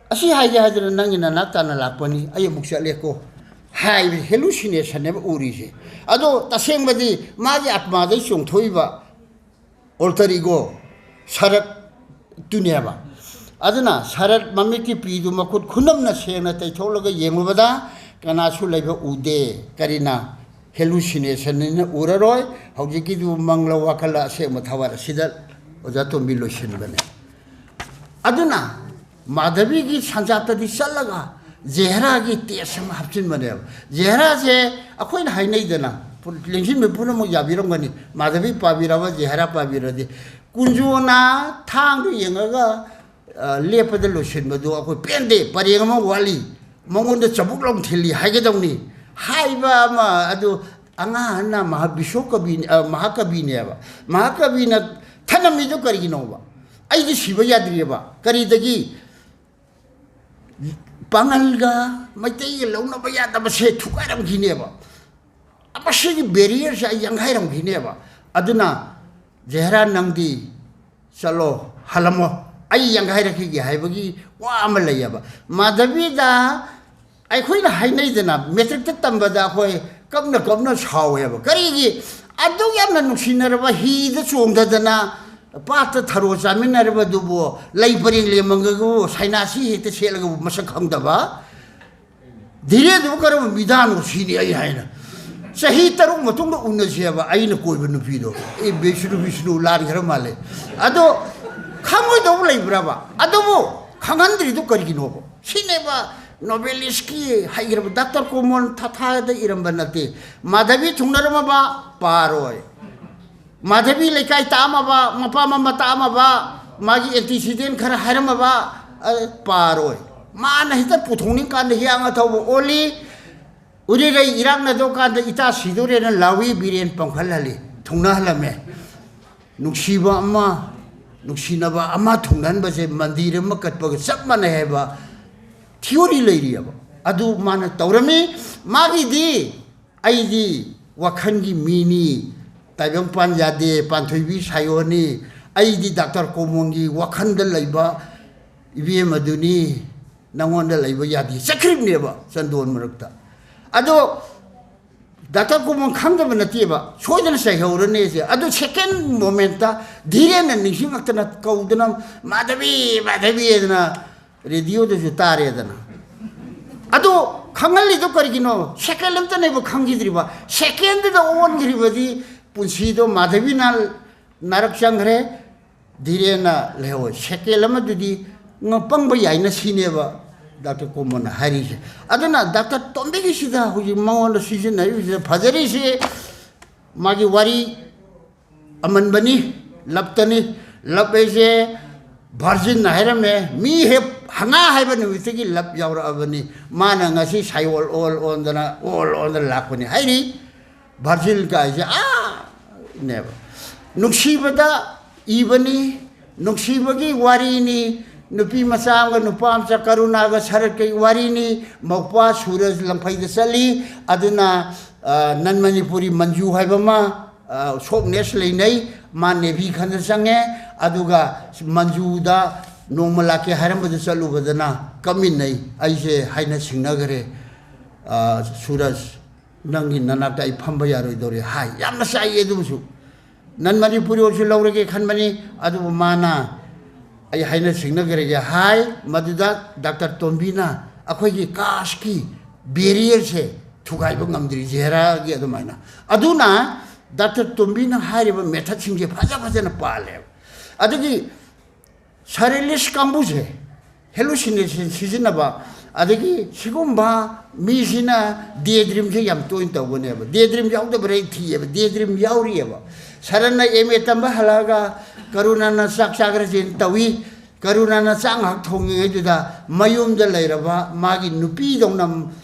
ꯑꯁꯤ ꯍꯥꯏꯒꯦ ꯍꯥꯏꯗꯅ ꯅꯪꯒꯤ ꯅꯅꯥꯛ ꯇꯥꯅ ꯂꯥꯛꯄꯅꯤ, ꯑꯩ ꯑꯃꯨꯛ ꯆꯠꯂꯦꯀꯣ" ꯍꯥꯏꯕ ꯍꯦꯂꯨꯁꯤꯅꯦꯁꯟꯅꯦꯕ ꯎꯔꯤꯁꯦ꯫ ꯑꯗꯣ ꯇꯁꯦꯡꯕꯗꯤ ꯃꯥꯒꯤ ꯑꯥꯠꯃꯥꯗꯩ ꯆꯣꯡꯊꯣꯛꯏꯕ ꯑꯣꯜꯇꯔ ꯏꯒꯣ ꯁꯔꯠꯇꯨꯅꯦꯕ꯫ ꯑꯗꯨꯅ ꯁꯔꯠ ꯃꯃꯤꯠꯀꯤ ꯄꯤꯗꯨ ꯃꯈꯨꯠ ꯈꯨꯅꯝꯅ ꯁꯦꯡꯅ ꯇꯩꯊꯣꯛꯂꯒ ꯌꯦꯡꯂꯨꯕꯗ ꯀꯅꯥꯁꯨ ꯂꯩꯕ ꯎꯗꯦ꯫ ꯀꯔꯤꯅ? ꯍꯦꯂꯨꯁꯤꯅꯦꯁꯟꯅꯤꯅ ꯎꯔꯔꯣꯏ꯫ ꯍꯧꯖꯤꯛꯀꯤꯗꯨ ꯃꯪꯂ ꯋꯥꯈꯜꯂ ꯑꯁꯦꯡꯕ ꯊꯋꯥꯏ ꯑꯁꯤꯗ ꯑꯣꯖꯥ ꯇꯣꯝꯕꯤ ꯂꯣꯏꯁꯤꯟꯕꯅꯦ꯫ ꯑꯗꯨꯅ ꯃꯥꯙꯕꯤꯒꯤ ꯁꯟꯖꯥꯠꯇꯗꯤ ꯆꯠꯂꯒ ꯖꯦꯍꯔꯥꯒꯤ ꯇꯦꯁ ꯑꯃ ꯍꯥꯞꯆꯤꯟꯕꯅꯦꯕ꯫ ꯖꯦꯍꯔꯥꯁꯦ ꯑꯩꯈꯣꯏꯅ ꯍꯥꯏꯅꯩꯗꯅ, ꯄꯨ-, ꯂꯦꯡꯁꯤꯟꯕ ꯄꯨꯝꯅꯃꯛ ꯌꯥꯕꯤꯔꯝꯒꯅꯤ, ꯃꯥꯙꯕꯤ ꯄꯥꯕꯤꯔꯕ, ꯖꯦꯍꯔꯥ ꯄꯥꯕꯤꯔꯗꯤ꯫ ꯀꯨꯟꯖꯣꯅ ꯊꯥꯡꯗꯨ ꯌꯦꯡꯉꯒ, ꯑ, ꯂꯦꯞꯄꯗ ꯂꯣꯏꯁꯤꯟꯕꯗꯨ ꯑꯩꯈꯣꯏ ꯄꯦꯟꯗꯦ, ꯄꯔꯦꯡ ꯑꯃ ꯋꯥꯠꯂꯤ, ꯃꯉꯣꯟꯗ ꯆꯕꯨꯛ ꯂꯥꯎ ꯊꯤꯜꯂꯤ ꯍꯥꯏꯒꯗꯧꯅꯤ ꯍꯥꯏꯕ ꯑꯃ꯫ ꯑꯗꯨ ꯑꯉꯥꯡꯅ ꯃꯍꯥ-, ꯕꯤꯁꯣ ꯀꯕꯤ-, ꯑ, ꯃꯍꯥꯀꯕꯤꯅꯦꯕ꯫ ꯃꯍꯥꯀꯕꯤꯅ ꯊꯅꯝꯃꯤꯗꯨ ꯀꯔꯤꯒꯤꯅꯣꯕ? ꯑꯩꯗꯤ ꯁꯤꯕ ꯌꯥꯗ꯭ꯔꯤꯑꯕ꯫ ꯀꯔꯤꯗꯒꯤ? ꯄꯥꯉꯜꯒ ꯃꯩꯇꯩꯒ ꯂꯧꯅꯕ ꯌꯥꯗꯕꯁꯦ ꯊꯨꯒꯥꯏꯔꯝꯈꯤꯅꯦꯕ꯫ ꯃꯁꯤꯒꯤ ꯕꯦꯔꯤꯌꯔꯁꯦ ꯑꯩ ꯌꯥꯡꯈꯥꯏꯔꯝꯈꯤꯅꯦꯕ꯫ ꯑꯗꯨꯅ ꯖꯦꯍꯔꯥ, ꯅꯪꯗꯤ ꯆꯠꯂꯣ, ꯍꯜꯂꯝꯃꯣ, ꯑꯩ ꯌꯥꯡꯈꯥꯏꯔꯛꯈꯤꯒꯦ ꯍꯥꯏꯕꯒꯤ ꯋꯥ ꯑꯃ ꯂꯩꯌꯦꯕ꯫ ꯃꯥꯙꯕꯤꯗ ꯑꯩꯈꯣꯏꯅ ꯍꯥꯏꯅꯩꯗꯅ, ꯃꯦꯇ꯭ꯔꯤꯛꯇ ꯇꯝꯕꯗ ꯑꯩꯈꯣꯏ ꯀꯞꯅ ꯀꯞꯅ ꯁꯥꯎꯋꯦꯕ꯫ ꯀꯔꯤꯒꯤ? ꯑꯗꯨꯛ ꯌꯥꯝꯅ ꯅꯨꯡꯁꯤꯅꯔꯕ, ꯍꯤꯗ ꯆꯣꯡꯗꯗꯅ ꯄꯥꯠꯇ ꯊꯔꯣ ꯆꯥꯃꯤꯟꯅꯔꯕꯗꯨꯕꯨ, ꯂꯩ ꯄꯔꯦꯡ ꯂꯦꯝꯃꯒꯕꯨ, ꯁꯥꯏꯅꯥꯁꯤ ꯍꯦꯛꯇ ꯁꯦꯠꯂꯒꯕꯨ ꯃꯁꯛ ꯈꯪꯗꯕ, ꯙꯤꯔꯦꯟꯗꯨꯕꯨ ꯀꯔꯝꯕ ꯃꯤꯗꯥꯅꯣ ꯁꯤꯅꯤ ꯑꯩ ꯍꯥꯏꯅ꯫ ꯆꯍꯤ ꯇꯔꯨꯛ ꯃꯇꯨꯡꯗ ꯎꯅꯁꯦꯕ ꯑꯩꯅ ꯀꯣꯏꯕ ꯅꯨꯄꯤꯗꯣ꯫ ꯑꯦ, ꯕꯤꯁꯅꯨ, ꯕꯤꯁꯅꯨ ꯂꯥꯟꯈ꯭ꯔ ꯃꯥꯜꯂꯦ꯫ ꯑꯗꯣ ꯈꯪꯉꯣꯏꯗꯧꯕ ꯂꯩꯕ꯭ꯔꯕ? ꯑꯗꯨꯕꯨ ꯈꯪꯍꯟꯗ꯭ꯔꯤꯗꯣ ꯀꯔꯤꯒꯤꯅꯣꯕ? ꯁꯤꯅꯦꯕ ꯅꯣꯕꯦꯂꯤꯁꯀꯤ ꯍꯩꯈ꯭ꯔꯕ ꯗꯥꯛꯇꯔ ꯀꯣꯃꯣꯟ ꯊꯥꯊꯥꯗ ꯏꯔꯝꯕ ꯅꯠꯇꯦ꯫ ꯃꯥꯙꯕꯤ ꯊꯨꯡꯅꯔꯝꯃꯕ ꯄꯥꯔꯣꯏ꯫ ꯃꯥꯙꯕꯤ ꯂꯩꯀꯥꯏ ꯇꯥꯛꯑꯝꯃꯕ, ꯃꯄꯥ ꯃꯃꯥ ꯇꯥꯛꯑꯝꯃꯕ, ꯃꯥꯒꯤ ꯑꯦꯟꯇꯤꯁꯤꯗꯦꯟ ꯈꯔ ꯍꯥꯏꯔꯝꯃꯕ, ꯑ, ꯄꯥꯔꯣꯏ꯫ ꯃꯥꯅ ꯍꯦꯛꯇ ꯄꯨꯊꯣꯛꯅꯤꯡꯀꯥꯟꯗ ꯍꯤꯌꯥꯡ ꯑꯊꯧꯕ ꯑꯣꯜꯂꯤ, ꯎꯔꯤꯔꯩ ꯏꯔꯥꯛꯅꯗꯧ ꯀꯥꯟꯗ ꯏꯇꯥ ꯁꯤꯗꯣꯔꯦꯅ ꯂꯥꯎꯏ, ꯕꯤꯔꯦꯟ ꯄꯪꯈꯠꯍꯜꯂꯤ, ꯊꯨꯡꯅꯍꯜꯂꯝꯃꯦ꯫ ꯅꯨꯡꯁꯤꯕ ꯑꯃ, ꯅꯨꯡꯁꯤꯅꯕ ꯑꯃ ꯊꯨꯡꯅꯍꯟꯕꯁꯦ ꯃꯟꯗꯤꯔ ꯑꯃ ꯀꯠꯄꯒ ꯆꯞ ꯃꯥꯟꯅꯩ ꯍꯥꯏꯕ ꯊꯤꯑꯣꯔꯤ ꯂꯩꯔꯤꯑꯕ꯫ ꯑꯗꯨ ꯃꯥꯅ ꯇꯧꯔꯝꯃꯤ꯫ ꯃꯥꯒꯤꯗꯤ ꯑꯩꯗꯤ ꯋꯥꯈꯜꯒꯤ ꯃꯤꯅꯤ, ꯇꯥꯏꯕꯪꯄꯥꯟ ꯌꯥꯗꯦ, ꯄꯥꯟꯊꯣꯏꯕꯤ ꯁꯥꯌꯣꯟꯅꯤ, ꯑꯩꯗꯤ ꯗꯥꯛꯇꯔ ꯀꯣꯃꯣꯟꯒꯤ ꯋꯥꯈꯜꯗ ꯂꯩꯕ ꯏꯕꯦꯝ ꯑꯗꯨꯅꯤ, ꯅꯪꯉꯣꯟꯗ ꯂꯩꯕ ꯌꯥꯗꯦ, ꯆꯠꯈ꯭ꯔꯤꯕꯅꯦꯕ ꯆꯟꯗꯣꯟ ꯃꯔꯛꯇ꯫ ꯑꯗꯣ ꯗꯥꯛꯇꯔ ꯀꯣꯃꯣꯟ ꯈꯪꯗꯕ ꯅꯠꯇꯦꯕ, ꯁꯣꯏꯗꯅ ꯆꯩꯍꯧꯔꯅꯦꯁꯦ꯫ ꯑꯗꯨ ꯁꯦꯀꯦꯟ ꯃꯣꯃꯦꯟꯠꯇ ꯙꯤꯔꯦꯟꯅ ꯅꯤꯡꯁꯤꯡꯉꯛꯇꯅ ꯀꯧꯗꯅ, "ꯃꯥꯙꯕꯤ, ꯃꯥꯙꯕꯤ" ꯍꯥꯏꯗꯅ ꯔꯦꯗꯤꯑꯣꯗꯁꯨ ꯇꯥꯔꯦꯗꯅ꯫ ꯑꯗꯣ ꯈꯪꯍꯜꯂꯤꯗꯣ ꯀꯔꯤꯒꯤꯅꯣ? ꯁꯦꯀꯦꯟ ꯑꯝꯇꯅꯦꯕ ꯈꯪꯈꯤꯗ꯭ꯔꯤꯕ꯫ ꯁꯦꯀꯦꯟꯗꯨꯗ ꯑꯣꯟꯈ꯭ꯔꯤꯕꯗꯤ ꯄꯨꯟꯁꯤꯗꯣ ꯃꯥꯙꯕꯤꯅ ꯅꯔꯛ ꯆꯪꯈ꯭ꯔꯦ, ꯙꯤꯔꯦꯟꯅ ꯂꯩꯍꯧꯋꯦ꯫ ꯁꯦꯀꯦꯟ ꯑꯃꯗꯨꯗꯤ ꯉ-, ꯄꯪꯕ ꯌꯥꯏꯅ ꯁꯤꯅꯦꯕ ꯗꯥꯛꯇꯔ ꯀꯣꯃꯣꯟꯅ ꯍꯥꯏꯔꯤꯁꯦ꯫ ꯑꯗꯨꯅ ꯗꯥꯛꯇꯔ ꯇꯣꯝꯕꯤꯒꯤꯁꯤꯗ ꯍꯧꯖꯤꯛ ꯃꯉꯣꯟꯗ ꯁꯤꯖꯤꯟꯅꯔꯤꯕꯁꯤꯗ ꯐꯖꯔꯤꯁꯤ ꯃꯥꯒꯤ ꯋꯥꯔꯤ ꯑꯃꯟꯕꯅꯤ, ꯂꯞꯇꯅꯤ꯫ ꯂꯞ ꯍꯥꯏꯁꯦ ꯚꯥꯔꯖꯤꯟꯅ ꯍꯥꯏꯔꯝꯃꯦ, ꯃꯤ ꯍꯦꯛ ꯍꯪꯉꯥ ꯍꯥꯏꯕ ꯅꯨꯃꯤꯠꯇꯒꯤ ꯂꯞ ꯌꯥꯎꯔꯛꯑꯕꯅꯤ꯫ ꯃꯥꯅ ꯉꯁꯤ ꯁꯥꯌꯣꯜ ꯑꯣꯜ ꯑꯣꯟꯗꯅ, ꯑꯣꯜ ꯑꯣꯟꯗꯅ ꯂꯥꯛꯄꯅꯤ ꯍꯥꯏꯔꯤ꯫ ꯚꯥꯔꯖꯤꯟ ꯀꯥꯏꯁꯦ ꯑꯥꯅꯦꯕ꯫ ꯅꯨꯡꯁꯤꯕꯗ ꯏꯕꯅꯤ, ꯅꯨꯡꯁꯤꯕꯒꯤ ꯋꯥꯔꯤꯅꯤ, ꯅꯨꯄꯤ ꯃꯆꯥ ꯑꯃꯒ ꯅꯨꯄꯥ ꯃꯆꯥ, ꯀꯔꯨꯅꯥꯒ ꯁꯔꯠꯀꯤ ꯋꯥꯔꯤꯅꯤ꯫ ꯃꯧꯄ꯭ꯋꯥ ꯁꯨꯔꯖ ꯂꯪꯐꯩꯗ ꯆꯠꯂꯤ, ꯑꯗꯨꯅ, ꯑ, ꯅꯟ ꯃꯅꯤꯄꯨꯔꯤ ꯃꯟꯖꯨ ꯍꯥꯏꯕ ꯑꯃ, ꯑ, ꯁꯣꯞꯅꯦꯁ ꯂꯩꯅꯩ, ꯃꯥ ꯅꯦꯚꯤ ꯈꯟꯗ ꯆꯪꯉꯦ꯫ ꯑꯗꯨꯒ ꯃꯟꯖꯨꯗ ꯅꯣꯡꯃ ꯂꯥꯛꯀꯦ ꯍꯥꯏꯔꯝꯕꯗꯨ ꯆꯠꯂꯨꯕꯗꯅ ꯀꯞꯃꯤꯟꯅꯩ꯫ ꯑꯩꯁꯦ ꯍꯥꯏꯅ ꯁꯤꯡꯅꯈ꯭ꯔꯦ꯫ "ꯑ, ꯁꯨꯔꯖ, ꯅꯪꯒꯤ ꯅꯅꯥꯛꯇ ꯑꯩ ꯐꯝꯕ ꯌꯥꯔꯣꯏꯗꯧꯔꯦ" ꯍꯥꯏ꯫ ꯌꯥꯝꯅ ꯆꯥꯛꯏ ꯑꯗꯨꯕꯨꯁꯨ꯫ "ꯅꯟ ꯃꯅꯤꯄꯨꯔꯤ ꯑꯣꯏꯔꯁꯨ ꯂꯧꯔꯒꯦ ꯈꯟꯕꯅꯤ", ꯑꯗꯨꯕꯨ ꯃꯥꯅ "ꯑꯩ ꯍꯥꯏꯅ ꯁꯤꯡꯅꯈ꯭ꯔꯒꯦ" ꯍꯥꯏ꯫ ꯃꯗꯨꯗ ꯗꯥꯛꯇꯔ ꯇꯣꯝꯕꯤꯅ ꯑꯩꯈꯣꯏꯒꯤ ꯀꯥꯁꯀꯤ ꯕꯦꯔꯤꯌꯔꯁꯦ ꯊꯨꯒꯥꯏꯕ ꯉꯝꯗ꯭ꯔꯤ, ꯖꯦꯍꯔꯥꯒꯤ ꯑꯗꯨꯃꯥꯏꯅ꯫ ꯑꯗꯨꯅ ꯗꯥꯛꯇꯔ ꯇꯣꯝꯕꯤꯅ ꯍꯥꯏꯔꯤꯕ ꯃꯦꯊꯠꯁꯤꯡꯁꯦ ꯐꯖ ꯐꯖꯅ ꯄꯥꯜꯂꯦꯕ꯫ ꯑꯗꯒꯤ ꯁꯔꯤꯂꯤꯁ ꯀꯥꯡꯕꯨꯁꯦ ꯍꯦꯂꯨꯁꯤꯅꯦꯁꯟ ꯁꯤꯖꯤꯟꯅꯕ, ꯑꯗꯒꯤ ꯁꯤꯒꯨꯝꯕ ꯃꯤꯁꯤꯅ ꯗꯦ ꯗ꯭ꯔꯤꯝꯁꯦ ꯌꯥꯝ ꯇꯣꯏꯅ ꯇꯧꯕꯅꯦꯕ꯫ ꯗꯦ ꯗ꯭ꯔꯤꯝ ꯌꯥꯎꯗꯕ꯭ꯔꯥ ꯑꯩ ꯊꯤꯌꯦꯕ, ꯗꯦ ꯗ꯭ꯔꯤꯝ ꯌꯥꯎꯔꯤꯑꯕ꯫ ꯁꯔꯟꯅ ꯑꯦꯝ ꯑꯦ ꯇꯝꯕ ꯍꯜꯂꯛꯑꯒ ꯀꯔꯨꯅꯥꯅ ꯆꯥꯛ ꯆꯥꯈ꯭ꯔꯁꯦꯅ ꯇꯧꯏ꯫ ꯀꯔꯨꯅꯥꯅ ꯆꯥꯛ ꯉꯥꯏꯍꯥꯛ ꯊꯣꯡꯉꯤꯉꯩꯗꯨꯗ ꯃꯌꯨꯝꯗ ꯂꯩꯔꯕ ꯃꯥꯒꯤ ꯅꯨꯄꯤꯗꯧꯅ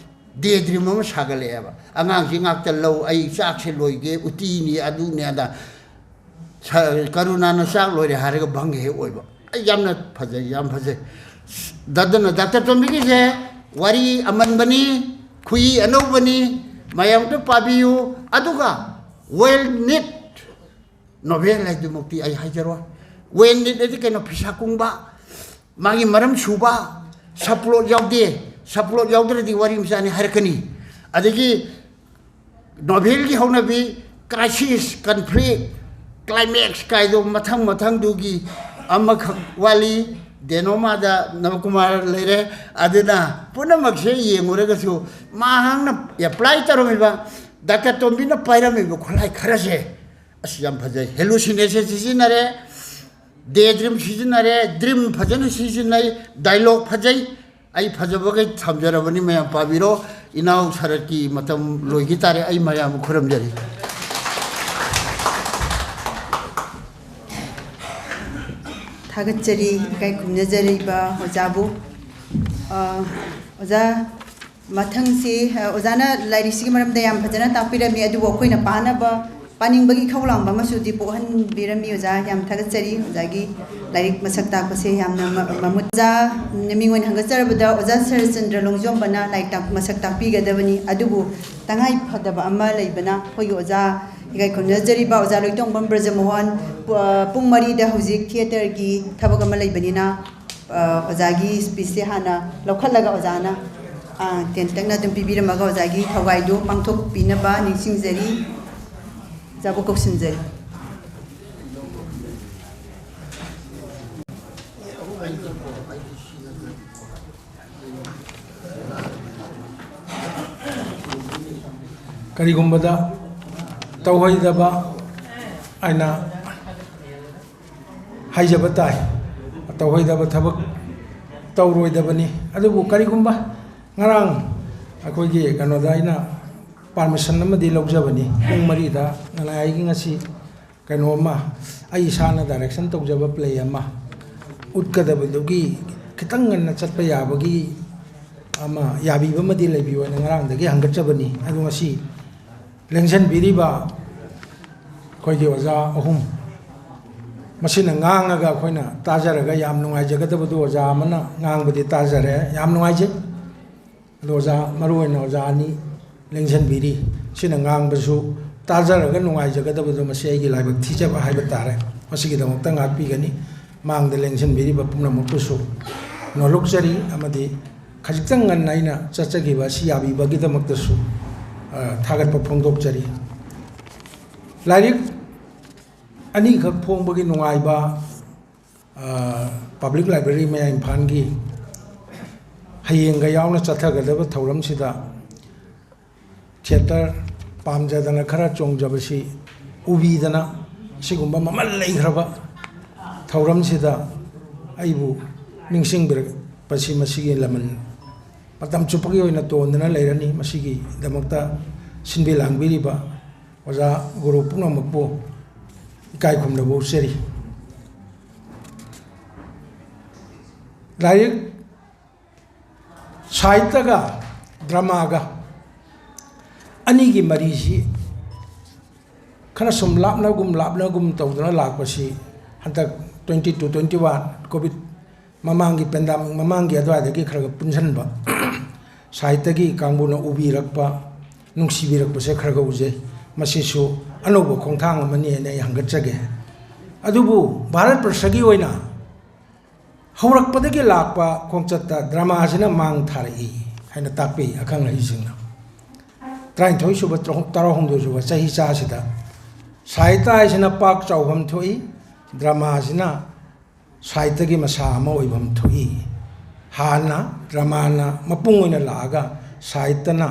ꯗꯦ ꯗ꯭ꯔꯤꯝ ꯑꯃ ꯁꯥꯒꯠꯂꯛꯑꯦꯕ꯫ "ꯑꯉꯥꯡꯁꯤ ꯉꯥꯛꯇ ꯂꯧ, ꯑꯩ ꯆꯥꯛꯁꯦ ꯂꯣꯏꯒꯦ, ꯎꯇꯤꯅꯤ, ꯑꯗꯨꯅꯤ, ꯑꯗꯥ"꯫ ꯁ-, ꯀꯔꯨꯅꯥꯅ ꯆꯥꯛ ꯂꯣꯏꯔꯦ ꯍꯥꯏꯔꯒ ꯚꯪꯒ ꯍꯦꯛ ꯑꯣꯏꯕ꯫ ꯑꯩ ꯌꯥꯝꯅ ꯐꯖꯩ, ꯌꯥꯝ ꯐꯖꯩ꯫ ꯑꯗꯨꯅ ꯗꯥꯛꯇꯔ ꯇꯣꯝꯕꯤꯒꯤꯁꯦ ꯋꯥꯔꯤ ꯑꯃꯟꯕꯅꯤ, ꯈꯨꯏ ꯑꯅꯧꯕꯅꯤ, ꯃꯌꯥꯝ ꯑꯝꯇ ꯄꯥꯕꯤꯌꯨ꯫ ꯑꯗꯨꯒ ꯋꯦꯜ ꯅꯤꯠ ꯅꯣꯚꯦꯜ ꯍꯥꯏꯗꯨꯃꯛꯇꯤ ꯑꯩ ꯍꯥꯏꯖꯔꯣꯏ꯫ ꯋꯦꯜ ꯅꯤꯠ ꯍꯥꯏꯗꯤ ꯀꯩꯅꯣ? ꯐꯤꯁꯥ ꯀꯨꯡꯕ, ꯃꯥꯒꯤ ꯃꯔꯝ ꯁꯨꯕ, ꯁꯕꯄ꯭ꯂꯣꯠ ꯌꯥꯎꯗꯦ, ꯁꯕꯄ꯭ꯂꯣꯠ ꯌꯥꯎꯗ꯭ꯔꯗꯤ ꯋꯥꯔꯤ ꯃꯆꯥꯅꯤ ꯍꯥꯏꯔꯛꯀꯅꯤ꯫ ꯑꯗꯒꯤ ꯅꯣꯚꯦꯜꯒꯤ ꯍꯧꯅꯕꯤ, ꯀ꯭ꯔꯥꯏꯁꯤꯁ, ꯀꯟꯐ꯭ꯂꯤꯛ, ꯀ꯭ꯂꯥꯏꯃꯦꯛꯁ ꯀꯥꯏꯗꯣ ꯃꯊꯪ ꯃꯊꯪꯗꯨꯒꯤ ꯑꯃꯈꯛ ꯋꯥꯠꯂꯤ꯫ ꯗꯦꯅꯣꯃꯥꯗ ꯅꯕꯀꯨꯃꯥꯔ ꯂꯩꯔꯦ꯫ ꯑꯗꯨꯅ ꯄꯨꯝꯅꯃꯛꯁꯦ ꯌꯦꯡꯉꯨꯔꯒꯁꯨ ꯃꯍꯥꯛꯅ ꯑꯦꯄ꯭ꯂꯥꯏ ꯇꯧꯔꯝꯃꯤꯕ, ꯗꯥꯛꯇꯔ ꯇꯣꯝꯕꯤꯅ ꯄꯥꯏꯔꯝꯃꯤꯕ ꯈꯨꯠꯂꯥꯏ ꯈꯔꯁꯦ ꯑꯁ ꯌꯥꯝ ꯐꯖꯩ꯫ ꯍꯦꯂꯨꯁꯤꯅꯦꯁꯟ ꯁꯤꯖꯤꯟꯅꯔꯦ, ꯗꯦ ꯗ꯭ꯔꯤꯝ ꯁꯤꯖꯤꯟꯅꯔꯦ, ꯗ꯭ꯔꯤꯝ ꯐꯖꯅ ꯁꯤꯖꯤꯟꯅꯩ, ꯗꯥꯏꯂꯣꯛ ꯐꯖꯩ꯫ ꯑꯩ ꯐꯖꯕꯈꯩ ꯊꯝꯖꯔꯕꯅꯤ, ꯃꯌꯥꯝ ꯄꯥꯕꯤꯔꯣ꯫ ꯏꯅꯥꯎ ꯁꯔꯠꯀꯤ ꯃꯇꯝ ꯂꯣꯏꯈꯤ ꯇꯥꯔꯦ꯫ ꯑꯩ ꯃꯌꯥꯝꯕꯨ ꯈꯨꯔꯨꯝꯖꯔꯤ꯫ ꯊꯥꯒꯠꯆꯔꯤ ꯏꯀꯥꯏ ꯈꯨꯝꯅꯖꯔꯤꯕ ꯑꯣꯖꯥꯕꯨ꯫ ꯑ, ꯑꯣꯖꯥ, ꯃꯊꯪꯁꯤ, ꯑ, ꯑꯣꯖꯥꯅ ꯂꯥꯏꯔꯤꯛꯁꯤꯒꯤ ꯃꯔꯝꯗ ꯌꯥꯝ ꯐꯖꯅ ꯇꯥꯛꯄꯤꯔꯝꯃꯤ, ꯑꯗꯨꯕꯨ ꯑꯩꯈꯣꯏꯅ ꯄꯥꯅꯕ, ꯄꯥꯅꯤꯡꯕꯒꯤ ꯏꯈꯧ ꯂꯥꯡꯕ ꯑꯃꯁꯨꯗꯤ ꯄꯣꯛꯍꯟꯕꯤꯔꯝꯃꯤ꯫ ꯑꯣꯖꯥ, ꯌꯥꯝ ꯊꯥꯒꯠꯆꯔꯤ ꯑꯣꯖꯥꯒꯤ ꯂꯥꯏꯔꯤꯛ ꯃꯁꯛ ꯇꯥꯛꯄꯁꯦ ꯌꯥꯝꯅ ꯃ-, ꯃꯃꯨꯠ꯫ ꯑꯣꯖꯥ, ꯃꯤꯡ ꯑꯣꯏꯅ ꯍꯪꯒꯠꯆꯔꯕꯗ ꯑꯣꯖꯥ ꯁꯔꯠꯆꯟꯗ꯭ꯔ ꯂꯣꯡꯖꯣꯝꯕꯅ ꯂꯥꯏꯔꯤꯛ ꯇꯥꯛ-, ꯃꯁꯛ ꯇꯥꯛꯄꯤꯒꯗꯕꯅꯤ, ꯑꯗꯨꯕꯨ ꯇꯉꯥꯏ ꯐꯗꯕ ꯑꯃ ꯂꯩꯕꯅ ꯑꯩꯈꯣꯏꯒꯤ ꯑꯣꯖꯥ ꯏꯀꯥꯏ ꯈꯨꯝꯅꯖꯔꯤꯕ ꯑꯣꯖꯥ ꯂꯣꯏꯇꯣꯡꯕꯝ ꯕ꯭ꯔꯖꯃꯣꯍꯟ, ꯄꯨ-, ꯑ, ꯄꯨꯡ ꯃꯔꯤꯗ ꯍꯧꯖꯤꯛ ꯊꯤꯌꯦꯇꯔꯒꯤ ꯊꯕꯛ ꯑꯃ ꯂꯩꯕꯅꯤꯅ, ꯑ, ꯑꯣꯖꯥꯒꯤ ꯁ꯭ꯄꯤꯆꯁꯦ ꯍꯥꯟꯅ ꯂꯧꯈꯠꯂꯒ ꯑꯣꯖꯥꯅ, ꯑ, ꯇꯦꯟꯇꯛꯅ ꯑꯗꯨꯝ ꯄꯤꯕꯤꯔꯝꯃꯒ ꯑꯣꯖꯥꯒꯤ ꯊꯧꯒꯥꯏꯗꯨ ꯄꯥꯡꯊꯣꯛꯄꯤꯅꯕ ꯅꯤꯡꯁꯤꯡꯖꯔꯤ꯫ ꯑꯣꯖꯥꯕꯨ ꯀꯧꯁꯤꯟꯖꯔꯤ꯫ ꯀꯔꯤꯒꯨꯝꯕꯗ ꯇꯧꯍꯩꯗꯕ ꯍꯥꯏꯅ ꯍꯥꯏꯖꯕ ꯇꯥꯏ꯫ ꯇꯧꯍꯩꯗꯕ ꯊꯕꯛ ꯇꯧꯔꯣꯏꯗꯕꯅꯤ꯫ ꯑꯗꯨꯕꯨ ꯀꯔꯤꯒꯨꯝꯕ ꯉꯔꯥꯡ ꯑꯩꯈꯣꯏꯒꯤ ꯀꯩꯅꯣꯗ ꯑꯩꯅ ꯄꯥꯔꯃꯤꯁꯟ ꯑꯃꯗꯤ ꯂꯧꯖꯕꯅꯤ, ꯄꯨꯡ ꯃꯔꯤꯗ ꯅꯅꯥꯏꯒꯤ ꯉꯁꯤ ꯀꯩꯅꯣ ꯑꯃ, ꯑꯩ ꯏꯁꯥꯅ ꯗꯥꯏꯔꯦꯛꯁꯟ ꯇꯧꯖꯕ ꯄ꯭ꯂꯦ ꯑꯃ ꯎꯠꯀꯗꯕꯗꯨꯒꯤ ꯈꯤꯇꯪ ꯉꯟꯅ ꯆꯠꯄ ꯌꯥꯕꯒꯤ ꯑꯃ ꯌꯥꯕꯤꯕ ꯑꯃꯗꯤ ꯂꯩꯕꯤꯌꯨ ꯍꯥꯏꯅ ꯉꯔꯥꯡꯗꯒꯤ ꯍꯪꯒꯠꯆꯕꯅꯤ꯫ ꯑꯗꯨ ꯉꯁꯤ ꯂꯦꯡꯁꯤꯟꯕꯤꯔꯤꯕ ꯑꯩꯈꯣꯏꯒꯤ ꯑꯣꯖꯥ ꯑꯍꯨꯝ ꯃꯁꯤꯅ ꯉꯥꯡꯉꯒ ꯑꯩꯈꯣꯏꯅ ꯇꯥꯖꯔꯒ ꯌꯥꯝ ꯅꯨꯡꯉꯥꯏꯖꯒꯗꯕꯗꯨ, ꯑꯣꯖꯥ ꯑꯃꯅ ꯉꯥꯡꯕꯗꯤ ꯇꯥꯖꯔꯦ, ꯌꯥꯝ ꯅꯨꯡꯉꯥꯏꯖꯩ꯫ ꯑꯗꯣ ꯑꯣꯖꯥ, ꯃꯔꯨꯑꯣꯏꯅ ꯑꯣꯖꯥ ꯑꯅꯤ ꯂꯦꯡꯁꯤꯟꯕꯤꯔꯤ, ꯁꯤꯅ ꯉꯥꯡꯕꯁꯨ ꯇꯥꯖꯔꯒ ꯅꯨꯡꯉꯥꯏꯖꯒꯗꯕꯗꯣ, ꯃꯁꯤ ꯑꯩꯒꯤ ꯂꯥꯏꯕꯛ ꯊꯤꯖꯕ ꯍꯥꯏꯕ ꯇꯥꯔꯦ꯫ ꯃꯁꯤꯒꯤꯗꯃꯛꯇ ꯉꯥꯛꯄꯤꯒꯅꯤ꯫ ꯃꯥꯡꯗ ꯂꯦꯡꯁꯤꯟꯕꯤꯔꯤꯕ ꯄꯨꯝꯅꯃꯛꯄꯨꯁꯨ ꯅꯣꯂꯨꯛꯆꯔꯤ, ꯑꯃꯗꯤ ꯈꯖꯤꯛꯇꯪ ꯉꯟꯅ ꯑꯩꯅ ꯆꯠꯆꯈꯤꯕ ꯑꯁꯤ ꯌꯥꯕꯤꯕꯒꯤꯗꯃꯛꯇꯁꯨ, ꯑ, ꯊꯥꯒꯠꯄ ꯐꯣꯡꯗꯣꯛꯆꯔꯤ꯫ ꯂꯥꯏꯔꯤꯛ ꯑꯅꯤꯈꯛ ꯐꯣꯡꯕꯒꯤ ꯅꯨꯡꯉꯥꯏꯕ, ꯑ, ꯄꯕ꯭ꯂꯤꯛ ꯂꯥꯏꯕ꯭ꯔꯦꯔꯤ ꯃꯌꯥꯏ ꯏꯝꯐꯥꯜꯒꯤ ꯍꯌꯦꯡꯒ ꯌꯥꯎꯅ ꯆꯠꯊꯒꯗꯕ ꯊꯧꯔꯝꯁꯤꯗ ꯊꯤꯌꯦꯇꯔ ꯄꯥꯝꯖꯗꯅ ꯈꯔ ꯆꯣꯡꯖꯕꯁꯤ ꯎꯕꯤꯗꯅ, ꯑꯁꯤꯒꯨꯝꯕ ꯃꯃꯜ ꯂꯩꯈ꯭ꯔꯕ ꯊꯧꯔꯝꯁꯤꯗ ꯑꯩꯕꯨ ꯅꯤꯡꯁꯤꯡꯕꯤꯔꯛꯄꯁꯤ ꯃꯁꯤꯒꯤ ꯂꯃꯟ ꯃꯇꯝ ꯆꯨꯞꯄꯒꯤ ꯑꯣꯏꯅ ꯇꯣꯟꯗꯅ ꯂꯩꯔꯅꯤ꯫ ꯃꯁꯤꯒꯤꯗꯃꯛꯇ ꯁꯤꯟꯕꯤ ꯂꯥꯡꯕꯤꯔꯤꯕ ꯑꯣꯖꯥ ꯒꯨꯔꯨ ꯄꯨꯝꯅꯃꯛꯄꯨ ꯏꯀꯥꯏ ꯈꯨꯝꯅꯕ ꯎꯠꯆꯔꯤ꯫ ꯂꯥꯏꯔꯤꯛ, ꯁꯥꯍꯤꯇ꯭ꯌꯒ ꯗ꯭ꯔꯃꯥꯒ ꯑꯅꯤꯒꯤ ꯃꯔꯤꯁꯤ ꯈꯔ ꯁꯨꯝ ꯂꯥꯞꯅꯒꯨꯝ ꯂꯥꯞꯅꯒꯨꯝ ꯇꯧꯗꯨꯅ ꯂꯥꯛꯄꯁꯤ ꯍꯟꯗꯛ twenty two twenty one COVID ꯃꯃꯥꯡꯒꯤ, ꯄꯦꯟꯗꯥꯃꯤꯛ ꯃꯃꯥꯡꯒꯤ ꯑꯗꯨꯋꯥꯏꯗꯒꯤ ꯈꯔ ꯈꯔ ꯄꯨꯟꯁꯤꯟꯕ, ꯁꯥꯍꯤꯇ꯭ꯌꯒꯤ ꯀꯥꯡꯕꯨꯅ ꯎꯕꯤꯔꯛꯄ, ꯅꯨꯡꯁꯤꯕꯤꯔꯛꯄꯁꯦ ꯈꯔ ꯈꯔ ꯎꯖꯩ꯫ ꯃꯁꯤꯁꯨ ꯑꯅꯧꯕ ꯈꯣꯡꯊꯥꯡ ꯑꯃꯅꯤ ꯍꯥꯏꯅ ꯑꯩ ꯍꯪꯒꯠꯆꯒꯦ꯫ ꯑꯗꯨꯕꯨ ꯚꯥꯔꯠ ꯕꯔꯁꯒꯤ ꯑꯣꯏꯅ ꯍꯧꯔꯛꯄꯗꯒꯤ ꯂꯥꯛꯄ ꯈꯣꯡꯆꯠꯇ ꯗ꯭ꯔꯃꯥꯁꯤꯅ ꯃꯥꯡ ꯊꯥꯔꯛꯏ ꯍꯥꯏꯅ ꯇꯥꯛꯄꯤ ꯑꯈꯪ ꯑꯍꯩꯁꯤꯡꯅ꯫ ꯇꯔꯥꯅꯤꯊꯣꯏ ꯁꯨꯕ, ꯇꯔꯥꯍꯨꯝꯗꯣꯏ ꯁꯨꯕ ꯆꯍꯤ ꯆꯥꯁꯤꯗ ꯁꯥꯍꯤꯇ꯭ꯌ ꯍꯥꯏꯁꯤꯅ ꯄꯥꯛ ꯆꯥꯎꯐꯝ ꯊꯣꯛꯏ, ꯗ꯭ꯔꯃꯥꯁꯤꯅ ꯁꯥꯍꯤꯇ꯭ꯌꯒꯤ ꯃꯁꯥ ꯑꯃ ꯑꯣꯏꯐꯝ ꯊꯣꯛꯏ꯫ ꯍꯥꯟꯅ ꯗ꯭ꯔꯃꯥꯅ ꯃꯄꯨꯡ ꯑꯣꯏꯅ ꯂꯥꯛꯑꯒ ꯁꯥꯍꯤꯇ꯭ꯌꯅ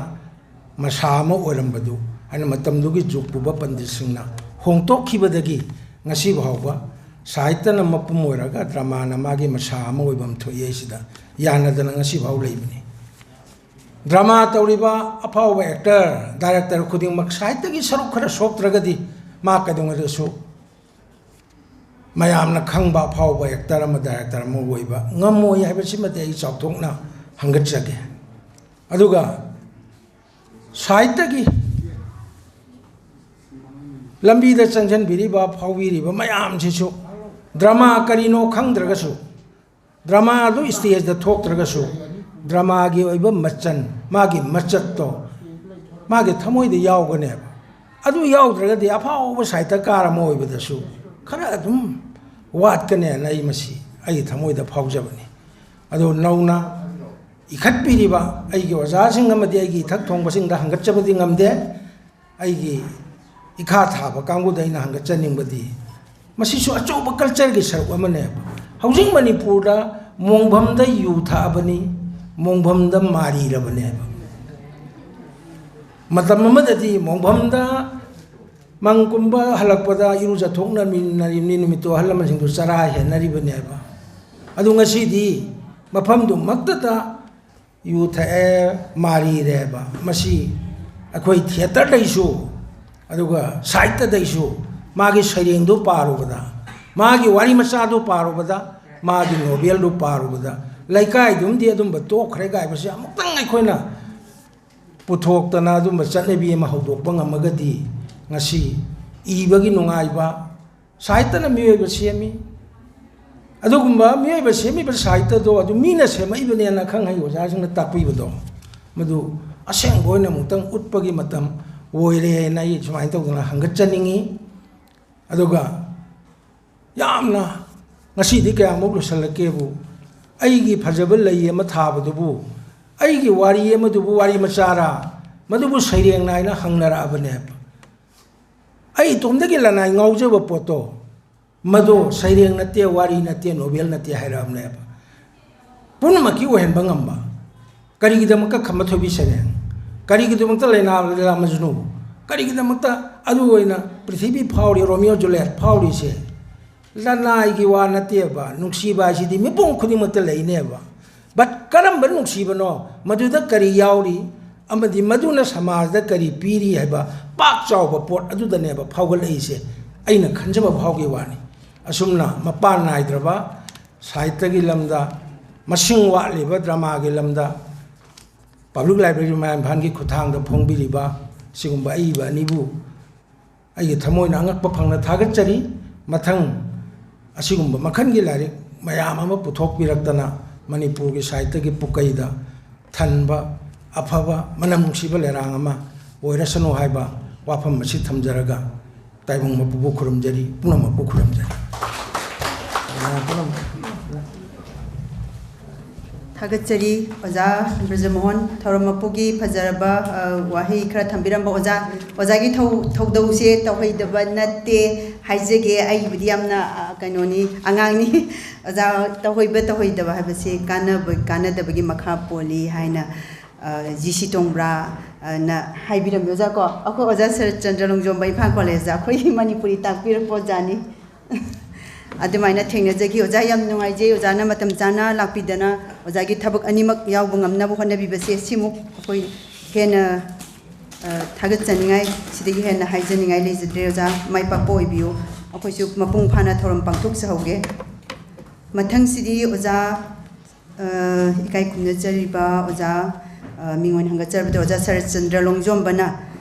ꯃꯁꯥ ꯑꯃ ꯑꯣꯏꯔꯝꯕꯗꯨ ꯍꯥꯏꯅ ꯃꯇꯝꯗꯨꯒꯤ ꯖꯨꯒ ꯄꯨꯕ ꯄꯟꯗꯤꯠꯁꯤꯡꯅ ꯍꯣꯡꯗꯣꯛꯈꯤꯕꯗꯒꯤ ꯉꯁꯤ ꯐꯥꯎꯕ ꯁꯥꯍꯤꯇ꯭ꯌꯅ ꯃꯄꯨꯝ ꯑꯣꯏꯔꯒ ꯗ꯭ꯔꯃꯥꯅ ꯃꯥꯒꯤ ꯃꯁꯥ ꯑꯃ ꯑꯣꯏꯐꯝ ꯊꯣꯛꯏ ꯍꯥꯏꯁꯤꯗ ꯌꯥꯅꯗꯅ ꯉꯁꯤ ꯐꯥꯎ ꯂꯩꯕꯅꯤ꯫ ꯗ꯭ꯔꯃꯥ ꯇꯧꯔꯤꯕ ꯑꯐꯥꯎꯕ ꯑꯦꯛꯇꯔ, ꯗꯥꯏꯔꯦꯛꯇꯔ ꯈꯨꯗꯤꯡꯃꯛ ꯁꯥꯍꯤꯇ꯭ꯌꯒꯤ ꯁꯔꯨꯛ ꯈꯔ ꯁꯣꯛꯇ꯭ꯔꯒꯗꯤ ꯃꯥ ꯀꯩꯗꯧꯉꯩꯗꯁꯨ ꯃꯌꯥꯝꯅ ꯈꯪꯕ ꯑꯐꯥꯎꯕ ꯑꯦꯛꯇꯔ ꯑꯃ, ꯗꯥꯏꯔꯦꯛꯇꯔ ꯑꯃ ꯑꯣꯏꯕ ꯉꯝꯃꯣꯏ ꯍꯥꯏꯕꯁꯤꯃꯗꯤ ꯑꯩ ꯆꯥꯎꯊꯣꯛꯅ ꯍꯪꯒꯠꯆꯒꯦ꯫ ꯑꯗꯨꯒ ꯁꯥꯍꯤꯇ꯭ꯌꯒꯤ ꯂꯝꯕꯤꯗ ꯆꯪꯁꯤꯟꯕꯤꯔꯤꯕ, ꯐꯥꯎꯕꯤꯔꯤꯕ ꯃꯌꯥꯝꯁꯤꯁꯨ ꯗ꯭ꯔꯃꯥ ꯀꯔꯤꯅꯣ ꯈꯪꯗ꯭ꯔꯒꯁꯨ, ꯗ꯭ꯔꯃꯥꯗꯨ ꯁ꯭ꯇꯦꯖꯇ ꯊꯣꯛꯇ꯭ꯔꯒꯁꯨ, ꯗ꯭ꯔꯃꯥꯒꯤ ꯑꯣꯏꯕ ꯃꯆꯜ, ꯃꯥꯒꯤ ꯃꯆꯠꯇꯣ ꯃꯥꯒꯤ ꯊꯃꯣꯏꯗ ꯌꯥꯎꯒꯅꯦꯕ꯫ ꯑꯗꯨ ꯌꯥꯎꯗ꯭ꯔꯒꯗꯤ ꯑꯐꯥꯎꯕ ꯁꯥꯍꯤꯇ꯭ꯌꯀꯥꯔ ꯑꯃ ꯑꯣꯏꯕꯗꯁꯨ ꯈꯔ ꯑꯗꯨꯝ ꯋꯥꯠꯀꯅꯦꯅ ꯑꯩ ꯃꯁꯤ ꯑꯩꯒꯤ ꯊꯃꯣꯏꯗ ꯐꯥꯎꯖꯕꯅꯤ꯫ ꯑꯗꯨ ꯅꯧꯅ ꯏꯈꯠꯄꯤꯔꯤꯕ ꯑꯩꯒꯤ ꯑꯣꯖꯥꯁꯤꯡ ꯑꯃꯗꯤ ꯑꯩꯒꯤ ꯏꯊꯛ ꯊꯣꯡꯕꯁꯤꯡꯗ ꯍꯪꯒꯠꯆꯕꯗꯤ ꯉꯝꯗꯦ꯫ ꯑꯩꯒꯤ ꯏꯈꯥ ꯊꯥꯕ ꯀꯥꯡꯕꯨꯗ ꯑꯩꯅ ꯍꯪꯒꯠꯆꯅꯤꯡꯕꯗꯤ, ꯃꯁꯤꯁꯨ ꯑꯆꯧꯕ ꯀꯜꯆꯔꯒꯤ ꯁꯔꯨꯛ ꯑꯃꯅꯦꯕ꯫ ꯍꯧꯖꯤꯛ ꯃꯅꯤꯄꯨꯔꯗ ꯃꯣꯡꯐꯝꯗ ꯌꯨ ꯊꯛꯑꯕꯅꯤ, ꯃꯣꯡꯐꯝꯗ ꯃꯥꯔꯤꯔꯕꯅꯦꯕ꯫ ꯃꯇꯝ ꯑꯃꯗꯗꯤ ꯃꯣꯡꯐꯝꯗ ꯃꯪ ꯀꯨꯝꯕ ꯍꯜꯂꯛꯄꯗ ꯏꯔꯨꯖꯊꯣꯛꯅꯔꯤꯕꯅꯤ, ꯅꯨꯃꯤꯠꯇꯨ ꯑꯍꯜ ꯂꯃꯟꯁꯤꯡꯗꯨ ꯆꯔꯥ ꯍꯦꯟꯅꯔꯤꯕꯅꯦꯕ꯫ ꯑꯗꯨ ꯉꯁꯤꯗꯤ ꯃꯐꯝꯗꯨꯃꯛꯇꯗ ꯌꯨ ꯊꯛꯑꯦ, ꯃꯥꯔꯤꯔꯦꯕ꯫ ꯃꯁꯤ ꯑꯩꯈꯣꯏ ꯊꯤꯌꯦꯇꯔꯗꯩꯁꯨ, ꯑꯗꯨꯒ ꯁꯥꯍꯤꯇ꯭ꯌꯗꯩꯁꯨ ꯃꯥꯒꯤ ꯁꯩꯔꯦꯡꯗꯨ ꯄꯥꯔꯨꯕꯗ, ꯃꯥꯒꯤ ꯋꯥꯔꯤ ꯃꯆꯥꯗꯨ ꯄꯥꯔꯨꯕꯗ, ꯃꯥꯒꯤ ꯅꯣꯕꯦꯜꯗꯨ ꯄꯥꯔꯨꯕꯗ, ꯂꯩꯀꯥꯏꯗꯨꯝꯗꯤ ꯑꯗꯨꯝꯕ ꯇꯣꯛꯈ꯭ꯔꯦ ꯀꯥꯏꯕꯁꯤ ꯑꯃꯨꯛꯇꯪ ꯑꯩꯈꯣꯏꯅ ꯄꯨꯊꯣꯛꯇꯅ ꯑꯗꯨꯝꯕ ꯆꯠꯅꯕꯤ ꯑꯃ ꯍꯧꯗꯣꯛꯄ ꯉꯝꯃꯒꯗꯤ ꯉꯁꯤ ꯏꯕꯒꯤ ꯅꯨꯡꯉꯥꯏꯕ, ꯁꯥꯍꯤꯇ꯭ꯌꯅ ꯃꯤꯑꯣꯏꯕ ꯁꯦꯝꯃꯤ꯫ ꯑꯗꯨꯒꯨꯝꯕ ꯃꯤꯑꯣꯏꯕ ꯁꯦꯝꯃꯤꯕ ꯁꯥꯍꯤꯇ꯭ꯌꯗꯣ ꯑꯗꯨ ꯃꯤꯅ ꯁꯦꯝꯃꯛꯏꯕꯅꯦꯅ ꯑꯈꯪ ꯑꯍꯩ ꯑꯣꯖꯥꯁꯤꯡꯅ ꯇꯥꯛꯄꯤꯕꯗꯣ, ꯃꯗꯨ ꯑꯁꯦꯡꯕ ꯑꯣꯏꯅ ꯑꯃꯨꯛꯇꯪ ꯎꯠꯄꯒꯤ ꯃꯇꯝ ꯑꯣꯏꯔꯦꯅ ꯑꯩ ꯁꯨꯃꯥꯏꯅ ꯇꯧꯗꯅ ꯍꯪꯒꯠꯆꯅꯤꯡꯉꯤ꯫ ꯑꯗꯨꯒ ꯌꯥꯝꯅ ꯉꯁꯤꯗꯤ ꯀꯌꯥꯃꯨꯛ ꯂꯣꯏꯁꯤꯜꯂꯛꯀꯦꯕꯨ, ꯑꯩꯒꯤ ꯐꯖꯕ ꯂꯩ ꯑꯃ ꯊꯥꯕꯗꯨꯕꯨ, ꯑꯩꯒꯤ ꯋꯥꯔꯤ ꯑꯃꯗꯨꯕꯨ ꯋꯥꯔꯤ ꯃꯆꯥꯔꯥ, ꯃꯗꯨꯕꯨ ꯁꯩꯔꯦꯡ ꯅꯥꯏꯅ ꯍꯪꯅꯔꯛꯑꯕꯅꯦꯕ꯫ ꯑꯩ ꯏꯇꯣꯝꯗꯒꯤ ꯂꯅꯥꯏ ꯉꯥꯎꯖꯕ ꯄꯣꯠꯇꯣ, ꯃꯗꯣ ꯁꯩꯔꯦꯡ ꯅꯠꯇꯦ, ꯋꯥꯔꯤ ꯅꯠꯇꯦ, ꯅꯣꯕꯦꯜ ꯅꯠꯇꯦ ꯍꯥꯏꯔꯛꯑꯕꯅꯦꯕ꯫ ꯄꯨꯝꯅꯃꯛꯀꯤ ꯑꯣꯏꯍꯟꯕ ꯉꯝꯕ꯫ ꯀꯔꯤꯒꯤꯗꯃꯛꯇ ꯈꯝꯕ ꯊꯣꯏꯕꯤ ꯁꯩꯔꯦꯡ? ꯀꯔꯤꯒꯤꯗꯃꯛꯇ ꯂꯩꯅꯥ ꯂꯤꯂꯥ ꯃꯖꯅꯨ? ꯀꯔꯤꯒꯤꯗꯃꯛꯇ ꯑꯗꯨ ꯑꯣꯏꯅ ꯄ꯭ꯔꯤꯊꯤꯕꯤ ꯐꯥꯎꯔꯤ, ꯔꯣꯃꯤꯌꯣ ꯖꯨꯂꯤꯌꯦꯠ ꯐꯥꯎꯔꯤꯁꯦ? ꯂꯅꯥꯏꯒꯤ ꯋꯥ ꯅꯠꯇꯦꯕ, ꯅꯨꯡꯁꯤꯕ ꯍꯥꯏꯁꯤꯗꯤ ꯃꯤꯄꯨꯝ ꯈꯨꯗꯤꯡꯃꯛꯇ ꯂꯩꯅꯦꯕ꯫ But ꯀꯔꯝꯕ ꯅꯨꯡꯁꯤꯕꯅꯣ, ꯃꯗꯨꯗ ꯀꯔꯤ ꯌꯥꯎꯔꯤ, ꯑꯃꯗꯤ ꯃꯗꯨꯅ ꯁꯃꯥꯖꯗ ꯀꯔꯤ ꯄꯤꯔꯤ ꯍꯥꯏꯕ ꯄꯥꯛ ꯆꯥꯎꯕ ꯄꯣꯠ ꯑꯗꯨꯗꯅꯦꯕ ꯐꯥꯎꯒꯠꯂꯛꯏꯁꯦ꯫ ꯑꯩꯅ ꯈꯟꯖꯕ ꯐꯥꯎꯒꯤ ꯋꯥꯅꯤ꯫ ꯑꯁꯨꯝꯅ ꯃꯄꯥꯟ ꯅꯥꯏꯗ꯭ꯔꯕ ꯁꯥꯍꯤꯇ꯭ꯌꯒꯤ ꯂꯝꯗ, ꯃꯁꯤꯡ ꯋꯥꯠꯂꯤꯕ ꯗ꯭ꯔꯃꯥꯒꯤ ꯂꯝꯗ, ꯄꯕ꯭ꯂꯤꯛ ꯂꯥꯏꯕ꯭ꯔꯦꯔꯤ ꯃꯌꯥꯝ ꯏꯝꯐꯥꯜꯒꯤ ꯈꯨꯠꯊꯥꯡꯗ ꯐꯣꯡꯕꯤꯔꯤꯕ ꯁꯤꯒꯨꯝꯕ ꯑꯏꯕ ꯑꯅꯤꯕꯨ ꯑꯩꯒꯤ ꯊꯃꯣꯏꯅ ꯑꯉꯛꯄ ꯐꯪꯅ ꯊꯥꯒꯠꯆꯔꯤ꯫ ꯃꯊꯪ ꯑꯁꯤꯒꯨꯝꯕ ꯃꯈꯜꯒꯤ ꯂꯥꯏꯔꯤꯛ ꯃꯌꯥꯝ ꯑꯃ ꯄꯨꯊꯣꯛꯄꯤꯔꯛꯇꯅ ꯃꯅꯤꯄꯨꯔꯒꯤ ꯁꯥꯍꯤꯇ꯭ꯌꯒꯤ ꯄꯨꯀꯩꯗ ꯊꯟꯕ, ꯑꯐꯕ, ꯃꯅꯝ ꯅꯨꯡꯁꯤꯕ ꯂꯩꯔꯥꯡ ꯑꯃ ꯑꯣꯏꯔꯁꯅꯨ ꯍꯥꯏꯕ ꯋꯥꯐꯝ ꯑꯁꯤ ꯊꯝꯖꯔꯒ ꯇꯥꯏꯕꯪ ꯃꯄꯨꯕꯨ ꯈꯨꯔꯨꯝꯖꯔꯤ, ꯄꯨꯝꯅꯃꯛꯄꯨ ꯈꯨꯔꯨꯝꯖꯔꯤ꯫ ꯊꯥꯒꯠꯆꯔꯤ ꯑꯣꯖꯥ ꯕ꯭ꯔꯖꯃꯣꯍꯟ, ꯊꯧꯔꯝ ꯃꯄꯨꯒꯤ ꯐꯖꯔꯕ, ꯑ, ꯋꯥꯍꯩ ꯈꯔ ꯊꯝꯕꯤꯔꯝꯕ꯫ ꯑꯣꯖꯥ, ꯑꯣꯖꯥꯒꯤ ꯊꯧ-, ꯊꯧꯗꯧꯁꯦ ꯇꯧꯍꯩꯗꯕ ꯅꯠꯇꯦ ꯍꯥꯏꯖꯒꯦ꯫ ꯑꯩꯒꯤꯕꯨꯗꯤ ꯌꯥꯝꯅ, ꯑ, ꯀꯩꯅꯣꯅꯤ, ꯑꯉꯥꯡꯅꯤ꯫ ꯑꯣꯖꯥ, ꯇꯧꯍꯩꯕ ꯇꯧꯍꯩꯗꯕ ꯍꯥꯏꯕꯁꯦ ꯀꯥꯟꯅꯕ ꯀꯥꯟꯅꯗꯕꯒꯤ ꯃꯈꯥ ꯄꯣꯜꯂꯤ ꯍꯥꯏꯅ, ꯑ, ꯖꯤ ꯁꯤ ꯇꯣꯡꯕ꯭ꯔꯥ, ꯑ, ꯅ ꯍꯥꯏꯕꯤꯔꯝꯃꯤ꯫ ꯑꯣꯖꯥ ꯀꯣ, ꯑꯩꯈꯣꯏ ꯑꯣꯖꯥ ꯁꯔꯠꯆꯟꯗ꯭ꯔ ꯂꯣꯡꯖꯣꯝꯕ ꯏꯝꯐꯥꯜ ꯀꯣꯂꯦꯖꯇ ꯑꯩꯈꯣꯏꯒꯤ ꯃꯅꯤꯄꯨꯔꯤ ꯇꯥꯛꯄꯤꯔꯛꯄ ꯑꯣꯖꯥꯅꯤ꯫ ꯑꯗꯨꯃꯥꯏꯅ ꯊꯦꯡꯅꯖꯈꯤ꯫ ꯑꯣꯖꯥ, ꯌꯥꯝ ꯅꯨꯡꯉꯥꯏꯖꯩ, ꯑꯣꯖꯥꯅ ꯃꯇꯝ ꯆꯥꯅ ꯂꯥꯛꯄꯤꯗꯅ ꯑꯣꯖꯥꯒꯤ ꯊꯕꯛ ꯑꯅꯤꯃꯛ ꯌꯥꯎꯕ ꯉꯝꯅꯕ ꯍꯣꯠꯅꯕꯤꯕꯁꯦ, ꯁꯤꯃꯨꯛ ꯑꯩꯈꯣꯏ ꯍꯦꯟꯅ, ꯑ, ꯊꯥꯒꯠꯆꯅꯤꯡꯉꯥꯏ, ꯁꯤꯗꯒꯤ ꯍꯦꯟꯅ ꯍꯥꯏꯖꯅꯤꯡꯉꯥꯏ ꯂꯩꯖꯗ꯭ꯔꯦ꯫ ꯑꯣꯖꯥ, ꯃꯥꯏ ꯄꯥꯛꯄ ꯑꯣꯏꯕꯤꯌꯨ꯫ ꯑꯩꯈꯣꯏꯁꯨ ꯃꯄꯨꯡ ꯐꯥꯅ ꯊꯧꯔꯝ ꯄꯥꯡꯊꯣꯛꯆꯍꯧꯒꯦ꯫ ꯃꯊꯪꯁꯤꯗꯤ ꯑꯣꯖꯥ, ꯑ, ꯏꯀꯥꯏ ꯈꯨꯝꯅꯖꯔꯤꯕ ꯑꯣꯖꯥ, ꯑ, ꯃꯤꯡ ꯑꯣꯏꯅ ꯍꯪꯒꯠꯆꯔꯕꯗ ꯑꯣꯖꯥ ꯁꯔꯠꯆꯟꯗ꯭ꯔ ꯂꯣꯡꯖꯣꯝꯕꯅ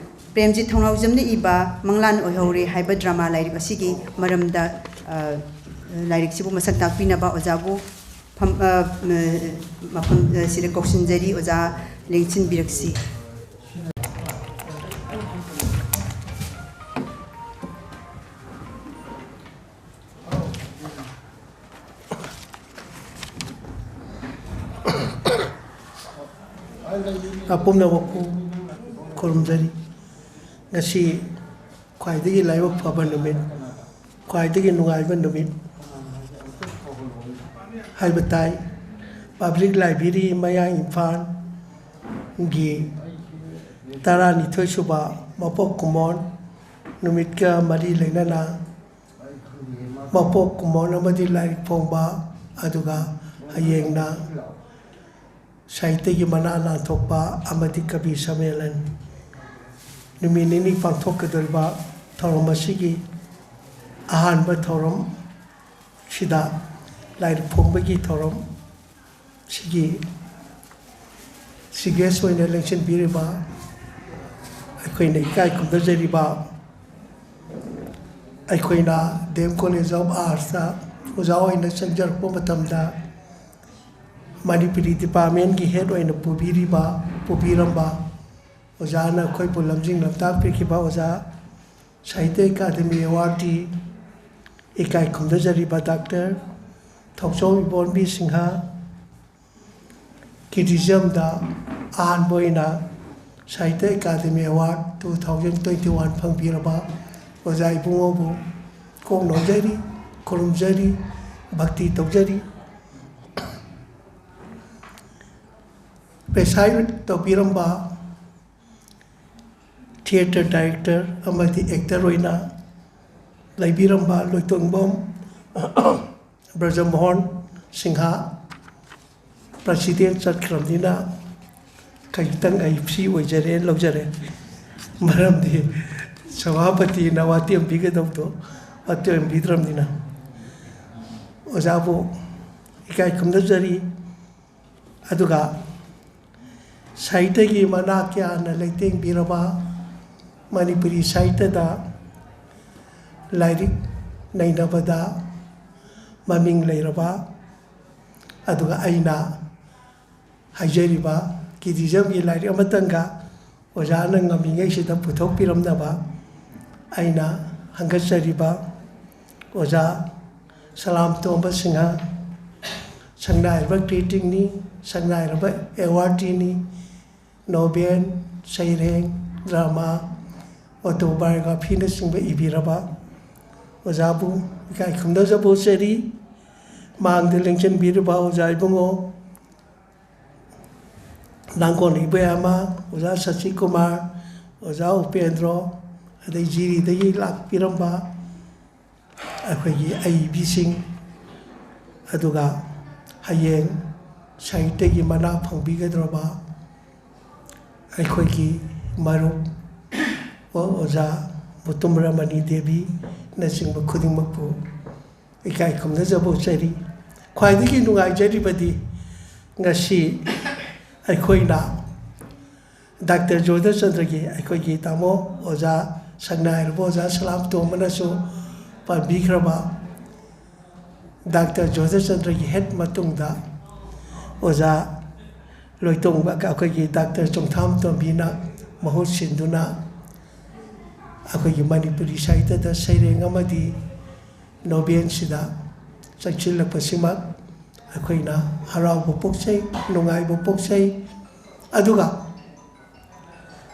ꯄ꯭ꯔꯦꯝꯖꯤꯠ ꯊꯧꯅꯥꯎꯖꯝꯅ ꯏꯕ ꯃꯪꯂꯥꯟ ꯑꯣꯏꯍꯧꯔꯦ ꯍꯥꯏꯕ ꯗ꯭ꯔꯃꯥ ꯂꯥꯏꯔꯤꯛ ꯑꯁꯤꯒꯤ ꯃꯔꯝꯗ, ꯑ, ꯂꯥꯏꯔꯤꯛꯁꯤꯕꯨ ꯃꯁꯛ ꯇꯥꯛꯄꯤꯅꯕ ꯑꯣꯖꯥꯕꯨ ꯐꯝ-, ꯑ, ꯃꯐꯝ, ꯑ, ꯁꯤꯗ ꯀꯧꯁꯤꯟꯖꯔꯤ꯫ ꯑꯣꯖꯥ ꯂꯦꯡꯁꯤꯟꯕꯤꯔꯛꯁꯤ꯫ ꯑꯄꯨꯝꯅꯃꯛꯄꯨ ꯈꯨꯔꯨꯝꯖꯔꯤ꯫ ꯉꯁꯤ ꯈ꯭ꯋꯥꯏꯗꯒꯤ ꯂꯥꯏꯕꯛ ꯐꯕ ꯅꯨꯃꯤꯠ, ꯈ꯭ꯋꯥꯏꯗꯒꯤ ꯅꯨꯡꯉꯥꯏꯕ ꯅꯨꯃꯤꯠ ꯍꯥꯏꯕ ꯇꯥꯏ꯫ ꯄꯕ꯭ꯂꯤꯛ ꯂꯥꯏꯕ꯭ꯔꯦꯔꯤ ꯃꯌꯥꯡ ꯏꯝꯐꯥꯜꯒꯤ ꯇꯔꯥꯅꯤꯊꯣꯏ ꯁꯨꯕ ꯃꯄꯣꯛ ꯀꯨꯝꯑꯣꯟ ꯅꯨꯃꯤꯠꯀ ꯃꯔꯤ ꯂꯩꯅꯅ ꯃꯄꯣꯛ ꯀꯨꯝꯑꯣꯟ ꯑꯃꯗꯤ ꯂꯥꯏꯔꯤꯛ ꯐꯣꯡꯕ, ꯑꯗꯨꯒ ꯍꯌꯦꯡꯅ ꯁꯥꯍꯤꯇ꯭ꯌꯒꯤ ꯃꯅꯥ ꯂꯥꯟꯊꯣꯛꯄ ꯑꯃꯗꯤ ꯀꯕꯤ ꯁꯝꯃꯦꯂꯟ ꯅꯨꯃꯤꯠ ꯅꯤꯅꯤ ꯄꯥꯡꯊꯣꯛꯀꯗꯧꯔꯤꯕ ꯊꯧꯔꯝ ꯑꯁꯤꯒꯤ ꯑꯍꯥꯟꯕ ꯊꯧꯔꯝꯁꯤꯗ ꯂꯥꯏꯔꯤꯛ ꯐꯣꯡꯕꯒꯤ ꯊꯧꯔꯝ ꯁꯤꯒꯤ ꯆꯤꯐ ꯒꯦꯁ ꯑꯣꯏꯅ ꯂꯦꯡꯁꯤꯟꯕꯤꯔꯤꯕ ꯑꯩꯈꯣꯏꯅ ꯏꯀꯥꯏ ꯈꯨꯝꯅꯖꯔꯤꯕ ꯑꯩꯈꯣꯏꯅ ꯗꯤ ꯑꯦꯝ ꯀꯣꯂꯦꯖ ꯑꯣꯐ ꯑꯥꯔꯠꯁꯇ ꯑꯣꯖꯥ ꯑꯣꯏꯅ ꯆꯪꯖꯔꯛꯄ ꯃꯇꯝꯗ ꯃꯅꯤꯄꯨꯔꯤ ꯗꯤꯄꯥꯔꯠꯃꯦꯟꯒꯤ ꯍꯦꯗ ꯑꯣꯏꯅ ꯄꯨꯕꯤꯔꯤꯕ, ꯄꯨꯕꯤꯔꯝꯕ ꯑꯣꯖꯥꯅ ꯑꯩꯈꯣꯏꯕꯨ ꯂꯝꯖꯤꯡ ꯂꯝꯇꯥꯛꯄꯤꯈꯤꯕ ꯑꯣꯖꯥ ꯁꯥꯍꯤꯇ꯭ꯌ ꯑꯦꯀꯥꯗꯃꯤ ꯑꯦꯋꯥꯔꯗꯀꯤ ꯏꯀꯥꯏ ꯈꯨꯝꯅꯖꯔꯤꯕ ꯗꯥꯛꯇꯔ ꯊꯣꯛꯆꯣꯝ ꯏꯕꯣꯟꯕꯤ ꯁꯤꯡꯍ, ꯀꯤꯔꯇꯤꯖꯝꯗ ꯑꯍꯥꯟꯕ ꯑꯣꯏꯅ Sahitya academy award two thousand twenty one ꯐꯪꯕꯤꯔꯕ ꯑꯣꯖꯥ ꯏꯕꯨꯡꯉꯣꯕꯨ ꯀꯣꯛ ꯅꯣꯝꯖꯔꯤ, ꯈꯨꯔꯨꯝꯖꯔꯤ, ꯚꯛꯇꯤ ꯇꯧꯖꯔꯤ꯫ ꯄ꯭ꯔꯦꯁꯥꯏꯗ ꯇꯧꯕꯤꯔꯝꯕ ꯊꯤꯌꯦꯇꯔ ꯗꯥꯏꯔꯦꯛꯇꯔ ꯑꯃꯗꯤ ꯑꯦꯛꯇꯔ ꯑꯣꯏꯅ ꯂꯩꯕꯤꯔꯝꯕ ꯂꯣꯏꯇꯣꯡꯕꯝ ꯕ꯭ꯔꯖꯃꯣꯍꯟ ꯁꯤꯡꯍ, ꯄ꯭ꯔꯁꯤꯗꯦꯟ ꯆꯠꯈ꯭ꯔꯕꯅꯤꯅ ꯈꯖꯤꯛꯇꯪ ꯑꯩ ꯐ꯭ꯔꯤ ꯑꯣꯏꯖꯔꯦꯅ ꯂꯧꯖꯔꯦ꯫ ꯃꯔꯝꯗꯤ ꯁꯚꯥꯄꯇꯤꯅ ꯋꯥꯇꯦꯝꯕꯤꯒꯗꯧꯕꯗꯣ ꯋꯥꯇꯦꯝꯕꯤꯗ꯭ꯔꯕꯅꯤꯅ ꯑꯣꯖꯥꯕꯨ ꯏꯀꯥꯏ ꯈꯨꯝꯅꯖꯔꯤ꯫ ꯑꯗꯨꯒ ꯁꯥꯍꯤꯇ꯭ꯌꯒꯤ ꯃꯅꯥ ꯀꯌꯥꯅ ꯂꯩꯇꯦꯡꯕꯤꯔꯕ, ꯃꯅꯤꯄꯨꯔꯤ ꯁꯥꯍꯤꯇ꯭ꯌꯗ ꯂꯥꯏꯔꯤꯛ ꯅꯩꯅꯕꯗ ꯃꯃꯤꯡ ꯂꯩꯔꯕ, ꯑꯗꯨꯒ ꯑꯩꯅ ꯍꯥꯏꯖꯔꯤꯕ ꯀꯤꯔꯇꯤꯖꯝꯒꯤ ꯂꯥꯏꯔꯤꯛ ꯑꯃꯇꯪꯒ ꯑꯣꯖꯥꯅ ꯉꯝꯃꯤꯉꯩꯁꯤꯗ ꯄꯨꯊꯣꯛꯄꯤꯔꯝꯅꯕ ꯑꯩꯅ ꯍꯪꯒꯠꯆꯔꯤꯕ ꯑꯣꯖꯥ ꯁꯂꯥꯝ ꯇꯣꯝꯕ ꯁꯤꯡꯍ, ꯁꯪꯅꯥꯏꯔꯕ ꯀ꯭ꯔꯤꯇꯤꯛꯅꯤ, ꯁꯪꯅꯥꯏꯔꯕ ꯑꯦꯋꯥꯔꯗꯤꯅꯤ, ꯅꯣꯕꯦꯜ, ꯁꯩꯔꯦꯡ, ꯗ꯭ꯔꯃꯥ, ꯑꯣꯇꯣꯕꯥꯏꯑꯣꯒ꯭ꯔꯥꯐꯤꯅꯆꯤꯡꯕ ꯏꯕꯤꯔꯕ ꯑꯣꯖꯥꯕꯨ ꯏꯀꯥꯏ ꯈꯨꯝꯅꯖꯕ ꯎꯠꯆꯔꯤ꯫ ꯃꯥꯡꯗ ꯂꯦꯡꯁꯤꯟꯕꯤꯔꯤꯕ ꯑꯣꯖꯥ ꯏꯕꯨꯡꯉꯣ ꯂꯥꯡꯒꯣꯜ ꯏꯕꯣꯌꯥꯏꯃ, ꯑꯣꯖꯥ ꯁꯁꯤꯀꯨꯃꯥꯔ, ꯑꯣꯖꯥ ꯎꯄꯦꯟꯗ꯭ꯔꯣ, ꯑꯗꯩ ꯖꯤꯔꯤꯗꯒꯤ ꯂꯥꯛꯄꯤꯔꯝꯕ ꯑꯩꯈꯣꯏꯒꯤ ꯑꯏꯕꯤꯁꯤꯡ, ꯑꯗꯨꯒ ꯍꯌꯦꯡ ꯁꯥꯍꯤꯇ꯭ꯌꯒꯤ ꯃꯅꯥ ꯐꯪꯕꯤꯒꯗꯧꯔꯕ ꯑꯩꯈꯣꯏꯒꯤ ꯃꯔꯨꯞ ꯑꯣ-, ꯑꯣꯖꯥ ꯃꯨꯇꯨꯝ ꯔꯃꯅꯤ ꯗꯦꯕꯤꯅꯆꯤꯡꯕ ꯈꯨꯗꯤꯡꯃꯛꯄꯨ ꯏꯀꯥꯏ ꯈꯨꯝꯅꯖꯕ ꯎꯠꯆꯔꯤ꯫ ꯈ꯭ꯋꯥꯏꯗꯒꯤ ꯅꯨꯡꯉꯥꯏꯖꯔꯤꯕꯗꯤ ꯉꯁꯤ ꯑꯩꯈꯣꯏꯅ ꯗꯥꯛꯇꯔ ꯖꯣꯙꯆꯟꯗ꯭ꯔꯒꯤ, ꯑꯩꯈꯣꯏꯒꯤ ꯇꯥꯃꯣ ꯑꯣꯖꯥ, ꯁꯛꯅꯥꯏꯔꯕ ꯑꯣꯖꯥ ꯁꯂꯥꯝ ꯇꯣꯝꯕꯅꯁꯨ ꯄꯟꯕꯤꯈ꯭ꯔꯕ ꯗꯥꯛꯇꯔ ꯖꯣꯙꯆꯟꯗ꯭ꯔꯒꯤ ꯍꯦꯠ ꯃꯇꯨꯡꯗ ꯑꯣꯖꯥ ꯂꯣꯏꯇꯣꯡꯕ, ꯑꯩꯈꯣꯏꯒꯤ ꯗꯥꯛꯇꯔ ꯆꯣꯡꯊꯥꯝ ꯇꯣꯝꯕꯤꯅ ꯃꯍꯨꯠ ꯁꯤꯟꯗꯨꯅ ꯑꯩꯈꯣꯏꯒꯤ ꯃꯅꯤꯄꯨꯔꯤ ꯁꯥꯍꯤꯇ꯭ꯌꯗ ꯁꯩꯔꯦꯡ ꯑꯃꯗꯤ ꯅꯣꯕꯦꯜꯁꯤꯗ ꯆꯪꯁꯤꯜꯂꯛꯄꯁꯤꯃꯛ ꯑꯩꯈꯣꯏꯅ ꯍꯔꯥꯎꯕ ꯄꯣꯛꯆꯩ, ꯅꯨꯡꯉꯥꯏꯕ ꯄꯣꯛꯆꯩ꯫ ꯑꯗꯨꯒ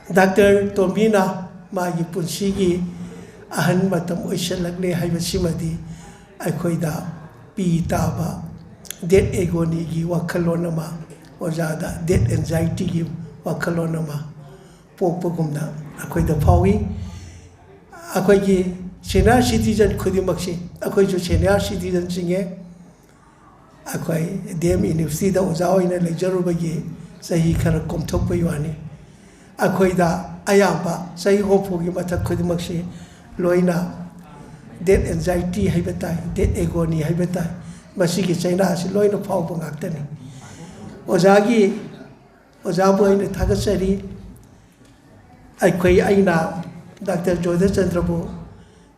ꯗꯥꯛꯇꯔ ꯇꯣꯝꯕꯤꯅ ꯃꯥꯒꯤ ꯄꯨꯟꯁꯤꯒꯤ ꯑꯍꯟ ꯃꯇꯝ ꯑꯣꯏꯁꯤꯜꯂꯛꯂꯦ ꯍꯥꯏꯕꯁꯤꯃꯗꯤ ꯑꯩꯈꯣꯏꯗ ꯄꯤ ꯇꯥꯕ ꯗꯦꯠ ꯑꯦꯒꯣꯅꯤꯒꯤ ꯋꯥꯈꯜꯂꯣꯟ ꯑꯃ, ꯑꯣꯖꯥꯗ ꯗꯦꯠ ꯑꯦꯟꯖꯥꯏꯇꯤꯒꯤ ꯋꯥꯈꯜꯂꯣꯟ ꯑꯃ ꯄꯣꯛꯄꯒꯨꯝꯅ ꯑꯩꯈꯣꯏꯗ ꯐꯥꯎꯏ꯫ ꯑꯩꯈꯣꯏꯒꯤ ꯁꯦꯅꯤꯌꯔ ꯁꯤꯇꯤꯖꯟ ꯈꯨꯗꯤꯡꯃꯛꯁꯤ, ꯑꯩꯈꯣꯏꯁꯨ ꯁꯦꯅꯤꯌꯔ ꯁꯤꯇꯤꯖꯟꯁꯤꯡꯅꯦ꯫ ꯑꯩꯈꯣꯏ ꯗꯤ ꯑꯦꯝ ꯌꯨꯅꯤꯚꯔꯁꯤꯇꯤꯗ ꯑꯣꯖꯥ ꯑꯣꯏꯅ ꯂꯩꯖꯔꯨꯕꯒꯤ ꯆꯍꯤ ꯈꯔ ꯀꯣꯝꯊꯣꯛꯄꯒꯤ ꯋꯥꯅꯤ꯫ ꯑꯩꯈꯣꯏꯗ ꯑꯌꯥꯝꯕ ꯆꯍꯤ ꯍꯨꯝꯐꯨꯒꯤ ꯃꯊꯛ ꯈꯨꯗꯤꯡꯃꯛꯁꯤ ꯂꯣꯏꯅ ꯗꯦꯠ ꯑꯦꯟꯖꯥꯏꯇꯤ ꯍꯥꯏꯕ ꯇꯥꯏ, ꯗꯦꯠ ꯑꯦꯒꯣꯅꯤ ꯍꯥꯏꯕ ꯇꯥꯏ, ꯃꯁꯤꯒꯤ ꯆꯩꯅꯥ ꯑꯁꯤ ꯂꯣꯏꯅ ꯐꯥꯎꯕ ꯉꯥꯛꯇꯅꯤ꯫ ꯑꯣꯖꯥꯒꯤ, ꯑꯣꯖꯥꯕꯨ ꯑꯩꯅ ꯊꯥꯒꯠꯆꯔꯤ꯫ ꯑꯩꯈꯣꯏ, ꯑꯩꯅ ꯗꯥꯛꯇꯔ ꯖꯣꯙꯆꯟꯗ꯭ꯔꯕꯨ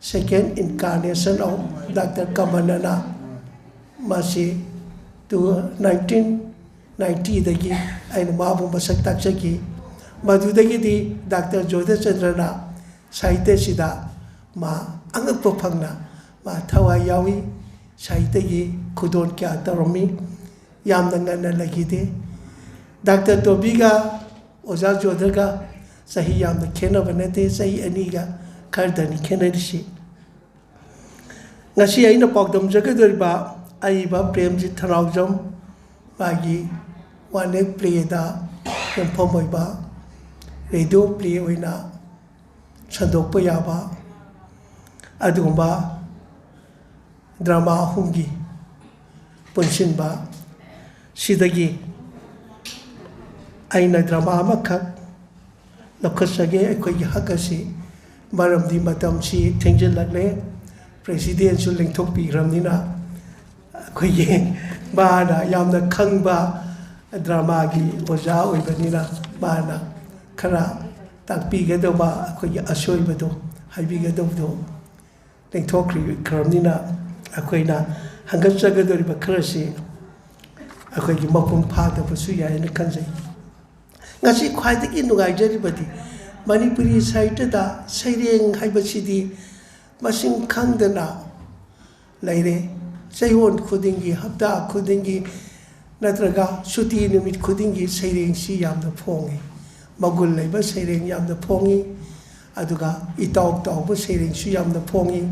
second incarnation of ꯗꯥꯛꯇꯔ ꯀꯃꯟꯅ ꯃꯁꯤ ꯇꯨ, ꯅꯥꯏꯟꯇꯤꯟ ꯅꯥꯏꯟꯇꯤꯗꯒꯤ ꯑꯩꯅ ꯃꯥꯕꯨ ꯃꯁꯛ ꯇꯥꯛꯆꯈꯤ꯫ ꯃꯗꯨꯗꯒꯤꯗꯤ ꯗꯥꯛꯇꯔ ꯖꯣꯙꯆꯟꯗ꯭ꯔꯅ ꯁꯥꯍꯤꯇ꯭ꯌꯁꯤꯗ ꯃꯥ ꯑꯉꯛꯄ ꯐꯪꯅ ꯃꯥ ꯊꯋꯥꯏ ꯌꯥꯎꯏ꯫ ꯁꯥꯍꯤꯇ꯭ꯌꯒꯤ ꯈꯨꯗꯣꯜ ꯀꯌꯥ ꯇꯧꯔꯝꯃꯤ꯫ ꯌꯥꯝꯅ ꯉꯟꯅ ꯂꯩꯈꯤꯗꯦ꯫ ꯗꯥꯛꯇꯔ ꯇꯣꯕꯤꯒ ꯑꯣꯖꯥ ꯖꯣꯙꯒ ꯆꯍꯤ ꯌꯥꯝꯅ ꯈꯦꯠꯅꯕ ꯅꯠꯇꯦ, ꯆꯍꯤ ꯑꯅꯤꯒ ꯈꯔꯗꯅꯤ ꯈꯦꯠꯅꯔꯤꯁꯤ꯫ ꯉꯁꯤ ꯑꯩꯅ ꯄꯥꯎꯗꯝꯖꯒꯗꯧꯔꯤꯕ ꯑꯏꯕ ꯄ꯭ꯔꯦꯝꯖꯤꯠ ꯊꯧꯅꯥꯎꯖꯝ, ꯃꯥꯒꯤ ꯋꯥꯟ ꯑꯦꯛ ꯄ꯭ꯂꯦꯗ ꯌꯨꯝꯐꯝ ꯑꯣꯏꯕ, ꯔꯦꯗꯤꯑꯣ ꯄ꯭ꯂꯦ ꯑꯣꯏꯅ ꯁꯟꯗꯣꯛꯄ ꯌꯥꯕ ꯑꯗꯨꯒꯨꯝꯕ ꯗ꯭ꯔꯃꯥ ꯑꯍꯨꯝꯒꯤ ꯄꯨꯟꯁꯤꯟꯕ ꯁꯤꯗꯒꯤ ꯑꯩꯅ ꯗ꯭ꯔꯃꯥ ꯑꯃꯈꯛ ꯂꯧꯈꯠꯆꯒꯦ꯫ ꯑꯩꯈꯣꯏꯒꯤ ꯍꯛ ꯑꯁꯤ, ꯃꯔꯝꯗꯤ ꯃꯇꯝꯁꯤ ꯊꯦꯡꯖꯤꯜꯂꯛꯂꯦ, ꯄ꯭ꯔꯦꯁꯤꯗꯦꯟꯁꯨ ꯂꯦꯡꯊꯣꯛꯄꯤꯈ꯭ꯔꯕꯅꯤꯅ, ꯑꯩꯈꯣꯏꯒꯤ ꯃꯥꯅ ꯌꯥꯝꯅ ꯈꯪꯕ ꯗ꯭ꯔꯃꯥꯒꯤ ꯑꯣꯖꯥ ꯑꯣꯏꯕꯅꯤꯅ, ꯃꯥꯅ ꯈꯔ ꯇꯥꯛꯄꯤꯒꯗꯧꯕ, ꯑꯩꯈꯣꯏꯒꯤ ꯑꯁꯣꯏꯕꯗꯣ ꯍꯥꯏꯕꯤꯒꯗꯧꯕꯗꯣ ꯂꯦꯡꯊꯣꯛꯈ꯭ꯔꯕꯅꯤꯅ, ꯑꯩꯈꯣꯏꯅ ꯍꯪꯒꯠꯆꯒꯗꯧꯔꯤꯕ ꯈꯔꯁꯤ ꯑꯩꯈꯣꯏꯒꯤ ꯃꯄꯨꯡ ꯐꯥꯗꯕꯁꯨ ꯌꯥꯏꯅ ꯈꯟꯖꯩ꯫ ꯉꯁꯤ ꯈ꯭ꯋꯥꯏꯗꯒꯤ ꯅꯨꯡꯉꯥꯏꯖꯔꯤꯕꯗꯤ ꯃꯅꯤꯄꯨꯔꯤ ꯁꯥꯍꯤꯇ꯭ꯌꯗ ꯁꯩꯔꯦꯡ ꯍꯥꯏꯕꯁꯤꯗꯤ ꯃꯁꯤꯡ ꯈꯪꯗꯅ ꯂꯩꯔꯦ꯫ ꯆꯌꯣꯜ ꯈꯨꯗꯤꯡꯒꯤ, ꯍꯞꯇꯥ ꯈꯨꯗꯤꯡꯒꯤ ꯅꯠꯇ꯭ꯔꯒ ꯁꯨꯇꯤ ꯅꯨꯃꯤꯠ ꯈꯨꯗꯤꯡꯒꯤ ꯁꯩꯔꯦꯡꯁꯤ ꯌꯥꯝꯅ ꯐꯣꯡꯉꯤ꯫ ꯃꯒꯨꯟ ꯂꯩꯕ ꯁꯩꯔꯦꯡ ꯌꯥꯝꯅ ꯐꯣꯡꯉꯤ, ꯑꯗꯨꯒ ꯏꯇꯥꯎ ꯇꯥꯎꯕ ꯁꯩꯔꯦꯡꯁꯨ ꯌꯥꯝꯅ ꯐꯣꯡꯉꯤ꯫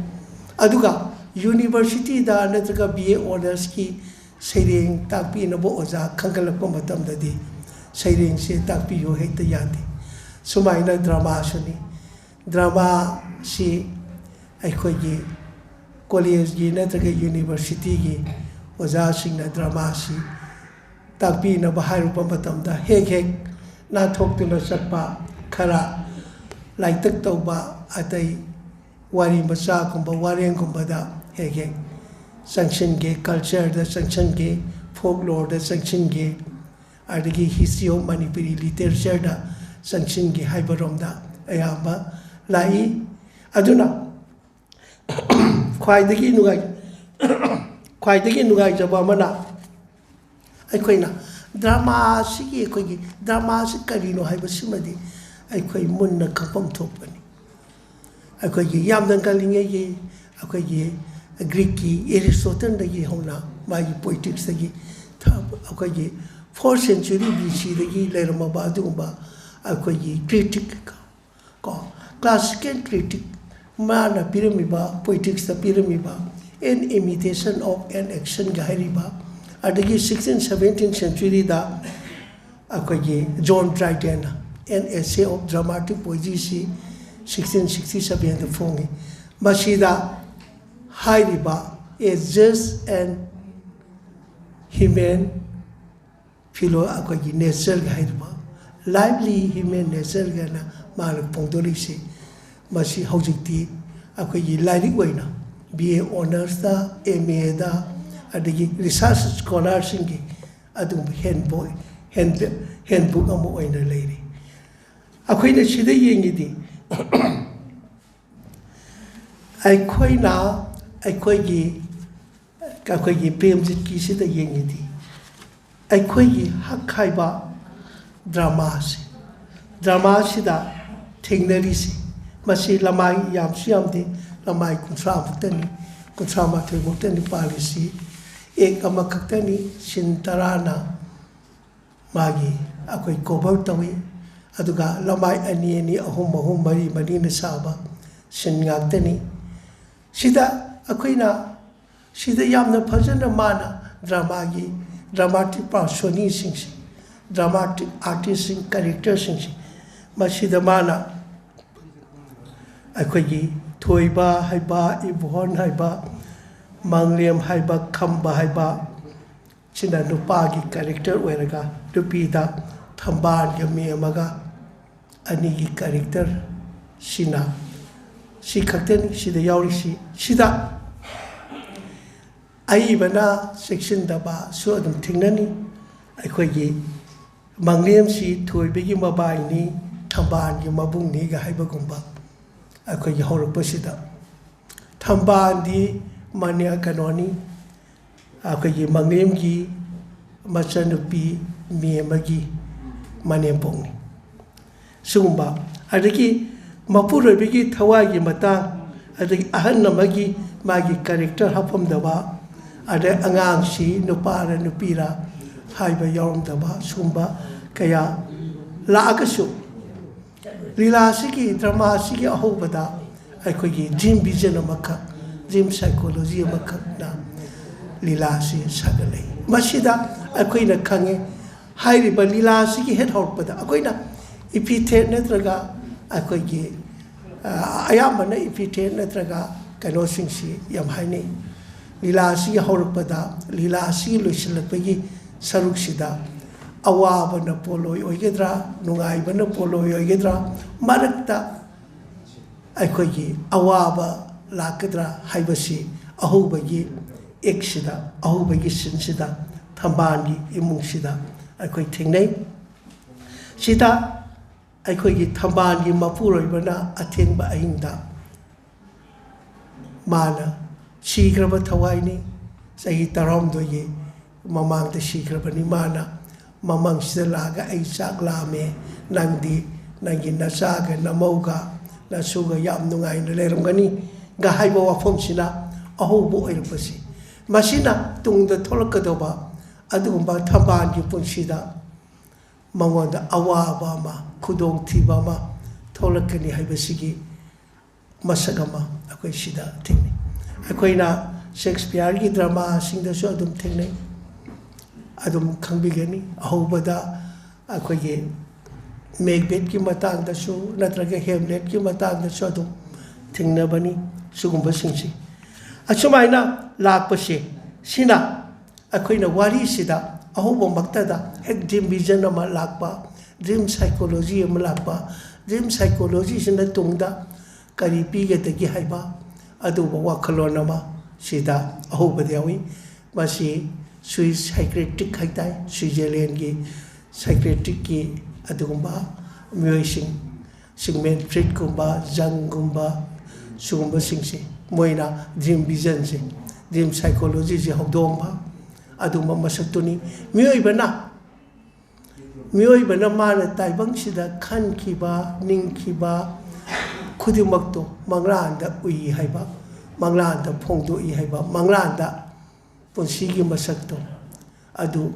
ꯑꯗꯨꯒ ꯌꯨꯅꯤꯚꯔꯁꯤꯇꯤꯗ ꯅꯠꯇ꯭ꯔꯒ ꯕꯤ ꯑꯦ ꯑꯣꯅꯔꯁꯀꯤ ꯁꯩꯔꯦꯡ ꯇꯥꯛꯄꯤꯅꯕ ꯑꯣꯖꯥ ꯈꯟꯒꯠꯂꯛꯄ ꯃꯇꯝꯗꯗꯤ ꯁꯩꯔꯦꯡꯁꯦ ꯇꯥꯛꯄꯤꯌꯨ ꯍꯦꯛꯇ ꯌꯥꯗꯦ꯫ ꯁꯨꯃꯥꯏꯅ ꯗ꯭ꯔꯃꯥꯁꯨꯅꯤ꯫ ꯗ꯭ꯔꯃꯥꯁꯤ ꯑꯩꯈꯣꯏꯒꯤ ꯀꯣꯂꯦꯖꯀꯤ ꯅꯠꯇ꯭ꯔꯒ ꯌꯨꯅꯤꯚꯔꯁꯤꯇꯤꯒꯤ ꯑꯣꯖꯥꯁꯤꯡꯅ ꯗ꯭ꯔꯃꯥꯁꯤ ꯇꯥꯛꯄꯤꯅꯕ ꯍꯥꯏꯔꯨꯕ ꯃꯇꯝꯗ ꯍꯦꯛ ꯍꯦꯛ ꯅꯥꯟꯊꯣꯛꯇꯨꯅ ꯆꯠꯄ, ꯈꯔ ꯂꯥꯏꯇꯛ ꯇꯧꯕ, ꯑꯇꯩ ꯋꯥꯔꯤ ꯃꯆꯥꯒꯨꯝꯕ, ꯋꯥꯔꯦꯡꯒꯨꯝꯕꯗ ꯍꯦꯛ ꯍꯦꯛ ꯆꯪꯁꯤꯟꯒꯦ, ꯀꯜꯆꯔꯗ ꯆꯪꯁꯤꯟꯒꯦ, ꯐꯣꯛ ꯂꯣꯔꯗ ꯆꯪꯁꯤꯟꯒꯦ, ꯑꯗꯒꯤ history of Manipuri literature ꯗ ꯆꯪꯁꯤꯟꯒꯦ ꯍꯥꯏꯕꯔꯣꯝꯗ ꯑꯌꯥꯝꯕ ꯂꯥꯛꯏ꯫ ꯑꯗꯨꯅ ꯈ꯭ꯋꯥꯏꯗꯒꯤ ꯅꯨꯡꯉꯥꯏ-, ꯈ꯭ꯋꯥꯏꯗꯒꯤ ꯅꯨꯡꯉꯥꯏꯖꯕ ꯑꯃꯅ, ꯑꯩꯈꯣꯏꯅ ꯗ꯭ꯔꯃꯥꯁꯤꯒꯤ, ꯑꯩꯈꯣꯏꯒꯤ ꯗ꯭ꯔꯃꯥꯁꯤ ꯀꯔꯤꯅꯣ ꯍꯥꯏꯕꯁꯤꯃꯗꯤ ꯑꯩꯈꯣꯏ ꯃꯨꯟꯅ ꯈꯪꯐꯝ ꯊꯣꯛꯄꯅꯤ꯫ ꯑꯩꯈꯣꯏꯒꯤ ꯌꯥꯝꯅ ꯉꯜꯂꯤꯉꯩꯒꯤ ꯑꯩꯈꯣꯏꯒꯤ ꯒ꯭ꯔꯤꯛꯀꯤ ꯑꯦꯔꯤꯁꯇꯣꯇꯜꯗꯒꯤ ꯍꯧꯅ, ꯃꯥꯒꯤ ꯄꯣꯏꯇꯤꯛꯁꯇꯒꯤ ꯑꯩꯈꯣꯏꯒꯤ fourth century B C ꯗꯒꯤ ꯂꯩꯔꯝꯃꯕ ꯑꯗꯨꯒꯨꯝꯕ ꯑꯩꯈꯣꯏꯒꯤ critic ꯀꯣ, classical critic, ꯃꯥꯅ ꯄꯤꯔꯝꯃꯤꯕ, poetics ꯇ ꯄꯤꯔꯝꯃꯤꯕ An Imitation of an Action ꯒ ꯍꯥꯏꯔꯤꯕ, ꯑꯗꯒꯤ sixteen seventeen century ꯗ ꯑꯩꯈꯣꯏꯒꯤ John Dryden ꯅ An Essay of Dramatic Poesy ꯁꯤ sixteen sixty seven ꯗ ꯐꯣꯡꯉꯤ꯫ ꯃꯁꯤꯗ ꯍꯥꯏꯔꯤꯕ a just and human philo ꯑꯩꯈꯣꯏꯒꯤ nature ꯒ ꯍꯥꯏꯔꯤꯕ lively human nature ꯒꯅ ꯃꯥꯅ ꯐꯣꯡꯗꯣꯔꯛꯏꯁꯤ, ꯃꯁꯤ ꯍꯧꯖꯤꯛꯇꯤ ꯑꯩꯈꯣꯏꯒꯤ ꯂꯥꯏꯔꯤꯛ ꯑꯣꯏꯅ B A honours ꯇ, M A ꯗ, ꯑꯗꯒꯤ research scholar ꯁꯤꯡꯒꯤ ꯑꯗꯨꯒꯨꯝꯕ handbook, handbook ꯑꯃ ꯑꯣꯏꯅ ꯂꯩꯔꯤ꯫ ꯑꯩꯈꯣꯏꯅ ꯁꯤꯗ ꯌꯦꯡꯉꯤꯗꯤ ꯑꯩꯈꯣꯏꯅ ꯑꯩꯈꯣꯏꯒꯤ, ꯑꯩꯈꯣꯏꯒꯤ ꯄ꯭ꯔꯦꯝꯖꯤꯠꯀꯤꯁꯤꯗ ꯌꯦꯡꯉꯤꯗꯤ ꯑꯩꯈꯣꯏꯒꯤ ꯍꯛ ꯍꯥꯏꯕ drama ꯁꯤ, drama ꯁꯤꯗ ꯊꯦꯡꯅꯔꯤꯁꯤ, ꯃꯁꯤ ꯂꯃꯥꯏ ꯌꯥꯝꯁꯨ ꯌꯥꯝꯗꯦ, ꯂꯃꯥꯏ ꯀꯨꯟꯊ꯭ꯔꯥ ꯃꯨꯛꯇꯅꯤ, ꯀꯨꯟꯊ꯭ꯔꯥ ꯃꯥꯊꯣꯏ ꯃꯨꯛꯇꯅꯤ ꯄꯥꯜꯂꯤꯁꯤ꯫ Act ꯑꯃꯈꯛꯇꯅꯤ, scene ꯇꯔꯥꯅ ꯃꯥꯒꯤ ꯑꯩꯈꯣꯏ cover ꯇꯧꯏ꯫ ꯑꯗꯨꯒ ꯂꯃꯥꯏ ꯑꯅꯤ ꯑꯅꯤ, ꯑꯍꯨꯝ ꯑꯍꯨꯝ, ꯃꯔꯤ ꯃꯔꯤꯅ ꯁꯥꯕ scene ꯉꯥꯛꯇꯅꯤ꯫ ꯁꯤꯗ ꯑꯩꯈꯣꯏꯅ, ꯁꯤꯗ ꯌꯥꯝꯅ ꯐꯖꯅ ꯃꯥꯅ drama ꯒꯤ, dramatic persona ꯁꯤꯡꯁꯤ, dramatic artist ꯁꯤꯡ, character ꯁꯤꯡꯁꯤ, ꯃꯁꯤꯗ ꯃꯥꯅ ꯑꯩꯈꯣꯏꯒꯤ ꯊꯣꯏꯕ ꯍꯥꯏꯕ, ꯏꯕꯣꯍꯟ ꯍꯥꯏꯕ, ꯃꯪꯂꯦꯝ ꯍꯥꯏꯕ, ꯈꯝꯕ ꯍꯥꯏꯕ, ꯁꯤꯅ ꯅꯨꯄꯥꯒꯤ character ꯑꯣꯏꯔꯒ, ꯅꯨꯄꯤꯗ ꯊꯝꯕꯥꯜꯒ ꯃꯦꯝꯃꯒ ꯑꯅꯤꯒꯤ character ꯁꯤꯅ, ꯁꯤ ꯈꯛꯇꯅꯤ ꯁꯤꯗ ꯌꯥꯎꯔꯤꯁꯤ꯫ ꯁꯤꯗ ꯑꯏꯕꯅ ꯆꯦꯛꯁꯤꯟꯗꯕꯁꯨ ꯑꯗꯨꯝ ꯊꯦꯡꯅꯅꯤ꯫ ꯑꯩꯈꯣꯏꯒꯤ ꯃꯪꯂꯦꯝꯁꯤ ꯊꯣꯏꯕꯒꯤ ꯃꯕꯥꯏꯅꯤ, ꯊꯝꯕꯥꯜꯒꯤ ꯃꯕꯨꯡꯅꯤꯒ ꯍꯥꯏꯕꯒꯨꯝꯕ꯫ ꯑꯩꯈꯣꯏꯒꯤ ꯍꯧꯔꯛꯄꯁꯤꯗ ꯊꯝꯕꯥꯜꯗꯤ ꯃꯅꯦ-, ꯀꯩꯅꯣꯅꯤ, ꯑꯩꯈꯣꯏꯒꯤ ꯃꯪꯂꯦꯝꯒꯤ ꯃꯆꯟꯅꯨꯄꯤ ꯃꯦꯝꯃꯒꯤ ꯃꯅꯦꯝꯄꯣꯛꯅꯤ꯫ ꯁꯤꯒꯨꯝꯕ, ꯑꯗꯒꯤ ꯃꯄꯨꯔꯣꯏꯕꯒꯤ ꯊꯋꯥꯏꯒꯤ ꯃꯇꯥꯡ, ꯑꯗꯒꯤ ꯑꯍꯟ ꯑꯃꯒꯤ ꯃꯥꯒꯤ character ꯍꯥꯞꯐꯝꯗꯕ, ꯑꯗꯩ ꯑꯉꯥꯡꯁꯤ ꯅꯨꯄꯥꯔ ꯅꯨꯄꯤꯔ ꯍꯥꯏꯕ ꯌꯥꯎꯔꯝꯗꯕ, ꯁꯨꯝꯕ ꯀꯌꯥ ꯂꯥꯛꯑꯒꯁꯨ, ꯂꯤꯂꯥꯁꯤꯒꯤ, ꯗ꯭ꯔꯃꯥꯁꯤꯒꯤ ꯑꯍꯧꯕꯗ ꯑꯩꯈꯣꯏꯒꯤ ꯗ꯭ꯔꯤꯝ ꯚꯤꯖꯟ ꯑꯃꯈꯛ, ꯗ꯭ꯔꯤꯝ ꯁꯥꯏꯀꯣꯂꯣꯖꯤ ꯑꯃꯈꯛꯅ ꯂꯤꯂꯥꯁꯤ ꯁꯥꯒꯠꯂꯛꯏ꯫ ꯃꯁꯤꯗ ꯑꯩꯈꯣꯏꯅ ꯈꯪꯉꯦ, ꯍꯥꯏꯔꯤꯕ ꯂꯤꯂꯥꯁꯤꯒꯤ ꯍꯦꯛ ꯍꯧꯔꯛꯄꯗ ꯑꯩꯈꯣꯏꯅ ꯏꯄꯤꯊꯦꯠ ꯅꯠꯇ꯭ꯔꯒ ꯑꯩꯈꯣꯏꯒꯤ, ꯑ, ꯑꯌꯥꯝꯕꯅ ꯏꯄꯤꯊꯦꯠ ꯅꯠꯇ꯭ꯔꯒ ꯀꯩꯅꯣꯁꯤꯡꯁꯤ ꯌꯥꯝ ꯍꯥꯏꯅꯩ꯫ ꯂꯤꯂꯥꯁꯤꯒꯤ ꯍꯧꯔꯛꯄꯗ, ꯂꯤꯂꯥꯁꯤꯒꯤ ꯂꯣꯏꯁꯤꯜꯂꯛꯄꯒꯤ ꯁꯔꯨꯛꯁꯤꯗ ꯑꯋꯥꯕꯅ ꯄꯣꯠꯂꯣꯏ ꯑꯣꯏꯒꯗ꯭ꯔꯥ, ꯅꯨꯡꯉꯥꯏꯕꯅ ꯄꯣꯠꯂꯣꯏ ꯑꯣꯏꯒꯗ꯭ꯔꯥ, ꯃꯔꯛꯇ ꯑꯩꯈꯣꯏꯒꯤ ꯑꯋꯥꯕ ꯂꯥꯛꯀꯗ꯭ꯔꯥ ꯍꯥꯏꯕꯁꯤ ꯑꯍꯧꯕꯒꯤ ꯑꯦꯛꯁꯤꯗ, ꯑꯍꯧꯕꯒꯤ ꯁꯤꯟꯁꯤꯗ, ꯊꯝꯕꯥꯜꯒꯤ ꯏꯃꯨꯡꯁꯤꯗ ꯑꯩꯈꯣꯏ ꯊꯦꯡꯅꯩ꯫ ꯁꯤꯗ ꯑꯩꯈꯣꯏꯒꯤ ꯊꯝꯕꯥꯜꯒꯤ ꯃꯄꯨꯔꯣꯏꯕꯅ ꯑꯊꯦꯡꯕ ꯑꯍꯤꯡꯗ ꯃꯥꯅ ꯁꯤꯈ꯭ꯔꯕ ꯊꯋꯥꯏꯅꯤ, ꯆꯍꯤ ꯇꯔꯥꯍꯨꯝꯗꯣꯏꯒꯤ ꯃꯃꯥꯡꯗ ꯁꯤꯈ꯭ꯔꯕꯅꯤ꯫ ꯃꯥꯅ ꯃꯃꯪꯁꯤꯗ ꯂꯥꯛꯑꯒ, "ꯑꯩ ꯆꯥꯛ ꯂꯥꯝꯃꯦ, ꯅꯪꯗꯤ ꯅꯪꯒꯤ ꯅꯆꯥꯒ ꯅꯃꯧꯒ ꯅꯁꯨꯒ ꯌꯥꯝ ꯅꯨꯡꯉꯥꯏꯅ ꯂꯩꯔꯝꯒꯅꯤꯒ" ꯍꯥꯏꯕ ꯋꯥꯐꯝꯁꯤꯅ ꯑꯍꯧꯕ ꯑꯣꯏꯔꯛꯄꯁꯤ, ꯃꯁꯤꯅ ꯇꯨꯡꯗ ꯊꯣꯛꯂꯛꯀꯗꯧꯕ ꯑꯗꯨꯒꯨꯝꯕ ꯊꯝꯕꯥꯜꯒꯤ ꯄꯨꯟꯁꯤꯗ ꯃꯉꯣꯟꯗ ꯑꯋꯥꯕ ꯑꯃ, ꯈꯨꯗꯣꯡꯊꯤꯕ ꯑꯃ ꯊꯣꯛꯂꯛꯀꯅꯤ ꯍꯥꯏꯕꯁꯤꯒꯤ ꯃꯁꯛ ꯑꯃ ꯑꯩꯈꯣꯏ ꯁꯤꯗ ꯊꯦꯡꯅꯩ꯫ ꯑꯩꯈꯣꯏꯅ ꯁꯦꯛꯁꯄꯤꯌꯔꯒꯤ ꯗ꯭ꯔꯃꯥꯁꯤꯡꯗꯁꯨ ꯑꯗꯨꯝ ꯊꯦꯡꯅꯩ, ꯑꯗꯨꯝ ꯈꯪꯕꯤꯒꯅꯤ꯫ ꯑꯍꯧꯕꯗ ꯑꯩꯈꯣꯏꯒꯤ ꯃꯦꯛꯕꯦꯠꯀꯤ ꯃꯇꯥꯡꯗꯁꯨ ꯅꯠꯇ꯭ꯔꯒ ꯍꯦꯝꯂꯦꯠꯀꯤ ꯃꯇꯥꯡꯗꯁꯨ ꯑꯗꯨꯝ ꯊꯦꯡꯅꯕꯅꯤ꯫ ꯁꯤꯒꯨꯝꯕꯁꯤꯡꯁꯤ ꯑꯁꯨꯃꯥꯏꯅ ꯂꯥꯛꯄꯁꯦ, ꯁꯤꯅ ꯑꯩꯈꯣꯏꯅ ꯋꯥꯔꯤꯁꯤꯗ ꯑꯍꯧꯕꯃꯛꯇꯗ ꯍꯦꯛ ꯗ꯭ꯔꯤꯝ ꯚꯤꯖꯟ ꯑꯃ ꯂꯥꯛꯄ, ꯗ꯭ꯔꯤꯝ ꯁꯥꯏꯀꯣꯂꯣꯖꯤ ꯑꯃ ꯂꯥꯛꯄ, ꯗ꯭ꯔꯤꯝ ꯁꯥꯏꯀꯣꯂꯣꯖꯤꯁꯤꯅ ꯇꯨꯡꯗ ꯀꯔꯤ ꯄꯤꯒꯗꯒꯦ ꯍꯥꯏꯕ ꯑꯗꯨꯒꯨꯝꯕ ꯋꯥꯈꯜꯂꯣꯟ ꯑꯃ ꯁꯤꯗ ꯑꯍꯧꯕꯗ ꯌꯥꯎꯏ꯫ ꯃꯁꯤ ꯁ꯭ꯋꯤꯁ ꯁꯥꯏꯀ꯭ꯔꯦꯇꯤꯛ ꯍꯥꯏꯇꯥꯔꯦ, ꯁ꯭ꯋꯤꯖꯔꯂꯦꯟꯒꯤ ꯁꯥꯏꯀ꯭ꯔꯦꯇꯤꯛꯀꯤ ꯑꯗꯨꯒꯨꯝꯕ ꯃꯤꯑꯣꯏꯁꯤꯡ, ꯁꯤꯒꯃꯟ ꯐ꯭ꯔꯤꯗꯀꯨꯝꯕ, ꯖꯪꯒꯨꯝꯕ, ꯁꯤꯒꯨꯝꯕꯁꯤꯡꯁꯦ, ꯃꯣꯏꯅ ꯗ꯭ꯔꯤꯝ ꯚꯤꯖꯟꯁꯦ, ꯗ꯭ꯔꯤꯝ ꯁꯥꯏꯀꯣꯂꯣꯖꯤꯁꯦ ꯍꯧꯗꯣꯛꯑꯝꯕ ꯑꯗꯨꯒꯨꯝꯕ ꯃꯁꯛꯇꯨꯅꯤ꯫ ꯃꯤꯑꯣꯏꯕꯅ, ꯃꯤꯑꯣꯏꯕꯅ ꯃꯥꯅ ꯇꯥꯏꯕꯪꯁꯤꯗ ꯈꯟꯈꯤꯕ, ꯅꯤꯡꯈꯤꯕ ꯈꯨꯗꯤꯡꯃꯛꯇꯣ ꯃꯪꯂꯥꯟꯗ ꯎꯏ ꯍꯥꯏꯕ, ꯃꯪꯂꯥꯟꯗ ꯐꯣꯡꯗꯣꯛꯏ ꯍꯥꯏꯕ, ꯃꯪꯂꯥꯟꯗ ꯄꯨꯟꯁꯤꯒꯤ ꯃꯁꯛꯇꯣ ꯑꯗꯨ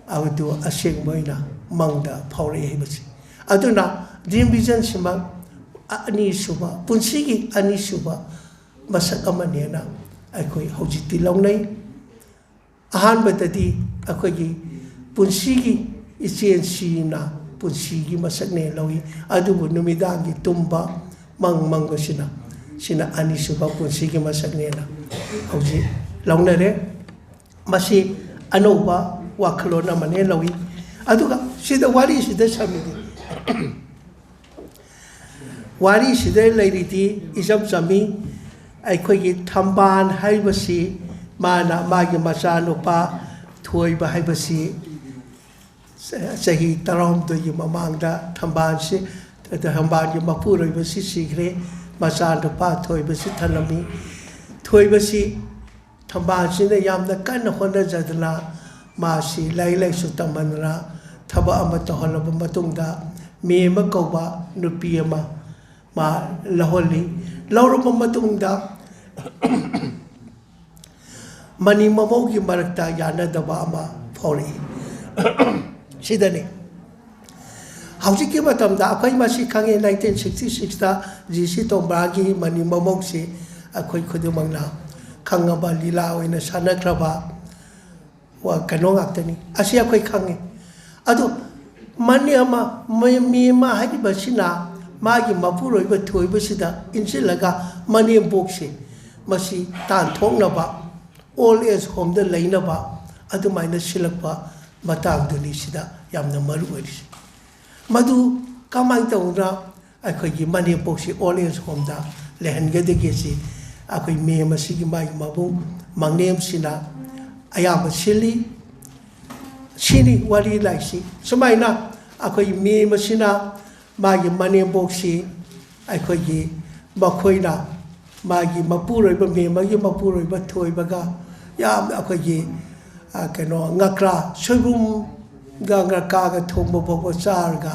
ꯑꯗꯨ ꯑꯁꯦꯡꯕ ꯑꯣꯏꯅ ꯃꯪꯗ ꯐꯥꯎꯔꯛꯏ ꯍꯥꯏꯕꯁꯤ꯫ ꯑꯗꯨꯅ ꯗ꯭ꯔꯤꯝ ꯚꯤꯖꯟꯁꯤꯃꯛ ꯑꯅꯤꯁꯨꯕ, ꯄꯨꯟꯁꯤꯒꯤ ꯑꯅꯤꯁꯨꯕ ꯃꯁꯛ ꯑꯃꯅꯦꯅ ꯑꯩꯈꯣꯏ ꯍꯧꯖꯤꯛꯇꯤ ꯂꯧꯅꯩ꯫ ꯑꯍꯥꯟꯕꯗꯗꯤ ꯑꯩꯈꯣꯏꯒꯤ ꯄꯨꯟꯁꯤꯒꯤ ꯏꯆꯦꯟꯁꯤꯅ ꯄꯨꯟꯁꯤꯒꯤ ꯃꯁꯛꯅꯦ ꯂꯧꯏ꯫ ꯑꯗꯨꯕꯨ ꯅꯨꯃꯤꯗꯥꯡꯒꯤ ꯇꯨꯝꯕ, ꯃꯪ ꯃꯪꯕꯁꯤꯅ, ꯁꯤꯅ ꯑꯅꯤꯁꯨꯕ ꯄꯨꯟꯁꯤꯒꯤ ꯃꯁꯛꯅꯦꯅ ꯍꯧꯖꯤꯛ ꯂꯧꯅꯔꯦ꯫ ꯃꯁꯤ ꯑꯅꯧꯕ ꯋꯥꯈꯜꯂꯣꯟ ꯑꯃꯅꯦ ꯂꯧꯏ꯫ ꯑꯗꯨꯒ ꯁꯤꯗ, ꯋꯥꯔꯤꯁꯤꯗ ꯁꯝꯃꯤꯗꯤ, ꯋꯥꯔꯤꯁꯤꯗ ꯂꯩꯔꯤꯗꯤ ꯏꯆꯝ ꯆꯝꯃꯤ꯫ ꯑꯩꯈꯣꯏꯒꯤ ꯊꯝꯕꯥꯜ ꯍꯥꯏꯕꯁꯤ, ꯃꯥꯅ, ꯃꯥꯒꯤ ꯃꯆꯥꯅꯨꯄꯥ ꯊꯣꯏꯕ ꯍꯥꯏꯕꯁꯤ ꯆ-, ꯆꯍꯤ ꯇꯔꯥꯍꯨꯝꯗꯣꯏꯒꯤ ꯃꯃꯥꯡꯗ ꯊꯝꯕꯥꯜꯁꯤ, ꯊꯝꯕꯥꯜꯒꯤ ꯃꯄꯨꯔꯣꯏꯕꯁꯤ ꯁꯤꯈ꯭ꯔꯦ꯫ ꯃꯆꯥꯅꯨꯄꯥ ꯊꯣꯏꯕꯁꯤ ꯊꯅꯝꯃꯤ꯫ ꯊꯣꯏꯕꯁꯤ ꯊꯝꯕꯥꯜꯁꯤꯅ ꯌꯥꯝꯅ ꯀꯟꯅ ꯍꯣꯠꯅꯖꯗꯅ, ꯃꯥꯁꯤ ꯂꯥꯏꯔꯤꯛ ꯂꯥꯏꯁꯨ ꯇꯝꯍꯟꯗꯅ, ꯊꯕꯛ ꯑꯃ ꯇꯧꯍꯜꯂꯕ ꯃꯇꯨꯡꯗ, ꯃꯦꯝꯃ ꯀꯧꯕ ꯅꯨꯄꯤ ꯑꯃ ꯃꯥ ꯂꯧꯍꯜꯂꯤ꯫ ꯂꯧꯔꯕ ꯃꯇꯨꯡꯗ, ꯃꯅꯤ ꯃꯃꯧꯒꯤ ꯃꯔꯛꯇ ꯌꯥꯅꯗꯕ ꯑꯃ ꯐꯥꯎꯔꯛꯏ꯫ ꯁꯤꯗꯅꯤ꯫ ꯍꯧꯖꯤꯛꯀꯤ ꯃꯇꯝꯗ ꯑꯩꯈꯣꯏ ꯃꯁꯤ ꯈꯪꯉꯤ, ꯅꯥꯏꯟꯇꯤꯟ ꯁꯤꯛꯁꯇꯤ ꯁꯤꯛꯁꯇ ꯖꯤ ꯁꯤ ꯇꯣꯡꯕ꯭ꯔꯥꯒꯤ ꯃꯅꯤ ꯃꯃꯧꯁꯤ ꯑꯩꯈꯣꯏ ꯈꯨꯗꯤꯡꯃꯛꯅ ꯈꯪꯉꯕ ꯂꯤꯂꯥ ꯑꯣꯏꯅ ꯁꯥꯟꯅꯈ꯭ꯔꯕ ꯋꯥ-, ꯀꯩꯅꯣ ꯉꯥꯛꯇꯅꯤ꯫ ꯑꯁꯤ ꯑꯩꯈꯣꯏ ꯈꯪꯉꯤ꯫ ꯑꯗꯨ ꯃꯅꯤ ꯑꯃ, ꯃꯤ, ꯃꯤ ꯑꯃ ꯍꯥꯏꯔꯤꯕꯁꯤꯅ ꯃꯥꯒꯤ ꯃꯄꯨꯔꯣꯏꯕ ꯊꯣꯏꯕꯁꯤꯗ ꯏꯟꯁꯤꯜꯂꯒ ꯃꯅꯦꯝꯄꯣꯛꯁꯦ ꯃꯁꯤ ꯇꯥꯟꯊꯣꯛꯅꯕ, ꯑꯣꯜ ꯑꯦꯖ ꯍꯣꯝꯗ ꯂꯩꯅꯕ ꯑꯗꯨꯃꯥꯏꯅ ꯁꯤꯜꯂꯛꯄ ꯃꯇꯥꯡꯗꯨꯅꯤ ꯁꯤꯗ ꯌꯥꯝꯅ ꯃꯔꯨ ꯑꯣꯏꯔꯤꯁꯦ꯫ ꯃꯗꯨ ꯀꯃꯥꯏꯅ ꯇꯧꯗꯅ ꯑꯩꯈꯣꯏꯒꯤ ꯃꯅꯦꯝꯄꯣꯛꯁꯤ ꯑꯣꯜ ꯑꯦꯖ ꯍꯣꯝꯗ ꯂꯩꯍꯟꯒꯗꯒꯦ ꯁꯤ ꯑꯩꯈꯣꯏ ꯃꯦꯝ ꯑꯁꯤꯒꯤ ꯃꯥꯒꯤ ꯃꯕꯨꯡ ꯃꯪꯅꯦꯝꯁꯤꯅ ꯑꯌꯥꯝꯕ ꯁꯤꯜꯂꯤ꯫ ꯁꯤꯅꯤ ꯋꯥꯔꯤ ꯂꯥꯏꯔꯤꯛꯁꯤ꯫ ꯁꯨꯃꯥꯏꯅ ꯑꯩꯈꯣꯏ ꯃꯦꯝ ꯑꯁꯤꯅ ꯃꯥꯒꯤ ꯃꯅꯦꯝꯄꯣꯛꯁꯤ ꯑꯩꯈꯣꯏꯒꯤ ꯃꯈꯣꯏꯅ ꯃꯥꯒꯤ ꯃꯄꯨꯔꯣꯏꯕ, ꯃꯦꯝ ꯑꯃꯒꯤ ꯃꯄꯨꯔꯣꯏꯕ ꯊꯣꯏꯕꯒ ꯌꯥꯝꯅ ꯑꯩꯈꯣꯏꯒꯤ, ꯑ, ꯀꯩꯅꯣ, ꯉꯀ꯭ꯔꯥ, ꯁꯣꯏꯕꯨꯝꯒ ꯉꯀ꯭ꯔꯥꯒ ꯊꯣꯡꯕ ꯐꯥꯎꯕ ꯆꯥꯔꯒ,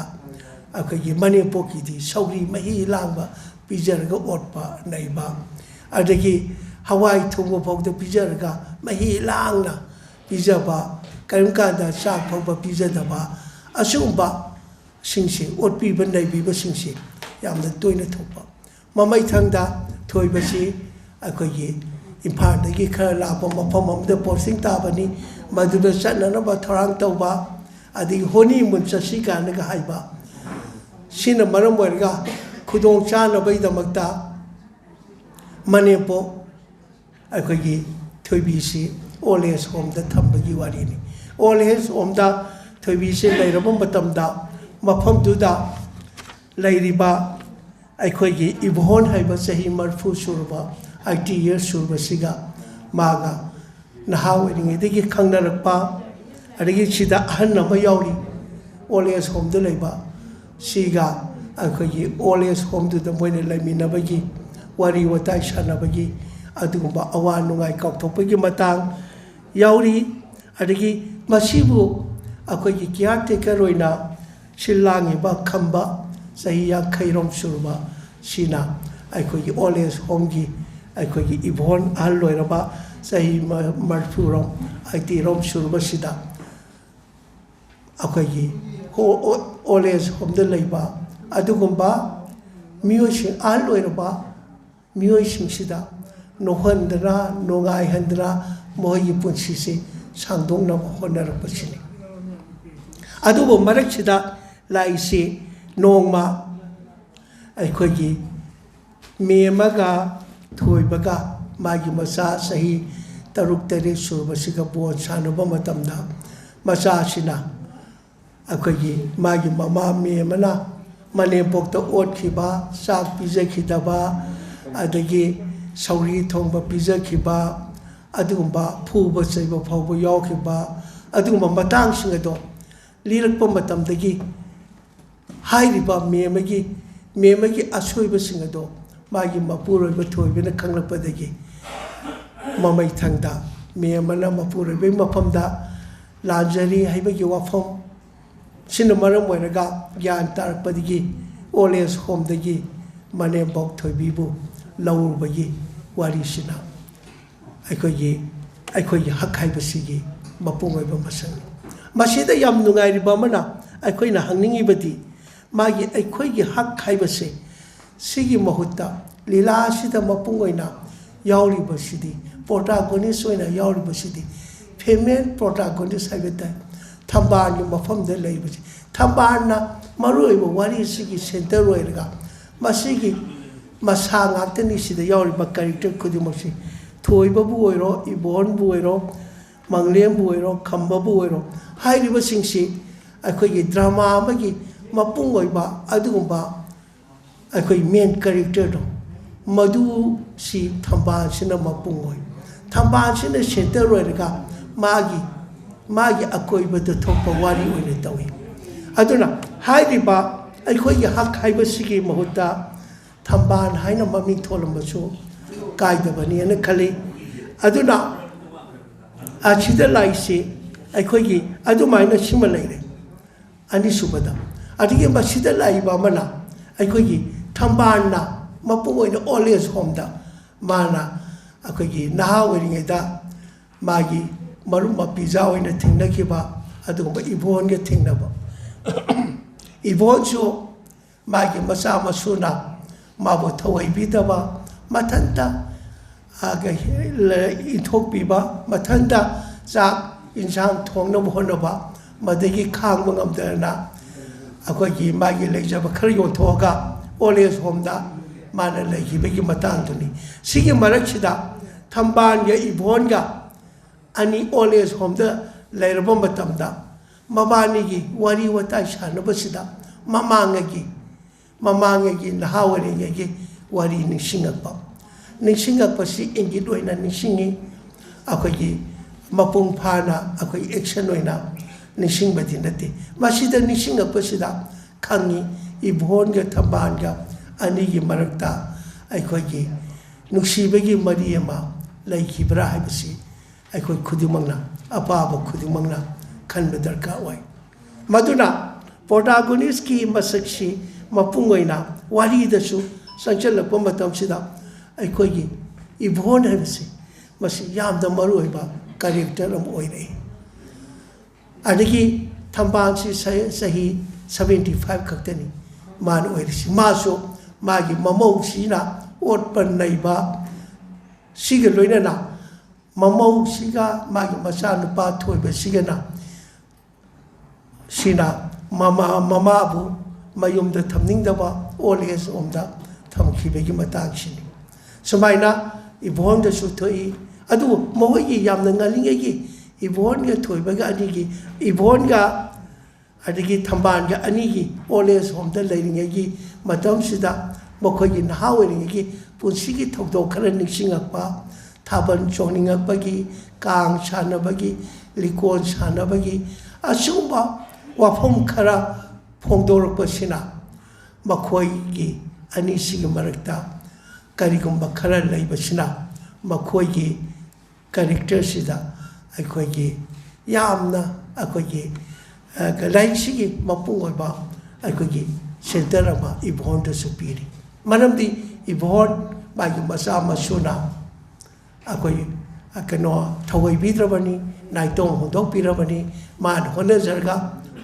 ꯑꯩꯈꯣꯏꯒꯤ ꯃꯅꯦꯝꯄꯣꯛꯀꯤꯗꯤ ꯁꯧꯒ꯭ꯔꯤ ꯃꯍꯤ ꯂꯥꯡꯕ ꯄꯤꯖꯔꯒ ꯑꯣꯠꯄ ꯅꯩꯕ, ꯑꯗꯒꯤ ꯍꯋꯥꯏ ꯊꯣꯡꯕ ꯐꯥꯎꯗ ꯄꯤꯖꯔꯒ ꯃꯍꯤ ꯂꯥꯡꯅ ꯄꯤꯖꯕ, ꯀꯔꯤꯒꯨꯝꯕ ꯀꯥꯟꯗ ꯆꯥꯛ ꯐꯥꯎꯕ ꯄꯤꯖꯗꯕ, ꯑꯁꯤꯒꯨꯝꯕꯁꯤꯡꯁꯦ, ꯑꯣꯠꯄꯤꯕ ꯅꯩꯕꯤꯕꯁꯤꯡꯁꯦ ꯌꯥꯝꯅ ꯇꯣꯏꯅ ꯊꯣꯛꯄ꯫ ꯃꯃꯩꯊꯪꯗ ꯊꯣꯏꯕꯁꯤ ꯑꯩꯈꯣꯏꯒꯤ ꯏꯝꯐꯥꯜꯗꯒꯤ ꯈꯔ ꯂꯥꯞꯄ ꯃꯐꯝ ꯑꯃꯗ ꯄꯣꯁꯇꯤꯡ ꯇꯥꯕꯅꯤ꯫ ꯃꯗꯨꯗ ꯆꯠꯅꯅꯕ ꯊꯧꯔꯥꯡ ꯇꯧꯕ, ꯑꯗꯒꯤ ꯍꯣꯅꯤꯃꯨꯟ ꯆꯠꯁꯤ ꯀꯥꯏꯅꯒ ꯍꯥꯏꯕ, ꯁꯤꯅ ꯃꯔꯝ ꯑꯣꯏꯔꯒ ꯈꯨꯗꯣꯡ ꯆꯥꯅꯕꯒꯤꯗꯃꯛꯇ ꯃꯅꯦꯝꯄꯣꯛ ꯑꯩꯈꯣꯏꯒꯤ ꯊꯣꯏꯕꯤꯁꯤ ꯑꯣꯜ ꯑꯦꯖ ꯍꯣꯝꯗ ꯊꯝꯕꯒꯤ ꯋꯥꯔꯤꯅꯤ꯫ ꯑꯣꯜ ꯑꯦꯖ ꯍꯣꯝꯗ ꯊꯣꯏꯕꯤꯁꯤ ꯂꯩꯔꯕ ꯃꯇꯝꯗ, ꯃꯐꯝꯗꯨꯗ ꯂꯩꯔꯤꯕ ꯑꯩꯈꯣꯏꯒꯤ ꯏꯕꯣꯍꯟ ꯍꯥꯏꯕ ꯆꯍꯤ ꯃꯔꯤꯐꯨ ꯁꯨꯔꯕ, ꯑꯥꯏꯇꯤ ꯌꯔꯁ ꯁꯨꯔꯕꯁꯤꯒ ꯃꯥꯒ ꯅꯍꯥ ꯑꯣꯏꯔꯤꯉꯩꯗꯒꯤ ꯈꯪꯅꯔꯛꯄ, ꯑꯗꯒꯤ ꯁꯤꯗ ꯑꯍꯟ ꯑꯃ ꯌꯥꯎꯔꯤ, ꯑꯣꯜ ꯑꯦꯖ ꯍꯣꯝꯗ ꯂꯩꯕ, ꯁꯤꯒ ꯑꯩꯈꯣꯏꯒꯤ ꯑꯣꯜ ꯑꯦꯖ ꯍꯣꯝꯗꯨꯗ ꯃꯣꯏꯅ ꯂꯩꯃꯤꯟꯅꯕꯒꯤ, ꯋꯥꯔꯤ ꯋꯥꯇꯥꯏ ꯁꯥꯟꯅꯕꯒꯤ, ꯑꯗꯨꯒꯨꯝꯕ ꯑꯋꯥ ꯅꯨꯡꯉꯥꯏ ꯀꯥꯎꯊꯣꯛꯄꯒꯤ ꯃꯇꯥꯡ ꯌꯥꯎꯔꯤ꯫ ꯑꯗꯒꯤ ꯃꯁꯤꯕꯨ ꯑꯩꯈꯣꯏꯒꯤ ꯀꯤꯌꯥꯔ ꯇꯦꯀꯔ ꯑꯣꯏꯅ ꯁꯤꯜ ꯂꯥꯡꯉꯤꯕ ꯈꯝꯕ, ꯆꯍꯤ ꯌꯥꯡꯈꯩꯔꯣꯝ ꯁꯨꯔꯕ ꯁꯤꯅ ꯑꯩꯈꯣꯏꯒꯤ ꯑꯣꯜ ꯑꯦꯖ ꯍꯣꯝꯒꯤ ꯑꯩꯈꯣꯏꯒꯤ ꯏꯕꯣꯟ ꯑꯍꯜ ꯑꯣꯏꯔꯕ, ꯆꯍꯤ ꯃ-, ꯃꯔꯤꯐꯨꯔꯣꯝ, ꯑꯥꯏꯇꯤꯔꯣꯝ ꯁꯨꯔꯕꯁꯤꯗ ꯑꯩꯈꯣꯏꯒꯤ ꯍꯣ-, ꯑꯣ-, ꯑꯣꯜ ꯑꯦꯖ ꯍꯣꯝꯗ ꯂꯩꯕ ꯑꯗꯨꯒꯨꯝꯕ ꯃꯤꯑꯣꯏꯁꯤꯡ, ꯑꯍꯜ ꯑꯣꯏꯔꯕ ꯃꯤꯑꯣꯏꯁꯤꯡꯁꯤꯗ ꯅꯣꯛꯍꯟꯗꯅ, ꯅꯨꯡꯉꯥꯏꯍꯟꯗꯅ ꯃꯈꯣꯏꯒꯤ ꯄꯨꯟꯁꯤꯁꯤ ꯁꯥꯡꯗꯣꯛꯅꯕ ꯍꯣꯠꯅꯔꯛꯄꯁꯤꯅꯤ꯫ ꯑꯗꯨꯕꯨ ꯃꯔꯛꯁꯤꯗ ꯂꯥꯛꯏꯁꯤ ꯅꯣꯡꯃ ꯑꯩꯈꯣꯏꯒꯤ ꯃꯦꯝꯃꯒ ꯊꯣꯏꯕꯒ ꯃꯥꯒꯤ ꯃꯆꯥ ꯆꯍꯤ ꯇꯔꯨꯛ ꯇꯔꯦꯠ ꯁꯨꯔꯕꯁꯤꯒ ꯕꯣꯜ ꯁꯥꯟꯅꯕ ꯃꯇꯝꯗ ꯃꯆꯥꯁꯤꯅ ꯑꯩꯈꯣꯏꯒꯤ ꯃꯥꯒꯤ ꯃꯃꯥ ꯃꯦꯝꯃꯅ ꯃꯅꯦꯝꯄꯣꯛꯇ ꯑꯣꯠꯈꯤꯕ, ꯆꯥꯛ ꯄꯤꯖꯈꯤꯗꯕ, ꯑꯗꯒꯤ ꯁꯧꯒ꯭ꯔꯤ ꯊꯣꯡꯕ ꯄꯤꯖꯈꯤꯕ, ꯑꯗꯨꯒꯨꯝꯕ ꯐꯨꯕ ꯆꯩꯕ ꯐꯥꯎꯕ ꯌꯥꯎꯈꯤꯕ, ꯑꯗꯨꯒꯨꯝꯕ ꯃꯇꯥꯡꯁꯤꯡ ꯑꯗꯣ ꯂꯤꯔꯛꯄ ꯃꯇꯝꯗꯒꯤ ꯍꯥꯏꯔꯤꯕ ꯃꯦꯝꯃꯒꯤ, ꯃꯦꯝꯃꯒꯤ ꯑꯁꯣꯏꯕꯁꯤꯡ ꯑꯗꯣ ꯃꯥꯒꯤ ꯃꯄꯨꯔꯣꯏꯕ ꯊꯣꯏꯕꯅ ꯈꯪꯂꯛꯄꯗꯒꯤ ꯃꯃꯩꯊꯪꯗ ꯃꯦꯝꯃꯅ ꯃꯄꯨꯔꯣꯏꯕꯒꯤ ꯃꯐꯝꯗ ꯂꯥꯟꯖꯔꯤ ꯍꯥꯏꯕꯒꯤ ꯋꯥꯐꯝ ꯁꯤꯅ ꯃꯔꯝ ꯑꯣꯏꯔꯒ ꯒ꯭ꯌꯥꯟ ꯇꯥꯔꯛꯄꯗꯒꯤ ꯑꯣꯜ ꯑꯦꯖ ꯍꯣꯝꯗꯒꯤ ꯃꯅꯦꯝꯕꯣꯛ ꯊꯣꯏꯕꯤꯕꯨ ꯂꯧꯔꯨꯕꯒꯤ ꯋꯥꯔꯤꯁꯤꯅ ꯑꯩꯈꯣꯏꯒꯤ ꯑꯩꯈꯣꯏꯒꯤ ꯍꯛ ꯍꯥꯏꯕꯁꯤꯒꯤ ꯃꯄꯨꯡ ꯑꯣꯏꯕ ꯃꯁꯛꯅꯤ꯫ ꯃꯁꯤꯗ ꯌꯥꯝ ꯅꯨꯡꯉꯥꯏꯔꯤꯕ ꯑꯃꯅ, ꯑꯩꯈꯣꯏꯅ ꯍꯪꯅꯤꯡꯉꯤꯕꯗꯤ, ꯃꯥꯒꯤ "ꯑꯩꯈꯣꯏꯒꯤ ꯍꯛ" ꯍꯥꯏꯕꯁꯦ, ꯁꯤꯒꯤ ꯃꯍꯨꯠꯇ ꯂꯤꯂꯥ ꯑꯁꯤꯗ ꯃꯄꯨꯡ ꯑꯣꯏꯅ ꯌꯥꯎꯔꯤꯕꯁꯤꯗꯤ, ꯄ꯭ꯔꯣꯇꯥꯒꯣꯅꯤꯁ ꯑꯣꯏꯅ ꯌꯥꯎꯔꯤꯕꯁꯤꯗꯤ, ꯐꯤꯃꯦꯜ ꯄ꯭ꯔꯣꯇꯥꯒꯣꯅꯤꯁ ꯍꯥꯏꯕ ꯇꯥꯏ, ꯊꯝꯕꯥꯜꯒꯤ ꯃꯐꯝꯗ ꯂꯩꯕꯁꯤ꯫ ꯊꯝꯕꯥꯜꯅ ꯃꯔꯨꯑꯣꯏꯕ ꯋꯥꯔꯤꯁꯤꯒꯤ ꯁꯦꯟꯇꯔ ꯑꯣꯏꯔꯒ, ꯃꯁꯤꯒꯤ ꯃꯁꯥ ꯉꯥꯛꯇꯅꯤ ꯁꯤꯗ ꯌꯥꯎꯔꯤꯕ ꯀꯦꯔꯦꯛꯇꯔ ꯈꯨꯗꯤꯡꯃꯛꯁꯤ꯫ ꯊꯣꯏꯕꯕꯨ ꯑꯣꯏꯔꯣ, ꯏꯕꯣꯟꯕꯨ ꯑꯣꯏꯔꯣ, ꯃꯪꯂꯦꯝꯕꯨ ꯑꯣꯏꯔꯣ, ꯈꯝꯕꯕꯨ ꯑꯣꯏꯔꯣ, ꯍꯥꯏꯔꯤꯕꯁꯤꯡꯁꯤ ꯑꯩꯈꯣꯏꯒꯤ ꯗ꯭ꯔꯃꯥ ꯑꯃꯒꯤ ꯃꯄꯨꯡ ꯑꯣꯏꯕ ꯑꯗꯨꯒꯨꯝꯕ ꯑꯩꯈꯣꯏ ꯃꯦꯟ ꯀꯦꯔꯦꯛꯇꯔꯗꯣ, ꯃꯗꯨ ꯁꯤ ꯊꯝꯕꯥꯜꯁꯤꯅ ꯃꯄꯨꯡ ꯑꯣꯏ꯫ ꯊꯝꯕꯥꯜꯁꯤꯅ ꯁꯦꯟꯇꯔ ꯑꯣꯏꯔꯒ ꯃꯥꯒꯤ, ꯃꯥꯒꯤ ꯑꯀꯣꯏꯕꯗ ꯊꯣꯛꯄ ꯋꯥꯔꯤ ꯑꯣꯏꯅ ꯇꯧꯏ꯫ ꯑꯗꯨꯅ ꯍꯥꯏꯔꯤꯕ "ꯑꯩꯈꯣꯏꯒꯤ ꯍꯛ" ꯍꯥꯏꯕꯁꯤꯒꯤ ꯃꯍꯨꯠꯇ "ꯊꯝꯕꯥꯜ" ꯍꯥꯏꯅ ꯃꯃꯤꯡ ꯊꯣꯜꯂꯝꯕꯁꯨ ꯀꯥꯏꯗꯕꯅꯤꯅ ꯈꯜꯂꯤ꯫ ꯑꯗꯨꯅ ꯑꯁꯤꯗ ꯂꯥꯛꯏꯁꯤ ꯑꯩꯈꯣꯏꯒꯤ ꯑꯗꯨꯃꯥꯏꯅ ꯁꯤꯃ ꯂꯩꯔꯦ꯫ ꯑꯅꯤꯁꯨꯕꯗ, ꯑꯗꯒꯤ ꯃꯁꯤꯗ ꯂꯥꯛꯏꯕ ꯑꯃꯅ, ꯑꯩꯈꯣꯏꯒꯤ ꯊꯝꯕꯥꯜꯅ ꯃꯄꯨꯡ ꯑꯣꯏꯅ ꯑꯣꯜ ꯑꯦꯖ ꯍꯣꯝꯗ ꯃꯥꯅ ꯑꯩꯈꯣꯏꯒꯤ ꯅꯍꯥ ꯑꯣꯏꯔꯤꯉꯩꯗ ꯃꯥꯒꯤ ꯃꯔꯨꯞ ꯃꯄꯤꯖꯥ ꯑꯣꯏꯅ ꯊꯦꯡꯅꯈꯤꯕ ꯑꯗꯨꯒꯨꯝꯕ ꯏꯕꯣꯟꯒ ꯊꯦꯡꯅꯕ꯫ ꯏꯕꯣꯟꯁꯨ ꯃꯥꯒꯤ ꯃꯆꯥ ꯃꯁꯨꯅ ꯃꯥꯕꯨ ꯊꯧꯑꯣꯏꯕꯤꯗꯕ, ꯃꯊꯟꯇ, ꯑ, ꯀꯩ-, ꯂ-, ꯏꯟꯊꯣꯛꯄꯤꯕ, ꯃꯊꯟꯇ ꯆꯥꯛ ꯏꯟꯁꯥꯡ ꯊꯣꯡꯅꯕ ꯍꯣꯠꯅꯕ, ꯃꯗꯒꯤ ꯈꯥꯡꯕ ꯉꯝꯗꯗꯅ ꯑꯩꯈꯣꯏꯒꯤ ꯃꯥꯒꯤ ꯂꯩꯖꯕ ꯈꯔ ꯌꯣꯟꯊꯣꯛꯑꯒ ꯑꯣꯜ ꯑꯦꯖ ꯍꯣꯝꯗ ꯃꯥꯅ ꯂꯩꯈꯤꯕꯒꯤ ꯃꯇꯥꯡꯗꯨꯅꯤ꯫ ꯁꯤꯒꯤ ꯃꯔꯛꯁꯤꯗ ꯊꯝꯕꯥꯜꯒ ꯏꯕꯣꯟꯒ ꯑꯅꯤ ꯑꯣꯜ ꯑꯦꯖ ꯍꯣꯝꯗ ꯂꯩꯔꯕ ꯃꯇꯝꯗ, ꯃꯕꯥꯅꯤꯒꯤ ꯋꯥꯔꯤ ꯋꯥꯇꯥꯏ ꯁꯥꯟꯅꯕꯁꯤꯗ ꯃꯃꯥꯡꯉꯩꯒꯤ, ꯃꯃꯥꯡꯉꯩꯒꯤ ꯅꯍꯥ ꯑꯣꯏꯔꯤꯉꯩꯒꯤ ꯋꯥꯔꯤ ꯅꯤꯡꯁꯤꯡꯉꯛꯄ, ꯅꯤꯡꯁꯤꯡꯉꯛꯄꯁꯤ ꯏꯪꯒꯤꯠ ꯑꯣꯏꯅ ꯅꯤꯡꯁꯤꯡꯉꯤ꯫ ꯑꯩꯈꯣꯏꯒꯤ ꯃꯄꯨꯡ ꯐꯥꯅ ꯑꯩꯈꯣꯏ ꯑꯦꯛꯁꯟ ꯑꯣꯏꯅ ꯅꯤꯡꯁꯤꯡꯕꯗꯤ ꯅꯠꯇꯦ꯫ ꯃꯁꯤꯗ ꯅꯤꯡꯁꯤꯡꯉꯛꯄꯁꯤꯗ ꯈꯪꯉꯤ, ꯏꯕꯣꯟꯒ ꯊꯝꯕꯥꯜꯒ ꯑꯅꯤꯒꯤ ꯃꯔꯛꯇ ꯑꯩꯈꯣꯏꯒꯤ ꯅꯨꯡꯁꯤꯕꯒꯤ ꯃꯔꯤ ꯑꯃ ꯂꯩꯈꯤꯕ꯭ꯔꯥ ꯍꯥꯏꯕꯁꯤ ꯑꯩꯈꯣꯏ ꯈꯨꯗꯤꯡꯃꯛꯅ, ꯑꯄꯥꯕ ꯈꯨꯗꯤꯡꯃꯛꯅ ꯈꯟꯕ ꯗꯔꯀꯥꯔ ꯑꯣꯏ꯫ ꯃꯗꯨꯅ ꯄ꯭ꯔꯣꯇꯥꯒꯣꯅꯤꯁꯀꯤ ꯃꯁꯛꯁꯤ ꯃꯄꯨꯡ ꯑꯣꯏꯅ ꯋꯥꯔꯤꯗꯁꯨ ꯆꯪꯁꯤꯜꯂꯛꯄ ꯃꯇꯝꯁꯤꯗ, ꯑꯩꯈꯣꯏꯒꯤ ꯏꯕꯣꯟ ꯍꯥꯏꯕꯁꯤ ꯃꯁꯤ ꯌꯥꯝꯅ ꯃꯔꯨ ꯑꯣꯏꯕ ꯀꯦꯔꯦꯛꯇꯔ ꯑꯃ ꯑꯣꯏꯔꯛꯏ꯫ ꯑꯗꯒꯤ ꯊꯝꯕꯥꯜꯁꯤ ꯆꯍꯤ ꯁꯕꯦꯟꯇꯤ ꯐꯥꯏꯚ ꯈꯛꯇꯅꯤ ꯃꯥꯅ ꯑꯣꯏꯔꯤꯁꯤ꯫ ꯃꯥꯁꯨ ꯃꯥꯒꯤ ꯃꯃꯧꯁꯤꯅ ꯑꯣꯠꯄ ꯅꯩꯕ ꯁꯤꯒ ꯂꯣꯏꯅꯅ ꯃꯃꯧꯁꯤꯒ ꯃꯥꯒꯤ ꯃꯆꯥꯅꯨꯄꯥ ꯊꯣꯏꯕꯁꯤꯒꯅ ꯁꯤꯅ ꯃꯃꯥ ꯃꯃꯥꯕꯨ ꯃꯌꯨꯝꯗ ꯊꯝꯅꯤꯡꯗꯕ ꯑꯣꯜ ꯑꯦꯖ ꯍꯣꯝꯗ ꯊꯝꯈꯤꯕꯒꯤ ꯃꯇꯥꯡꯁꯤꯅꯤ꯫ ꯁꯨꯃꯥꯏꯅ ꯏꯕꯣꯟꯗꯁꯨ ꯊꯣꯛꯏ꯫ ꯑꯗꯨꯕꯨ ꯃꯈꯣꯏꯒꯤ ꯌꯥꯝꯅ ꯉꯜꯂꯤꯉꯩꯒꯤ ꯏꯕꯣꯟꯒ ꯊꯣꯏꯕꯒ ꯑꯅꯤꯒꯤ ꯏꯕꯣꯟꯒ ꯑꯗꯒꯤ ꯊꯝꯕꯥꯜꯒ ꯑꯅꯤꯒꯤ ꯑꯣꯜ ꯑꯦꯖ ꯍꯣꯝꯗ ꯂꯩꯔꯤꯉꯩꯒꯤ ꯃꯇꯝꯁꯤꯗ ꯃꯈꯣꯏꯒꯤ ꯅꯍꯥ ꯑꯣꯏꯔꯤꯉꯩꯒꯤ ꯄꯨꯟꯁꯤꯒꯤ ꯊꯧꯗꯣꯛ ꯈꯔ ꯅꯤꯡꯁꯤꯡꯉꯛꯄ, ꯊꯥꯕꯜ ꯆꯣꯡꯅꯤꯡꯉꯛꯄꯒꯤ, ꯀꯥꯡ ꯁꯥꯟꯅꯕꯒꯤ, ꯂꯤꯀꯣꯟ ꯁꯥꯟꯅꯕꯒꯤ ꯑꯁꯤꯒꯨꯝꯕ ꯋꯥꯐꯝ ꯈꯔ ꯐꯣꯡꯗꯣꯔꯛꯄꯁꯤꯅ ꯃꯈꯣꯏꯒꯤ ꯑꯅꯤꯁꯤꯒꯤ ꯃꯔꯛꯇ ꯀꯔꯤꯒꯨꯝꯕ ꯈꯔ ꯂꯩꯕꯁꯤꯅ ꯃꯈꯣꯏꯒꯤ ꯀꯦꯔꯦꯛꯇꯔꯁꯤꯗ ꯑꯩꯈꯣꯏꯒꯤ ꯌꯥꯝꯅ ꯑꯩꯈꯣꯏꯒꯤ ꯂꯥꯏꯔꯤꯛꯁꯤꯒꯤ ꯃꯄꯨꯡ ꯑꯣꯏꯕ ꯑꯩꯈꯣꯏꯒꯤ ꯁꯦꯟꯇꯔ ꯑꯃ ꯏꯕꯣꯟꯗꯁꯨ ꯄꯤꯔꯤ꯫ ꯃꯔꯝꯗꯤ ꯏꯕꯣꯟ ꯃꯥꯒꯤ ꯃꯆꯥ ꯃꯁꯨꯅ ꯑꯩꯈꯣꯏ ꯀꯩꯅꯣ ꯊꯧꯑꯣꯏꯕꯤꯗ꯭ꯔꯕꯅꯤ, ꯅꯥꯏꯇꯣꯝ ꯍꯨꯟꯗꯣꯛꯄꯤꯔꯕꯅꯤ꯫ ꯃꯥꯅ ꯍꯣꯠꯅꯖꯔꯒ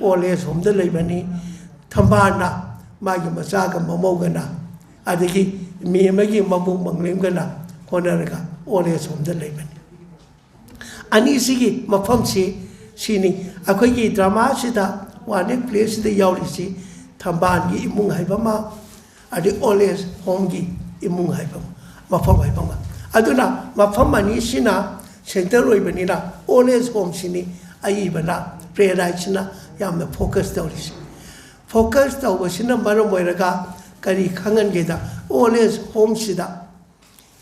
ꯑꯣꯜ ꯑꯦꯖ ꯍꯣꯝꯗ ꯂꯩꯕꯅꯤ꯫ ꯊꯝꯕꯥꯜꯅ ꯃꯥꯒꯤ ꯃꯆꯥꯒ ꯃꯃꯧꯒꯅ ꯑꯗꯒꯤ ꯃꯤ ꯑꯃꯒꯤ ꯃꯕꯨꯡ ꯃꯪꯂꯦꯝꯒꯅ ꯍꯣꯠꯅꯔꯒ ꯑꯣꯜ ꯑꯦꯖ ꯍꯣꯝꯗ ꯂꯩꯕꯅꯤ꯫ ꯑꯅꯤꯁꯤꯒꯤ ꯃꯐꯝꯁꯤ ꯁꯤꯅꯤ꯫ ꯑꯩꯈꯣꯏꯒꯤ ꯗ꯭ꯔꯃꯥꯁꯤꯗ ꯋꯥꯟ ꯑꯦꯛ ꯄ꯭ꯂꯦꯁꯤꯗ ꯌꯥꯎꯔꯤꯁꯤ ꯊꯝꯕꯥꯜꯒꯤ ꯏꯃꯨꯡ ꯍꯥꯏꯕ ꯑꯃ, ꯑꯗꯩ ꯑꯣꯜ ꯑꯦꯖ ꯍꯣꯝꯒꯤ ꯏꯃꯨꯡ ꯍꯥꯏꯕ ꯑꯃ, ꯃꯐꯝ ꯍꯥꯏꯕ ꯑꯃ꯫ ꯑꯗꯨꯅ ꯃꯐꯝ ꯑꯅꯤꯁꯤꯅ ꯁꯦꯟꯇꯔ ꯑꯣꯏꯕꯅꯤꯅ ꯑꯣꯜ ꯑꯦꯖ ꯍꯣꯝꯁꯤꯅꯤ ꯑꯏꯕꯅ, ꯄ꯭ꯂꯦꯔꯥꯏꯠꯁꯤꯅ ꯌꯥꯝꯅ ꯐꯣꯀꯁ ꯇꯧꯔꯤꯁꯦ꯫ ꯐꯣꯀꯁ ꯇꯧꯕꯁꯤꯅ ꯃꯔꯝ ꯑꯣꯏꯔꯒ ꯀꯔꯤ ꯈꯪꯍꯟꯒꯦꯗ, ꯑꯣꯜ ꯑꯦꯖ ꯍꯣꯝꯁꯤꯗ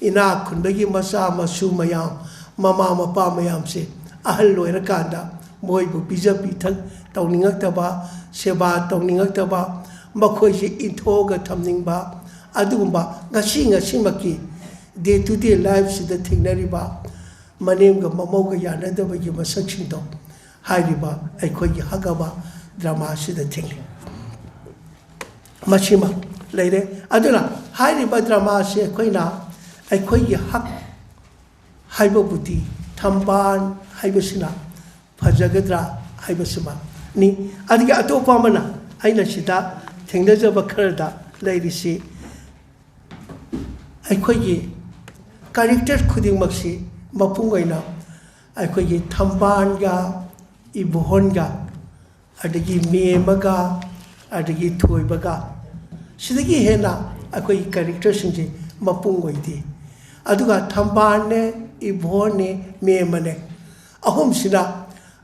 ꯏꯅꯥꯛ ꯈꯨꯟꯕꯒꯤ ꯃꯆꯥ ꯃꯁꯨ ꯃꯌꯥꯝ, ꯃꯃꯥ ꯃꯄꯥ ꯃꯌꯥꯝꯁꯦ ꯑꯍꯜ ꯑꯣꯏꯔꯀꯥꯟꯗ ꯃꯣꯏꯕꯨ ꯄꯤꯖ ꯄꯤꯊꯛ ꯇꯧꯅꯤꯡꯉꯛꯇꯕ, ꯁꯦꯕꯥ ꯇꯧꯅꯤꯡꯉꯛꯇꯕ, ꯃꯈꯣꯏꯁꯦ ꯏꯟꯊꯣꯛꯑꯒ ꯊꯝꯅꯤꯡꯕ, ꯑꯗꯨꯒꯨꯝꯕ ꯉꯁꯤ ꯉꯁꯤꯃꯛꯀꯤ ꯗꯦ ꯇꯨ ꯗꯦ ꯂꯥꯏꯐꯁꯤꯗ ꯊꯦꯡꯅꯔꯤꯕ ꯃꯅꯦꯝꯒ ꯃꯃꯧꯒ ꯌꯥꯅꯗꯕꯒꯤ ꯃꯁꯛꯁꯤꯡꯗꯣ ꯍꯥꯏꯔꯤꯕ ꯑꯩꯈꯣꯏꯒꯤ ꯍꯛ ꯑꯕ ꯗ꯭ꯔꯃꯥꯁꯤꯗ ꯊꯦꯡꯅꯩ꯫ ꯃꯁꯤꯃ ꯂꯩꯔꯦ꯫ ꯑꯗꯨꯅ ꯍꯥꯏꯔꯤꯕ ꯗ꯭ꯔꯃꯥꯁꯤ ꯑꯩꯈꯣꯏꯅ ꯑꯩꯈꯣꯏꯒꯤ ꯍꯛ, ꯍꯥꯏꯕꯕꯨꯗꯤ ꯊꯝꯕꯥꯜ ꯍꯥꯏꯕꯁꯤꯅ ꯐꯖꯒꯗ꯭ꯔꯥ ꯍꯥꯏꯕꯁꯤꯃꯅꯤ꯫ ꯑꯗꯒꯤ ꯑꯇꯣꯞꯄ ꯑꯃꯅ ꯑꯩꯅ ꯁꯤꯗ ꯊꯦꯡꯅꯖꯕ ꯈꯔꯗ ꯂꯩꯔꯤꯁꯤ, ꯑꯩꯈꯣꯏꯒꯤ ꯀꯦꯔꯦꯛꯇꯔ ꯈꯨꯗꯤꯡꯃꯛꯁꯤ ꯃꯄꯨꯡ ꯑꯣꯏꯅ ꯑꯩꯈꯣꯏꯒꯤ ꯊꯝꯕꯥꯜꯒ ꯏꯕꯣꯍꯟꯒ ꯑꯗꯒꯤ ꯃꯦꯝꯃꯒ ꯑꯗꯒꯤ ꯊꯣꯏꯕꯒ, ꯁꯤꯗꯒꯤ ꯍꯦꯟꯅ ꯑꯩꯈꯣꯏꯒꯤ ꯀꯦꯔꯦꯛꯇꯔꯁꯤꯡꯁꯦ ꯃꯄꯨꯡ ꯑꯣꯏꯗꯦ꯫ ꯑꯗꯨꯒ ꯊꯝꯕꯥꯜꯅꯦ, ꯏꯕꯣꯍꯟꯅꯦ, ꯃꯦꯝꯃꯅꯦ, ꯑꯍꯨꯝꯁꯤꯅ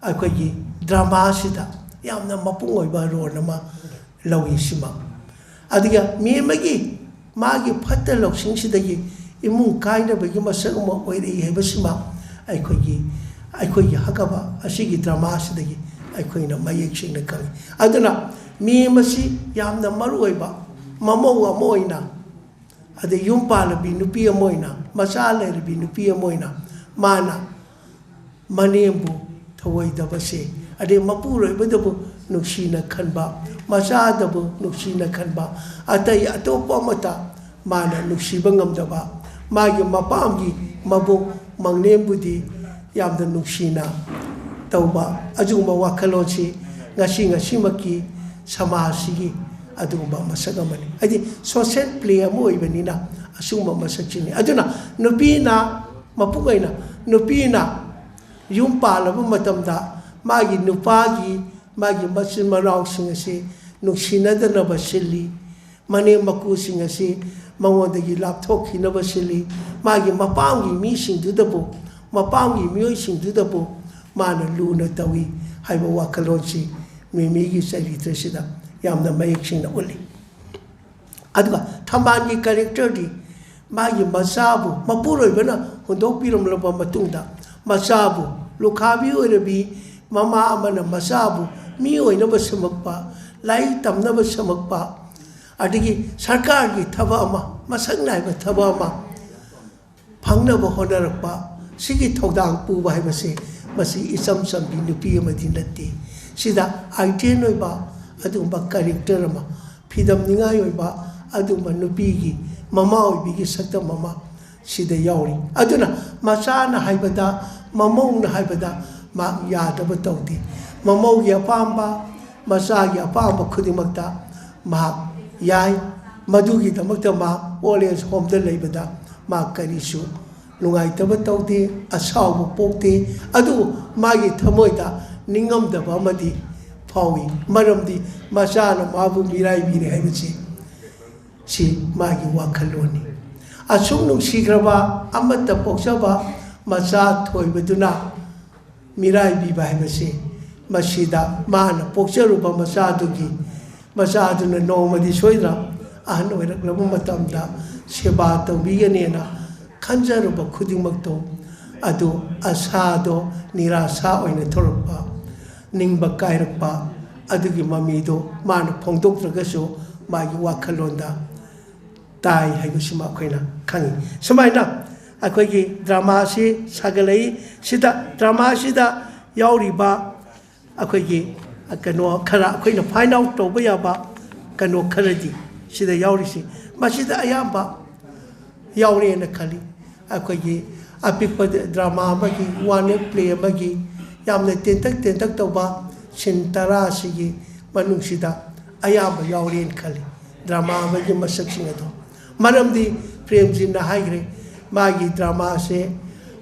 ꯑꯩꯈꯣꯏꯒꯤ ꯗ꯭ꯔꯃꯥꯁꯤꯗ ꯌꯥꯝꯅ ꯃꯄꯨꯡ ꯑꯣꯏꯕ ꯔꯣꯜ ꯑꯃ ꯂꯧꯏ꯫ ꯁꯤꯃ ꯑꯗꯨꯒ ꯃꯦꯝꯃꯒꯤ ꯃꯥꯒꯤ ꯐꯠꯇ ꯂꯧꯁꯤꯡꯁꯤꯗꯒꯤ ꯏꯃꯨꯡ ꯀꯥꯏꯅꯕꯒꯤ ꯃꯁꯛ ꯑꯃ ꯑꯣꯏꯔꯛꯏ ꯍꯥꯏꯕꯁꯤꯃ ꯑꯩꯈꯣꯏꯒꯤ, ꯑꯩꯈꯣꯏꯒꯤ ꯍꯥꯀꯕ ꯑꯁꯤꯒꯤ ꯗ꯭ꯔꯃꯥꯁꯤꯗꯒꯤ ꯑꯩꯈꯣꯏꯅ ꯃꯌꯦꯛ ꯁꯦꯡꯅ ꯈꯪꯉꯤ꯫ ꯑꯗꯨꯅ ꯃꯦꯝ ꯑꯁꯤ ꯌꯥꯝꯅ ꯃꯔꯨ ꯑꯣꯏꯕ ꯃꯃꯧ ꯑꯃ ꯑꯣꯏꯅ, ꯑꯗꯩ ꯌꯨꯝ ꯄꯥꯜꯂꯕꯤ ꯅꯨꯄꯤ ꯑꯃ ꯑꯣꯏꯅ, ꯃꯆꯥ ꯂꯩꯔꯕꯤ ꯅꯨꯄꯤ ꯑꯃ ꯑꯣꯏꯅ, ꯃꯥꯅ ꯃꯅꯦꯝꯕꯨ ꯊꯧꯑꯣꯏꯗꯕꯁꯦ, ꯑꯗꯩ ꯃꯄꯨꯔꯣꯏꯕꯗꯕꯨ ꯅꯨꯡꯁꯤꯅ ꯈꯟꯕ, ꯃꯆꯥꯗꯕꯨ ꯅꯨꯡꯁꯤꯅ ꯈꯟꯕ, ꯑꯇꯩ ꯑꯇꯣꯞꯄ ꯑꯃꯠꯇ ꯃꯥꯅ ꯅꯨꯡꯁꯤꯕ ꯉꯝꯗꯕ, ꯃꯥꯒꯤ ꯃꯄꯥꯝꯒꯤ ꯃꯕꯣꯛ ꯃꯪꯂꯦꯝꯕꯨꯗꯤ ꯌꯥꯝꯅ ꯅꯨꯡꯁꯤꯅ ꯇꯧꯕ, ꯑꯗꯨꯒꯨꯝꯕ ꯋꯥꯈꯜꯂꯣꯟꯁꯤ ꯉꯁꯤ ꯉꯁꯤꯃꯛꯀꯤ ꯁꯃꯥꯖꯁꯤꯒꯤ ꯑꯗꯨꯒꯨꯝꯕ ꯃꯁꯛ ꯑꯃꯅꯤ꯫ ꯍꯥꯏꯗꯤ ꯁꯣꯁꯦꯜ ꯄ꯭ꯂꯦ ꯑꯃ ꯑꯣꯏꯕꯅꯤꯅ ꯑꯁꯤꯒꯨꯝꯕ ꯃꯁꯛꯁꯤꯅꯤ꯫ ꯑꯗꯨꯅ ꯅꯨꯄꯤꯅ, ꯃꯄꯨꯡ ꯑꯣꯏꯅ ꯅꯨꯄꯤꯅ ꯌꯨꯝ ꯄꯥꯜꯂꯕ ꯃꯇꯝꯗ ꯃꯥꯒꯤ ꯅꯨꯄꯥꯒꯤ, ꯃꯥꯒꯤ ꯃꯆꯤꯟ ꯃꯅꯥꯎꯁꯤꯡ ꯑꯁꯤ ꯅꯨꯡꯁꯤꯅꯗꯅꯕ ꯁꯤꯜꯂꯤ, ꯃꯅꯦꯝ ꯃꯀꯨꯁꯤꯡ ꯑꯁꯤ ꯃꯉꯣꯟꯗꯒꯤ ꯂꯥꯞꯊꯣꯛꯈꯤꯅꯕ ꯁꯤꯜꯂꯤ, ꯃꯥꯒꯤ ꯃꯄꯥꯝꯒꯤ ꯃꯤꯁꯤꯡꯗꯨꯗꯕꯨ, ꯃꯄꯥꯝꯒꯤ ꯃꯤꯑꯣꯏꯁꯤꯡꯗꯨꯗꯕꯨ ꯃꯥꯅ ꯂꯨꯅ ꯇꯧꯏ ꯍꯥꯏꯕ ꯋꯥꯈꯜꯂꯣꯟꯁꯤ ꯃꯦꯃꯤꯒꯤ ꯆꯔꯤꯇ꯭ꯔꯁꯤꯗ ꯌꯥꯝꯅ ꯃꯌꯦꯛ ꯁꯦꯡꯅ ꯎꯠꯂꯤ꯫ ꯑꯗꯨꯒ ꯊꯝꯕꯥꯜꯒꯤ ꯀꯦꯔꯦꯛꯇꯔꯗꯤ ꯃꯥꯒꯤ ꯃꯆꯥꯕꯨ ꯃꯄꯨꯔꯣꯏꯕꯅ ꯍꯨꯟꯗꯣꯛꯄꯤꯔꯝꯂꯕ ꯃꯇꯨꯡꯗ, ꯃꯆꯥꯕꯨ, ꯂꯨꯈꯥꯕꯤ ꯑꯣꯏꯔꯕꯤ ꯃꯃꯥ ꯑꯃꯅ ꯃꯆꯥꯕꯨ ꯃꯤ ꯑꯣꯏꯅꯕ ꯁꯦꯝꯃꯛꯄ, ꯂꯥꯏꯔꯤꯛ ꯇꯝꯅꯕ ꯁꯦꯝꯃꯛꯄ, ꯑꯗꯒꯤ ꯁꯔꯀꯥꯔꯒꯤ ꯊꯕꯛ ꯑꯃ, ꯃꯁꯛ ꯅꯥꯏꯕ ꯊꯕꯛ ꯑꯃ ꯐꯪꯅꯕ ꯍꯣꯠꯅꯔꯛꯄ, ꯁꯤꯒꯤ ꯊꯧꯗꯥꯡ ꯄꯨꯕ ꯍꯥꯏꯕꯁꯦ ꯃꯁꯤ ꯏꯆꯝ ꯆꯝꯕꯤ ꯅꯨꯄꯤ ꯑꯃꯗꯤ ꯅꯠꯇꯦ꯫ ꯁꯤꯗ ꯑꯥꯏꯗꯤꯌꯦꯜ ꯑꯣꯏꯕ ꯑꯗꯨꯒꯨꯝꯕ ꯀꯦꯔꯦꯛꯇꯔ ꯑꯃ, ꯐꯤꯗꯝꯅꯤꯡꯉꯥꯏ ꯑꯣꯏꯕ ꯑꯗꯨꯒꯨꯝꯕ ꯅꯨꯄꯤꯒꯤ ꯃꯃꯥ ꯑꯣꯏꯕꯤꯒꯤ ꯁꯛꯇꯝ ꯑꯃ ꯁꯤꯗ ꯌꯥꯎꯔꯤ꯫ ꯑꯗꯨꯅ ꯃꯆꯥꯅ ꯍꯥꯏꯕꯗ, ꯃꯃꯧꯅ ꯍꯥꯏꯕꯗ ꯃꯍꯥꯛ ꯌꯥꯗꯕ ꯇꯧꯗꯦ꯫ ꯃꯃꯧꯒꯤ ꯑꯄꯥꯝꯕ, ꯃꯆꯥꯒꯤ ꯑꯄꯥꯝꯕ ꯈꯨꯗꯤꯡꯃꯛꯇ ꯃꯍꯥꯛ ꯌꯥꯏ꯫ ꯃꯗꯨꯒꯤꯗꯃꯛꯇ ꯃꯍꯥꯛ old age homeꯗ ꯂꯩꯕꯗ ꯃꯍꯥꯛ ꯀꯔꯤꯁꯨ ꯅꯨꯡꯉꯥꯏꯇꯕ ꯇꯧꯗꯦ, ꯑꯁꯥꯎꯕ ꯄꯣꯛꯇꯦ꯫ ꯑꯗꯨꯕꯨ ꯃꯥꯒꯤ ꯊꯃꯣꯏꯗ ꯅꯤꯡꯉꯝꯗꯕ ꯑꯃꯗꯤ ꯐꯥꯎꯏ꯫ ꯃꯔꯝꯗꯤ ꯃꯆꯥꯅ ꯃꯥꯕꯨ ꯃꯤꯔꯥꯏꯕꯤꯔꯦ ꯍꯥꯏꯕꯁꯤ, ꯁꯤ ꯃꯥꯒꯤ ꯋꯥꯈꯜꯂꯣꯟꯅꯤ꯫ ꯑꯁꯨꯛ ꯅꯨꯡꯁꯤꯈ꯭ꯔꯕ ꯑꯃꯠꯇ ꯄꯣꯛꯆꯕ ꯃꯆꯥ ꯊꯣꯏꯕꯗꯨꯅ ꯃꯤꯔꯥꯏꯕꯤꯕ ꯍꯥꯏꯕꯁꯤ, ꯃꯁꯤꯗ ꯃꯥꯅ ꯄꯣꯛꯆꯔꯨꯕ ꯃꯆꯥꯗꯨꯒꯤ, ꯃꯆꯥꯗꯨꯅ ꯅꯣꯡꯃꯗꯤ ꯁꯣꯏꯗꯅ ꯑꯍꯟ ꯑꯣꯏꯔꯛꯂꯕ ꯃꯇꯝꯗ ꯁꯦꯕꯥ ꯇꯧꯕꯤꯒꯅꯦꯅ ꯈꯟꯖꯔꯨꯕ ꯈꯨꯗꯤꯡꯃꯛꯇꯣ, ꯑꯗꯨ ꯑꯁꯥꯗꯣ ꯅꯤꯔꯥꯁꯥ ꯑꯣꯏꯅ ꯊꯣꯔꯛꯄ, ꯅꯤꯡꯕ ꯀꯥꯏꯔꯛꯄ, ꯑꯗꯨꯒꯤ ꯃꯃꯤꯗꯣ ꯃꯥꯅ ꯐꯣꯡꯗꯣꯛꯇ꯭ꯔꯒꯁꯨ ꯃꯥꯒꯤ ꯋꯥꯈꯜꯂꯣꯟꯗ ꯇꯥꯏ ꯍꯥꯏꯕꯁꯤꯃ ꯑꯩꯈꯣꯏꯅ ꯈꯪꯉꯤ꯫ ꯁꯨꯃꯥꯏꯅ ꯑꯩꯈꯣꯏꯒꯤ drama ꯑꯁꯤ ꯁꯥꯒꯠꯂꯛꯏ꯫ ꯁꯤꯗ, drama ꯑꯁꯤꯗ ꯌꯥꯎꯔꯤꯕ ꯑꯩꯈꯣꯏꯒꯤ ꯀꯩꯅꯣ ꯈꯔ, ꯑꯩꯈꯣꯏꯅ find out ꯇꯧꯕ ꯌꯥꯕ ꯀꯩꯅꯣ ꯈꯔꯗꯤ ꯁꯤꯗ ꯌꯥꯎꯔꯤꯁꯤ, ꯃꯁꯤꯗ ꯑꯌꯥꯝꯕ ꯌꯥꯎꯔꯦꯅ ꯈꯜꯂꯤ꯫ ꯑꯩꯈꯣꯏꯒꯤ ꯑꯄꯤꯛꯄ drama ꯑꯃꯒꯤ, one act play ꯑꯃꯒꯤ ꯌꯥꯝꯅ ꯇꯦꯟꯇꯛ ꯇꯦꯟꯇꯛ ꯇꯧꯕ scene ꯇꯔꯥꯁꯤꯒꯤ ꯃꯅꯨꯡꯁꯤꯗ ꯑꯌꯥꯝꯕ ꯌꯥꯎꯔꯦꯅ ꯈꯜꯂꯤ, drama ꯑꯃꯒꯤ ꯃꯁꯛꯁꯤꯡ ꯑꯗꯣ꯫ ꯃꯔꯝꯗꯤ ꯄ꯭ꯔꯦꯝꯖꯤꯠꯅ ꯍꯥꯏꯈ꯭ꯔꯦ, ꯃꯥꯒꯤ drama ꯑꯁꯦ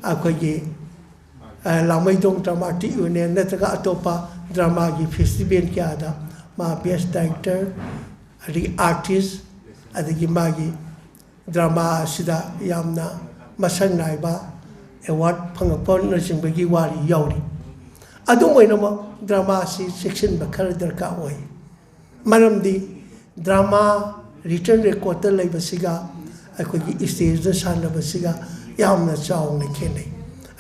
ꯑꯩꯈꯣꯏꯒꯤ, ꯑ, ꯂꯥꯡꯃꯩꯗꯣꯡ Dramatic Union ꯅꯠꯇ꯭ꯔꯒ ꯑꯇꯣꯞꯄ drama ꯒꯤ festival ꯀꯌꯥꯗ ꯃꯥ best director, ꯑꯗꯒꯤ artist, ꯑꯗꯒꯤ ꯃꯥꯒꯤ drama ꯑꯁꯤꯗ ꯌꯥꯝꯅ ꯃꯁꯛ ꯅꯥꯏꯕ award ꯐꯪꯉꯛꯄꯅꯆꯤꯡꯕꯒꯤ ꯋꯥꯔꯤ ꯌꯥꯎꯔꯤ꯫ ꯑꯗꯨꯝ ꯑꯣꯏꯅꯃꯛ, drama ꯑꯁꯤ ꯆꯦꯛꯁꯤꯟꯕ ꯈꯔ ꯗꯔꯀꯥꯔ ꯑꯣꯏ꯫ ꯃꯔꯝꯗꯤ drama written record ꯇ ꯂꯩꯕꯁꯤꯒ ꯑꯩꯈꯣꯏꯒꯤ stage ꯇ ꯁꯥꯟꯅꯕꯁꯤꯒ ꯌꯥꯝꯅ ꯆꯥꯎꯅ ꯈꯦꯠꯅꯩ꯫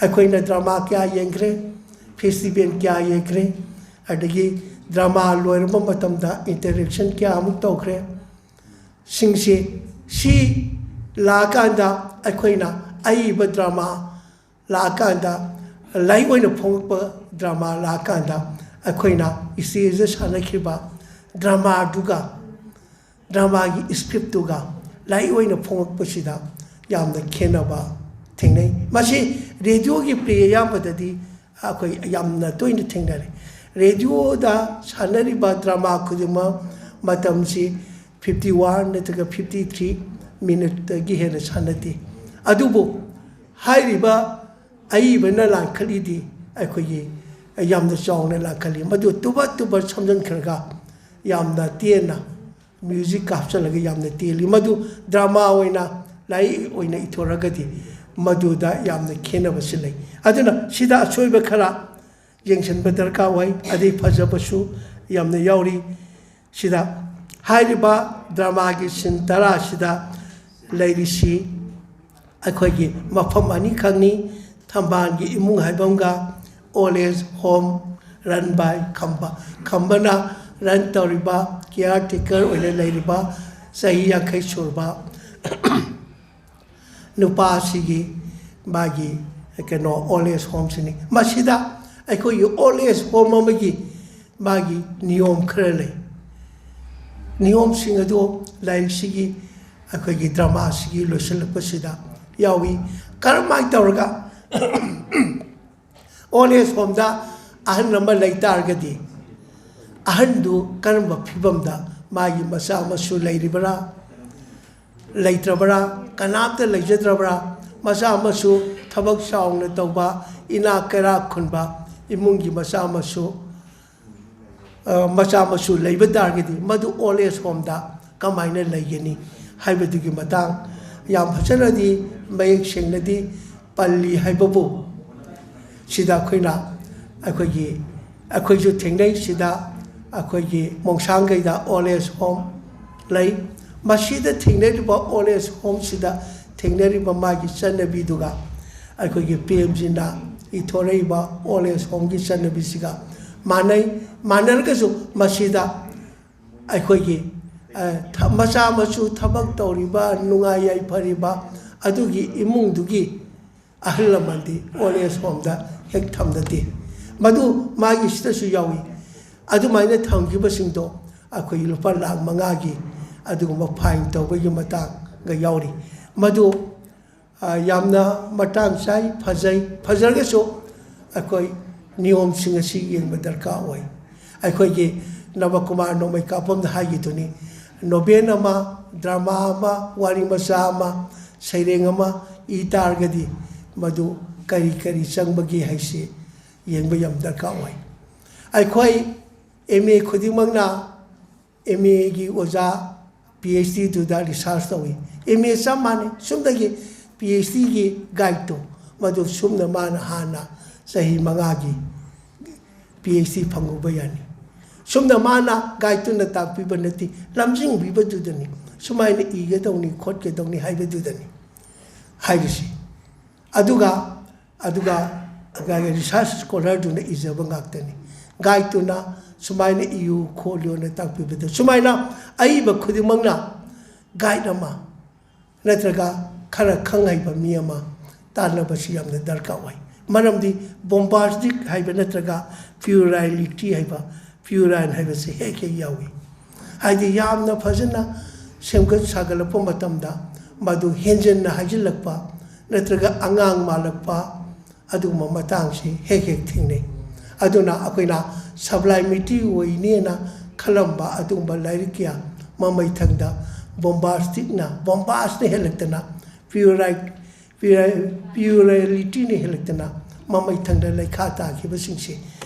ꯑꯩꯈꯣꯏꯅ drama ꯀꯌꯥ ꯌꯦꯡꯈ꯭ꯔꯦ, festival ꯀꯌꯥ ꯌꯦꯡꯈ꯭ꯔꯦ, ꯑꯗꯒꯤ drama ꯂꯣꯏꯔꯕ ꯃꯇꯝꯗ interaction ꯀꯌꯥ ꯑꯃꯨꯛ ꯇꯧꯈ꯭ꯔꯦ꯫ ꯁꯤꯡꯁꯤ, ꯁꯤ ꯂꯥꯛꯑꯀꯥꯟꯗ ꯑꯩꯈꯣꯏꯅ ꯑꯏꯕ drama ꯂꯥꯛꯑꯀꯥꯟꯗ, ꯂꯥꯏꯔꯤꯛ ꯑꯣꯏꯅ ꯐꯣꯡꯉꯛꯄ drama ꯂꯥꯛꯑꯀꯥꯟꯗ, ꯑꯩꯈꯣꯏꯅ stage ꯇ ꯁꯥꯟꯅꯈꯤꯕ drama ꯗꯨꯒ, drama ꯒꯤ script ꯇꯨꯒ ꯂꯥꯏꯔꯤꯛ ꯑꯣꯏꯅ ꯐꯣꯡꯉꯛꯄꯁꯤꯗ ꯌꯥꯝꯅ ꯈꯦꯠꯅꯕ ꯊꯦꯡꯅꯩ꯫ ꯃꯁꯤ ꯔꯦꯗꯤꯑꯣꯒꯤ ꯄ꯭ꯂꯦ ꯑꯌꯥꯝꯕꯗꯗꯤ ꯑꯩꯈꯣꯏ ꯌꯥꯝꯅ ꯇꯣꯏꯅ ꯊꯦꯡꯅꯔꯦ꯫ ꯔꯦꯗꯤꯑꯣꯗ ꯁꯥꯟꯅꯔꯤꯕ ꯗ꯭ꯔꯃꯥ ꯈꯨꯗꯤꯡꯃꯛ ꯃꯇꯝꯁꯤ ꯐꯤꯐꯇꯤ ꯋꯥꯟ ꯅꯠꯇ꯭ꯔꯒ ꯐꯤꯐꯇꯤ ꯊ꯭ꯔꯤ ꯃꯤꯅꯤꯠꯇꯒꯤ ꯍꯦꯟꯅ ꯁꯥꯟꯅꯗꯦ꯫ ꯑꯗꯨꯕꯨ ꯍꯥꯏꯔꯤꯕ ꯑꯏꯕꯅ ꯂꯥꯡꯈꯠꯂꯤꯗꯤ ꯑꯩꯈꯣꯏꯒꯤ ꯌꯥꯝꯅ ꯆꯥꯎꯅ ꯂꯥꯡꯈꯠꯂꯤ꯫ ꯃꯗꯨ ꯇꯨꯕ ꯇꯨꯕ ꯁꯝꯖꯤꯟꯈ꯭ꯔꯒ ꯌꯥꯝꯅ ꯇꯦꯟꯅ ꯃ꯭ꯌꯨꯖꯤꯛꯀ ꯍꯥꯞꯆꯤꯜꯂꯒ ꯌꯥꯝꯅ ꯇꯦꯜꯂꯤ꯫ ꯃꯗꯨ ꯗ꯭ꯔꯃꯥ ꯑꯣꯏꯅ, ꯂꯥꯏꯔꯤꯛ ꯑꯣꯏꯅ ꯏꯊꯣꯔꯒꯗꯤ ꯃꯗꯨꯗ ꯌꯥꯝꯅ ꯈꯦꯠꯅꯕꯁꯤ ꯂꯩ꯫ ꯑꯗꯨꯅ ꯁꯤꯗ ꯑꯁꯣꯏꯕ ꯈꯔ ꯌꯦꯡꯁꯤꯟꯕ ꯗꯔꯀꯥꯔ ꯑꯣꯏ꯫ ꯑꯗꯩ ꯐꯖꯕꯁꯨ ꯌꯥꯝꯅ ꯌꯥꯎꯔꯤ꯫ ꯁꯤꯗ ꯍꯥꯏꯔꯤꯕ ꯗ꯭ꯔꯃꯥꯒꯤ ꯁꯤꯟ ꯇꯔꯥꯁꯤꯗ ꯂꯩꯔꯤꯁꯤ ꯑꯩꯈꯣꯏꯒꯤ ꯃꯐꯝ ꯑꯅꯤꯈꯛꯅꯤ꯫ ꯊꯝꯕꯥꯜꯒꯤ ꯏꯃꯨꯡ ꯍꯥꯏꯕ ꯑꯃꯒ old age home run by Khamba. ꯈꯝꯕꯅ ꯔꯟ ꯇꯧꯔꯤꯕ, ꯀꯤꯌꯥꯔ ꯇꯦꯀꯔ ꯑꯣꯏꯅ ꯂꯩꯔꯤꯕ ꯆꯍꯤ ꯌꯥꯡꯈꯩ ꯁꯨꯔꯕ ꯅꯨꯄꯥ ꯑꯁꯤꯒꯤ ꯃꯥꯒꯤ ꯀꯩꯅꯣ old age homeꯁꯤꯅꯤ꯫ ꯃꯁꯤꯗ ꯑꯩꯈꯣꯏꯒꯤ old age home ꯑꯃꯒꯤ ꯃꯥꯒꯤ ꯅꯤꯌꯣꯝ ꯈꯔ ꯂꯩ꯫ ꯅꯤꯌꯣꯝꯁꯤꯡ ꯑꯗꯨ ꯂꯥꯏꯔꯤꯛꯁꯤꯒꯤ, ꯑꯩꯈꯣꯏꯒꯤ ꯗ꯭ꯔꯃꯥꯁꯤꯒꯤ ꯂꯣꯏꯁꯤꯜꯂꯛꯄꯁꯤꯗ ꯌꯥꯎꯏ꯫ ꯀꯔꯝꯍꯥꯏꯅ ꯇꯧꯔꯒ old age homeꯗ ꯑꯍꯟ ꯑꯃ ꯂꯩ ꯇꯥꯔꯒꯗꯤ ꯑꯍꯟꯗꯨ ꯀꯔꯝꯕ ꯐꯤꯕꯝꯗ, ꯃꯥꯒꯤ ꯃꯆꯥ ꯃꯁꯨ ꯂꯩꯔꯤꯕ꯭ꯔꯥ, ꯂꯩꯇ꯭ꯔꯕ꯭ꯔꯥ, ꯀꯅꯥꯝꯇ ꯂꯩꯖꯗ꯭ꯔꯕ꯭ꯔꯥ, ꯃꯆꯥ ꯃꯁꯨ ꯊꯕꯛ ꯆꯥꯎꯅ ꯇꯧꯕ, ꯏꯅꯥꯛ ꯀꯩꯔꯥꯛ ꯈꯨꯟꯕ ꯏꯃꯨꯡꯒꯤ ꯃꯆꯥ ꯃꯁꯨ, ꯑ, ꯃꯆꯥ ꯃꯁꯨ ꯂꯩꯕ ꯇꯥꯔꯒꯗꯤ ꯃꯗꯨ old age homeꯗ ꯀꯃꯥꯏꯅ ꯂꯩꯒꯅꯤ ꯍꯥꯏꯕꯗꯨꯒꯤ ꯃꯇꯥꯡ ꯌꯥꯝ ꯐꯖꯅꯗꯤ, ꯃꯌꯦꯛ ꯁꯦꯡꯅꯗꯤ ꯄꯜꯂꯤ ꯍꯥꯏꯕꯕꯨ, ꯁꯤꯗ ꯑꯩꯈꯣꯏꯅ, ꯑꯩꯈꯣꯏꯒꯤ, ꯑꯩꯈꯣꯏꯁꯨ ꯊꯦꯡꯅꯩ꯫ ꯁꯤꯗ ꯑꯩꯈꯣꯏꯒꯤ ꯃꯣꯡꯁꯥꯡꯒꯩꯗ old age home ꯂꯩ꯫ ꯃꯁꯤꯗ ꯊꯦꯡꯅꯔꯤꯕ old age homeꯁꯤꯗ ꯊꯦꯡꯅꯔꯤꯕ ꯃꯥꯒꯤ ꯆꯠꯅꯕꯤꯗꯨꯒ ꯑꯩꯈꯣꯏꯒꯤ ꯄ꯭ꯔꯦꯝꯖꯤꯅ ꯏꯊꯣꯔꯛꯏꯕ old age homeꯒꯤ ꯆꯠꯅꯕꯤꯁꯤꯒ ꯃꯥꯟꯅꯩ꯫ ꯃꯥꯟꯅꯔꯒꯁꯨ ꯃꯁꯤꯗ ꯑꯩꯈꯣꯏꯒꯤ, ꯑ, ꯊ-, ꯃꯆꯥ ꯃꯁꯨ ꯊꯕꯛ ꯇꯧꯔꯤꯕ, ꯅꯨꯡꯉꯥꯏ ꯌꯥꯏꯐꯔꯤꯕ ꯑꯗꯨꯒꯤ ꯏꯃꯨꯡꯗꯨꯒꯤ ꯑꯍꯜ ꯂꯃꯟꯗꯤ old age homeꯗ ꯍꯦꯛ ꯊꯝꯅꯗꯦ꯫ ꯃꯗꯨ ꯃꯥꯒꯤ ꯁꯤꯗꯁꯨ ꯌꯥꯎꯏ꯫ ꯑꯗꯨꯃꯥꯏꯅ ꯊꯝꯈꯤꯕꯁꯤꯡꯗꯣ ꯑꯩꯈꯣꯏ ꯂꯨꯄꯥ ꯂꯥꯈ ꯃꯉꯥꯒꯤ ꯑꯗꯨꯒꯨꯝꯕ fine ꯇꯧꯕꯒꯤ ꯃꯇꯥꯡꯒ ꯌꯥꯎꯔꯤ꯫ ꯃꯗꯨ, ꯌꯥꯝꯅ ꯃꯇꯥꯡ ꯆꯥꯏ, ꯐꯖꯩ꯫ ꯐꯖꯔꯒꯁꯨ ꯑꯩꯈꯣꯏ ꯅꯤꯌꯣꯝꯁꯤꯡ ꯑꯁꯤ ꯌꯦꯡꯕ ꯗꯔꯀꯥꯔ ꯑꯣꯏ꯫ ꯑꯩꯈꯣꯏꯒꯤ ꯅꯕꯀꯨꯃꯥꯔ ꯅꯣꯡꯃꯩ ꯀꯥꯞꯐꯝꯗ ꯍꯥꯏꯈꯤꯗꯨꯅꯤ, ꯅꯣꯕꯦꯜ ꯑꯃ, ꯗ꯭ꯔꯃꯥ ꯑꯃ, ꯋꯥꯔꯤ ꯃꯆꯥ ꯑꯃ, ꯁꯩꯔꯦꯡ ꯑꯃ ꯏ ꯇꯥꯔꯒꯗꯤ ꯃꯗꯨ ꯀꯔꯤ ꯀꯔꯤ ꯆꯪꯕꯒꯦ ꯍꯥꯏꯁꯤ ꯌꯦꯡꯕ ꯌꯥꯝ ꯗꯔꯀꯥꯔ ꯑꯣꯏ꯫ ꯑꯩꯈꯣꯏ ꯑꯦꯝ ꯑꯦ ꯈꯨꯗꯤꯡꯃꯛꯅ ꯑꯦꯝ ꯑꯦꯒꯤ ꯑꯣꯖꯥ ꯄꯤ ꯑꯩꯆ ꯗꯤꯗꯨꯗ ꯔꯤꯁꯥꯔꯁ ꯇꯧꯏ꯫ ꯑꯦꯝ ꯑꯦ ꯆꯞ ꯃꯥꯟꯅꯩ꯫ ꯁꯨꯝꯗꯒꯤ ꯄꯤ ꯑꯩꯆ ꯗꯤꯒꯤ ꯒꯥꯏꯗꯇꯣ ꯃꯗꯨ ꯁꯨꯝꯅ ꯃꯥꯅ ꯍꯥꯟꯅ ꯆꯍꯤ ꯃꯉꯥꯒꯤ ꯄꯤ ꯑꯩꯆ ꯗꯤ ꯐꯪꯉꯨꯕ ꯌꯥꯅꯤ꯫ ꯁꯨꯝꯅ ꯃꯥꯅ ꯒꯥꯏꯗꯇꯨꯅ ꯇꯥꯛꯄꯤꯕ ꯅꯠꯇꯦ, ꯂꯝꯖꯤꯡꯕꯤꯕꯗꯨꯗꯅꯤ꯫ ꯁꯨꯃꯥꯏꯅ ꯏꯒꯗꯧꯅꯤ, ꯈꯣꯠꯀꯗꯧꯅꯤ ꯍꯥꯏꯕꯗꯨꯗꯅꯤ ꯍꯥꯏꯔꯤꯁꯤ꯫ ꯑꯗꯨꯒ ꯑꯗꯨꯒ ꯔꯤꯁꯥꯔꯁ ꯁ꯭ꯀꯣꯂꯔꯗꯨꯅ ꯏꯖꯕ ꯉꯥꯛꯇꯅꯤ꯫ ꯒꯥꯏꯗꯇꯨꯅ ꯁꯨꯃꯥꯏꯅ ꯏꯌꯨ ꯈꯣꯠꯂꯨꯅ ꯇꯥꯛꯄꯤꯕꯗ, ꯁꯨꯃꯥꯏꯅ ꯑꯏꯕ ꯈꯨꯗꯤꯡꯃꯛꯅ ꯒꯥꯏꯗ ꯑꯃ ꯅꯠꯇ꯭ꯔꯒ ꯈꯔ ꯈꯪ ꯍꯩꯕ ꯃꯤ ꯑꯃ ꯇꯥꯟꯅꯕꯁꯤ ꯌꯥꯝꯅ ꯗꯔꯀꯥꯔ ꯑꯣꯏ꯫ ꯃꯔꯝꯗꯤ ꯕꯣꯝꯕꯥꯁꯇꯤꯛ ꯍꯥꯏꯕ ꯅꯠꯇ꯭ꯔꯒ ꯄ꯭ꯌꯨꯔꯥꯏꯂꯤꯇꯤ ꯍꯥꯏꯕ, ꯄ꯭ꯌꯨꯔꯥꯏꯟ ꯍꯥꯏꯕꯁꯤ ꯍꯦꯛ ꯍꯦꯛ ꯌꯥꯎꯏ꯫ ꯍꯥꯏꯗꯤ ꯌꯥꯝꯅ ꯐꯖꯅ ꯁꯦꯝꯒꯠ ꯁꯥꯒꯠꯂꯛꯄ ꯃꯇꯝꯗ ꯃꯗꯨ ꯍꯦꯟꯖꯟꯅ ꯍꯥꯏꯖꯤꯜꯂꯛꯄ ꯅꯠꯇ꯭ꯔꯒ ꯑꯉꯥꯡ ꯃꯥꯜꯂꯛꯄ, ꯑꯗꯨꯒꯨꯝꯕ ꯃꯇꯥꯡꯁꯤ ꯍꯦꯛ ꯍꯦꯛ ꯊꯦꯡꯅꯩ꯫ ꯑꯗꯨꯅ ꯑꯩꯈꯣꯏꯅ ꯁꯕꯂꯥꯏꯃꯤꯇꯤ ꯑꯣꯏꯅꯦꯅ ꯈꯜꯂꯝꯕ ꯑꯗꯨꯒꯨꯝꯕ ꯂꯥꯏꯔꯤꯛ ꯀꯌꯥ ꯃꯃꯩꯊꯪꯗ ꯕꯣꯝꯕꯥꯁꯇꯤꯛꯅ, ꯕꯣꯝꯕꯥꯁꯅ ꯍꯦꯜꯂꯛꯇꯅ, ꯄ꯭ꯌꯨꯔꯥꯏ-, ꯄ꯭ꯌꯨꯔꯥꯏ-, ꯄ꯭ꯌꯨꯔꯦꯂꯤꯇꯤꯅ ꯍꯦꯜꯂꯛꯇꯅ ꯃꯃꯩꯊꯪꯗ ꯂꯩꯈꯥ ꯇꯥꯈꯤꯕꯁꯤꯡꯁꯤ,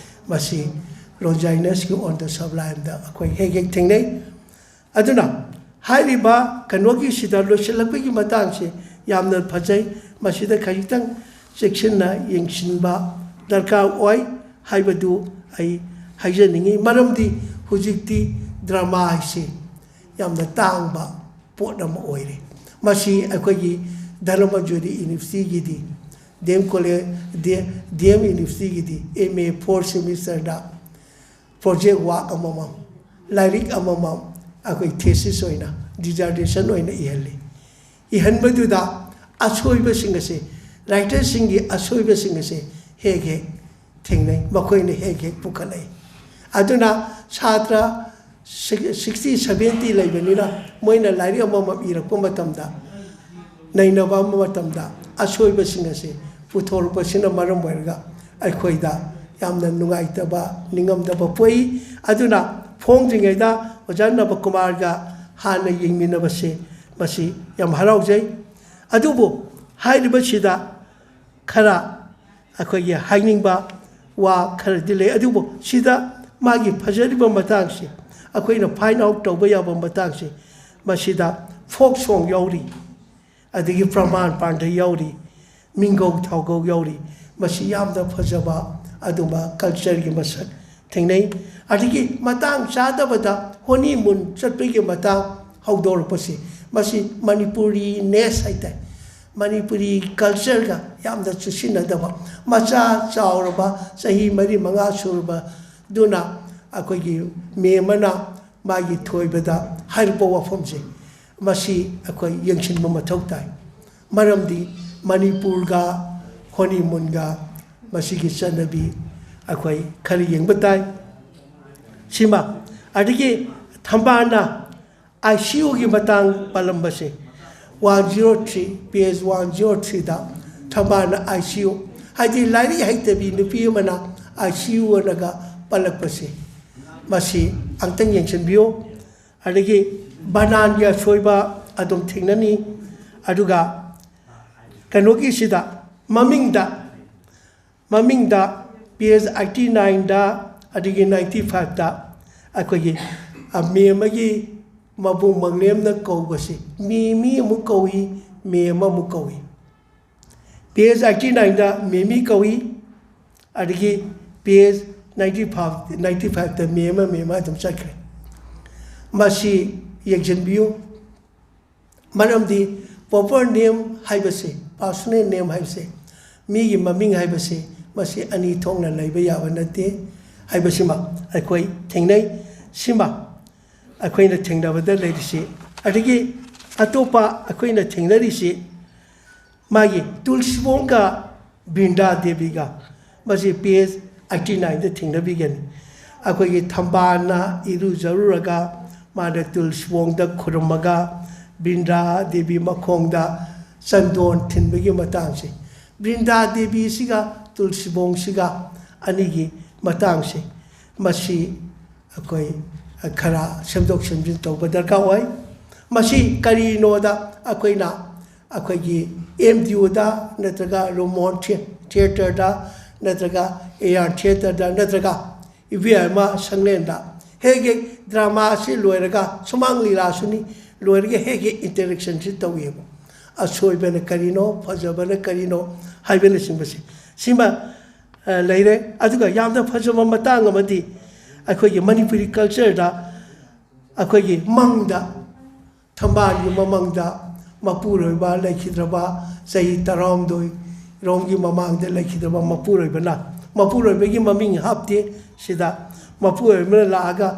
ꯃꯁꯤ ꯂꯣꯟꯖꯥꯏꯅꯁꯀꯤ ꯑꯣꯟ ꯗ ꯁꯕꯂꯥꯏꯝꯗ ꯑꯩꯈꯣꯏ ꯍꯦꯛ ꯍꯦꯛ ꯊꯦꯡꯅꯩ꯫ ꯑꯗꯨꯅ ꯍꯥꯏꯔꯤꯕ ꯀꯩꯅꯣꯒꯤꯁꯤꯗ ꯂꯣꯏꯁꯤꯜꯂꯛꯄꯒꯤ ꯃꯇꯥꯡꯁꯦ ꯌꯥꯝꯅ ꯐꯖꯩ꯫ ꯃꯁꯤꯗ ꯈꯖꯤꯛꯇꯪ ꯆꯦꯛꯁꯤꯟꯅ ꯌꯦꯡꯁꯤꯟꯕ ꯗꯔꯀꯥꯔ ꯑꯣꯏ ꯍꯥꯏꯕꯗꯨ ꯑꯩ ꯍꯥꯏꯖꯅꯤꯡꯉꯤ꯫ ꯃꯔꯝꯗꯤ ꯍꯧꯖꯤꯛꯇꯤ ꯗ꯭ꯔꯃꯥ ꯍꯥꯏꯁꯤ ꯌꯥꯝꯅ ꯇꯥꯡꯕ ꯄꯣꯠ ꯑꯃ ꯑꯣꯏꯔꯦ꯫ ꯃꯁꯤ ꯑꯩꯈꯣꯏꯒꯤ ꯙꯔꯃꯖꯣꯔꯤ ꯌꯨꯅꯤꯚꯔꯁꯤꯇꯤꯒꯤꯗꯤ, D M college, D M ꯌꯨꯅꯤꯚꯔꯁꯤꯇꯤꯒꯤꯗꯤ ꯑꯦꯝ ꯑꯦ ꯐꯣꯔꯠ ꯁꯦꯃꯤꯁꯇꯔꯗ ꯄ꯭ꯔꯣꯖꯦꯛ ꯋꯥꯔꯛ ꯑꯃꯃꯝ, ꯂꯥꯏꯔꯤꯛ ꯑꯃꯃꯝ ꯑꯩꯈꯣꯏ ꯊꯦꯁꯤꯁ ꯑꯣꯏꯅ, ꯗꯤꯖꯥꯔꯇꯦꯁꯟ ꯑꯣꯏꯅ ꯏꯍꯜꯂꯤ꯫ ꯏꯍꯟꯕꯗꯨꯗ ꯑꯁꯣꯏꯕꯁꯤꯡ ꯑꯁꯦ, ꯔꯥꯏꯇꯔꯁꯤꯡꯒꯤ ꯑꯁꯣꯏꯕꯁꯤꯡ ꯑꯁꯦ ꯍꯦꯛ ꯍꯦꯛ ꯊꯦꯡꯅꯩ, ꯃꯈꯣꯏꯅ ꯍꯦꯛ ꯍꯦꯛ ꯄꯨꯈꯠꯂꯛꯏ꯫ ꯑꯗꯨꯅ ꯁꯥꯇ꯭ꯔ ꯁꯤꯛꯁꯇꯤ ꯁꯚꯦꯟꯇꯤ ꯂꯩꯕꯅꯤꯅ ꯃꯣꯏꯅ ꯂꯥꯏꯔꯤꯛ ꯑꯃꯃꯝ ꯏꯔꯛꯄ ꯃꯇꯝꯗ ꯅꯩꯅꯕ ꯑꯃ ꯃꯇꯝꯗ ꯑꯁꯣꯏꯕꯁꯤꯡ ꯑꯁꯤ ꯄꯨꯊꯣꯔꯛꯄꯁꯤꯅ ꯃꯔꯝ ꯑꯣꯏꯔꯒ ꯑꯩꯈꯣꯏꯗ ꯌꯥꯝꯅ ꯅꯨꯡꯉꯥꯏꯇꯕ, ꯅꯤꯡꯉꯝꯗꯕ ꯄꯣꯛꯏ꯫ ꯑꯗꯨꯅ ꯐꯣꯡꯗ꯭ꯔꯤꯉꯩꯗ ꯑꯣꯖꯥ ꯅꯕꯀꯨꯃꯥꯔꯒ ꯍꯥꯟꯅ ꯌꯦꯡꯃꯤꯟꯅꯕꯁꯦ, ꯃꯁꯤ ꯌꯥꯝ ꯍꯔꯥꯎꯖꯩ꯫ ꯑꯗꯨꯕꯨ ꯍꯥꯏꯔꯤꯕꯁꯤꯗ ꯈꯔ ꯑꯩꯈꯣꯏꯒꯤ ꯍꯥꯏꯅꯤꯡꯕ ꯋꯥ ꯈꯔꯗꯤ ꯂꯩ, ꯑꯗꯨꯕꯨ ꯁꯤꯗ ꯃꯥꯒꯤ ꯐꯖꯔꯤꯕ ꯃꯇꯥꯡꯁꯤ, ꯑꯩꯈꯣꯏꯅ find out ꯇꯧꯕ ꯌꯥꯕ ꯃꯇꯥꯡꯁꯤ, ꯃꯁꯤꯗ folk song ꯌꯥꯎꯔꯤ, ꯑꯗꯒꯤ ꯄ꯭ꯔꯃꯥꯟ ꯄꯥꯟꯊꯩ ꯌꯥꯎꯔꯤ, ꯃꯤꯡꯒꯧ ꯊꯥꯎꯒꯧ ꯌꯥꯎꯔꯤ꯫ ꯃꯁꯤ ꯌꯥꯝꯅ ꯐꯖꯕ ꯑꯗꯨꯝꯕ cultureꯒꯤ ꯃꯁꯛ ꯊꯦꯡꯅꯩ꯫ ꯑꯗꯒꯤ ꯃꯇꯥꯡ ꯆꯥꯗꯕꯗ honeymoon ꯆꯠꯄꯒꯤ ꯃꯇꯥꯡ ꯍꯧꯗꯣꯔꯛꯄꯁꯤ, ꯃꯁꯤ Manipuri-ness ꯍꯥꯏꯇꯥꯔꯦ꯫ ꯃꯅꯤꯄꯨꯔꯤ cultureꯒ ꯌꯥꯝꯅ ꯆꯨꯁꯤꯟꯅꯗꯕ, ꯃꯆꯥ ꯆꯥꯎꯔꯕ, ꯆꯍꯤ ꯃꯔꯤ ꯃꯉꯥ ꯁꯨꯔꯕꯗꯨꯅ ꯑꯩꯈꯣꯏꯒꯤ ꯃꯦꯝ ꯑꯃꯅ ꯃꯥꯒꯤ ꯊꯣꯏꯕꯗ ꯍꯥꯏꯔꯛꯄ ꯋꯥꯐꯝꯁꯦ, ꯃꯁꯤ ꯑꯩꯈꯣꯏ ꯌꯦꯡꯁꯤꯟꯕ ꯃꯊꯧ ꯇꯥꯏ꯫ ꯃꯔꯝꯗꯤ ꯃꯅꯤꯄꯨꯔꯒ honeymoonꯒ ꯃꯁꯤꯒꯤ ꯆꯠꯅꯕꯤ ꯑꯩꯈꯣꯏ ꯈꯔ ꯌꯦꯡꯕ ꯇꯥꯏ꯫ ꯁꯤꯃ, ꯑꯗꯒꯤ ꯊꯝꯕꯥꯜꯅ ICUꯒꯤ ꯃꯇꯥꯡ ꯄꯜꯂꯝꯕꯁꯦ, one zero three, page one zero threeꯗ ꯊꯝꯕꯥꯜꯅ ICU, ꯍꯥꯏꯗꯤ ꯂꯥꯏꯔꯤꯛ ꯍꯩꯇꯕꯤ ꯅꯨꯄꯤ ꯑꯃꯅ ICU ꯑꯅꯒ ꯄꯜꯂꯛꯄꯁꯦ, ꯃꯁꯤ ꯑꯝꯇꯪ ꯌꯦꯡꯁꯤꯟꯕꯤꯌꯨ꯫ ꯑꯗꯒꯤ ꯕꯅꯥꯟꯒꯤ ꯑꯁꯣꯏꯕ ꯑꯗꯨꯝ ꯊꯦꯡꯅꯅꯤ꯫ ꯑꯗꯨꯒ ꯀꯩꯅꯣꯒꯤꯁꯤꯗ, ꯃꯃꯤꯡꯗ, ꯃꯃꯤꯡꯗ page eighty nineꯗ, ꯑꯗꯒꯤ ninety fiveꯇ ꯑꯩꯈꯣꯏꯒꯤ, ꯑ, ꯃꯦꯝ ꯑꯃꯒꯤ ꯃꯕꯨꯡ ꯃꯪꯂꯦꯝꯅ ꯀꯧꯕꯁꯤ, ꯃꯦꯃꯤ ꯑꯃꯨꯛ ꯀꯧꯏ, ꯃꯦꯝ ꯑꯃꯨꯛ ꯀꯧꯏ꯫ Page eighty nineꯗ ꯃꯦꯃꯤ ꯀꯧꯏ, ꯑꯗꯒꯤ page ninety five, ninety fiveꯇ ꯃꯦꯝ ꯑꯃ, ꯃꯦꯝ ꯑꯃ ꯑꯗꯨꯝ ꯆꯠꯈ꯭ꯔꯦ꯫ ꯃꯁꯤ ꯌꯦꯡꯁꯤꯟꯕꯤꯌꯨ꯫ ꯃꯔꯝꯗꯤ proper name ꯍꯥꯏꯕꯁꯤ, personal name ꯍꯥꯏꯕꯁꯤ, ꯃꯤꯒꯤ ꯃꯃꯤꯡ ꯍꯥꯏꯕꯁꯤ, ꯃꯁꯤ ꯑꯅꯤ ꯊꯣꯛꯅ ꯂꯩꯕ ꯌꯥꯕ ꯅꯠꯇꯦ ꯍꯥꯏꯕꯁꯤꯃ ꯑꯩꯈꯣꯏ ꯊꯦꯡꯅꯩ꯫ ꯁꯤꯃ ꯑꯩꯈꯣꯏꯅ ꯊꯦꯡꯅꯕꯗ ꯂꯩꯔꯤꯁꯤ꯫ ꯑꯗꯒꯤ ꯑꯇꯣꯞꯄ ꯑꯩꯈꯣꯏꯅ ꯊꯦꯡꯅꯔꯤꯁꯤ, ꯃꯥꯒꯤ ꯇꯨꯜꯁꯤꯕꯣꯡꯒ ꯕ꯭ꯔꯤꯟꯗꯥ ꯗꯦꯕꯤꯒ, ꯃꯁꯤ page eighty nineꯗ ꯊꯦꯡꯅꯕꯤꯒꯅꯤ꯫ ꯑꯩꯈꯣꯏꯒꯤ ꯊꯝꯕꯥꯜꯅ ꯏꯔꯨꯖꯔꯨꯔꯒ, ꯃꯥꯅ ꯇꯨꯜꯁꯤꯕꯣꯡꯗ ꯈꯨꯔꯨꯝꯃꯒ, ꯕ꯭ꯔꯤꯟꯗꯥ ꯗꯦꯕꯤ ꯃꯈꯣꯡꯗ ꯆꯟꯗꯣꯟ ꯊꯤꯟꯕꯒꯤ ꯃꯇꯥꯡꯁꯦ, ꯕ꯭ꯔꯤꯟꯗꯥ ꯗꯦꯕꯤꯁꯤꯒ ꯇꯨꯜꯁꯤꯕꯣꯡꯁꯤꯒ ꯑꯅꯤꯒꯤ ꯃꯇꯥꯡꯁꯦ, ꯃꯁꯤ ꯑꯩꯈꯣꯏ ꯈꯔ ꯁꯦꯝꯗꯣꯛ ꯁꯦꯝꯖꯤꯟ ꯇꯧꯕ ꯗꯔꯀꯥꯔ ꯑꯣꯏ꯫ ꯃꯁꯤ ꯀꯔꯤꯅꯣꯗ ꯑꯩꯈꯣꯏꯅ ꯑꯩꯈꯣꯏꯒꯤ ꯑꯦꯝ ꯗꯤ ꯌꯨꯗ ꯅꯠꯇ꯭ꯔꯒ ꯔꯣꯃꯣꯟ ꯊꯤ-, ꯊꯤꯌꯦꯇꯔꯗ ꯅꯠꯇ꯭ꯔꯒ ꯑꯦ ꯑꯥꯔ ꯊꯤꯌꯦꯇꯔꯗ ꯅꯠꯇ꯭ꯔꯒ ꯏꯕꯦꯝꯃ ꯁꯪꯂꯦꯟꯗ ꯍꯦꯛ ꯍꯦꯛ ꯗ꯭ꯔꯃꯥꯁꯤ ꯂꯣꯏꯔꯒ, ꯁꯨꯃꯥꯡ ꯂꯤꯂꯥꯁꯨꯅꯤ, ꯂꯣꯏꯔꯒ ꯍꯦꯛ ꯍꯦꯛ ꯏꯟꯇꯔꯦꯛꯁꯟꯁꯤ ꯇꯧꯋꯦꯕ꯫ ꯑꯁꯣꯏꯕꯅ ꯀꯔꯤꯅꯣ, ꯐꯖꯕꯅ ꯀꯔꯤꯅꯣ ꯍꯥꯏꯕꯅꯆꯤꯡꯕꯁꯦ꯫ ꯁꯤꯃ, ꯑ, ꯂꯩꯔꯦ꯫ ꯑꯗꯨꯒ ꯌꯥꯝꯅ ꯐꯖꯕ ꯃꯇꯥꯡ ꯑꯃꯗꯤ ꯑꯩꯈꯣꯏꯒꯤ ꯃꯅꯤꯄꯨꯔꯤ ꯀꯜꯆꯔꯗ ꯑꯩꯈꯣꯏꯒꯤ ꯃꯪꯗ, ꯊꯝꯕꯥꯜꯒꯤ ꯃꯃꯪꯗ ꯃꯄꯨꯔꯣꯏꯕ ꯂꯩꯈꯤꯗ꯭ꯔꯕ, ꯆꯍꯤ ꯇꯔꯥꯍꯨꯝꯗꯣꯏ ꯔꯣꯝꯒꯤ ꯃꯃꯥꯡꯗ ꯂꯩꯈꯤꯗ꯭ꯔꯕ ꯃꯄꯨꯔꯣꯏꯕꯅ, ꯃꯄꯨꯔꯣꯏꯕꯒꯤ ꯃꯃꯤꯡ ꯍꯥꯞꯇꯦ ꯁꯤꯗ, ꯃꯄꯨꯔꯣꯏꯕꯅ ꯂꯥꯛꯑꯒ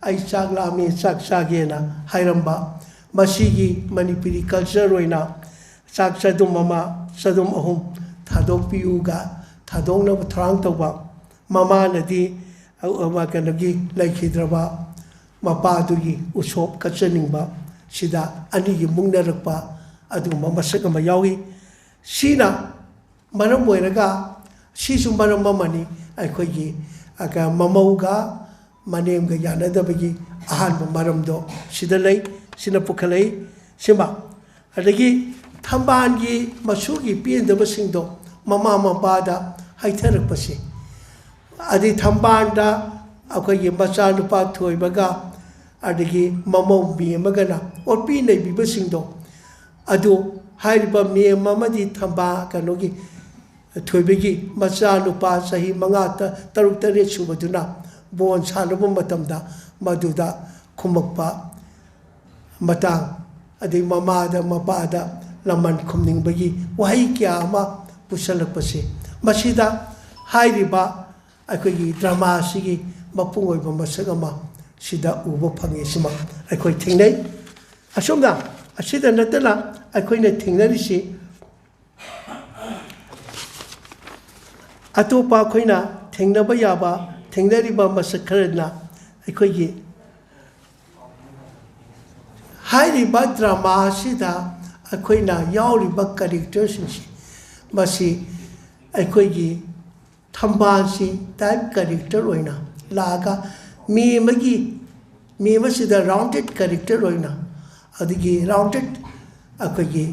"ꯑꯩ ꯆꯥꯛ ꯂꯥꯝꯃꯤ, ꯆꯥꯛ ꯆꯥꯒꯦꯅ" ꯍꯥꯏꯔꯝꯕ, ꯃꯁꯤꯒꯤ ꯃꯅꯤꯄꯨꯔꯤ ꯀꯜꯆꯔ ꯑꯣꯏꯅ ꯆꯥꯛ ꯆꯗꯨꯝ ꯑꯃ, ꯆꯗꯨꯝ ꯑꯍꯨꯝ ꯊꯥꯗꯣꯛꯄꯤꯌꯨꯒ ꯊꯥꯗꯣꯛꯅꯕ ꯊꯧꯔꯥꯡ ꯇꯧꯕ, ꯃꯃꯥꯅꯗꯤ, ꯑ, ꯑ, ꯀꯩꯅꯣꯒꯤ ꯂꯩꯈꯤꯗ꯭ꯔꯕ ꯃꯄꯥꯗꯨꯒꯤ ꯎꯁꯣꯞ ꯀꯠꯆꯅꯤꯡꯕ, ꯁꯤꯗ ꯑꯅꯤꯒꯤ ꯃꯨꯛꯅꯔꯛꯄ ꯑꯗꯨꯒꯨꯝꯕ ꯃꯁꯛ ꯑꯃ ꯌꯥꯎꯏ꯫ ꯁꯤꯅ ꯃꯔꯝ ꯑꯣꯏꯔꯒ, ꯁꯤꯁꯨ ꯃꯔꯝ ꯑꯃꯅꯤ ꯑꯩꯈꯣꯏꯒꯤ, ꯑ, ꯀ-, ꯃꯃꯧꯒ ꯃꯅꯦꯝꯒ ꯌꯥꯅꯗꯕꯒꯤ ꯑꯍꯥꯟꯕ ꯃꯔꯝꯗꯣ ꯁꯤꯗ ꯂꯩ, ꯁꯤꯅ ꯄꯨꯈꯠꯂꯛꯏ꯫ ꯁꯤꯃ, ꯑꯗꯒꯤ ꯊꯝꯕꯥꯜꯒꯤ ꯃꯆꯨꯒꯤ ꯄꯦꯟꯗꯕꯁꯤꯡꯗꯣ ꯃꯃꯥ ꯃꯄꯥꯗ ꯍꯥꯏꯊꯔꯛꯄꯁꯦ, ꯑꯗꯩ ꯊꯝꯕꯥꯜꯗ ꯑꯩꯈꯣꯏꯒꯤ ꯃꯆꯥꯅꯨꯄꯥ ꯊꯣꯏꯕꯒ ꯑꯗꯒꯤ ꯃꯃꯧ ꯃꯦꯝꯃꯒꯅ ꯑꯣꯠꯄꯤ ꯅꯩꯕꯤꯕꯁꯤꯡꯗꯣ, ꯑꯗꯨ ꯍꯥꯏꯔꯤꯕ ꯃꯦꯝ ꯑꯃꯗꯤ ꯊꯝꯕꯥꯜ, ꯀꯩꯅꯣꯒꯤ, ꯊꯣꯏꯕꯒꯤ ꯃꯆꯥꯅꯨꯄꯥ ꯆꯍꯤ ꯃꯉꯥ, ꯇ-, ꯇꯔꯨꯛ, ꯇꯔꯦꯠ ꯁꯨꯕꯗꯨꯅ ꯕꯣꯟ ꯁꯥꯟꯅꯕ ꯃꯇꯝꯗ ꯃꯗꯨꯗ ꯈꯨꯝꯃꯛꯄ ꯃꯇꯥꯡ, ꯑꯗꯩ ꯃꯃꯥꯗ ꯃꯄꯥꯗ ꯂꯃꯟ ꯈꯨꯝꯅꯤꯡꯕꯒꯤ ꯋꯥꯍꯩ ꯀꯌꯥ ꯑꯃ ꯄꯨꯁꯜꯂꯛꯄꯁꯦ, ꯃꯁꯤꯗ ꯍꯥꯏꯔꯤꯕ ꯑꯩꯈꯣꯏꯒꯤ ꯗ꯭ꯔꯃꯥ ꯑꯁꯤꯒꯤ ꯃꯄꯨꯡ ꯑꯣꯏꯕ ꯃꯁꯛ ꯑꯃ ꯁꯤꯗ ꯎꯕ ꯐꯪꯉꯤ꯫ ꯁꯤꯃ ꯑꯩꯈꯣꯏ ꯊꯦꯡꯅꯩ꯫ ꯑꯁꯨꯝꯅ, ꯑꯁꯤꯗ ꯅꯠꯇꯅ ꯑꯩꯈꯣꯏꯅ ꯊꯦꯡꯅꯔꯤꯁꯤ, ꯑꯇꯣꯞꯄ ꯑꯩꯈꯣꯏꯅ ꯊꯦꯡꯅꯕ ꯌꯥꯕ, ꯊꯦꯡꯅꯔꯤꯕ ꯃꯁꯛ ꯈꯔꯅ ꯑꯩꯈꯣꯏꯒꯤ ꯍꯥꯏꯔꯤꯕ ꯗ꯭ꯔꯃꯥ ꯑꯁꯤꯗ ꯑꯩꯈꯣꯏꯅ ꯌꯥꯎꯔꯤꯕ ꯀꯦꯔꯦꯛꯇꯔꯁꯤꯡꯁꯤ, ꯃꯁꯤ ꯑꯩꯈꯣꯏꯒꯤ ꯊꯝꯕꯥꯜꯁꯤ ꯇꯥꯏꯞ ꯀꯦꯔꯦꯛꯇꯔ ꯑꯣꯏꯅ ꯂꯥꯛꯑꯒ, ꯃꯤ ꯑꯃꯒꯤ, ꯃꯤ ꯑꯃꯁꯤꯗ ꯔꯥꯎꯟꯗꯦꯠ ꯀꯦꯔꯦꯛꯇꯔ ꯑꯣꯏꯅ, ꯑꯗꯒꯤ ꯔꯥꯎꯟꯗꯦꯠ ꯑꯩꯈꯣꯏꯒꯤ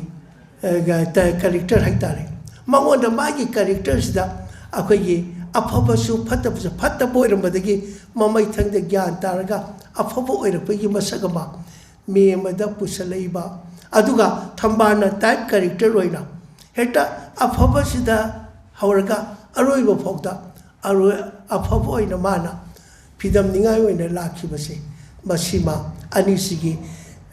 ꯀꯦꯔꯦꯛꯇꯔ ꯍꯥꯏꯇꯥꯔꯦ, ꯃꯉꯣꯟꯗ ꯃꯥꯒꯤ ꯀꯦꯔꯦꯛꯇꯔꯁꯤꯗ ꯑꯩꯈꯣꯏꯒꯤ ꯑꯐꯕꯁꯨ ꯐꯠꯇꯕꯁꯨ, ꯐꯠꯇꯕ ꯑꯣꯏꯔꯝꯕꯗꯒꯤ ꯃꯃꯩꯊꯪꯗ ꯒ꯭ꯌꯥꯟ ꯇꯥꯔꯒ ꯑꯐꯕ ꯑꯣꯏꯔꯛꯄꯒꯤ ꯃꯁꯛ ꯑꯃ ꯃꯤ ꯑꯃꯗ ꯄꯨꯁꯜꯂꯛꯏꯕ, ꯑꯗꯨꯒ ꯊꯝꯕꯥꯜꯅ ꯇꯥꯏꯞ ꯀꯦꯔꯦꯛꯇꯔ ꯑꯣꯏꯅ ꯍꯦꯛꯇ ꯑꯐꯕꯁꯤꯗ ꯍꯧꯔꯒ ꯑꯔꯣꯏꯕ ꯐꯥꯎꯗ ꯑꯔꯣꯏ-, ꯑꯐꯕ ꯑꯣꯏꯅ ꯃꯥꯅ ꯐꯤꯗꯝꯅꯤꯡꯉꯥꯏ ꯑꯣꯏꯅ ꯂꯥꯛꯈꯤꯕꯁꯦ, ꯃꯁꯤꯃ ꯑꯅꯤꯁꯤꯒꯤ,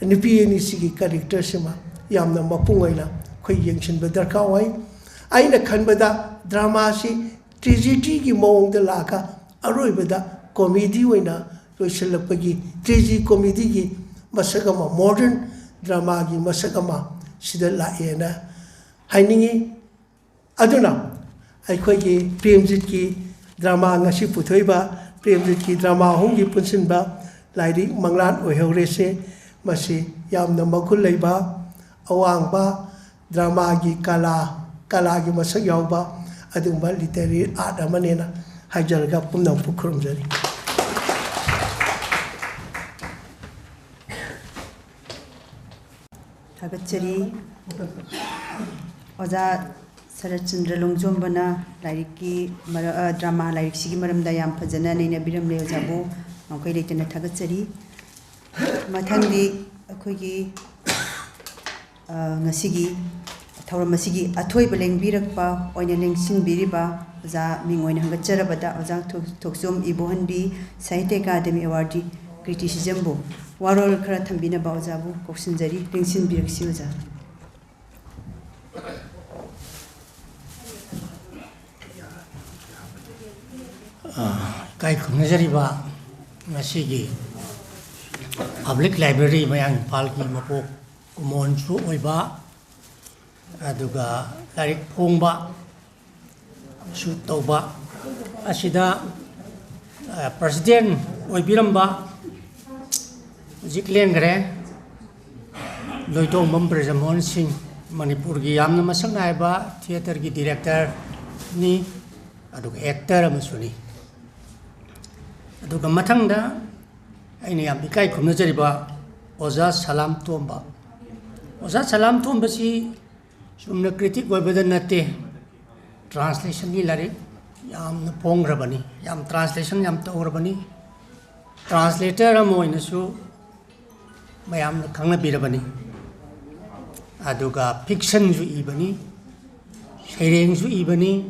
ꯅꯨꯄꯤ ꯑꯅꯤꯁꯤꯒꯤ ꯀꯦꯔꯦꯛꯇꯔꯁꯤꯃ ꯌꯥꯝꯅ ꯃꯄꯨꯡ ꯑꯣꯏꯅ ꯑꯩꯈꯣꯏ ꯌꯦꯡꯁꯤꯟꯕ ꯗꯔꯀꯥꯔ ꯑꯣꯏ꯫ ꯑꯩꯅ ꯈꯟꯕꯗ ꯗ꯭ꯔꯃꯥꯁꯤ ꯇ꯭ꯔꯦꯖꯤꯗꯤꯒꯤ ꯃꯑꯣꯡꯗ ꯂꯥꯛꯑꯒ ꯑꯔꯣꯏꯕꯗ ꯀꯣꯃꯦꯗꯤ ꯑꯣꯏꯅ ꯂꯣꯏꯁꯤꯜꯂꯛꯄꯒꯤ, ꯇ꯭ꯔꯦꯖꯤ ꯀꯣꯃꯦꯗꯤꯒꯤ ꯃꯁꯛ ꯑꯃ, ꯃꯣꯗꯔꯟ ꯗ꯭ꯔꯃꯥꯒꯤ ꯃꯁꯛ ꯑꯃ ꯁꯤꯗ ꯂꯥꯛꯑꯦꯅ ꯍꯥꯏꯅꯤꯡꯉꯤ꯫ ꯑꯗꯨꯅ ꯑꯩꯈꯣꯏꯒꯤ ꯄ꯭ꯔꯦꯝꯖꯤꯠꯀꯤ ꯗ꯭ꯔꯃꯥ, ꯉꯁꯤ ꯄꯨꯊꯣꯛꯏꯕ ꯄ꯭ꯔꯦꯝꯖꯤꯠꯀꯤ ꯗ꯭ꯔꯃꯥ ꯑꯍꯨꯝꯒꯤ ꯄꯨꯟꯁꯤꯟꯕ ꯂꯥꯏꯔꯤꯛ ꯃꯪꯂꯥꯟ ꯑꯣꯏꯍꯧꯔꯦꯁꯦ, ꯃꯁꯤ ꯌꯥꯝꯅ ꯃꯒꯨꯟ ꯂꯩꯕ, ꯑꯋꯥꯡꯕ ꯗ꯭ꯔꯃꯥꯒꯤ ꯀꯂꯥ, ꯀꯂꯥꯒꯤ ꯃꯁꯛ ꯌꯥꯎꯕ ꯑꯗꯨꯒꯨꯝꯕ ꯂꯤꯇꯔꯦꯔꯤ ꯑꯥꯔꯠ ꯑꯃꯅꯦꯅ ꯍꯥꯏꯖꯔꯒ ꯄꯨꯝꯅꯃꯛꯄꯨ ꯈꯨꯔꯨꯝꯖꯔꯤ꯫ ꯊꯥꯒꯠꯆꯔꯤ꯫ ꯑꯣꯖꯥ ꯁꯔꯠꯆꯟꯗ꯭ꯔ ꯂꯣꯡꯖꯣꯝꯕꯅ ꯂꯥꯏꯔꯤꯛꯀꯤ ꯃꯔ-, ꯑ, ꯗ꯭ꯔꯃꯥ ꯂꯥꯏꯔꯤꯛꯁꯤꯒꯤ ꯃꯔꯝꯗ ꯌꯥꯝ ꯐꯖꯅ ꯅꯩꯅꯕꯤꯔꯝꯂꯦ꯫ ꯑꯣꯖꯥꯕꯨ ꯉꯝꯈꯩ ꯂꯩꯇꯅ ꯊꯥꯒꯠꯆꯔꯤ꯫ ꯃꯊꯪꯗꯤ ꯑꯩꯈꯣꯏꯒꯤ, ꯑ, ꯉꯁꯤꯒꯤ ꯊꯧꯔꯝ ꯑꯁꯤꯒꯤ ꯑꯊꯣꯏꯕ ꯂꯦꯡꯕꯤꯔꯛꯄ ꯑꯣꯏꯅ ꯂꯦꯡꯁꯤꯟꯕꯤꯔꯤꯕ ꯑꯣꯖꯥ ꯃꯤꯡ ꯑꯣꯏꯅ ꯍꯪꯒꯠꯆꯔꯕꯗ ꯑꯣꯖꯥ ꯊꯣꯛ-, ꯊꯣꯛꯆꯣꯝ ꯏꯕꯣꯍꯟꯕꯤ, ꯁꯥꯍꯤꯇ꯭ꯌ ꯑꯦꯀꯥꯗꯃꯤ ꯑꯦꯋꯥꯔꯗꯤ, criticism ꯕꯨ ꯋꯥꯔꯣꯜ ꯈꯔ ꯊꯝꯕꯤꯅꯕ ꯑꯣꯖꯥꯕꯨ ꯀꯧꯁꯤꯟꯖꯔꯤ꯫ ꯂꯦꯡꯁꯤꯟꯕꯤꯔꯛꯁꯤ ꯑꯣꯖꯥ꯫ ꯏꯀꯥꯏ ꯈꯨꯝꯅꯖꯔꯤꯕ ꯉꯁꯤꯒꯤ ꯄꯕ꯭ꯂꯤꯛ ꯂꯥꯏꯕ꯭ꯔꯦꯔꯤ ꯃꯌꯥꯡ ꯏꯝꯐꯥꯜꯒꯤ ꯃꯀꯣꯛ ꯀꯨꯃꯣꯟꯁꯨ ꯑꯣꯏꯕ, ꯑꯗꯨꯒ ꯂꯥꯏꯔꯤꯛ ꯐꯣꯡꯕꯁꯨ ꯇꯧꯕ, ꯑꯁꯤꯗ ꯄ꯭ꯔꯁꯤꯗꯦꯟ ꯑꯣꯏꯕꯤꯔꯝꯕ, ꯍꯧꯖꯤꯛ ꯂꯦꯡꯈ꯭ꯔꯦ, ꯂꯣꯏꯇꯣꯡꯕꯝ ꯕ꯭ꯔꯖꯃꯣꯍꯟ ꯁꯤꯡ, ꯃꯅꯤꯄꯨꯔꯒꯤ ꯌꯥꯝꯅ ꯃꯁꯛ ꯅꯥꯏꯕ ꯊꯤꯌꯦꯇꯔꯒꯤ ꯗꯤꯔꯦꯛꯇꯔꯅꯤ, ꯑꯗꯨꯒ ꯑꯦꯛꯇꯔ ꯑꯃꯁꯨꯅꯤ꯫ ꯑꯗꯨꯒ ꯃꯊꯪꯗ ꯑꯩꯅ ꯌꯥꯝ ꯏꯀꯥꯏ ꯈꯨꯝꯅꯖꯔꯤꯕ ꯑꯣꯖꯥ ꯁꯂꯥꯝ ꯇꯣꯝꯕ꯫ ꯑꯣꯖꯥ ꯁꯂꯥꯝ ꯇꯣꯝꯕꯁꯤ ꯆꯨꯝꯅ ꯀ꯭ꯔꯤꯇꯤꯛ ꯑꯣꯏꯕꯗ ꯅꯠꯇꯦ, ꯇ꯭ꯔꯥꯟꯁꯂꯦꯁꯟꯒꯤ ꯂꯥꯏꯔꯤꯛ ꯌꯥꯝꯅ ꯐꯣꯡꯈ꯭ꯔꯕꯅꯤ, ꯌꯥꯝ ꯇ꯭ꯔꯥꯟꯁꯂꯦꯁꯟ ꯌꯥꯝ ꯇꯧꯈ꯭ꯔꯕꯅꯤ꯫ ꯇ꯭ꯔꯥꯟꯁꯂꯦꯇꯔ ꯑꯃ ꯑꯣꯏꯅꯁꯨ ꯃꯌꯥꯝꯅ ꯈꯪꯅꯕꯤꯔꯕꯅꯤ꯫ ꯑꯗꯨꯒ ꯐꯤꯛꯁꯟꯁꯨ ꯏꯕꯅꯤ, ꯁꯩꯔꯦꯡꯁꯨ ꯏꯕꯅꯤ꯫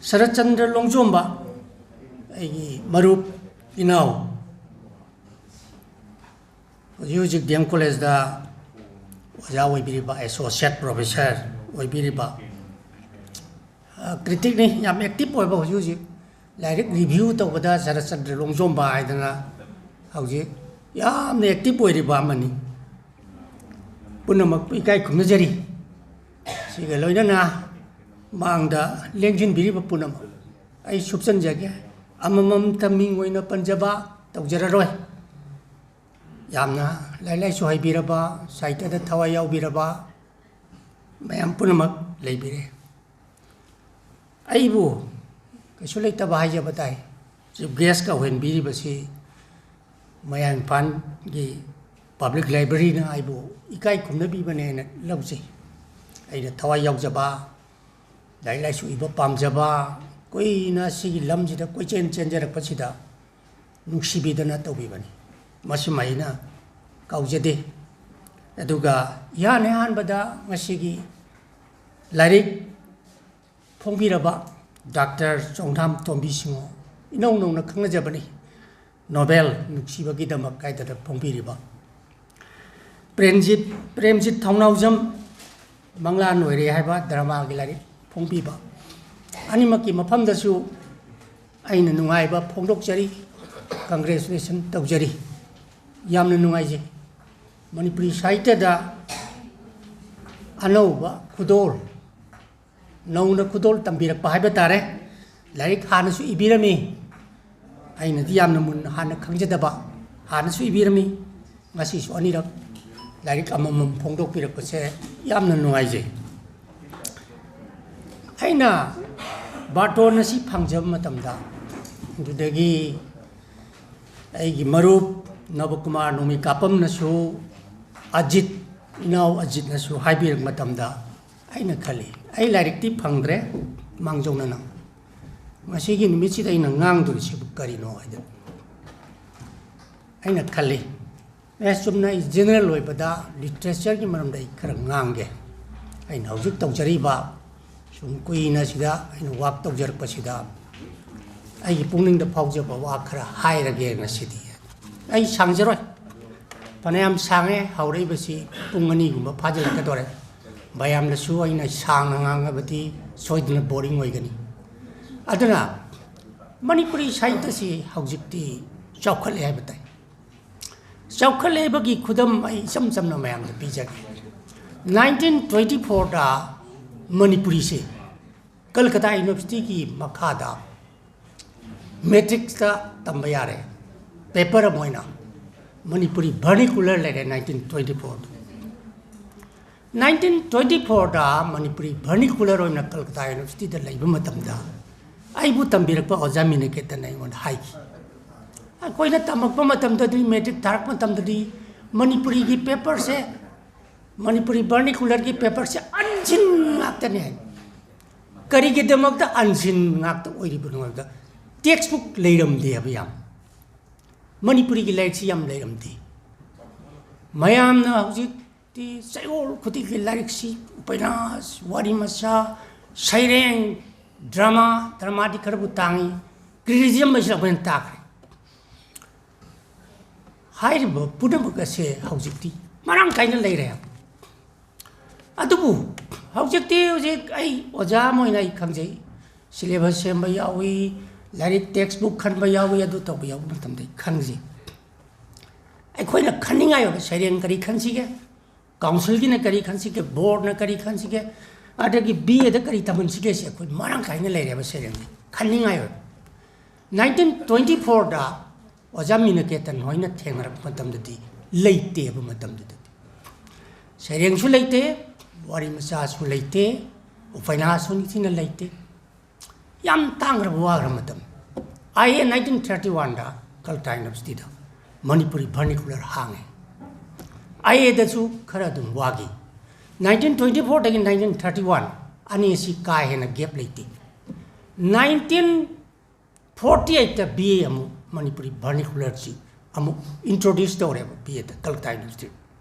ꯁꯔꯠꯆꯟꯗ꯭ꯔ ꯂꯣꯡꯖꯣꯝꯕ, ꯑꯩꯒꯤ ꯃꯔꯨꯞ ꯏꯅꯥꯎ, ꯍꯧꯖꯤꯛ ꯍꯧꯖꯤꯛ ꯗꯤ ꯑꯦꯝ ꯀꯣꯂꯦꯖꯇ ꯑꯣꯖꯥ ꯑꯣꯏꯕꯤꯔꯤꯕ, ꯑꯦꯁꯣꯁꯤꯌꯦꯠ ꯄ꯭ꯔꯣꯐꯦꯁꯔ ꯑꯣꯏꯕꯤꯔꯤꯕ, ꯑ, ꯀ꯭ꯔꯤꯇꯤꯛꯅꯤ, ꯌꯥꯝ ꯑꯦꯛꯇꯤꯚ ꯑꯣꯏꯕ, ꯍꯧꯖꯤꯛ ꯍꯧꯖꯤꯛ ꯂꯥꯏꯔꯤꯛ ꯔꯤꯚ꯭ꯌꯨ ꯇꯧꯕꯗ ꯁꯔꯠꯆꯟꯗ꯭ꯔ ꯂꯣꯡꯖꯣꯝꯕ ꯍꯥꯏꯗꯅ ꯍꯧꯖꯤꯛ ꯌꯥꯝꯅ ꯑꯦꯛꯇꯤꯚ ꯑꯣꯏꯔꯤꯕ ꯑꯃꯅꯤ꯫ ꯄꯨꯝꯅꯃꯛꯄꯨ ꯏꯀꯥꯏ ꯈꯨꯝꯅꯖꯔꯤ꯫ ꯁꯤꯒ ꯂꯣꯏꯅꯅ ꯃꯥꯡꯗ ꯂꯦꯡꯁꯤꯟꯕꯤꯔꯤꯕ ꯄꯨꯝꯅꯃꯛ ꯑꯩ ꯁꯨꯞꯆꯟꯖꯒꯦ꯫ ꯑꯃꯃꯝꯇ ꯃꯤꯡ ꯑꯣꯏꯅ ꯄꯟꯖꯕ ꯇꯧꯖꯔꯔꯣꯏ꯫ ꯌꯥꯝꯅ ꯂꯥꯏꯔꯤꯛ ꯂꯥꯏꯁꯨ ꯍꯩꯕꯤꯔꯕ, ꯁꯥꯍꯤꯇ꯭ꯌꯗ ꯊꯋꯥꯏ ꯌꯥꯎꯕꯤꯔꯕ ꯃꯌꯥꯝ ꯄꯨꯝꯅꯃꯛ ꯂꯩꯕꯤꯔꯦ꯫ ꯑꯩꯕꯨ ꯀꯩꯁꯨ ꯂꯩꯇꯕ ꯍꯥꯏꯖꯕ ꯇꯥꯏ꯫ ꯆꯤꯐ ꯒꯦꯁꯀ ꯑꯣꯏꯍꯟꯕꯤꯔꯤꯕꯁꯤ ꯃꯌꯥꯡ ꯏꯝꯐꯥꯜꯒꯤ ꯄꯕ꯭ꯂꯤꯛ ꯂꯥꯏꯕ꯭ꯔꯦꯔꯤꯅ ꯑꯩꯕꯨ ꯏꯀꯥꯏ ꯈꯨꯝꯅꯕꯤꯕꯅꯦꯅ ꯂꯧꯖꯩ꯫ ꯑꯩꯅ ꯊꯋꯥꯏ ꯌꯥꯎꯖꯕ, ꯂꯥꯏꯔꯤꯛ ꯂꯥꯏꯁꯨ ꯏꯕ ꯄꯥꯝꯖꯕ, ꯀꯨꯏꯅ ꯁꯤꯒꯤ ꯂꯝꯁꯤꯗ ꯀꯣꯏꯆꯦꯟ ꯆꯦꯟꯖꯔꯛꯄꯁꯤꯗ ꯅꯨꯡꯁꯤꯕꯤꯗꯅ ꯇꯧꯕꯤꯕꯅꯤ꯫ ꯃꯁꯤꯃ ꯑꯩꯅ ꯀꯥꯎꯖꯗꯦ꯫ ꯑꯗꯨꯒ ꯏꯍꯥꯟ ꯏꯍꯥꯟꯕꯗ ꯉꯁꯤꯒꯤ ꯂꯥꯏꯔꯤꯛ ꯐꯣꯡꯕꯤꯔꯕ ꯗꯥꯛꯇꯔ ꯆꯣꯡꯊꯥꯝ ꯇꯣꯝꯕꯤ ꯁꯤꯡꯍꯣ, ꯏꯅꯧ ꯅꯧꯅ ꯈꯪꯅꯖꯕꯅꯤ, ꯅꯣꯕꯦꯜ ꯅꯨꯡꯁꯤꯕꯒꯤꯗꯃꯛ ꯀꯥꯏꯗꯅ ꯐꯣꯡꯕꯤꯔꯤꯕ꯫ ꯄ꯭ꯔꯦꯝꯖꯤꯠ, ꯄ꯭ꯔꯦꯝꯖꯤꯠ ꯊꯧꯅꯥꯎꯖꯝ, ꯃꯪꯂꯥꯟ ꯑꯣꯏꯔꯦ ꯍꯥꯏꯕ ꯗ꯭ꯔꯃꯥꯒꯤ ꯂꯥꯏꯔꯤꯛ ꯐꯣꯡꯕꯤꯕ꯫ ꯑꯅꯤꯃꯛꯀꯤ ꯃꯐꯝꯗꯁꯨ ꯑꯩꯅ ꯅꯨꯡꯉꯥꯏꯕ ꯐꯣꯡꯗꯣꯛꯆꯔꯤ, ꯀꯪꯒ꯭ꯔꯦꯆꯨꯂꯦꯁꯟ ꯇꯧꯖꯔꯤ꯫ ꯌꯥꯝꯅ ꯅꯨꯡꯉꯥꯏꯖꯩ꯫ ꯃꯅꯤꯄꯨꯔꯤ ꯁꯥꯍꯤꯇ꯭ꯌꯗ ꯑꯅꯧꯕ ꯈꯨꯗꯣꯜ, ꯅꯧꯅ ꯈꯨꯗꯣꯜ ꯇꯝꯕꯤꯔꯛꯄ ꯍꯥꯏꯕ ꯇꯥꯔꯦ꯫ ꯂꯥꯏꯔꯤꯛ ꯍꯥꯟꯅꯁꯨ ꯏꯕꯤꯔꯝꯃꯤ, ꯑꯩꯅꯗꯤ ꯌꯥꯝꯅ ꯃꯨꯟꯅ ꯍꯥꯟꯅ ꯈꯪꯖꯗꯕ, ꯍꯥꯟꯅꯁꯨ ꯏꯕꯤꯔꯝꯃꯤ, ꯉꯁꯤꯁꯨ ꯑꯅꯤꯔꯛ ꯂꯥꯏꯔꯤꯛ ꯑꯃꯃꯝ ꯐꯣꯡꯗꯣꯛꯄꯤꯔꯛꯄꯁꯦ ꯌꯥꯝꯅ ꯅꯨꯡꯉꯥꯏꯖꯩ꯫ ꯑꯩꯅ ꯕꯥꯔꯇꯣꯟ ꯑꯁꯤ ꯐꯪꯖꯕ ꯃꯇꯝꯗ, ꯑꯗꯨꯗꯒꯤ ꯑꯩꯒꯤ ꯃꯔꯨꯞ ꯅꯕꯀꯨꯃꯥꯔ ꯅꯣꯡꯃꯩꯀꯥꯄꯝꯅꯁꯨ, ꯑꯖꯤꯠ, ꯏꯅꯥꯎ ꯑꯖꯤꯠꯅꯁꯨ ꯍꯥꯏꯕꯤꯔꯛꯄ ꯃꯇꯝꯗ, ꯑꯩꯅ ꯈꯜꯂꯤ, ꯑꯩ ꯂꯥꯏꯔꯤꯛꯇꯤ ꯐꯪꯗ꯭ꯔꯦ, ꯃꯥꯡꯖꯧꯅꯅ꯫ ꯉꯁꯤꯒꯤ ꯅꯨꯃꯤꯠꯁꯤꯗ ꯑꯩꯅ ꯉꯥꯡꯗꯣꯔꯤꯁꯤꯕꯨ ꯀꯔꯤꯅꯣ ꯍꯥꯏꯗꯅ ꯑꯩꯅ ꯈꯜꯂꯤ꯫ ꯑꯦ, ꯆꯨꯝꯅ ꯑꯩ ꯖꯦꯅꯔꯦꯜ ꯑꯣꯏꯕꯗ ꯂꯤꯇꯔꯦꯆꯔꯒꯤ ꯃꯔꯝꯗ ꯑꯩ ꯈꯔ ꯉꯥꯡꯒꯦ꯫ ꯑꯩꯅ ꯍꯧꯖꯤꯛ ꯇꯧꯖꯔꯤꯕ, ꯁꯨꯝ ꯀꯨꯏꯅ ꯁꯤꯗ ꯑꯩꯅ ꯋꯥꯛ ꯇꯧꯖꯔꯛꯄꯁꯤꯗ, ꯑꯩꯒꯤ ꯄꯨꯛꯅꯤꯡꯗ ꯐꯥꯎꯖꯕ ꯋꯥ ꯈꯔ ꯍꯥꯏꯔꯒꯦ ꯉꯁꯤꯗꯤ꯫ ꯑꯩ ꯁꯥꯡꯖꯔꯣꯏ, ꯐꯅꯌꯥꯝ ꯁꯥꯡꯉꯦ, ꯍꯧꯔꯛꯏꯕꯁꯤ ꯄꯨꯡ ꯑꯅꯤꯒꯨꯝꯕ ꯐꯥꯖꯤꯜꯂꯛꯀꯗꯧꯔꯦ꯫ ꯃꯌꯥꯝꯅꯁꯨ ꯑꯩꯅ ꯁꯥꯡꯅ ꯉꯥꯡꯉꯕꯗꯤ ꯁꯣꯏꯗꯅ ꯕꯣꯔꯤꯡ ꯑꯣꯏꯒꯅꯤ꯫ ꯑꯗꯨꯅ ꯃꯅꯤꯄꯨꯔꯤ ꯁꯥꯍꯤꯇ꯭ꯌꯁꯤ ꯍꯧꯖꯤꯛꯇꯤ ꯆꯥꯎꯈꯠꯂꯦ ꯍꯥꯏꯕ ꯇꯥꯏ꯫ ꯆꯥꯎꯈꯠꯂꯛꯏꯕꯒꯤ ꯈꯨꯗꯝ ꯑꯩ ꯏꯆꯝ ꯆꯝꯅ ꯃꯌꯥꯝꯗ ꯄꯤꯖꯒꯦ꯫ ꯅꯥꯏꯟꯇꯤꯟ ꯇ꯭ꯋꯦꯟꯇꯤ ꯐꯣꯔꯗ ꯃꯅꯤꯄꯨꯔꯤꯁꯦ ꯀꯜꯀꯇꯥ ꯌꯨꯅꯤꯚꯔꯁꯤꯇꯤꯒꯤ ꯃꯈꯥꯗ ꯃꯦꯇ꯭ꯔꯤꯛꯁꯇ ꯇꯝꯕ ꯌꯥꯔꯦ꯫ ꯄꯦꯄꯔ ꯑꯃ ꯑꯣꯏꯅ ꯃꯅꯤꯄꯨꯔꯤ ꯚꯔꯅꯤꯀꯨꯂꯔ ꯂꯩꯔꯦ ꯅꯥꯏꯟꯇꯤꯟ ꯇ꯭ꯋꯦꯟꯇꯤ ꯐꯣꯔꯗ꯫ ꯅꯥꯏꯟꯇꯤꯟ ꯇ꯭ꯋꯦꯟꯇꯤ ꯐꯣꯔꯗ ꯃꯅꯤꯄꯨꯔꯤ ꯚꯔꯅꯤꯀꯨꯂꯔ ꯑꯣꯏꯅ ꯀꯜꯀꯇꯥ ꯌꯨꯅꯤꯚꯔꯁꯤꯇꯤꯗ ꯂꯩꯕ ꯃꯇꯝꯗ ꯑꯩꯕꯨ ꯇꯝꯕꯤꯔꯛꯄ ꯑꯣꯖꯥ ꯃꯤꯅꯀꯦꯇꯟꯅ ꯑꯩꯉꯣꯟꯗ ꯍꯥꯏꯈꯤ꯫ ꯑꯩꯈꯣꯏꯅ ꯇꯝꯃꯛꯄ ꯃꯇꯝꯗꯗꯤ, ꯃꯦꯇ꯭ꯔꯤꯛ ꯊꯥꯔꯛꯄ ꯃꯇꯝꯗꯗꯤ ꯃꯅꯤꯄꯨꯔꯤꯒꯤ ꯄꯦꯄꯔꯁꯦ, ꯃꯅꯤꯄꯨꯔꯤ ꯚꯔꯅꯤꯀꯨꯂꯔꯒꯤ ꯄꯦꯄꯔꯁꯦ ꯑꯟꯁꯤꯟ ꯉꯥꯛꯇꯅꯦ ꯍꯥꯏ꯫ ꯀꯔꯤꯒꯤꯗꯃꯛꯇ ꯑꯟꯁꯤꯟ ꯉꯥꯛꯇ ꯑꯣꯏꯔꯤꯕꯅꯣ ꯍꯥꯏꯕꯗ, ꯇꯦꯛꯁꯕꯨꯛ ꯂꯩꯔꯝꯗꯦ ꯍꯥꯏꯕ ꯌꯥꯝ꯫ ꯃꯅꯤꯄꯨꯔꯤꯒꯤ ꯂꯥꯏꯔꯤꯛꯁꯤ ꯌꯥꯝ ꯂꯩꯔꯝꯗꯦ꯫ ꯃꯌꯥꯝꯅ ꯍꯧꯖꯤꯛꯇꯤ ꯆꯌꯣꯜ ꯈꯨꯗꯤꯡꯒꯤ ꯂꯥꯏꯔꯤꯛꯁꯤ, ꯎꯄꯩꯅꯥꯁ, ꯋꯥꯔꯤ ꯃꯆꯥ, ꯁꯩꯔꯦꯡ, ꯗ꯭ꯔꯃꯥ, ꯗ꯭ꯔꯃꯥꯗꯤ ꯈꯔꯕꯨ ꯇꯥꯡꯉꯤ, ꯀ꯭ꯔꯤꯇꯤꯁꯤꯖꯝ ꯑꯁꯤꯅ ꯑꯩꯈꯣꯏꯅ ꯇꯥꯈ꯭ꯔꯦ꯫ ꯍꯥꯏꯔꯤꯕ ꯄꯨꯝꯅꯃꯛ ꯑꯁꯦ ꯍꯧꯖꯤꯛꯇꯤ ꯃꯔꯥꯡ ꯀꯥꯏꯅ ꯂꯩꯔꯦ꯫ ꯑꯗꯨꯕꯨ ꯍꯧꯖꯤꯛꯇꯤ, ꯍꯧꯖꯤꯛ ꯑꯩ ꯑꯣꯖꯥ ꯑꯃ ꯑꯣꯏꯅ ꯑꯩ ꯈꯪꯖꯩ, ꯁꯤꯂꯦꯕꯁ ꯁꯦꯝꯕ ꯌꯥꯎꯏ, ꯂꯥꯏꯔꯤꯛ ꯇꯦꯛꯁꯕꯨꯛ ꯈꯟꯕ ꯌꯥꯎꯏ, ꯑꯗꯨ ꯇꯧꯕ ꯌꯥꯎꯕ ꯃꯇꯝꯗ ꯑꯩ ꯈꯪꯖꯩ꯫ ꯑꯩꯈꯣꯏꯅ ꯈꯟꯅꯤꯡꯉꯥꯏ ꯑꯣꯏꯕ ꯁꯩꯔꯦꯡ ꯀꯔꯤ ꯈꯟꯁꯤꯒꯦ, ꯀꯥꯎꯟꯁꯤꯜꯒꯤꯅ ꯀꯔꯤ ꯈꯟꯁꯤꯒꯦ, ꯕꯣꯔꯗꯅ ꯀꯔꯤ ꯈꯟꯁꯤꯒꯦ, ꯑꯗꯒꯤ ꯕꯤ ꯑꯦꯗ ꯀꯔꯤ ꯇꯝꯍꯟꯁꯤꯒꯦ, ꯁꯤ ꯑꯩꯈꯣꯏ ꯃꯔꯥꯡ ꯀꯥꯏꯅ ꯂꯩꯔꯦꯕ ꯁꯩꯔꯦꯡꯗꯤ ꯈꯟꯅꯤꯡꯉꯥꯏ ꯑꯣꯏꯕ꯫ ꯅꯥꯏꯟꯇꯤꯟ ꯇ꯭ꯋꯦꯟꯇꯤ ꯐꯣꯔꯗ ꯑꯣꯖꯥ ꯃꯤꯅꯀꯦꯇꯟ ꯍꯣꯏꯅ ꯊꯦꯡꯅꯔꯛꯄ ꯃꯇꯝꯗꯗꯤ ꯂꯩꯇꯦꯕ ꯃꯇꯝꯗꯨꯗꯗꯤ꯫ ꯁꯩꯔꯦꯡꯁꯨ ꯂꯩꯇꯦ, ꯋꯥꯔꯤ ꯃꯆꯥꯁꯨ ꯂꯩꯇꯦ, ꯎꯄꯩꯅꯥꯁꯁꯨ ꯅꯤꯡꯊꯤꯅ ꯂꯩꯇꯦ꯫ ꯌꯥꯝ ꯇꯥꯡꯈ꯭ꯔꯕ ꯋꯥꯈ꯭ꯔ ꯃꯇꯝ꯫ ꯑꯥꯏ ꯑꯦ ꯅꯥꯏꯟꯇꯤꯟ ꯊꯥꯔꯇꯤ ꯋꯥꯟꯗ ꯀꯜꯀꯇꯥ ꯌꯨꯅꯤꯚꯔꯁꯤꯇꯤꯗ ꯃꯅꯤꯄꯨꯔꯤ vernacular ꯍꯥꯡꯉꯦ꯫ ꯑꯥꯏ ꯑꯦꯗꯁꯨ ꯈꯔ ꯑꯗꯨꯝ ꯋꯥꯈꯤ꯫ ꯅꯥꯏꯟꯇꯤꯟ ꯇ꯭ꯋꯦꯟꯇꯤ ꯐꯣꯔꯗꯒꯤ ꯅꯥꯏꯟꯇꯤꯟ ꯊꯥꯔꯇꯤ ꯋꯥꯟ ꯑꯅꯤ ꯑꯁꯤ ꯀꯥ ꯍꯦꯟꯅ gap ꯂꯩꯇꯦ꯫ ꯅꯥꯏꯟꯇꯤꯟ ꯐꯣꯔꯇꯤ ꯑꯩꯠꯇ ꯕꯤ ꯑꯦ ꯑꯃꯨꯛ ꯃꯅꯤꯄꯨꯔꯤ vernacularꯁꯤ ꯑꯃꯨꯛ introduce ꯇꯧꯔꯦꯕ B Ed Kolkata university,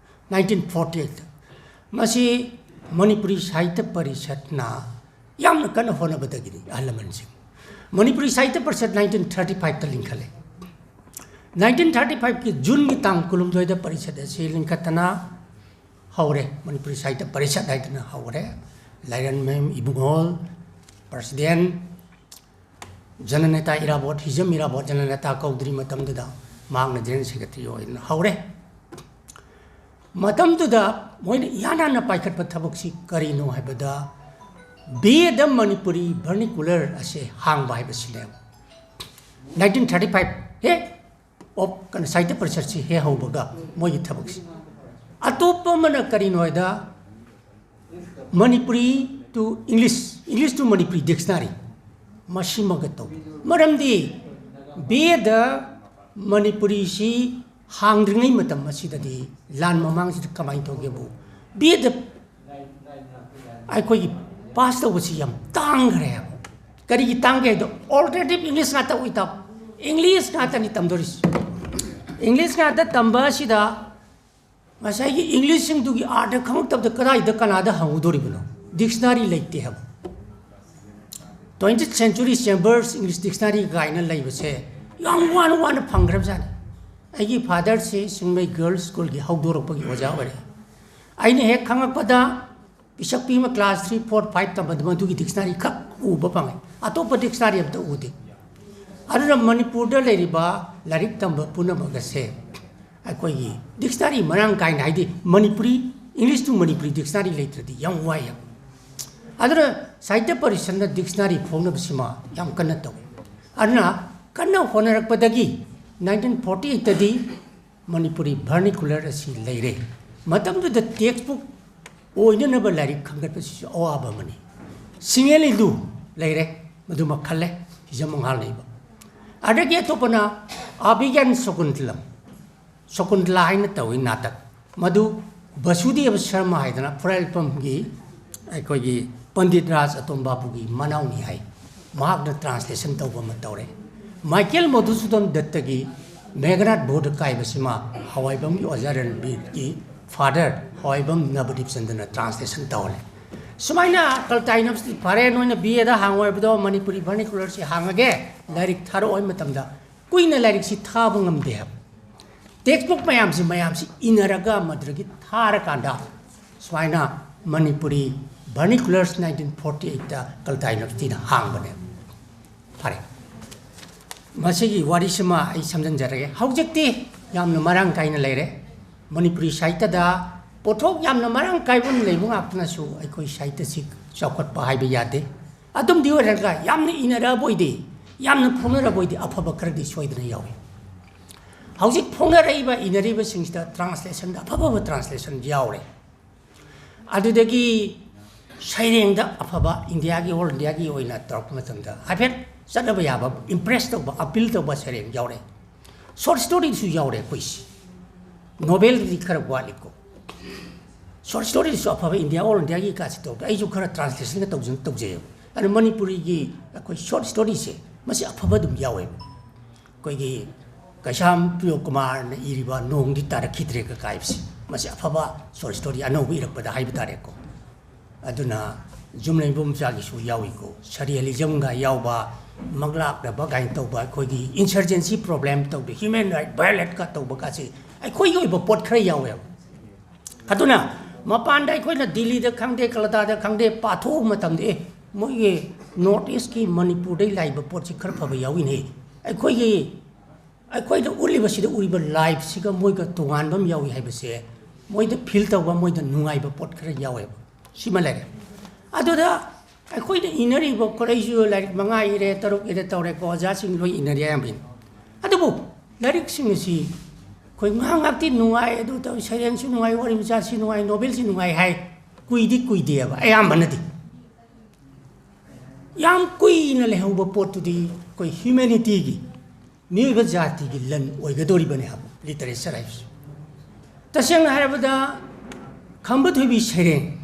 nineteen forty ꯑꯩꯠꯇ꯫ ꯃꯁꯤ ꯃꯅꯤꯄꯨꯔꯤ ꯁꯥꯍꯤꯇ꯭ꯌ ꯄꯔꯤꯁꯠꯅ ꯌꯥꯝꯅ ꯀꯟꯅ ꯍꯣꯠꯅꯕꯗꯒꯤꯅꯤ꯫ ꯑꯍꯜ ꯂꯃꯟꯁꯤꯡ, ꯃꯅꯤꯄꯨꯔꯤ ꯁꯥꯍꯤꯇ꯭ꯌ ꯄꯔꯤꯁꯠ ꯅꯥꯏꯟꯇꯤꯟ ꯊꯥꯔꯇꯤ ꯐꯥꯏꯚꯇ ꯂꯤꯡꯈꯠꯂꯦ꯫ ꯅꯥꯏꯟꯇꯤꯟ ꯊꯥꯔꯇꯤ ꯐꯥꯏꯚꯀꯤ ꯖꯨꯟꯒꯤ ꯇꯥꯡ ꯀꯨꯟꯍꯨꯝꯗꯣꯏꯗ ꯄꯔꯤꯁꯠ ꯑꯁꯤ ꯂꯤꯡꯈꯠꯇꯅ ꯍꯧꯔꯦ꯫ ꯃꯅꯤꯄꯨꯔꯤ ꯁꯥꯍꯤꯇ꯭ꯌ ꯄꯔꯤꯁꯠ ꯍꯥꯏꯗꯅ ꯍꯧꯔꯦ꯫ ꯂꯥꯏꯔꯦꯝꯕꯝ ꯏꯕꯨꯡꯉꯣ president, ꯖꯅꯅꯦꯇꯥ ꯏꯔꯥꯕꯣꯠ, ꯍꯤꯖꯝ ꯏꯔꯥꯕꯣꯠ ꯖꯅꯅꯦꯇꯥ ꯀꯧꯗ꯭ꯔꯤ ꯃꯇꯝꯗꯨꯗ ꯃꯍꯥꯛꯅ general secretary ꯑꯣꯏꯅ ꯍꯧꯔꯦ꯫ ꯃꯇꯝꯗꯨꯗ ꯃꯣꯏꯅ ꯏꯍꯥꯟ ꯍꯥꯟꯅ ꯄꯥꯏꯈꯠꯄ ꯊꯕꯛꯁꯤ ꯀꯔꯤꯅꯣ ꯍꯥꯏꯕꯗ, ꯕꯤ ꯑꯦꯗ ꯃꯅꯤꯄꯨꯔꯤ vernacular ꯑꯁꯦ ꯍꯥꯡꯕ ꯍꯥꯏꯕꯁꯤꯅꯦꯕ꯫ ꯅꯥꯏꯟꯇꯤꯟ ꯊꯥꯔꯇꯤ ꯐꯥꯏꯚ ꯍꯦꯛ ꯑꯣꯞ ꯀꯩꯅꯣ ꯁꯥꯍꯤꯇ꯭ꯌ ꯄꯔꯤꯁꯠꯁꯤ ꯍꯦꯛ ꯍꯧꯕꯒ ꯃꯣꯏꯒꯤ ꯊꯕꯛꯁꯤ꯫ ꯑꯇꯣꯞꯄ ꯑꯃꯅ ꯀꯔꯤꯅꯣ ꯍꯥꯏꯗ, Manipuri to English, English to Manipuri dictionary, ꯃꯁꯤꯃꯒ ꯇꯧꯕ꯫ ꯃꯔꯝꯗꯤ ꯕꯤ ꯑꯦꯗ ꯃꯅꯤꯄꯨꯔꯤꯁꯤ ꯍꯥꯡꯗ꯭ꯔꯤꯉꯩ ꯃꯇꯝ ꯑꯁꯤꯗꯗꯤ, ꯂꯥꯟ ꯃꯃꯥꯡꯁꯤꯗ ꯀꯃꯥꯏꯅ ꯇꯧꯒꯦꯕꯨ, ꯕꯤ ꯑꯦꯗ ꯑꯩꯈꯣꯏꯒꯤ ꯄꯥꯁ ꯇꯧꯕꯁꯤ ꯌꯥꯝ ꯇꯥꯡꯈ꯭ꯔꯦꯕ꯫ ꯀꯔꯤꯒꯤ ꯇꯥꯡꯒꯦ ꯍꯥꯏꯗꯣ, alternative English ꯉꯥꯛꯇ ꯑꯣꯏꯇꯕ, English ꯉꯥꯛꯇꯅꯤ ꯇꯝꯗꯣꯔꯤꯁꯤ꯫ English ꯉꯥꯛꯇ ꯇꯝꯕ ꯑꯁꯤꯗ ꯉꯁꯥꯏꯒꯤ Englishꯁꯤꯡꯗꯨꯒꯤ ꯑꯥꯔꯊ ꯈꯪꯉꯛꯇꯕꯗ ꯀꯗꯥꯏꯗ ꯀꯅꯥꯗ ꯍꯪꯉꯨꯗꯣꯔꯤꯕꯅꯣ? Dictionary ꯂꯩꯇꯦ ꯍꯥꯏꯕ꯫ Twentieth Century Chambers English Dictionary ꯀꯥꯏꯅ ꯂꯩꯕꯁꯦ ꯌꯥꯝ ꯋꯥꯅ ꯋꯥꯅ ꯐꯪꯈ꯭ꯔꯕꯖꯥꯠꯅꯤ꯫ ꯑꯩꯒꯤ fatherꯁꯤ ꯁꯤꯡꯃꯩ Girls Schoolꯒꯤ ꯍꯧꯗꯣꯔꯛꯄꯒꯤ ꯑꯣꯖꯥ ꯑꯣꯏꯔꯛꯏ꯫ ꯑꯩꯅ ꯍꯦꯛ ꯈꯪꯉꯛꯄꯗ ꯄꯤꯁꯛꯄꯤ ꯑꯃ class three, four, five ꯇꯝꯕꯗ ꯃꯗꯨꯒꯤ dictionary ꯈꯛ ꯎꯕ ꯐꯪꯉꯦ, ꯑꯇꯣꯞꯄ dictionary ꯑꯝꯇ ꯎꯗꯦ꯫ ꯑꯗꯨꯅ ꯃꯅꯤꯄꯨꯔꯗ ꯂꯩꯔꯤꯕ ꯂꯥꯏꯔꯤꯛ ꯇꯝꯕ ꯄꯨꯝꯅꯃꯛ ꯑꯁꯦ ꯑꯩꯈꯣꯏꯒꯤ dictionary ꯃꯔꯥꯡ ꯀꯥꯏꯅ, ꯍꯥꯏꯗꯤ Manipuri, English to Manipuri dictionary ꯂꯩꯇ꯭ꯔꯗꯤ ꯌꯥꯝ ꯋꯥꯏ ꯍꯥꯏꯕ꯫ ꯑꯗꯨꯅ ꯁꯥꯍꯤꯇ꯭ꯌ ꯄꯔꯤꯁꯠꯅ dictionary ꯐꯣꯡꯅꯕꯁꯤꯃ ꯌꯥꯝ ꯀꯟꯅ ꯇꯧꯏ꯫ ꯑꯗꯨꯅ ꯀꯟꯅ ꯍꯣꯠꯅꯔꯛꯄꯗꯒꯤ nineteen forty eightꯇꯗꯤ ꯃꯅꯤꯄꯨꯔꯤ vernacular ꯑꯁꯤ ꯂꯩꯔꯦ꯫ ꯃꯇꯝꯗꯨꯗ ꯇꯦꯛꯁꯕꯨꯛ ꯑꯣꯏꯅꯅꯕ ꯂꯥꯏꯔꯤꯛ ꯈꯟꯒꯠꯄꯁꯤꯁꯨ ꯑꯋꯥꯕ ꯑꯃꯅꯤ꯫ ꯁꯤꯡꯉꯦꯂꯤꯗꯨ ꯂꯩꯔꯦ, ꯃꯗꯨꯃ ꯈꯜꯂꯦ, ꯍꯤꯖꯝ ꯃꯉꯥꯜꯅ ꯏꯕ꯫ ꯑꯗꯒꯤ ꯑꯇꯣꯞꯄꯅ ꯑꯕꯤꯒ꯭ꯌꯥꯟ ꯁꯀꯨꯟꯇꯂꯝ, ꯁꯀꯨꯟꯇꯂꯥ ꯍꯥꯏꯅ ꯇꯧꯏ ꯅꯥꯇꯛ꯫ ꯃꯗꯨ ꯕꯁꯨꯗꯦꯕ ꯁꯔꯃ ꯍꯥꯏꯗꯅ ꯐꯨꯔꯥꯏꯜꯄꯝꯒꯤ ꯑꯩꯈꯣꯏꯒꯤ ꯄꯟꯗꯤꯠ ꯔꯥꯖ ꯑꯇꯣꯝꯕꯥꯕꯨꯒꯤ ꯃꯅꯥꯎꯅꯤ ꯍꯥꯏ꯫ ꯃꯍꯥꯛꯅ ꯇ꯭ꯔꯥꯟꯁꯂꯦꯁꯟ ꯇꯧꯕ ꯑꯃ ꯇꯧꯔꯦ꯫ ꯃꯥꯏꯀꯦꯜ ꯃꯙꯨꯁꯨꯗꯟ ꯗꯠꯇꯒꯤ ꯃꯦꯘꯅꯥꯊ ꯕꯣꯙ ꯀꯥꯏꯕꯁꯤꯃ ꯍꯋꯥꯏꯕꯝꯒꯤ ꯑꯣꯖꯥ ꯔꯟꯕꯤꯔꯒꯤ ꯐꯥꯗꯔ ꯍꯋꯥꯏꯕꯝ ꯅꯕꯗꯤꯞ ꯆꯟꯗ꯭ꯔꯅ ꯇ꯭ꯔꯥꯟꯁꯂꯦꯁꯟ ꯇꯧꯍꯜꯂꯦ꯫ ꯁꯨꯃꯥꯏꯅ ꯀꯜꯇꯥꯏꯅꯞꯁꯇꯤ ꯐꯔꯦ, ꯅꯣꯏꯅ ꯕꯤ ꯑꯦꯗ ꯍꯥꯡꯉꯣ ꯍꯥꯏꯕꯗꯣ ꯃꯅꯤꯄꯨꯔꯤ ꯚꯔꯅꯤꯀꯨꯂꯔꯁꯤ ꯍꯥꯡꯉꯒꯦ, ꯂꯥꯏꯔꯤꯛ ꯊꯥꯔꯛꯑꯣ ꯍꯥꯏꯕ ꯃꯇꯝꯗ ꯀꯨꯏꯅ ꯂꯥꯏꯔꯤꯛꯁꯤ ꯊꯥꯕ ꯉꯝꯗꯦ ꯍꯥꯏꯕ꯫ ꯇꯦꯛꯁꯕꯨꯛ ꯃꯌꯥꯝꯁꯤ, ꯃꯌꯥꯝꯁꯤ ꯏꯅꯔꯒ ꯃꯗꯨꯗꯒꯤ ꯊꯥꯔꯀꯥꯟꯗ ꯁꯨꯃꯥꯏꯅ ꯃꯅꯤꯄꯨꯔꯤ ꯚꯔꯅꯤꯀꯨꯂꯔꯁ ꯅꯥꯏꯟꯇꯤꯟ ꯐꯣꯔꯇꯤ ꯑꯩꯠꯇ ꯀꯜꯇꯥꯏꯅꯞꯁꯇꯤꯅ ꯍꯥꯡꯕꯅꯦ꯫ ꯐꯔꯦ, ꯃꯁꯤꯒꯤ ꯋꯥꯔꯤꯁꯤꯃ ꯑꯩ ꯁꯝꯖꯤꯟꯖꯔꯒꯦ꯫ ꯍꯧꯖꯤꯛꯇꯤ ꯌꯥꯝꯅ ꯃꯔꯥꯡ ꯀꯥꯏꯅ ꯂꯩꯔꯦ꯫ ꯃꯅꯤꯄꯨꯔꯤ ꯁꯥꯍꯤꯇ꯭ꯌꯗ ꯄꯣꯠꯊꯣꯛ ꯌꯥꯝꯅ ꯃꯔꯥꯡ ꯀꯥꯏꯕ ꯑꯃ ꯂꯩꯕ ꯉꯥꯛꯇꯅꯁꯨ ꯑꯩꯈꯣꯏ ꯁꯥꯍꯤꯇ꯭ꯌꯁꯤ ꯆꯥꯎꯈꯠꯄ ꯍꯥꯏꯕ ꯌꯥꯗꯦ꯫ ꯑꯗꯨꯝꯗꯤ ꯑꯣꯏꯔꯒ ꯌꯥꯝꯅ ꯏꯅꯔꯕ ꯑꯣꯏꯗꯦ, ꯌꯥꯝꯅ ꯐꯣꯡꯅꯔꯕ ꯑꯣꯏꯗꯦ, ꯑꯐꯕ ꯈꯔꯗꯤ ꯁꯣꯏꯗꯅ ꯌꯥꯎꯏ꯫ ꯍꯧꯖꯤꯛ ꯐꯣꯡꯅꯔꯛꯏꯕ, ꯏꯅꯔꯤꯕꯁꯤꯡꯁꯤꯗ ꯇ꯭ꯔꯥꯟꯁꯂꯦꯁꯟꯗ ꯑꯐ ꯑꯐꯕ ꯇ꯭ꯔꯥꯟꯁꯂꯦꯁꯟ ꯌꯥꯎꯔꯦ꯫ ꯑꯗꯨꯗꯒꯤ ꯁꯩꯔꯦꯡꯗ ꯑꯐꯕ, ꯏꯟꯗꯤꯌꯥꯒꯤ, ꯑꯣꯜ ꯏꯟꯗꯤꯌꯥꯒꯤ ꯑꯣꯏꯅ ꯇꯧꯔꯛꯄ ꯃꯇꯝꯗ ꯍꯥꯏꯐꯦꯠ ꯆꯠꯅꯕ ꯌꯥꯕ, ꯏꯝꯄ꯭ꯔꯦꯁ ꯇꯧꯕ, ꯑꯄꯤꯜ ꯇꯧꯕ ꯁꯩꯔꯦꯡ ꯌꯥꯎꯔꯦ꯫ ꯁꯣꯔꯠ ꯁ꯭ꯇꯣꯔꯤꯁꯨ ꯌꯥꯎꯔꯦ ꯑꯩꯈꯣꯏꯁꯤ꯫ ꯅꯣꯕꯦꯜꯗꯤ ꯈꯔ ꯋꯥꯠꯂꯤꯀꯣ꯫ ꯁꯣꯔꯠ ꯁ꯭ꯇꯣꯔꯤꯁꯨ ꯑꯐꯕ, ꯏꯟꯗꯤꯌꯥ, ꯑꯣꯜ ꯏꯟꯗꯤꯌꯥꯒꯤ ꯀꯥꯁꯦ ꯇꯧꯕꯗ ꯑꯩꯁꯨ ꯈꯔ ꯇ꯭ꯔꯥꯟꯁꯂꯦꯁꯟꯒ ꯇꯧꯖ-, ꯇꯧꯖꯩꯌꯦꯕ꯫ ꯑꯗꯣ ꯃꯅꯤꯄꯨꯔꯤꯒꯤ ꯑꯩꯈꯣꯏ ꯁꯣꯔꯠ ꯁ꯭ꯇꯣꯔꯤꯁꯦ ꯃꯁꯤ ꯑꯐꯕ ꯑꯗꯨꯝ ꯌꯥꯎꯋꯦꯕ꯫ ꯑꯩꯈꯣꯏꯒꯤ ꯀꯩꯁꯥꯝ ꯄ꯭ꯔꯤꯌꯣ ꯀꯨꯃꯥꯔꯅ ꯏꯔꯤꯕ ꯅꯣꯡꯗꯤ ꯇꯥꯔꯛꯈꯤꯗ꯭ꯔꯦꯒ ꯀꯥꯏꯕꯁꯤ, ꯃꯁꯤ ꯑꯐꯕ ꯁꯣꯔꯠ ꯁ꯭ꯇꯣꯔꯤ ꯑꯅꯧꯕ ꯏꯔꯛꯄꯗ ꯍꯥꯏꯕ ꯇꯥꯔꯦꯀꯣ꯫ ꯑꯗꯨꯅ ꯌꯨꯝꯂꯩ ꯏꯕꯣꯝꯆꯥꯒꯤꯁꯨ ꯌꯥꯎꯏꯀꯣ, ꯁꯔꯤꯌꯦꯂꯤꯖꯝꯒ ꯌꯥꯎꯕ, ꯃꯪꯂꯥꯛꯅꯕ ꯀꯥꯏꯅ ꯇꯧꯕ, ꯑꯩꯈꯣꯏꯒꯤ ꯏꯟꯁꯔꯖꯦꯟꯁꯤ ꯄ꯭ꯔꯣꯕ꯭ꯂꯦꯝ ꯇꯧꯕ, ꯍ꯭ꯌꯨꯃꯦꯟ ꯔꯥꯏꯠ ꯚꯥꯏꯑꯣꯂꯦꯠꯀ ꯇꯧꯕ ꯀꯥꯁꯦ ꯑꯩꯈꯣꯏꯒꯤ ꯑꯣꯏꯕ ꯄꯣꯠ ꯈꯔ ꯌꯥꯎꯋꯦꯕ꯫ ꯑꯗꯨꯅ ꯃꯄꯥꯟꯗ ꯑꯩꯈꯣꯏꯅ ꯗꯤꯜꯂꯤꯗ ꯈꯪꯗꯦ, ꯀꯂꯀꯇꯥꯗ ꯈꯪꯗꯦ, ꯄꯥꯊꯣꯛꯎꯕ ꯃꯇꯝꯗ, "ꯑꯦ, ꯃꯣꯏꯒꯤ ꯅꯣꯔꯠ ꯏꯁꯀꯤ ꯃꯅꯤꯄꯨꯔꯗꯩ ꯂꯥꯛꯏꯕ ꯄꯣꯠꯁꯤ ꯈꯔ ꯐꯕ ꯌꯥꯎꯏꯅꯦ꯫ ꯑꯩꯈꯣꯏꯒꯤ, ꯑꯩꯈꯣꯏꯗ ꯎꯠꯂꯤꯕꯁꯤꯗ ꯎꯔꯤꯕ ꯂꯥꯏꯐꯁꯤꯒ ꯃꯣꯏꯒ ꯇꯣꯉꯥꯟꯕ ꯑꯃ ꯌꯥꯎꯏ" ꯍꯥꯏꯕꯁꯦ ꯃꯣꯏꯗ ꯐꯤꯜ ꯇꯧꯕ, ꯃꯣꯏꯗ ꯅꯨꯡꯉꯥꯏꯕ ꯄꯣꯠ ꯈꯔ ꯌꯥꯎꯋꯦꯕ꯫ ꯁꯤꯃ ꯂꯩꯔꯦ꯫ ꯑꯗꯨꯗ ꯑꯩꯈꯣꯏꯅ ꯏꯅꯔꯤꯕ ꯈꯣꯠꯂꯛꯏꯁꯨ ꯂꯥꯏꯔꯤꯛ ꯃꯉꯥ ꯏꯔꯦ, ꯇꯔꯨꯛ ꯏꯔꯦ ꯇꯧꯔꯦꯀꯣ, ꯑꯣꯖꯥꯁꯤꯡ ꯂꯣꯏ ꯏꯅꯔꯦ ꯑꯌꯥꯝꯕꯅ꯫ ꯑꯗꯨꯕꯨ ꯂꯥꯏꯔꯤꯛꯁꯤꯡ ꯑꯁꯤ ꯑꯩꯈꯣꯏ ꯉꯥꯏꯍꯥꯛ ꯉꯥꯏꯍꯥꯛꯇꯤ ꯅꯨꯡꯉꯥꯏ, ꯑꯗꯨ ꯇꯧ, ꯁꯩꯔꯦꯡꯁꯨ ꯅꯨꯡꯉꯥꯏ, ꯋꯥꯔꯤ ꯃꯆꯥꯁꯤ ꯅꯨꯡꯉꯥꯏ, ꯅꯣꯕꯦꯜꯁꯤ ꯅꯨꯡꯉꯥꯏ ꯍꯥꯏ꯫ ꯀꯨꯏꯗꯤ ꯀꯨꯏꯗꯦꯕ ꯑꯌꯥꯝꯕꯅꯗꯤ꯫ ꯌꯥꯝ ꯀꯨꯏꯅ ꯂꯩꯍꯧꯕ ꯄꯣꯠꯇꯨꯗꯤ ꯑꯩꯈꯣꯏ ꯍ꯭ꯌꯨꯃꯦꯅꯤꯇꯤꯒꯤ, ꯃꯤꯑꯣꯏꯕ ꯖꯥꯇꯤꯒꯤ ꯂꯟ ꯑꯣꯏꯒꯗꯧꯔꯤꯕꯅꯦ ꯍꯥꯏꯕ ꯂꯤꯇꯔꯦꯆꯔ ꯍꯥꯏꯕꯁꯤ꯫ ꯇꯁꯦꯡꯅ ꯍꯥꯏꯔꯕꯗ ꯈꯝꯕ ꯊꯣꯏꯕꯤ ꯁꯩꯔꯦꯡ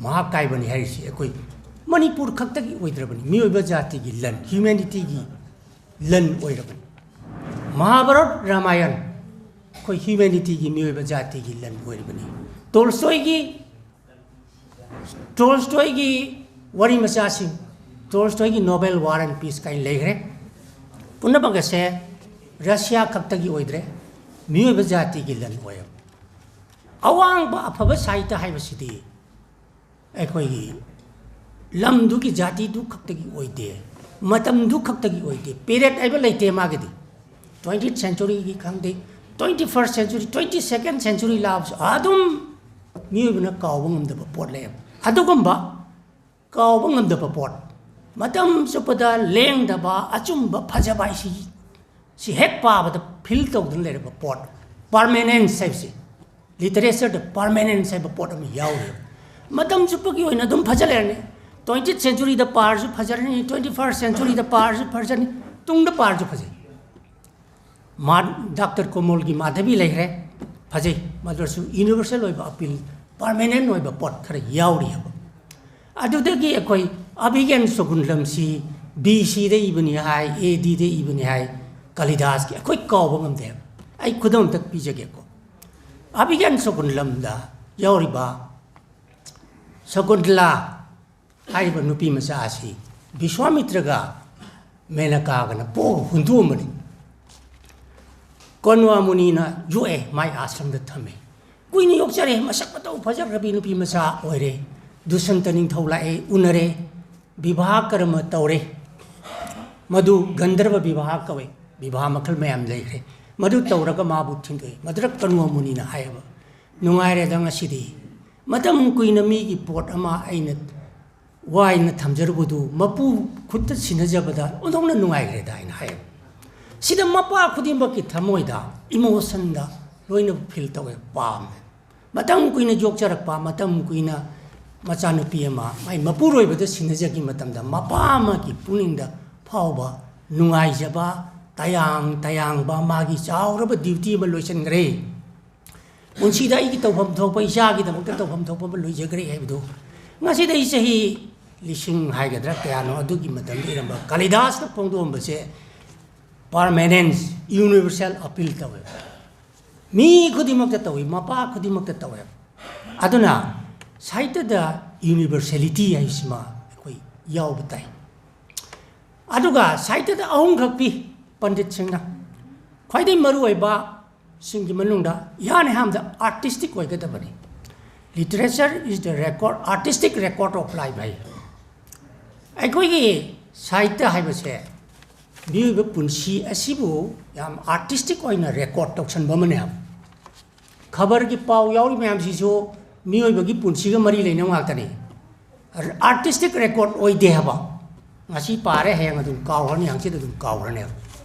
ꯃꯍꯥꯀꯥꯏꯕꯅꯤ ꯍꯥꯏꯔꯤꯁꯤ ꯑꯩꯈꯣꯏ ꯃꯅꯤꯄꯨꯔ ꯈꯛꯇꯒꯤ ꯑꯣꯏꯗ꯭ꯔꯕꯅꯤ, ꯃꯤꯑꯣꯏꯕ ꯖꯥꯇꯤꯒꯤ ꯂꯟ, ꯍ꯭ꯌꯨꯃꯦꯅꯤꯇꯤꯒꯤ ꯂꯟ ꯑꯣꯏꯔꯕꯅꯤ꯫ ꯃꯍꯥꯚꯥꯔꯠ, ꯔꯥꯃꯥꯌꯟ ꯑꯩꯈꯣꯏ ꯍ꯭ꯌꯨꯃꯦꯅꯤꯇꯤꯒꯤ, ꯃꯤꯑꯣꯏꯕ ꯖꯥꯇꯤꯒꯤ ꯂꯟ ꯑꯣꯏꯔꯤꯕꯅꯤ꯫ ꯇꯣꯜꯁꯇꯣꯏꯒꯤ, ꯇꯣꯜꯁꯇꯣꯏꯒꯤ ꯋꯥꯔꯤ ꯃꯆꯥꯁꯤꯡ, ꯇꯣꯜꯁꯇꯣꯏꯒꯤ ꯅꯣꯕꯦꯜ ꯋꯥꯔ ꯑꯦꯟ ꯄꯤꯁ ꯀꯥꯏꯅ ꯂꯩꯈ꯭ꯔꯦ꯫ ꯄꯨꯝꯅꯃꯛ ꯑꯁꯦ ꯔꯁꯤꯌꯥ ꯈꯛꯇꯒꯤ ꯑꯣꯏꯗ꯭ꯔꯦ, ꯃꯤꯑꯣꯏꯕ ꯖꯥꯇꯤꯒꯤ ꯂꯟ ꯑꯣꯏꯔꯕꯅꯤ꯫ ꯑꯋꯥꯡꯕ ꯑꯐꯕ ꯁꯥꯍꯤꯇ꯭ꯌ ꯍꯥꯏꯕꯁꯤꯗꯤ ꯑꯩꯈꯣꯏꯒꯤ ꯂꯝꯗꯨꯒꯤ, ꯖꯥꯇꯤꯗꯨ ꯈꯛꯇꯒꯤ ꯑꯣꯏꯗꯦ, ꯃꯇꯝꯗꯨ ꯈꯛꯇꯒꯤ ꯑꯣꯏꯗꯦ, ꯄꯦꯔꯦꯠ ꯍꯥꯏꯕ ꯂꯩꯇꯦ ꯃꯥꯒꯤꯗꯤ꯫ ꯇ꯭ꯋꯦꯟꯇꯤ ꯁꯦꯟꯆꯨꯔꯤꯒꯤ ꯈꯪꯗꯦ, ꯇ꯭ꯋꯦꯟꯇꯤ ꯐꯥꯔꯁ ꯁꯦꯟꯆꯨꯔꯤ, ꯇ꯭ꯋꯦꯟꯇꯤ ꯁꯦꯀꯦꯟ ꯁꯦꯟꯆꯨꯔꯤ ꯂꯥꯛꯑꯕꯁꯨ ꯑꯗꯨꯝ ꯃꯤꯑꯣꯏꯕꯅ ꯀꯥꯎꯕ ꯉꯝꯗꯕ ꯄꯣꯠ ꯂꯩꯌꯦꯕ꯫ ꯑꯗꯨꯒꯨꯝꯕ ꯀꯥꯎꯕ ꯉꯝꯗꯕ ꯄꯣꯠ, ꯃꯇꯝ ꯆꯨꯞꯄꯗ ꯂꯦꯡꯗꯕ ꯑꯆꯨꯝꯕ ꯐꯖꯕ ꯍꯥꯏꯁꯤ, ꯁꯤ ꯍꯦꯛ ꯄꯥꯕꯗ ꯐꯤꯜ ꯇꯧꯗꯨꯅ ꯂꯩꯔꯕ ꯄꯣꯠ, ꯄꯥꯔꯃꯦꯅꯦꯟꯁ ꯍꯥꯏꯕꯁꯤ, ꯂꯤꯇꯔꯦꯆꯔꯗ ꯄꯥꯔꯃꯦꯅꯦꯟꯁ ꯍꯥꯏꯕ ꯄꯣꯠ ꯑꯃ ꯌꯥꯎꯔꯤ꯫ ꯃꯇꯝ ꯆꯨꯞꯄꯒꯤ ꯑꯣꯏꯅ ꯑꯗꯨꯝ ꯐꯖ ꯂꯩꯔꯅꯤ꯫ ꯇ꯭ꯋꯦꯟꯇꯤ ꯁꯦꯟꯆꯨꯔꯤꯗ ꯄꯥꯔꯁꯨ ꯐꯖꯔꯅꯤ, ꯇ꯭ꯋꯦꯟꯇꯤ ꯐꯥꯔꯁ ꯁꯦꯟꯆꯨꯔꯤꯗ ꯄꯥꯔꯁꯨ ꯐꯖꯅꯤ, ꯇꯨꯡꯗ ꯄꯥꯔꯁꯨ ꯐꯖꯩ꯫ ꯃꯥ-, ꯗꯥꯛꯇꯔ ꯀꯣꯃꯣꯜꯒꯤ ꯃꯥꯙꯕꯤ ꯂꯩꯈ꯭ꯔꯦ, ꯐꯖꯩ, ꯃꯗꯨꯁꯨ ꯌꯨꯅꯤꯚꯔꯁꯦꯜ ꯑꯣꯏꯕ ꯑꯄꯤꯜ, ꯄꯥꯔꯃꯦꯅꯦꯟ ꯑꯣꯏꯕ ꯄꯣꯠ ꯈꯔ ꯌꯥꯎꯔꯤ ꯍꯥꯏꯕ꯫ ꯑꯗꯨꯗꯒꯤ ꯑꯩꯈꯣꯏ ꯑꯚꯤꯒ꯭ꯌꯥꯟ ꯁꯣꯀꯨꯟꯇꯂꯝꯁꯤ ꯕꯤ ꯁꯤꯗ ꯏꯕꯅꯤ ꯍꯥꯏ, ꯑꯦ ꯗꯤꯗ ꯏꯕꯅꯤ ꯍꯥꯏ, ꯀꯥꯂꯤꯗꯥꯁꯀꯤ ꯑꯩꯈꯣꯏ ꯀꯥꯎꯕ ꯉꯝꯗꯦ ꯍꯥꯏꯕ꯫ ꯑꯩ ꯈꯨꯗꯝ ꯑꯝꯇ ꯄꯤꯖꯒꯦꯀꯣ꯫ ꯑꯚꯤꯒ꯭ꯌꯥꯟ ꯁꯣꯀꯨꯟꯇꯂꯝꯗ ꯌꯥꯎꯔꯤꯕ ꯁꯀꯨꯟꯇꯂꯥ ꯍꯥꯏꯔꯤꯕ ꯅꯨꯄꯤ ꯃꯆꯥ ꯑꯁꯤ ꯕꯤꯁ꯭ꯋꯥꯃꯤꯇ꯭ꯔꯒ ꯃꯦꯅꯀꯥꯒꯅ ꯄꯣꯛꯑꯒ ꯍꯨꯟꯗꯣꯛꯑꯝꯕꯅꯤ꯫ ꯀꯣꯟꯋꯥ ꯃꯨꯅꯤꯅ ꯌꯣꯛꯑꯦ, ꯃꯥꯏ ꯑꯥꯁ꯭ꯔꯝꯗ ꯊꯝꯃꯦ꯫ ꯀꯨꯏꯅ ꯌꯣꯛꯆꯔꯦ, ꯃꯁꯛ ꯃꯇꯧ ꯐꯖꯈ꯭ꯔꯕꯤ ꯅꯨꯄꯤ ꯃꯆꯥ ꯑꯣꯏꯔꯦ꯫ ꯗꯨꯁꯟꯇ ꯅꯤꯡꯊꯧ ꯂꯥꯛꯑꯦ, ꯎꯅꯔꯦ, ꯕꯤꯕꯥꯍ ꯀꯔꯃ ꯇꯧꯔꯦ꯫ ꯃꯗꯨ ꯒꯟꯙꯔꯕ ꯕꯤꯕꯥꯍ ꯀꯧꯋꯦ꯫ ꯕꯤꯕꯥꯍ ꯃꯈꯜ ꯃꯌꯥꯝ ꯂꯩꯈ꯭ꯔꯦ꯫ ꯃꯗꯨ ꯇꯧꯔꯒ ꯃꯥꯕꯨ ꯊꯤꯟꯗꯣꯛꯑꯦ꯫ ꯃꯗꯨꯗ ꯀꯣꯟꯋꯥ ꯃꯨꯅꯤꯅ ꯍꯥꯏꯌꯦꯕ, "ꯅꯨꯡꯉꯥꯏꯔꯦꯗ ꯉꯁꯤꯗꯤ, ꯃꯇꯝ ꯀꯨꯏꯅ ꯃꯤꯒꯤ ꯄꯣꯠ ꯑꯃ ꯑꯩꯅ ꯋꯥꯏꯅ ꯊꯝꯖꯔꯨꯕꯗꯨ ꯃꯄꯨ ꯈꯨꯠꯇ ꯁꯤꯟꯅꯖꯕꯗ ꯑꯣꯟꯊꯣꯛꯅ ꯅꯨꯡꯉꯥꯏꯈ꯭ꯔꯦꯗ" ꯍꯥꯏꯅ ꯍꯥꯏꯌꯦꯕ꯫ ꯁꯤꯗ ꯃꯄꯥ ꯈꯨꯗꯤꯡꯃꯛꯀꯤ ꯊꯃꯣꯏꯗ, emotionꯗ ꯂꯣꯏꯅ feel ꯇꯧꯋꯦ, ꯄꯥꯝꯃꯦ꯫ ꯃꯇꯝ ꯀꯨꯏꯅ ꯌꯣꯛꯆꯔꯛꯄ, ꯃꯇꯝ ꯀꯨꯏꯅ ꯃꯆꯥꯅꯨꯄꯤ ꯑꯃ ꯃꯥꯏ ꯃꯄꯨꯔꯣꯏꯕꯗ ꯁꯤꯟꯅꯖꯈꯤ ꯃꯇꯝꯗ ꯃꯄꯥ ꯑꯃꯒꯤ ꯄꯨꯛꯅꯤꯡꯗ ꯐꯥꯎꯕ ꯅꯨꯡꯉꯥꯏꯖꯕ, ꯇꯌꯥꯡ ꯇꯌꯥꯡꯕ, ꯃꯥꯒꯤ ꯆꯥꯎꯔꯕ duty ꯑꯃ ꯂꯣꯏꯁꯤꯟꯈ꯭ꯔꯦ꯫ ꯄꯨꯟꯁꯤꯗ ꯑꯩꯒꯤ ꯇꯧꯐꯝ ꯊꯣꯛꯄ, ꯏꯆꯥꯒꯤꯗꯃꯛꯇ ꯇꯧꯐꯝ ꯊꯣꯛꯄ ꯑꯃ ꯂꯣꯏꯖꯈ꯭ꯔꯦ ꯍꯥꯏꯕꯗꯨ ꯉꯁꯤꯗꯒꯤ ꯆꯍꯤ ꯂꯤꯁꯤꯡ ꯍꯥꯏꯒꯗ꯭ꯔꯥ ꯀꯌꯥꯅꯣ ꯑꯗꯨꯒꯤ ꯃꯇꯝꯗ ꯏꯔꯝꯕ ꯀꯥꯂꯤꯗꯥꯁꯅ ꯐꯣꯡꯗꯣꯛꯑꯝꯕꯁꯦ permanence, universal appeal ꯇꯧꯋꯦ꯫ ꯃꯤ ꯈꯨꯗꯤꯡꯃꯛꯇ ꯇꯧꯏ, ꯃꯄꯥ ꯈꯨꯗꯤꯡꯃꯛꯇ ꯇꯧꯋꯦ꯫ ꯑꯗꯨꯅ ꯁꯥꯍꯤꯇ꯭ꯌꯗ universality ꯍꯥꯏꯁꯤꯃ ꯑꯩꯈꯣꯏ ꯌꯥꯎꯕ ꯇꯥꯏ꯫ ꯑꯗꯨꯒ ꯁꯥꯍꯤꯇ꯭ꯌꯗ ꯑꯍꯨꯝꯈꯛ ꯄꯤ ꯄꯟꯗꯤꯠꯁꯤꯡꯅ꯫ ꯈ꯭ꯋꯥꯏꯗꯒꯤ ꯃꯔꯨꯑꯣꯏꯕ ꯁꯤꯡꯒꯤ ꯃꯅꯨꯡꯗ ꯏꯍꯥꯟ ꯍꯥꯟꯕꯗ artistic ꯑꯣꯏꯒꯗꯕꯅꯤ꯫ Literature is the record, artistic record of life ꯍꯥꯏ꯫ ꯑꯩꯈꯣꯏꯒꯤ ꯁꯥꯍꯤꯇ꯭ꯌ ꯍꯥꯏꯕꯁꯦ ꯃꯤꯑꯣꯏꯕ ꯄꯨꯟꯁꯤ ꯑꯁꯤꯕꯨ ꯌꯥꯝ artistic ꯑꯣꯏꯅ record ꯇꯧꯁꯟꯕ ꯑꯃꯅꯦ ꯍꯥꯏꯕ꯫ ꯈꯕꯔꯒꯤ ꯄꯥꯎ ꯌꯥꯎꯔꯤ ꯃꯌꯥꯝꯁꯤꯁꯨ ꯃꯤꯑꯣꯏꯕꯒꯤ ꯄꯨꯟꯁꯤꯒ ꯃꯔꯤ ꯂꯩꯅꯕ ꯉꯥꯛꯇꯅꯤ꯫ Artistic record ꯑꯣꯏꯗꯦ ꯍꯥꯏꯕ꯫ ꯉꯁꯤ ꯄꯥꯔꯦ, ꯍꯌꯦꯡ ꯑꯗꯨꯝ ꯀꯥꯎꯈ꯭ꯔꯅꯤ, ꯍꯪꯆꯤꯠ ꯑꯗꯨꯝ ꯀꯥꯎꯈ꯭ꯔꯅꯤ ꯍꯥꯏꯕ꯫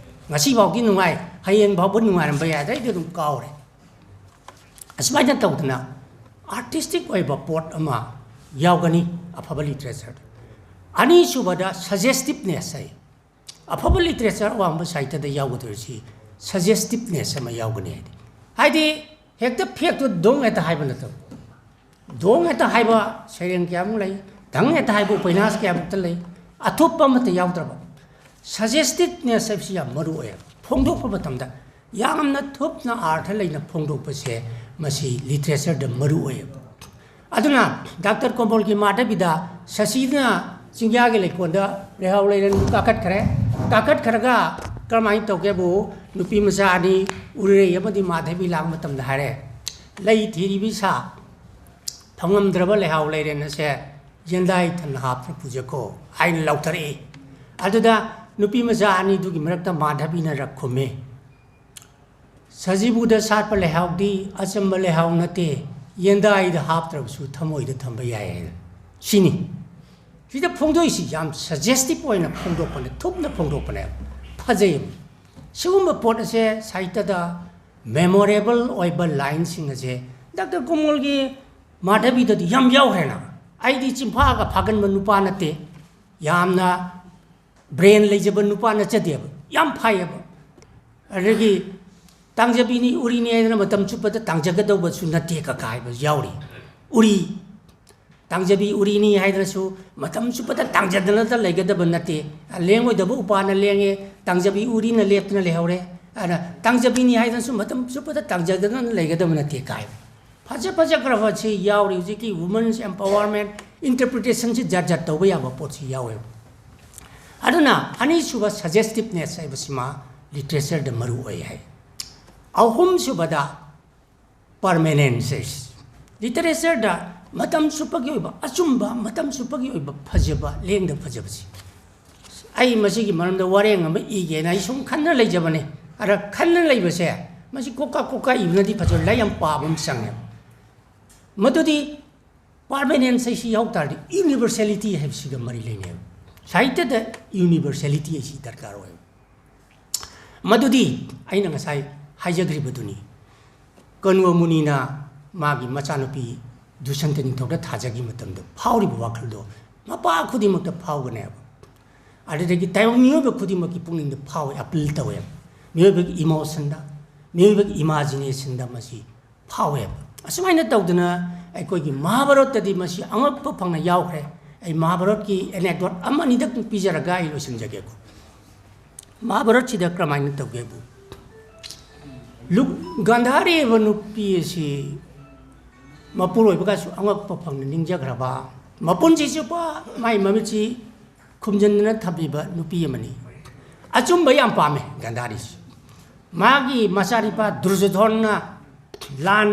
ꯉꯁꯤ ꯐꯥꯎꯗꯤ ꯅꯨꯡꯉꯥꯏ, ꯍꯌꯦꯡ ꯐꯥꯎꯕ ꯅꯨꯡꯉꯥꯏꯔꯝꯕ ꯌꯥꯏ, ꯑꯗꯩꯗꯤ ꯑꯗꯨꯝ ꯀꯥꯎꯔꯦ꯫ ꯑꯁꯨꯃꯥꯏꯅ ꯇꯧꯗꯅ artistic ꯑꯣꯏꯕ ꯄꯣꯠ ꯑꯃ ꯌꯥꯎꯒꯅꯤ ꯑꯐꯕ literature꯫ ꯑꯅꯤꯁꯨꯕꯗ suggestiveness ꯍꯥꯏ꯫ ꯑꯐꯕ literature, ꯑꯋꯥꯡꯕ ꯁꯥꯍꯤꯇ꯭ꯌꯗ ꯌꯥꯎꯒꯗꯧꯔꯤꯁꯤ suggestiveness ꯑꯃ ꯌꯥꯎꯒꯅꯤ ꯍꯥꯏꯗꯤ꯫ ꯍꯥꯏꯗꯤ ꯍꯦꯛꯇ ꯐꯦꯛꯇꯨ ꯗꯣꯡ ꯍꯦꯛꯇ ꯍꯥꯏꯕ ꯅꯠꯇꯕ꯫ ꯗꯣꯡ ꯍꯦꯛꯇ ꯍꯥꯏꯕ ꯁꯩꯔꯦꯡ ꯀꯌꯥꯃꯨꯛ ꯂꯩ, ꯗꯪ ꯍꯦꯛꯇ ꯍꯥꯏꯕ ꯎꯄꯟꯌꯥꯁ ꯀꯌꯥꯃꯨꯛꯇ ꯂꯩ꯫ ꯑꯊꯨꯞꯄ ꯑꯃꯠꯇ ꯌꯥꯎꯗ꯭ꯔꯕ꯫ Suggestiveness ꯍꯥꯏꯕꯁꯤ ꯌꯥꯝ ꯃꯔꯨ ꯑꯣꯏꯌꯦꯕ꯫ ꯐꯣꯡꯗꯣꯛꯄ ꯃꯇꯝꯗ ꯌꯥꯝꯅ ꯊꯨꯞꯅ ꯑꯥꯔꯊ ꯂꯩꯅ ꯐꯣꯡꯗꯣꯛꯄꯁꯦ ꯃꯁꯤ literatureꯗ ꯃꯔꯨ ꯑꯣꯏꯌꯦꯕ꯫ ꯑꯗꯨꯅ ꯗꯥꯛꯇꯔ ꯀꯣꯃꯣꯜꯒꯤ ꯃꯥꯙꯕꯤꯗ ꯁꯁꯤꯗꯨꯅ ꯆꯤꯡꯌꯥꯒꯤ ꯂꯩꯀꯣꯜꯗ ꯂꯩꯍꯥꯎ ꯂꯩꯔꯦꯟ ꯀꯥꯈꯠꯈ꯭ꯔꯦ꯫ ꯀꯥꯈꯠꯈ꯭ꯔꯒ ꯀꯔꯝꯍꯥꯏꯅ ꯇꯧꯒꯦꯕꯨ, ꯅꯨꯄꯤ ꯃꯆꯥ ꯑꯅꯤ ꯎꯔꯤꯔꯩ ꯑꯃꯗꯤ ꯃꯥꯙꯕꯤ ꯂꯥꯛꯄ ꯃꯇꯝꯗ ꯍꯥꯏꯔꯦ, "ꯂꯩ ꯊꯤꯔꯤꯕꯤ ꯁꯥ, ꯐꯪꯉꯝꯗ꯭ꯔꯕ ꯂꯩꯍꯥꯎ ꯂꯩꯔꯦꯟ ꯑꯁꯦ ꯌꯦꯟꯗꯥꯏ ꯊꯟꯅ ꯍꯥꯞꯇꯨꯅ ꯄꯨꯖꯈꯣ" ꯍꯥꯏꯅ ꯂꯥꯎꯊꯔꯛꯏ꯫ ꯑꯗꯨꯗ ꯅꯨꯄꯤ ꯃꯆꯥ ꯑꯅꯤꯗꯨꯒꯤ ꯃꯔꯛꯇ ꯃꯥꯙꯕꯤꯅ ꯔꯛ ꯈꯨꯝꯃꯤ, "ꯁꯖꯤꯕꯨꯗ ꯁꯥꯠꯄ ꯂꯩꯍꯥꯎꯗꯤ ꯑꯆꯝꯕ ꯂꯩꯍꯥꯎ ꯅꯠꯇꯦ, ꯌꯦꯟꯗꯥꯏꯗ ꯍꯥꯞꯇ꯭ꯔꯕꯁꯨ ꯊꯃꯣꯏꯗ ꯊꯝꯕ ꯌꯥꯏ" ꯍꯥꯏꯅ꯫ ꯁꯤꯅꯤ꯫ ꯁꯤꯗ ꯐꯣꯡꯗꯣꯛꯏꯁꯤ ꯌꯥꯝ suggestiveꯑꯣꯏꯅ ꯐꯣꯡꯗꯣꯛꯄꯅꯦ, ꯊꯨꯞꯅ ꯐꯣꯡꯗꯣꯛꯄꯅꯦ꯫ ꯐꯖꯩ꯫ ꯁꯤꯒꯨꯝꯕ ꯄꯣꯠ ꯑꯁꯦ ꯁꯥꯍꯤꯇ꯭ꯌꯗ ꯃꯦꯃꯣꯔꯦꯕꯜ ꯑꯣꯏꯕ ꯂꯥꯏꯟꯁꯤꯡ ꯑꯁꯦ ꯗꯥꯛꯇꯔ ꯀꯣꯃꯣꯜꯒꯤ ꯃꯥꯙꯕꯤꯗꯗꯤ ꯌꯥꯝ ꯌꯥꯎꯈ꯭ꯔꯦꯅ꯫ ꯑꯩꯗꯤ ꯆꯤꯟꯐꯥꯒ ꯐꯥꯒꯟꯕ ꯅꯨꯄꯥ ꯅꯠꯇꯦ, ꯌꯥꯝꯅ ꯕ꯭ꯔꯦꯟ ꯂꯩꯖꯕ ꯅꯨꯄꯥ ꯅꯠꯆꯗꯦꯕ, ꯌꯥꯝ ꯐꯩꯌꯦꯕ꯫ ꯑꯗꯒꯤ ꯇꯥꯡꯖꯕꯤꯅꯤ ꯎꯔꯤꯅꯤ ꯍꯥꯏꯗꯅ ꯃꯇꯝ ꯆꯨꯞꯄꯗ ꯇꯥꯡꯖꯒꯗꯧꯕꯁꯨ ꯅꯠꯇꯦ ꯀꯀꯥ ꯍꯥꯏꯕ ꯌꯥꯎꯔꯤ꯫ ꯎꯔꯤ, ꯇꯥꯡꯖꯕꯤ ꯎꯔꯤꯅꯤ ꯍꯥꯏꯗꯅꯁꯨ ꯃꯇꯝ ꯆꯨꯞꯄꯗ ꯇꯥꯡꯖꯗꯅꯇ ꯂꯩꯒꯗꯕ ꯅꯠꯇꯦ꯫ ꯂꯦꯡꯉꯣꯏꯗꯕ ꯎꯄꯥꯅ ꯂꯦꯡꯉꯦ, ꯇꯥꯡꯖꯕꯤ ꯎꯔꯤꯅ ꯂꯦꯞꯇꯨꯅ ꯂꯩꯍꯧꯔꯦ꯫ ꯑꯗꯨꯅ ꯇꯥꯡꯖꯕꯤꯅꯤ ꯍꯥꯏꯗꯅꯁꯨ ꯃꯇꯝ ꯆꯨꯞꯄꯗ ꯇꯥꯡꯖꯗꯅ ꯂꯩꯒꯗꯕ ꯅꯠꯇꯦ ꯀꯥꯏ꯫ ꯐꯖ ꯐꯖꯈ꯭ꯔꯕ ꯁꯤ ꯌꯥꯎꯔꯤ꯫ ꯍꯧꯖꯤꯛꯀꯤ women's empowerment interpretationꯁꯤ ꯖꯥꯠ ꯖꯥꯠ ꯇꯧꯕ ꯌꯥꯕ ꯄꯣꯠꯁꯤ ꯌꯥꯎꯋꯦꯕ꯫ ꯑꯗꯨꯅ ꯑꯅꯤꯁꯨꯕ suggestiveness ꯍꯥꯏꯕꯁꯤꯃ ꯂꯤꯇꯔꯦꯆꯔꯗ ꯃꯔꯨ ꯑꯣꯏ ꯍꯥꯏ꯫ ꯑꯍꯨꯝꯁꯨꯕꯗ permanence ꯍꯥꯏ꯫ ꯂꯤꯇꯔꯦꯆꯔꯗ ꯃꯇꯝ ꯆꯨꯞꯄꯒꯤ ꯑꯣꯏꯕ ꯑꯆꯨꯝꯕ, ꯃꯇꯝ ꯆꯨꯞꯄꯒꯤ ꯑꯣꯏꯕ ꯐꯖꯕ, ꯂꯦꯡꯗ ꯐꯖꯕꯁꯤ꯫ ꯑꯩ ꯃꯁꯤꯒꯤ ꯃꯔꯝꯗ ꯋꯥꯔꯦꯡ ꯑꯃ ꯏꯒꯦꯅ ꯑꯩ ꯁꯨꯝ ꯈꯟꯅ ꯂꯩꯖꯕꯅꯦ꯫ ꯑꯗ ꯈꯟꯅ ꯂꯩꯕꯁꯦ, ꯃꯁꯤ ꯀꯣꯛꯀꯥ ꯀꯣꯛꯀꯥ ꯏꯕꯅꯗꯤ ꯐꯖꯔꯣꯏ, ꯂꯥꯏꯔꯤꯛ ꯌꯥꯝ ꯄꯥꯕ ꯑꯃ ꯆꯪꯉꯦ꯫ ꯃꯗꯨꯗꯤ permanence ꯍꯥꯏꯁꯤ ꯌꯥꯎ ꯇꯥꯔꯗꯤ universality ꯍꯥꯏꯕꯁꯤꯒ ꯃꯔꯤ ꯂꯩꯅꯩ꯫ ꯁꯥꯍꯤꯇ꯭ꯌꯗ universality ꯍꯥꯏꯁꯤ ꯗꯔꯀꯥꯔ ꯑꯣꯏ꯫ ꯃꯗꯨꯗꯤ ꯑꯩꯅ ꯉꯁꯥꯏ ꯍꯥꯏꯖꯈ꯭ꯔꯤꯕꯗꯨꯅꯤ꯫ ꯀꯟꯋ ꯃꯨꯅꯤꯅ ꯃꯥꯒꯤ ꯃꯆꯥꯅꯨꯄꯤ ꯗꯨꯁꯟꯇ ꯅꯤꯡꯊꯧꯗ ꯊꯥꯖꯈꯤ ꯃꯇꯝꯗ ꯐꯥꯎꯔꯤꯕ ꯋꯥꯈꯜꯗꯣ ꯃꯄꯥ ꯈꯨꯗꯤꯡꯃꯛꯇ ꯐꯥꯎꯒꯅꯦꯕ꯫ ꯑꯗꯨꯗꯒꯤ ꯇꯥꯏꯕꯪ ꯃꯤꯑꯣꯏꯕ ꯈꯨꯗꯤꯡꯃꯛꯀꯤ ꯄꯨꯛꯅꯤꯡꯗ ꯐꯥꯎꯋꯦ, ꯑꯄꯤꯜ ꯇꯧꯋꯦꯕ꯫ ꯃꯤꯑꯣꯏꯕꯒꯤ emotionꯗ, ꯃꯤꯑꯣꯏꯕꯒꯤ imaginationꯗ ꯃꯁꯤ ꯐꯥꯎꯋꯦꯕ꯫ ꯑꯁꯨꯃꯥꯏꯅ ꯇꯧꯗꯅ ꯑꯩꯈꯣꯏꯒꯤ ꯃꯍꯥꯚꯥꯔꯠꯇꯗꯤ ꯃꯁꯤ ꯑꯉꯛꯄ ꯐꯪꯅ ꯌꯥꯎꯈ꯭ꯔꯦ꯫ ꯑꯩ ꯃꯍꯥꯚꯥꯔꯠꯀꯤ anecdote ꯑꯃ ꯑꯅꯤꯗꯛ ꯄꯤꯖꯔꯒ ꯑꯩ ꯂꯣꯏꯁꯤꯟꯖꯒꯦꯀꯣ꯫ ꯃꯍꯥꯚꯥꯔꯠꯁꯤꯗ ꯀꯔꯝꯍꯥꯏꯅ ꯇꯧꯒꯦꯕꯨ, ꯂꯨ-, ꯒꯥꯟꯙꯥꯔꯤ ꯍꯥꯏꯕ ꯅꯨꯄꯤ ꯑꯁꯤ ꯃꯄꯨꯔꯣꯏꯕꯒꯁꯨ ꯑꯉꯛꯄ ꯐꯪꯅ ꯅꯤꯡꯖꯈ꯭ꯔꯕ, ꯃꯄꯨꯟꯁꯤ ꯆꯨꯞꯄ ꯃꯥꯏ ꯃꯃꯤꯠꯁꯤ ꯈꯨꯝꯖꯤꯟꯗꯨꯅ ꯊꯝꯕꯤꯕ ꯅꯨꯄꯤ ꯑꯃꯅꯤ꯫ ꯑꯆꯨꯝꯕ ꯌꯥꯝ ꯄꯥꯝꯃꯦ ꯒꯥꯟꯙꯥꯔꯤꯁꯤ꯫ ꯃꯥꯒꯤ ꯃꯆꯥꯅꯤꯄꯥ ꯗꯨꯔꯖꯣꯙꯟꯅ ꯂꯥꯟ,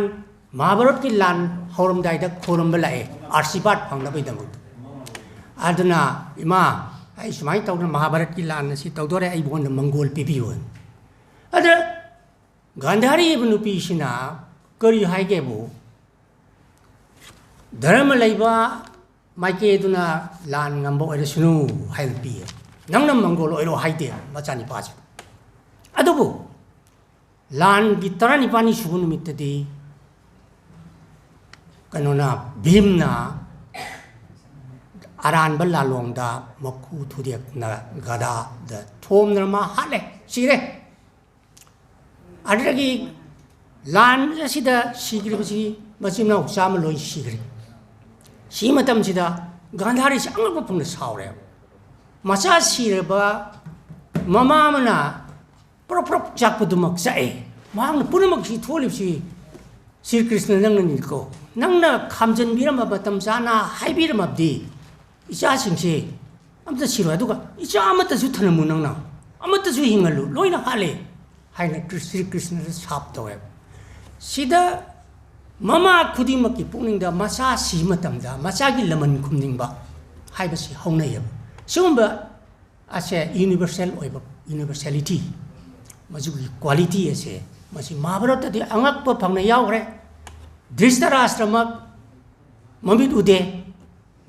ꯃꯍꯥꯚꯥꯔꯠꯀꯤ ꯂꯥꯟ ꯍꯧꯔꯝꯗꯥꯏꯗ ꯈꯣꯏꯔꯝꯕ ꯂꯥꯛꯑꯦ ꯑꯥꯔꯁꯤꯕꯥꯗ ꯐꯪꯅꯕꯒꯤꯗꯃꯛꯇ꯫ ꯑꯗꯨꯅ, "ꯏꯃꯥ, ꯑꯩ ꯁꯨꯃꯥꯏꯅ ꯇꯧꯗꯅ ꯃꯍꯥꯚꯥꯔꯠꯀꯤ ꯂꯥꯟ ꯑꯁꯤ ꯇꯧꯗꯣꯔꯦ, ꯑꯩꯉꯣꯟꯗ ꯃꯪꯒꯣꯜ ꯄꯤꯕꯤꯌꯨ"꯫ ꯑꯗ ꯒꯥꯟꯙꯥꯔꯤ ꯍꯥꯏꯕ ꯅꯨꯄꯤꯁꯤꯅ ꯀꯔꯤ ꯍꯥꯏꯒꯦꯕꯨ, "ꯙꯔꯃ ꯂꯩꯕ ꯃꯥꯏꯀꯩ ꯑꯗꯨꯅ ꯂꯥꯟ ꯉꯝꯕ ꯑꯣꯏꯔꯁꯅꯨ" ꯍꯥꯏꯅ ꯄꯤꯌꯦ꯫ "ꯅꯪꯅ ꯃꯪꯒꯣꯜ ꯑꯣꯏꯔꯣ" ꯍꯥꯏꯗꯦ ꯃꯆꯥꯅꯤꯄꯥꯁꯦ꯫ ꯑꯗꯨꯕꯨ ꯂꯥꯟꯒꯤ ꯇꯔꯥꯅꯤꯄꯥꯜꯅꯤ ꯁꯨꯕ ꯅꯨꯃꯤꯠꯇꯗꯤ ꯀꯩꯅꯣꯅ, ꯚꯤꯝꯅ ꯑꯔꯥꯟꯕ ꯂꯥꯂꯣꯡꯗ ꯃꯀꯨ ꯊꯨꯗꯦꯛꯅ ꯒꯗꯥꯗ ꯊꯣꯝꯗꯅ ꯃꯥ ꯍꯥꯠꯂꯦ, ꯁꯤꯔꯦ꯫ ꯑꯗꯨꯗꯒꯤ ꯂꯥꯟ ꯑꯁꯤꯗ ꯁꯤꯈ꯭ꯔꯤꯕꯁꯤ ꯃꯆꯤꯟ ꯃꯅꯥꯎ ꯆꯥꯝꯃ ꯂꯣꯏ ꯁꯤꯈ꯭ꯔꯦ꯫ ꯁꯤ ꯃꯇꯝꯁꯤꯗ ꯒꯥꯟꯙꯥꯔꯤꯁꯤ ꯑꯉꯛꯄ ꯐꯪꯅ ꯁꯥꯎꯔꯦꯕ꯫ ꯃꯆꯥ ꯁꯤꯔꯕ ꯃꯃꯥ ꯑꯃꯅ ꯄ꯭ꯔꯣꯞ ꯄ꯭ꯔꯣꯞ ꯆꯥꯛꯄꯗꯨꯃꯛ ꯆꯥꯛꯑꯦ꯫ ꯃꯍꯥꯛꯅ ꯄꯨꯝꯅꯃꯛꯁꯤ ꯊꯣꯛꯂꯤꯕꯁꯤ ꯁ꯭ꯔꯤ ꯀ꯭ꯔꯤꯁꯅ ꯅꯪꯅꯅꯤꯀꯣ꯫ ꯅꯪꯅ ꯈꯥꯝꯖꯟꯕꯤꯔꯝꯕ, ꯃꯇꯝ ꯆꯥꯅ ꯍꯥꯏꯕꯤꯔꯝꯃꯕꯗꯤ ꯏꯆꯥꯁꯤꯡꯁꯦ ꯑꯝꯇ ꯁꯤꯔꯣꯏ, ꯑꯗꯨꯒ ꯏꯆꯥ ꯑꯃꯠꯇꯁꯨ ꯊꯅꯝꯃꯨ, ꯅꯪꯅ ꯑꯃꯠꯇꯁꯨ ꯍꯤꯡꯍꯜꯂꯨ, ꯂꯣꯏꯅ ꯍꯥꯠꯂꯦ ꯍꯥꯏꯅ ꯀ꯭ꯔꯤ-, ꯁ꯭ꯔꯤ ꯀ꯭ꯔꯤꯁꯅꯗ ꯁꯥꯞ ꯇꯧꯋꯦꯕ꯫ ꯁꯤꯗ ꯃꯃꯥ ꯈꯨꯗꯤꯡꯃꯛꯀꯤ ꯄꯨꯛꯅꯤꯡꯗ ꯃꯆꯥ ꯁꯤ ꯃꯇꯝꯗ ꯃꯆꯥꯒꯤ ꯂꯃꯟ ꯈꯨꯝꯅꯤꯡꯕ ꯍꯥꯏꯕꯁꯤ ꯍꯧꯅꯩꯌꯦꯕ꯫ ꯁꯤꯒꯨꯝꯕ ꯑꯁꯦ ꯌꯨꯅꯤꯚꯔꯁꯦꯜ ꯑꯣꯏꯕ, ꯌꯨꯅꯤꯚꯔꯁꯦꯂꯤꯇꯤ, ꯃꯁꯤꯒꯤ ꯀ꯭ꯋꯥꯂꯤꯇꯤ ꯑꯁꯦ ꯃꯁꯤ ꯃꯍꯥꯚꯥꯔꯠꯇꯗꯤ ꯑꯉꯛꯄ ꯐꯪꯅ ꯌꯥꯎꯈ꯭ꯔꯦ꯫ ꯙ꯭ꯔꯤꯁꯇꯔꯥꯁꯇ꯭ꯔꯃꯛ ꯃꯃꯤꯠ ꯎꯗꯦ,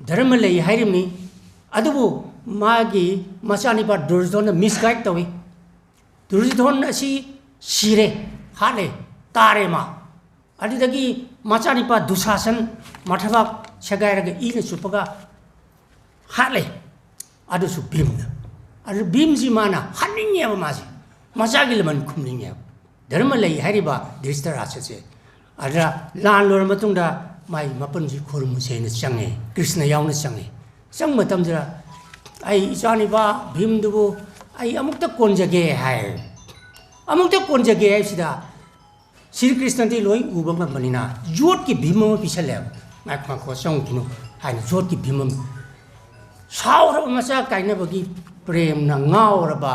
ꯙꯔꯃ ꯂꯩ ꯍꯥꯏꯔꯤꯕꯅꯤ, ꯑꯗꯨꯕꯨ ꯃꯥꯒꯤ ꯃꯆꯥꯅꯤꯄꯥ ꯗꯨꯔꯖꯣꯙꯟꯅ ꯃꯤꯁꯒꯥꯏꯗ ꯇꯧꯏ꯫ ꯗꯨꯔꯖꯣꯙꯟ ꯑꯁꯤ ꯁꯤꯔꯦ, ꯍꯥꯠꯂꯦ, ꯇꯥꯔꯦ ꯃꯥ꯫ ꯑꯗꯨꯗꯒꯤ ꯃꯆꯥꯅꯤꯄꯥ ꯗꯨꯁꯥꯁꯟ ꯃꯊꯕꯥꯛ ꯁꯦꯒꯥꯏꯔꯒ ꯏꯅ ꯆꯨꯞꯄꯒ ꯍꯥꯠꯂꯦ꯫ ꯑꯗꯨꯁꯨ ꯚꯤꯝꯅ꯫ ꯑꯗꯨ ꯚꯤꯝꯁꯤ ꯃꯥꯅ ꯍꯥꯠꯅꯤꯡꯉꯦꯕ ꯃꯥꯁꯦ, ꯃꯆꯥꯒꯤ ꯂꯃꯟ ꯈꯨꯝꯅꯤꯡꯉꯦꯕ꯫ ꯙꯔꯃ ꯂꯩ ꯍꯥꯏꯔꯤꯕ ꯙ꯭ꯔꯤꯁꯇꯔꯥꯁꯇ꯭ꯔꯁꯦ꯫ ꯑꯗꯨꯗ ꯂꯥꯟ ꯂꯣꯏꯔ ꯃꯇꯨꯡꯗ ꯃꯥꯒꯤ ꯃꯄꯨꯟꯁꯤ ꯈꯨꯔꯨꯝꯃꯨꯁꯦꯅ ꯆꯪꯉꯦ, ꯀ꯭ꯔꯤꯁꯅ ꯌꯥꯎꯅ ꯆꯪꯉꯦ꯫ ꯆꯪꯕ ꯃꯇꯝꯗꯨꯗ, "ꯑꯩ ꯏꯆꯥꯅꯤꯄꯥ ꯚꯤꯝꯗꯨꯕꯨ ꯑꯩ ꯑꯃꯨꯛꯇ ꯀꯣꯟꯖꯒꯦ" ꯍꯥꯏ꯫ ꯑꯃꯨꯛꯇ ꯀꯣꯟꯖꯒꯦ ꯍꯥꯏꯕꯁꯤꯗ ꯁ꯭ꯔꯤ ꯀ꯭ꯔꯤꯁꯅꯗꯤ ꯂꯣꯏ ꯎꯕ ꯉꯝꯕꯅꯤꯅ ꯌꯣꯠꯀꯤ ꯚꯤꯝ ꯑꯃ ꯄꯤꯁꯜꯂꯦꯕ꯫ "ꯉꯥꯏꯈꯣ, ꯉꯥꯏꯈꯣ, ꯆꯪꯉꯨꯈꯤꯅꯨ" ꯍꯥꯏꯅ ꯌꯣꯠꯀꯤ ꯚꯤꯝ ꯑꯃ꯫ ꯁꯥꯎꯔꯕ ꯃꯆꯥ ꯀꯥꯏꯅꯕꯒꯤ ꯄ꯭ꯔꯦꯝꯅ ꯉꯥꯎꯔꯕ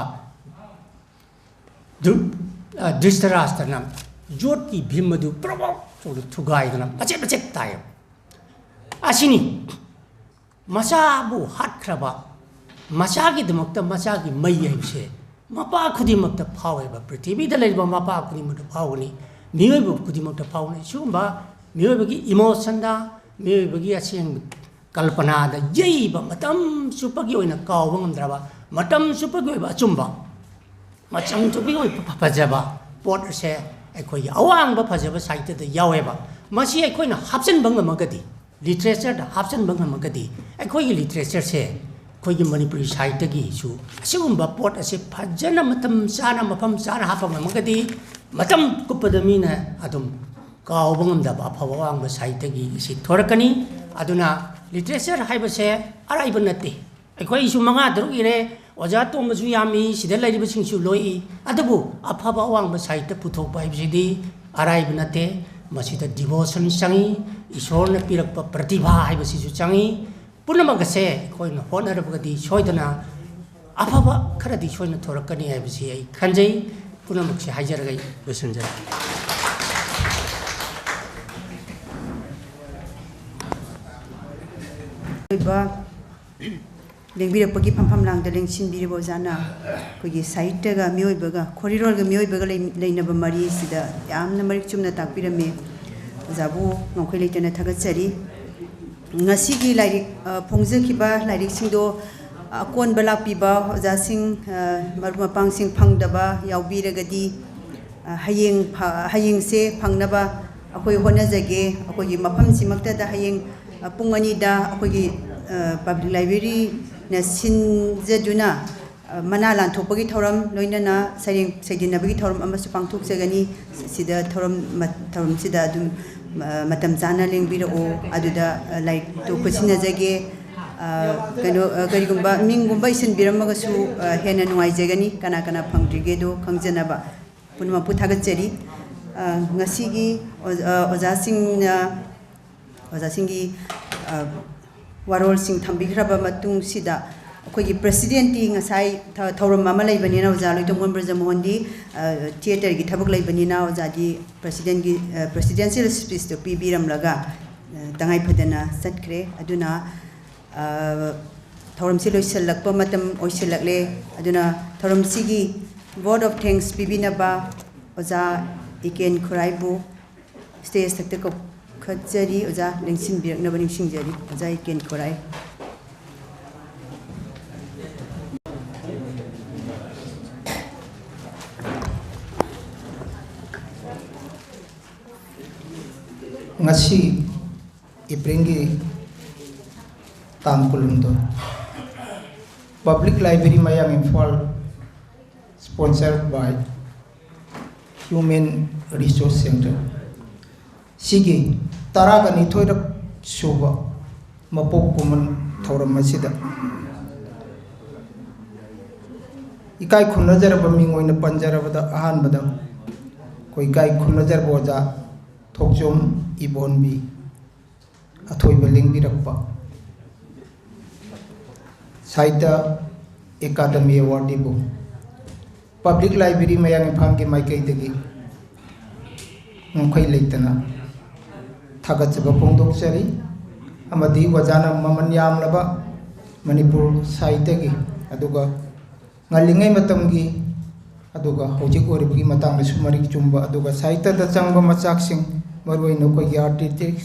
ꯙ꯭ꯔꯨ-, ꯑ, ꯙ꯭ꯔꯤꯁꯇꯔꯥꯁꯇ꯭ꯔꯅ ꯌꯣꯠꯀꯤ ꯚꯤꯝ ꯑꯗꯨ ꯄ꯭ꯔꯣꯛ ꯄ꯭ꯔꯣꯛ ꯇꯧꯗꯅ ꯊꯨꯒꯥꯏꯗꯅ ꯃꯆꯦꯠ ꯃꯆꯦꯠ ꯇꯥꯏꯌꯦꯕ꯫ ꯑꯁꯤꯅꯤ꯫ ꯃꯆꯥꯕꯨ ꯍꯥꯠꯈ꯭ꯔꯕ, ꯃꯆꯥꯒꯤꯗꯃꯛꯇ ꯃꯆꯥꯒꯤ ꯃꯩ ꯍꯥꯏꯕꯁꯦ ꯃꯄꯥ ꯈꯨꯗꯤꯡꯃꯛꯇ ꯐꯥꯎꯋꯦꯕ, ꯄ꯭ꯔꯤꯊꯤꯕꯤꯗ ꯂꯩꯔꯤꯕ ꯃꯄꯥ ꯈꯨꯗꯤꯡꯃꯛꯇ ꯐꯥꯎꯒꯅꯤ, ꯃꯤꯑꯣꯏꯕ ꯈꯨꯗꯤꯡꯃꯛꯇ ꯐꯥꯎꯒꯅꯤ꯫ ꯁꯤꯒꯨꯝꯕ ꯃꯤꯑꯣꯏꯕꯒꯤ ꯏꯃꯣꯁꯟꯗ, ꯃꯤꯑꯣꯏꯕꯒꯤ ꯑꯁꯦꯡꯕ ꯀꯜꯄꯅꯥꯗ ꯌꯩꯕ, ꯃꯇꯝ ꯆꯨꯞꯄꯒꯤ ꯑꯣꯏꯅ ꯀꯥꯎꯕ ꯉꯝꯗ꯭ꯔꯕ, ꯃꯇꯝ ꯆꯨꯞꯄꯒꯤ ꯑꯣꯏꯕ ꯑꯆꯨꯝꯕ ꯃꯆꯪ ꯆꯨꯞꯄꯤ ꯑꯣꯏꯕ ꯐꯖꯕ ꯄꯣꯠ ꯑꯁꯦ ꯑꯩꯈꯣꯏꯒꯤ ꯑꯋꯥꯡꯕ ꯐꯖꯕ ꯁꯥꯍꯤꯇ꯭ꯌꯗ ꯌꯥꯎꯋꯦꯕ꯫ ꯃꯁꯤ ꯑꯩꯈꯣꯏꯅ ꯍꯥꯞꯆꯤꯟꯕ ꯉꯝꯃꯒꯗꯤ, ꯂꯤꯇꯔꯦꯆꯔꯗ ꯍꯥꯞꯆꯤꯟꯕ ꯉꯝꯃꯒꯗꯤ, ꯑꯩꯈꯣꯏꯒꯤ ꯂꯤꯇꯔꯦꯆꯔꯁꯦ, ꯑꯩꯈꯣꯏꯒꯤ ꯃꯅꯤꯄꯨꯔꯤ ꯁꯥꯍꯤꯇ꯭ꯌꯒꯤꯁꯨ ꯑꯁꯤꯒꯨꯝꯕ ꯄꯣꯠ ꯑꯁꯤ ꯐꯖꯅ ꯃꯇꯝ ꯆꯥꯅ, ꯃꯐꯝ ꯆꯥꯅ ꯍꯥꯞꯄ ꯉꯝꯃꯒꯗꯤ, ꯃꯇꯝ ꯀꯨꯞꯄꯗ ꯃꯤꯅ ꯑꯗꯨꯝ ꯀꯥꯎꯕ ꯉꯝꯗꯕ ꯑꯐꯕ ꯑꯋꯥꯡꯕ ꯁꯥꯍꯤꯇ꯭ꯌꯒꯤ ꯏꯁꯩ ꯊꯣꯔꯛꯀꯅꯤ꯫ ꯑꯗꯨꯅ ꯂꯤꯇꯔꯦꯆꯔ ꯍꯥꯏꯕꯁꯦ ꯑꯔꯥꯏꯕ ꯅꯠꯇꯦ꯫ ꯑꯩꯈꯣꯏꯁꯨ ꯃꯉꯥ ꯇꯔꯨꯛ ꯏꯔꯦ, ꯑꯣꯖꯥ ꯇꯣꯝꯕꯁꯨ ꯌꯥꯝꯃꯤ, ꯁꯤꯗ ꯂꯩꯔꯤꯕꯁꯤꯡꯁꯨ ꯂꯣꯏ ꯏ꯫ ꯑꯗꯨꯕꯨ ꯑꯐꯕ ꯑꯋꯥꯡꯕ ꯁꯥꯍꯤꯇ꯭ꯌ ꯄꯨꯊꯣꯛꯄ ꯍꯥꯏꯕꯁꯤꯗꯤ ꯑꯔꯥꯏꯕ ꯅꯠꯇꯦ꯫ ꯃꯁꯤꯗ ꯗꯤꯚꯣꯁꯟ ꯆꯪꯏ, ꯏꯁꯣꯔꯅ ꯄꯤꯔꯛꯄ ꯄ꯭ꯔꯇꯤꯚꯥ ꯍꯥꯏꯕꯁꯤꯁꯨ ꯆꯪꯏ꯫ ꯄꯨꯝꯅꯃꯛ ꯑꯁꯦ ꯑꯩꯈꯣꯏꯅ ꯍꯣꯠꯅꯔꯕꯒꯗꯤ ꯁꯣꯏꯗꯅ ꯑꯐꯕ ꯈꯔꯗꯤ ꯁꯣꯏꯅ ꯊꯣꯔꯛꯀꯅꯤ ꯍꯥꯏꯕꯁꯤ ꯑꯩ ꯈꯟꯖꯩ꯫ ꯄꯨꯝꯅꯃꯛꯁꯦ ꯍꯥꯏꯖꯔꯒ ꯑꯩ ꯂꯣꯏꯁꯤꯟꯖꯔꯒꯦ꯫ ꯑꯣꯏꯕ ꯂꯦꯡꯕꯤꯔꯛꯄꯒꯤ ꯐꯝꯐꯝ ꯂꯥꯡꯗ ꯂꯦꯡꯁꯤꯟꯕꯤꯔꯤꯕ ꯑꯣꯖꯥꯅ ꯑꯩꯈꯣꯏꯒꯤ ꯁꯥꯍꯤꯇ꯭ꯌꯒ ꯃꯤꯑꯣꯏꯕꯒ, ꯈꯣꯔꯤꯔꯣꯜꯒ ꯃꯤꯑꯣꯏꯕꯒ ꯂꯩ-, ꯂꯩꯅꯕ ꯃꯔꯤ ꯑꯁꯤꯗ ꯌꯥꯝꯅ ꯃꯔꯤꯛ ꯆꯨꯝꯅ ꯇꯥꯛꯄꯤꯔꯝꯃꯤ꯫ ꯑꯣꯖꯥꯕꯨ ꯉꯝꯈꯩ ꯂꯩꯇꯅ ꯊꯥꯒꯠꯆꯔꯤ꯫ ꯉꯁꯤꯒꯤ ꯂꯥꯏꯔꯤꯛ, ꯑ, ꯐꯣꯡꯖꯈꯤꯕ ꯂꯥꯏꯔꯤꯛꯁꯤꯡꯗꯣ ꯑꯀꯣꯟꯕ ꯂꯥꯛꯄꯤꯕ ꯑꯣꯖꯥꯁꯤꯡ, ꯑ, ꯃꯔꯨꯞ ꯃꯄꯥꯡꯁꯤꯡ ꯐꯪꯗꯕ ꯌꯥꯎꯕꯤꯔꯒꯗꯤ, ꯑ, ꯍꯌꯦꯡ ꯐ-, ꯍꯌꯦꯡꯁꯦ ꯐꯪꯅꯕ ꯑꯩꯈꯣꯏ ꯍꯣꯠꯅꯖꯒꯦ꯫ ꯑꯩꯈꯣꯏꯒꯤ ꯃꯐꯝꯁꯤꯃꯛꯇꯗ ꯍꯌꯦꯡ, ꯑ, ꯄꯨꯡ ꯑꯅꯤꯗ ꯑꯩꯈꯣꯏꯒꯤ, ꯑ, ꯄꯕ꯭ꯂꯤꯛ ꯂꯥꯏꯕ꯭ꯔꯦꯔꯤꯅ ꯁꯤꯟꯖꯗꯨꯅ, ꯑ, ꯃꯅꯥ ꯂꯥꯟꯊꯣꯛꯄꯒꯤ ꯊꯧꯔꯝ, ꯂꯣꯏꯅꯅ ꯁꯩꯔꯦꯡ ꯁꯩꯗꯤꯟꯅꯕꯒꯤ ꯊꯧꯔꯝ ꯑꯃꯁꯨ ꯄꯥꯡꯊꯣꯛꯆꯒꯅꯤ꯫ ꯁꯤꯗ ꯊꯧꯔꯝ, ꯃ-, ꯊꯧꯔꯝꯁꯤꯗ ꯑꯗꯨꯝ, ꯑ, ꯃꯇꯝ ꯆꯥꯅ ꯂꯦꯡꯕꯤꯔꯛꯑꯣ꯫ ꯑꯗꯨꯗ, ꯑ, ꯂꯥꯏꯔꯤꯛꯇꯨ ꯈꯨꯠꯁꯤꯟꯅꯖꯒꯦ꯫ ꯑ, ꯀꯩꯅꯣ, ꯑ, ꯀꯔꯤꯒꯨꯝꯕ ꯃꯤꯡꯒꯨꯝꯕ ꯏꯁꯤꯟꯕꯤꯔꯝꯃꯒꯁꯨ, ꯑ, ꯍꯦꯟꯅ ꯅꯨꯡꯉꯥꯏꯖꯒꯅꯤ, ꯀꯅꯥ ꯀꯅꯥ ꯐꯪꯗ꯭ꯔꯤꯒꯦꯗꯣ ꯈꯪꯖꯅꯕ꯫ ꯄꯨꯝꯅꯃꯛꯄꯨ ꯊꯥꯒꯠꯆꯔꯤ꯫ ꯑ, ꯉꯁꯤꯒꯤ ꯑꯣꯖ-, ꯑ, ꯑꯣꯖꯥꯁꯤꯡꯅ, ꯑꯣꯖꯥꯁꯤꯡꯒꯤ, ꯑ, ꯋꯥꯔꯣꯜꯁꯤꯡ ꯊꯝꯕꯤꯈ꯭ꯔꯕ ꯃꯇꯨꯡꯁꯤꯗ, ꯑꯩꯈꯣꯏꯒꯤ ꯄ꯭ꯔꯁꯤꯗꯦꯟꯠꯇꯤ ꯉꯁꯥꯏ ꯊ-, ꯊꯧꯔꯝ ꯑꯃ ꯂꯩꯕꯅꯤꯅ, ꯑꯣꯖꯥ ꯂꯣꯏꯇꯣꯡꯕꯝ ꯕ꯭ꯔꯖꯃꯣꯍꯟꯗꯤ, ꯑ, ꯊꯤꯌꯦꯇꯔꯒꯤ ꯊꯕꯛ ꯂꯩꯕꯅꯤꯅ, ꯑꯣꯖꯥꯗꯤ ꯄ꯭ꯔꯁꯤꯗꯦꯟꯒꯤ, ꯑ, ꯄ꯭ꯔꯁꯤꯗꯦꯟꯁꯤꯌꯦꯜ ꯁ꯭ꯄꯤꯆꯇꯨ ꯄꯤꯕꯤꯔꯝꯂꯒ, ꯑ, ꯇꯉꯥꯏ ꯐꯗꯅ ꯆꯠꯈ꯭ꯔꯦ꯫ ꯑꯗꯨꯅ, ꯑ, ꯊꯧꯔꯝꯁꯤ ꯂꯣꯏꯁꯤꯜꯂꯛꯄ ꯃꯇꯝ ꯑꯣꯏꯁꯤꯜꯂꯛꯂꯦ꯫ ꯑꯗꯨꯅ ꯊꯧꯔꯝꯁꯤꯒꯤ vote of thanks ꯄꯤꯕꯤꯅꯕ ꯑꯣꯖꯥ ꯏꯀꯦꯟ ꯈꯨꯔꯥꯏꯕꯨ stage ꯊꯛꯇ ꯀꯧꯈꯠꯆꯔꯤ꯫ ꯑꯣꯖꯥ ꯂꯦꯡꯁꯤꯟꯕꯤꯔꯛꯅꯕ ꯅꯤꯡꯁꯤꯡꯖꯔꯤ꯫ ꯑꯣꯖꯥ ꯏꯀꯦꯟ ꯈꯨꯔꯥꯏ꯫ ꯉꯁꯤ ꯑꯦꯄ꯭ꯔꯤꯜꯒꯤ ꯇꯥꯡ ꯀꯨꯟꯍꯨꯝꯗꯣꯏ, Public Library ꯃꯌꯥꯡ Imphal, sponsored by Human Resource Center, ꯁꯤꯒꯤ ꯇꯔꯥꯒ ꯅꯤꯊꯣꯏꯔꯛ ꯁꯨꯕ ꯃꯄꯣꯛ ꯀꯨꯝꯑꯣꯟ ꯊꯧꯔꯝ ꯑꯁꯤꯗ ꯏꯀꯥꯏ ꯈꯨꯝꯅꯖꯔꯕ ꯃꯤꯡ ꯑꯣꯏꯅ ꯄꯟꯖꯔꯕꯗ, ꯑꯍꯥꯟꯕꯗ ꯑꯩꯈꯣꯏ ꯏꯀꯥꯏ ꯈꯨꯝꯅꯖꯔꯕ ꯑꯣꯖꯥ ꯊꯣꯛꯆꯣꯝ ꯏꯕꯣꯟꯕꯤ ꯑꯊꯣꯏꯕ ꯂꯦꯡꯕꯤꯔꯛꯄ ꯁꯥꯍꯤꯇ꯭ꯌ ꯑꯦꯀꯥꯗꯃꯤ ꯑꯦꯋꯥꯔꯗ ꯏꯕꯨ Public Library ꯃꯌꯥꯡ ꯏꯝꯐꯥꯜꯒꯤ ꯃꯥꯏꯀꯩꯗꯒꯤ ꯉꯝꯈꯩ ꯂꯩꯇꯅ ꯊꯥꯒꯠꯆꯕ ꯐꯣꯡꯗꯣꯛꯆꯔꯤ꯫ ꯑꯃꯗꯤ ꯑꯣꯖꯥꯅ ꯃꯃꯜ ꯌꯥꯝꯂꯕ ꯃꯅꯤꯄꯨꯔ ꯁꯥꯍꯤꯇ꯭ꯌꯒꯤ, ꯑꯗꯨꯒ ꯉꯜꯂꯤꯉꯩ ꯃꯇꯝꯒꯤ, ꯑꯗꯨꯒ ꯍꯧꯖꯤꯛ ꯑꯣꯏꯔꯤꯕꯒꯤ ꯃꯇꯥꯡꯗꯁꯨ ꯃꯔꯤꯛ ꯆꯨꯝꯕ, ꯑꯗꯨꯒ ꯁꯥꯍꯤꯇ꯭ꯌꯗ ꯆꯪꯕ ꯃꯆꯥꯛꯁꯤꯡ, ꯃꯔꯨꯑꯣꯏꯅ ꯑꯩꯈꯣꯏꯒꯤ artistic,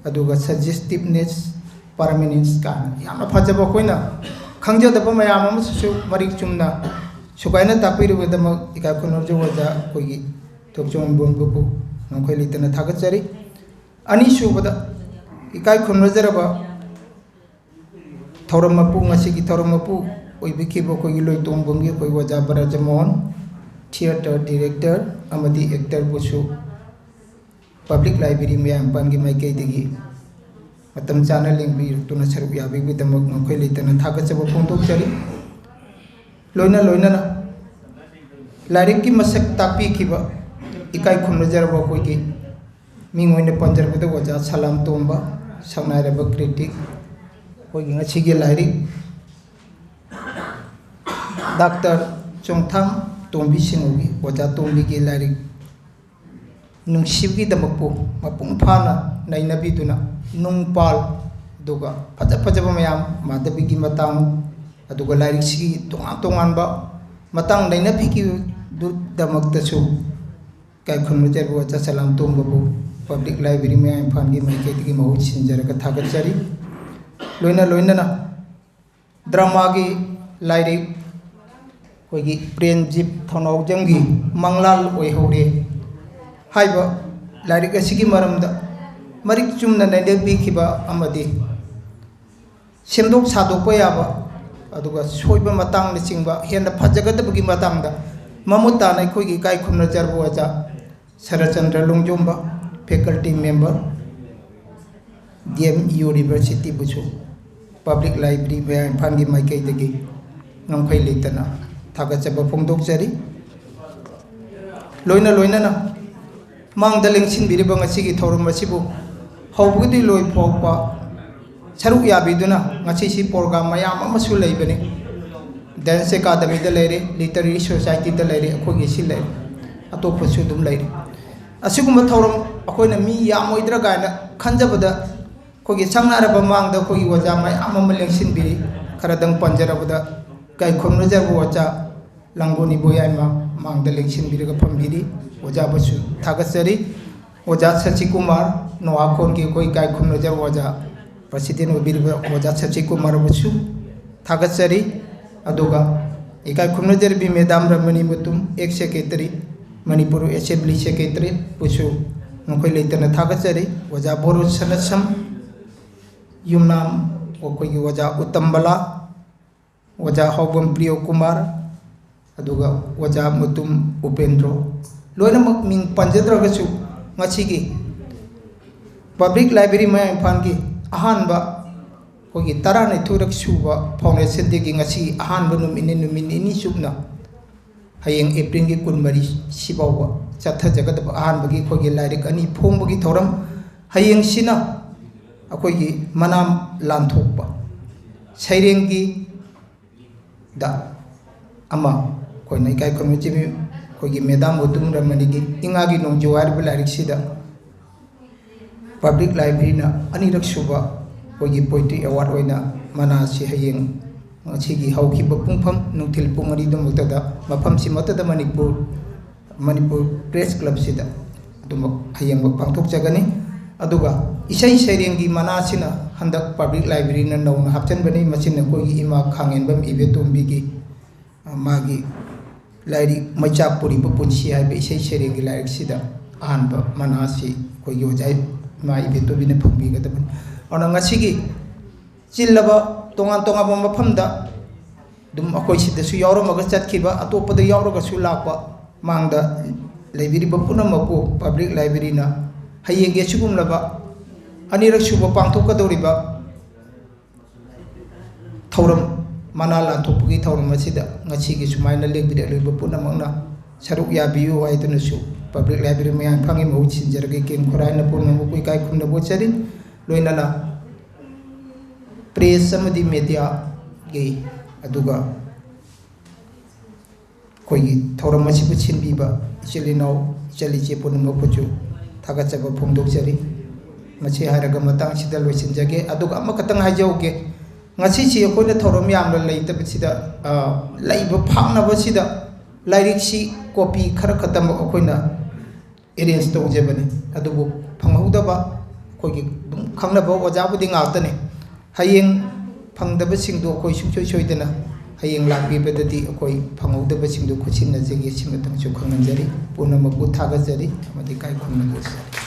ꯑꯗꯨꯒ suggestiveness, permanence ꯀꯥꯏꯅ ꯌꯥꯝꯅ ꯐꯖꯕ, ꯑꯩꯈꯣꯏꯅ ꯈꯪꯖꯗꯕ ꯃꯌꯥꯝ ꯑꯃꯁꯨ ꯃꯔꯤꯛ ꯆꯨꯝꯅ ꯁꯨꯒꯥꯏꯅ ꯇꯥꯛꯄꯤꯔꯨꯕꯒꯤꯗꯃꯛ ꯏꯀꯥꯏ ꯈꯨꯝꯅꯖꯕ ꯑꯣꯖꯥ ꯑꯩꯈꯣꯏꯒꯤ ꯊꯣꯛꯆꯣꯝ ꯏꯕꯣꯟꯕꯕꯨ ꯉꯝꯈꯩ ꯂꯩꯇꯅ ꯊꯥꯒꯠꯆꯔꯤ꯫ ꯑꯅꯤꯁꯨꯕꯗ, ꯏꯀꯥꯏ ꯈꯨꯝꯅꯖꯔꯕ ꯊꯧꯔꯝ ꯃꯄꯨ, ꯉꯁꯤꯒꯤ ꯊꯧꯔꯝ ꯃꯄꯨ ꯑꯣꯏꯕꯤꯈꯤꯕ ꯑꯩꯈꯣꯏꯒꯤ ꯂꯣꯏꯇꯣꯡꯕꯝꯒꯤ ꯑꯩꯈꯣꯏ ꯑꯣꯖꯥ ꯕ꯭ꯔꯖꯃꯣꯍꯟ, theatre director ꯑꯃꯗꯤ actor ꯕꯨꯁꯨ Public Library ꯃꯌꯥꯡ ꯏꯝꯐꯥꯜꯒꯤ ꯃꯥꯏꯀꯩꯗꯒꯤ ꯃꯇꯝ ꯆꯥꯅ ꯂꯦꯡꯕꯤꯔꯛꯇꯨꯅ ꯁꯔꯨꯛ ꯌꯥꯕꯤꯕꯒꯤꯗꯃꯛ ꯉꯝꯈꯩ ꯂꯩꯇꯅ ꯊꯥꯒꯠꯆꯕ ꯐꯣꯡꯗꯣꯛꯆꯔꯤ꯫ ꯂꯣꯏꯅ ꯂꯣꯏꯅꯅ ꯂꯥꯏꯔꯤꯛꯀꯤ ꯃꯁꯛ ꯇꯥꯛꯄꯤꯈꯤꯕ ꯏꯀꯥꯏ ꯈꯨꯝꯅꯖꯔꯕ ꯑꯩꯈꯣꯏꯒꯤ ꯃꯤꯡ ꯑꯣꯏꯅ ꯄꯟꯖꯔꯕꯗ ꯑꯣꯖꯥ ꯁꯂꯥꯝ ꯇꯣꯝꯕ, ꯁꯛꯅꯥꯏꯔꯕ critic, ꯑꯩꯈꯣꯏꯒꯤ ꯉꯁꯤꯒꯤ ꯂꯥꯏꯔꯤꯛ ꯗꯥꯛꯇꯔ ꯆꯣꯡꯊꯥꯝ ꯇꯣꯝꯕꯤ ꯁꯤꯡꯍꯒꯤ, ꯑꯣꯖꯥ ꯇꯣꯝꯕꯤꯒꯤ ꯂꯥꯏꯔꯤꯛ ꯅꯨꯡꯁꯤꯕꯒꯤꯗꯃꯛꯄꯨ ꯃꯄꯨꯡ ꯐꯥꯅ ꯅꯩꯅꯕꯤꯗꯨꯅ, ꯅꯨꯡꯄꯥꯜ, ꯑꯗꯨꯒ ꯐꯖ ꯐꯖꯕ ꯃꯌꯥꯝ, ꯃꯥꯙꯕꯤꯒꯤ ꯃꯇꯥꯡ, ꯑꯗꯨꯒ ꯂꯥꯏꯔꯤꯛꯁꯤꯒꯤ ꯇꯣꯉꯥꯟ ꯇꯣꯉꯥꯟꯕ ꯃꯇꯥꯡ ꯅꯩꯅꯕꯤꯈꯤꯕꯗꯨꯗꯃꯛꯇꯁꯨ ꯏꯀꯥꯏ ꯈꯨꯝꯅꯖꯔꯕ ꯑꯣꯖꯥ ꯁꯂꯥꯝ ꯇꯣꯝꯕꯕꯨ Public Library ꯃꯌꯥꯡ ꯏꯝꯐꯥꯜꯒꯤ ꯃꯥꯏꯀꯩꯗꯒꯤ ꯃꯍꯨꯠ ꯁꯤꯟꯖꯔꯒ ꯊꯥꯒꯠꯆꯔꯤ꯫ ꯂꯣꯏꯅ ꯂꯣꯏꯅꯅ drama ꯒꯤ ꯂꯥꯏꯔꯤꯛ, ꯑꯩꯈꯣꯏꯒꯤ ꯄ꯭ꯔꯦꯝꯖꯤꯠ ꯊꯧꯅꯥꯎꯖꯝꯒꯤ ꯃꯪꯂꯥꯜ ꯑꯣꯏꯍꯧꯔꯦ ꯍꯥꯏꯕ ꯂꯥꯏꯔꯤꯛ ꯑꯁꯤꯒꯤ ꯃꯔꯝꯗ ꯃꯔꯤꯛ ꯆꯨꯝꯅ ꯅꯩꯅꯕꯤꯈꯤꯕ ꯑꯃꯗꯤ ꯁꯦꯝꯗꯣꯛ ꯁꯥꯗꯣꯛꯄ ꯌꯥꯕ, ꯑꯗꯨꯒ ꯁꯣꯏꯕ ꯃꯇꯥꯡꯅꯆꯤꯡꯕ ꯍꯦꯟꯅ ꯐꯖꯒꯗꯕꯒꯤ ꯃꯇꯥꯡꯗ ꯃꯃꯨꯠ ꯇꯥꯅ ꯑꯩꯈꯣꯏꯒꯤ ꯏꯀꯥꯏ ꯈꯨꯝꯅꯖꯔꯕ ꯑꯣꯖꯥ Saratchandra ꯂꯣꯡꯖꯣꯝꯕ, faculty member, D M University ꯕꯨꯁꯨ, Public Library ꯃꯌꯥꯝ ꯏꯝꯐꯥꯜꯒꯤ ꯃꯥꯏꯀꯩꯗꯒꯤ ꯉꯝꯈꯩ ꯂꯩꯇꯅ ꯊꯥꯒꯠꯆꯕ ꯐꯣꯡꯗꯣꯛꯆꯔꯤ꯫ ꯂꯣꯏꯅ ꯂꯣꯏꯅꯅ ꯃꯥꯡꯗ ꯂꯦꯡꯁꯤꯟꯕꯤꯔꯤꯕ ꯉꯁꯤꯒꯤ ꯊꯧꯔꯝ ꯑꯁꯤꯕꯨ ꯍꯧꯕꯗꯒꯤ ꯂꯣꯏ ꯐꯥꯎꯕ ꯁꯔꯨꯛ ꯌꯥꯕꯤꯗꯨꯅ, ꯉꯁꯤꯁꯤ program ꯃꯌꯥꯝ ꯑꯃꯁꯨ ꯂꯩꯕꯅꯤ꯫ Dance Academy ꯗ ꯂꯩꯔꯦ, Literary Society ꯗ ꯂꯩꯔꯦ, ꯑꯩꯈꯣꯏꯒꯤ ꯁꯤ ꯂꯩꯔꯦ, ꯑꯇꯣꯞꯄꯁꯨ ꯑꯗꯨꯝ ꯂꯩꯔꯦ꯫ ꯑꯁꯤꯒꯨꯝꯕ ꯊꯧꯔꯝ ꯑꯩꯈꯣꯏꯅ ꯃꯤ ꯌꯥꯝꯃꯣꯏꯗ꯭ꯔꯥ ꯀꯥꯏꯅ ꯈꯟꯖꯕꯗ, ꯑꯩꯈꯣꯏꯒꯤ ꯁꯪꯅꯔꯕ ꯃꯥꯡꯗ ꯑꯩꯈꯣꯏꯒꯤ ꯑꯣꯖꯥ ꯃꯌꯥꯝ ꯑꯃ ꯂꯦꯡꯁꯤꯟꯕꯤꯔꯤ꯫ ꯈꯔꯗꯪ ꯄꯟꯖꯔꯕꯗ, ꯏꯀꯥꯏ ꯈꯨꯝꯅꯖꯔꯕ ꯑꯣꯖꯥ ꯂꯥꯡꯒꯣꯜ ꯏꯕꯣꯌꯥꯏꯃ ꯃꯥꯡꯗ ꯂꯦꯡꯁꯤꯟꯕꯤꯔꯒ ꯐꯝꯕꯤꯔꯤ꯫ ꯑꯣꯖꯥꯕꯨꯁꯨ ꯊꯥꯒꯠꯆꯔꯤ꯫ ꯑꯣꯖꯥ ꯁꯆꯤꯀꯨꯃꯥꯔ, ꯅꯣꯋꯥꯈꯣꯟꯒꯤ ꯑꯩꯈꯣꯏ ꯏꯀꯥꯏ ꯈꯨꯝꯅꯖꯔꯕ ꯑꯣꯖꯥ, president ꯑꯣꯏꯕꯤꯔꯤꯕ ꯑꯣꯖꯥ ꯁꯆꯤꯀꯨꯃꯥꯔꯕꯨꯁꯨ ꯊꯥꯒꯠꯆꯔꯤ꯫ ꯑꯗꯨꯒ ꯏꯀꯥꯏ ꯈꯨꯝꯅꯖꯔꯕꯤ madam ꯔꯃꯅꯤ ꯃꯇꯨꯝ, ex secretary, Manipur assembly secretary ꯕꯨꯁꯨ ꯃꯈꯣꯏ ꯂꯩꯇꯅ ꯊꯥꯒꯠꯆꯔꯤ꯫ ꯑꯣꯖꯥ ꯕꯣꯔꯣ ꯁꯅꯁꯝ, ꯌꯨꯝꯅꯥꯝ ꯑꯩꯈꯣꯏꯒꯤ ꯑꯣꯖꯥ ꯎꯠꯇꯝꯕꯂꯥ, ꯑꯣꯖꯥ ꯍꯥꯎꯕꯝ ꯄ꯭ꯔꯤꯌꯣ ꯀꯨꯃꯥꯔ, ꯑꯗꯨꯒ ꯑꯣꯖꯥ ꯃꯨꯇꯨꯝ ꯎꯄꯦꯟꯗ꯭ꯔꯣ, ꯂꯣꯏꯅꯃꯛ ꯃꯤꯡ ꯄꯟꯖꯗ꯭ꯔꯒꯁꯨ, ꯉꯁꯤꯒꯤ Public Library ꯃꯌꯥꯡ ꯏꯝꯐꯥꯜꯒꯤ ꯑꯍꯥꯟꯕ ꯑꯩꯈꯣꯏꯒꯤ ꯇꯔꯥꯅꯤꯊꯣꯏꯔꯛ ꯁꯨꯕ Foundation Day ꯒꯤ ꯉꯁꯤ ꯑꯍꯥꯟꯕ ꯅꯨꯃꯤꯠꯅꯤ꯫ ꯅꯨꯃꯤꯠ ꯅꯤꯅꯤ ꯆꯨꯞꯅ, ꯍꯌꯦꯡ April ꯒꯤ ꯀꯨꯟꯃꯔꯤ ꯁꯤꯐꯥꯎꯕ ꯆꯠꯊꯖꯒꯗꯕ ꯑꯍꯥꯟꯕꯒꯤ ꯑꯩꯈꯣꯏꯒꯤ ꯂꯥꯏꯔꯤꯛ ꯑꯅꯤ ꯐꯣꯡꯕꯒꯤ ꯊꯧꯔꯝ꯫ ꯍꯌꯦꯡꯁꯤꯅ ꯑꯩꯈꯣꯏꯒꯤ ꯃꯅꯥ ꯂꯥꯟꯊꯣꯛꯄ ꯁꯩꯔꯦꯡꯒꯤ ꯗ ꯑꯃ, ꯑꯩꯈꯣꯏꯅ ꯏꯀꯥꯏ ꯈꯨꯝꯅꯖꯕꯤ ꯑꯩꯈꯣꯏꯒꯤ madam ꯎꯇꯨꯝ ꯔꯃꯅꯤꯒꯤ ꯏꯉꯥꯒꯤ ꯅꯣꯡꯖꯨ ꯍꯥꯏꯔꯤꯕ ꯂꯥꯏꯔꯤꯛꯁꯤꯗ Public Library ꯅ ꯑꯅꯤꯔꯛ ꯁꯨꯕ ꯑꯩꯈꯣꯏꯒꯤ Poetry Award ꯑꯣꯏꯅ ꯃꯅꯥ ꯑꯁꯤ ꯍꯌꯦꯡ, ꯉꯁꯤꯒꯤ ꯍꯧꯈꯤꯕ ꯄꯨꯡꯐꯝ ꯅꯨꯡꯊꯤꯜ ꯄꯨꯡ ꯑꯅꯤꯗꯃꯛꯇꯗ ꯃꯐꯝꯁꯤꯃꯛꯇꯗ ꯃꯅꯤꯄꯨꯔ, ꯃꯅꯤꯄꯨꯔ Press Club ꯁꯤꯗ ꯑꯗꯨꯃꯛ ꯍꯌꯦꯡꯃꯛ ꯄꯥꯡꯊꯣꯛꯆꯒꯅꯤ꯫ ꯑꯗꯨꯒ ꯏꯁꯩ ꯁꯩꯔꯦꯡꯒꯤ ꯃꯅꯥꯁꯤꯅ ꯍꯟꯗꯛ Public Library ꯅ ꯅꯧꯅ ꯍꯥꯞꯆꯤꯟꯕꯅꯤ꯫ ꯃꯁꯤꯅ ꯑꯩꯈꯣꯏꯒꯤ ꯏꯃꯥ ꯈꯥꯉꯦꯟꯕꯝ ꯏꯕꯦꯇꯣꯝꯕꯤꯒꯤ, ꯑ, ꯃꯥꯒꯤ ꯂꯥꯏꯔꯤꯛ ꯃꯩꯆꯥꯛ ꯄꯨꯔꯤꯕ ꯄꯨꯟꯁꯤ ꯍꯥꯏꯕ ꯏꯁꯩ ꯁꯩꯔꯦꯡꯒꯤ ꯂꯥꯏꯔꯤꯛꯁꯤꯗ ꯑꯍꯥꯟꯕ ꯃꯅꯥ ꯑꯁꯤ ꯑꯩꯈꯣꯏꯒꯤ ꯑꯣꯖꯥ ꯏꯃꯥ ꯏꯕꯦꯟꯇꯣꯕꯤꯅ ꯐꯪꯕꯤꯒꯗꯕꯅꯤ꯫ ꯑꯗꯨꯅ ꯉꯁꯤꯒꯤ ꯆꯤꯜꯂꯕ ꯇꯣꯉꯥꯟ ꯇꯣꯉꯥꯟꯕ ꯃꯐꯝꯗ ꯑꯗꯨꯝ ꯑꯩꯈꯣꯏ ꯁꯤꯗꯁꯨ ꯌꯥꯎꯔꯝꯃꯒ ꯆꯠꯈꯤꯕ, ꯑꯇꯣꯞꯄꯗ ꯌꯥꯎꯔꯒꯁꯨ ꯂꯥꯛꯄ, ꯃꯥꯡꯗ ꯂꯩꯕꯤꯔꯤꯕ ꯄꯨꯝꯅꯃꯛꯄꯨ ꯄꯕ꯭ꯂꯤꯛ ꯂꯥꯏꯕ꯭ꯔꯦꯔꯤꯅ ꯍꯌꯦꯡꯒꯤ ꯑꯁꯤꯒꯨꯝꯂꯕ ꯑꯅꯤꯔꯛ ꯁꯨꯕ ꯄꯥꯡꯊꯣꯛꯀꯗꯧꯔꯤꯕ ꯊꯧꯔꯝ, ꯃꯅꯥ ꯂꯥꯟꯊꯣꯛꯄꯒꯤ ꯊꯧꯔꯝ ꯑꯁꯤꯗ ꯉꯁꯤꯒꯤ ꯁꯨꯃꯥꯏꯅ ꯂꯦꯡꯕꯤꯔꯛꯂꯤꯕ ꯄꯨꯝꯅꯃꯛꯅ ꯁꯔꯨꯛ ꯌꯥꯕꯤꯌꯨ ꯍꯥꯏꯗꯨꯅꯁꯨ ꯄꯕ꯭ꯂꯤꯛ ꯂꯥꯏꯕ꯭ꯔꯦꯔꯤ ꯃꯌꯥꯡ ꯏꯝꯐꯥꯜꯒꯤ ꯃꯍꯨꯠ ꯁꯤꯟꯖꯔꯒꯦ꯫ ꯀꯦꯝ ꯈꯣꯔꯥꯏꯅ ꯄꯨꯝꯅꯃꯛꯄꯨ ꯏꯀꯥꯏ ꯈꯨꯝꯅꯕ ꯎꯠꯆꯔꯤ꯫ ꯂꯣꯏꯅꯅ ꯄ꯭ꯔꯦꯁ ꯑꯃꯗꯤ ꯃꯦꯗꯤꯌꯥꯒꯤ, ꯑꯗꯨꯒ ꯑꯩꯈꯣꯏꯒꯤ ꯊꯧꯔꯝ ꯑꯁꯤꯕꯨ ꯁꯤꯟꯕꯤꯕ ꯏꯆꯤꯜ ꯏꯅꯥꯎ, ꯏꯆꯜ ꯏꯆꯦ ꯄꯨꯝꯅꯃꯛꯄꯨꯁꯨ ꯊꯥꯒꯠꯆꯕ ꯐꯣꯡꯗꯣꯛꯆꯔꯤ꯫ ꯃꯁꯤ ꯍꯥꯏꯔꯒ ꯃꯇꯥꯡꯁꯤꯗ ꯂꯣꯏꯁꯤꯟꯖꯒꯦ꯫ ꯑꯗꯨꯒ ꯑꯃꯈꯛꯇꯪ ꯍꯥꯏꯖꯍꯧꯒꯦ, ꯉꯁꯤꯁꯤ ꯑꯩꯈꯣꯏꯅ ꯊꯧꯔꯝ ꯌꯥꯝꯅ ꯂꯩꯇꯕꯁꯤꯗ, ꯑ, ꯂꯩꯕ ꯐꯥꯛꯅꯕꯁꯤꯗ ꯂꯥꯏꯔꯤꯛꯁꯤ ꯀꯣꯄꯤ ꯈꯔ ꯈꯛꯇꯃꯛ ꯑꯩꯈꯣꯏꯅ ꯑꯦꯔꯦꯟꯖ ꯇꯧꯖꯕꯅꯤ꯫ ꯑꯗꯨꯕꯨ ꯐꯪꯍꯧꯗꯕ ꯑꯩꯈꯣꯏꯒꯤ ꯑꯗꯨꯝ ꯈꯪꯅꯕ ꯑꯣꯖꯥꯕꯨꯗꯤ ꯉꯥꯛꯇꯅꯤ꯫ ꯍꯌꯦꯡ ꯐꯪꯗꯕꯁꯤꯡꯗꯨ ꯑꯩꯈꯣꯏ ꯁꯨꯡꯁꯣꯏ ꯁꯣꯏꯗꯅ ꯍꯌꯦꯡ ꯂꯥꯛꯄꯤꯕꯗꯗꯤ ꯑꯩꯈꯣꯏ ꯐꯪꯍꯧꯗꯕꯁꯤꯡꯗꯨ ꯈꯨꯠꯁꯤꯟꯅꯖꯒꯦ꯫ ꯁꯤꯃꯇꯪꯁꯨ ꯈꯪꯍꯟꯖꯔꯤ꯫ ꯄꯨꯝꯅꯃꯛꯄꯨ ꯊꯥꯒꯠꯆꯔꯤ ꯑꯃꯗꯤ ꯏꯀꯥꯏ ꯈꯨꯝꯅꯕ ꯎꯠꯆꯔꯤ꯫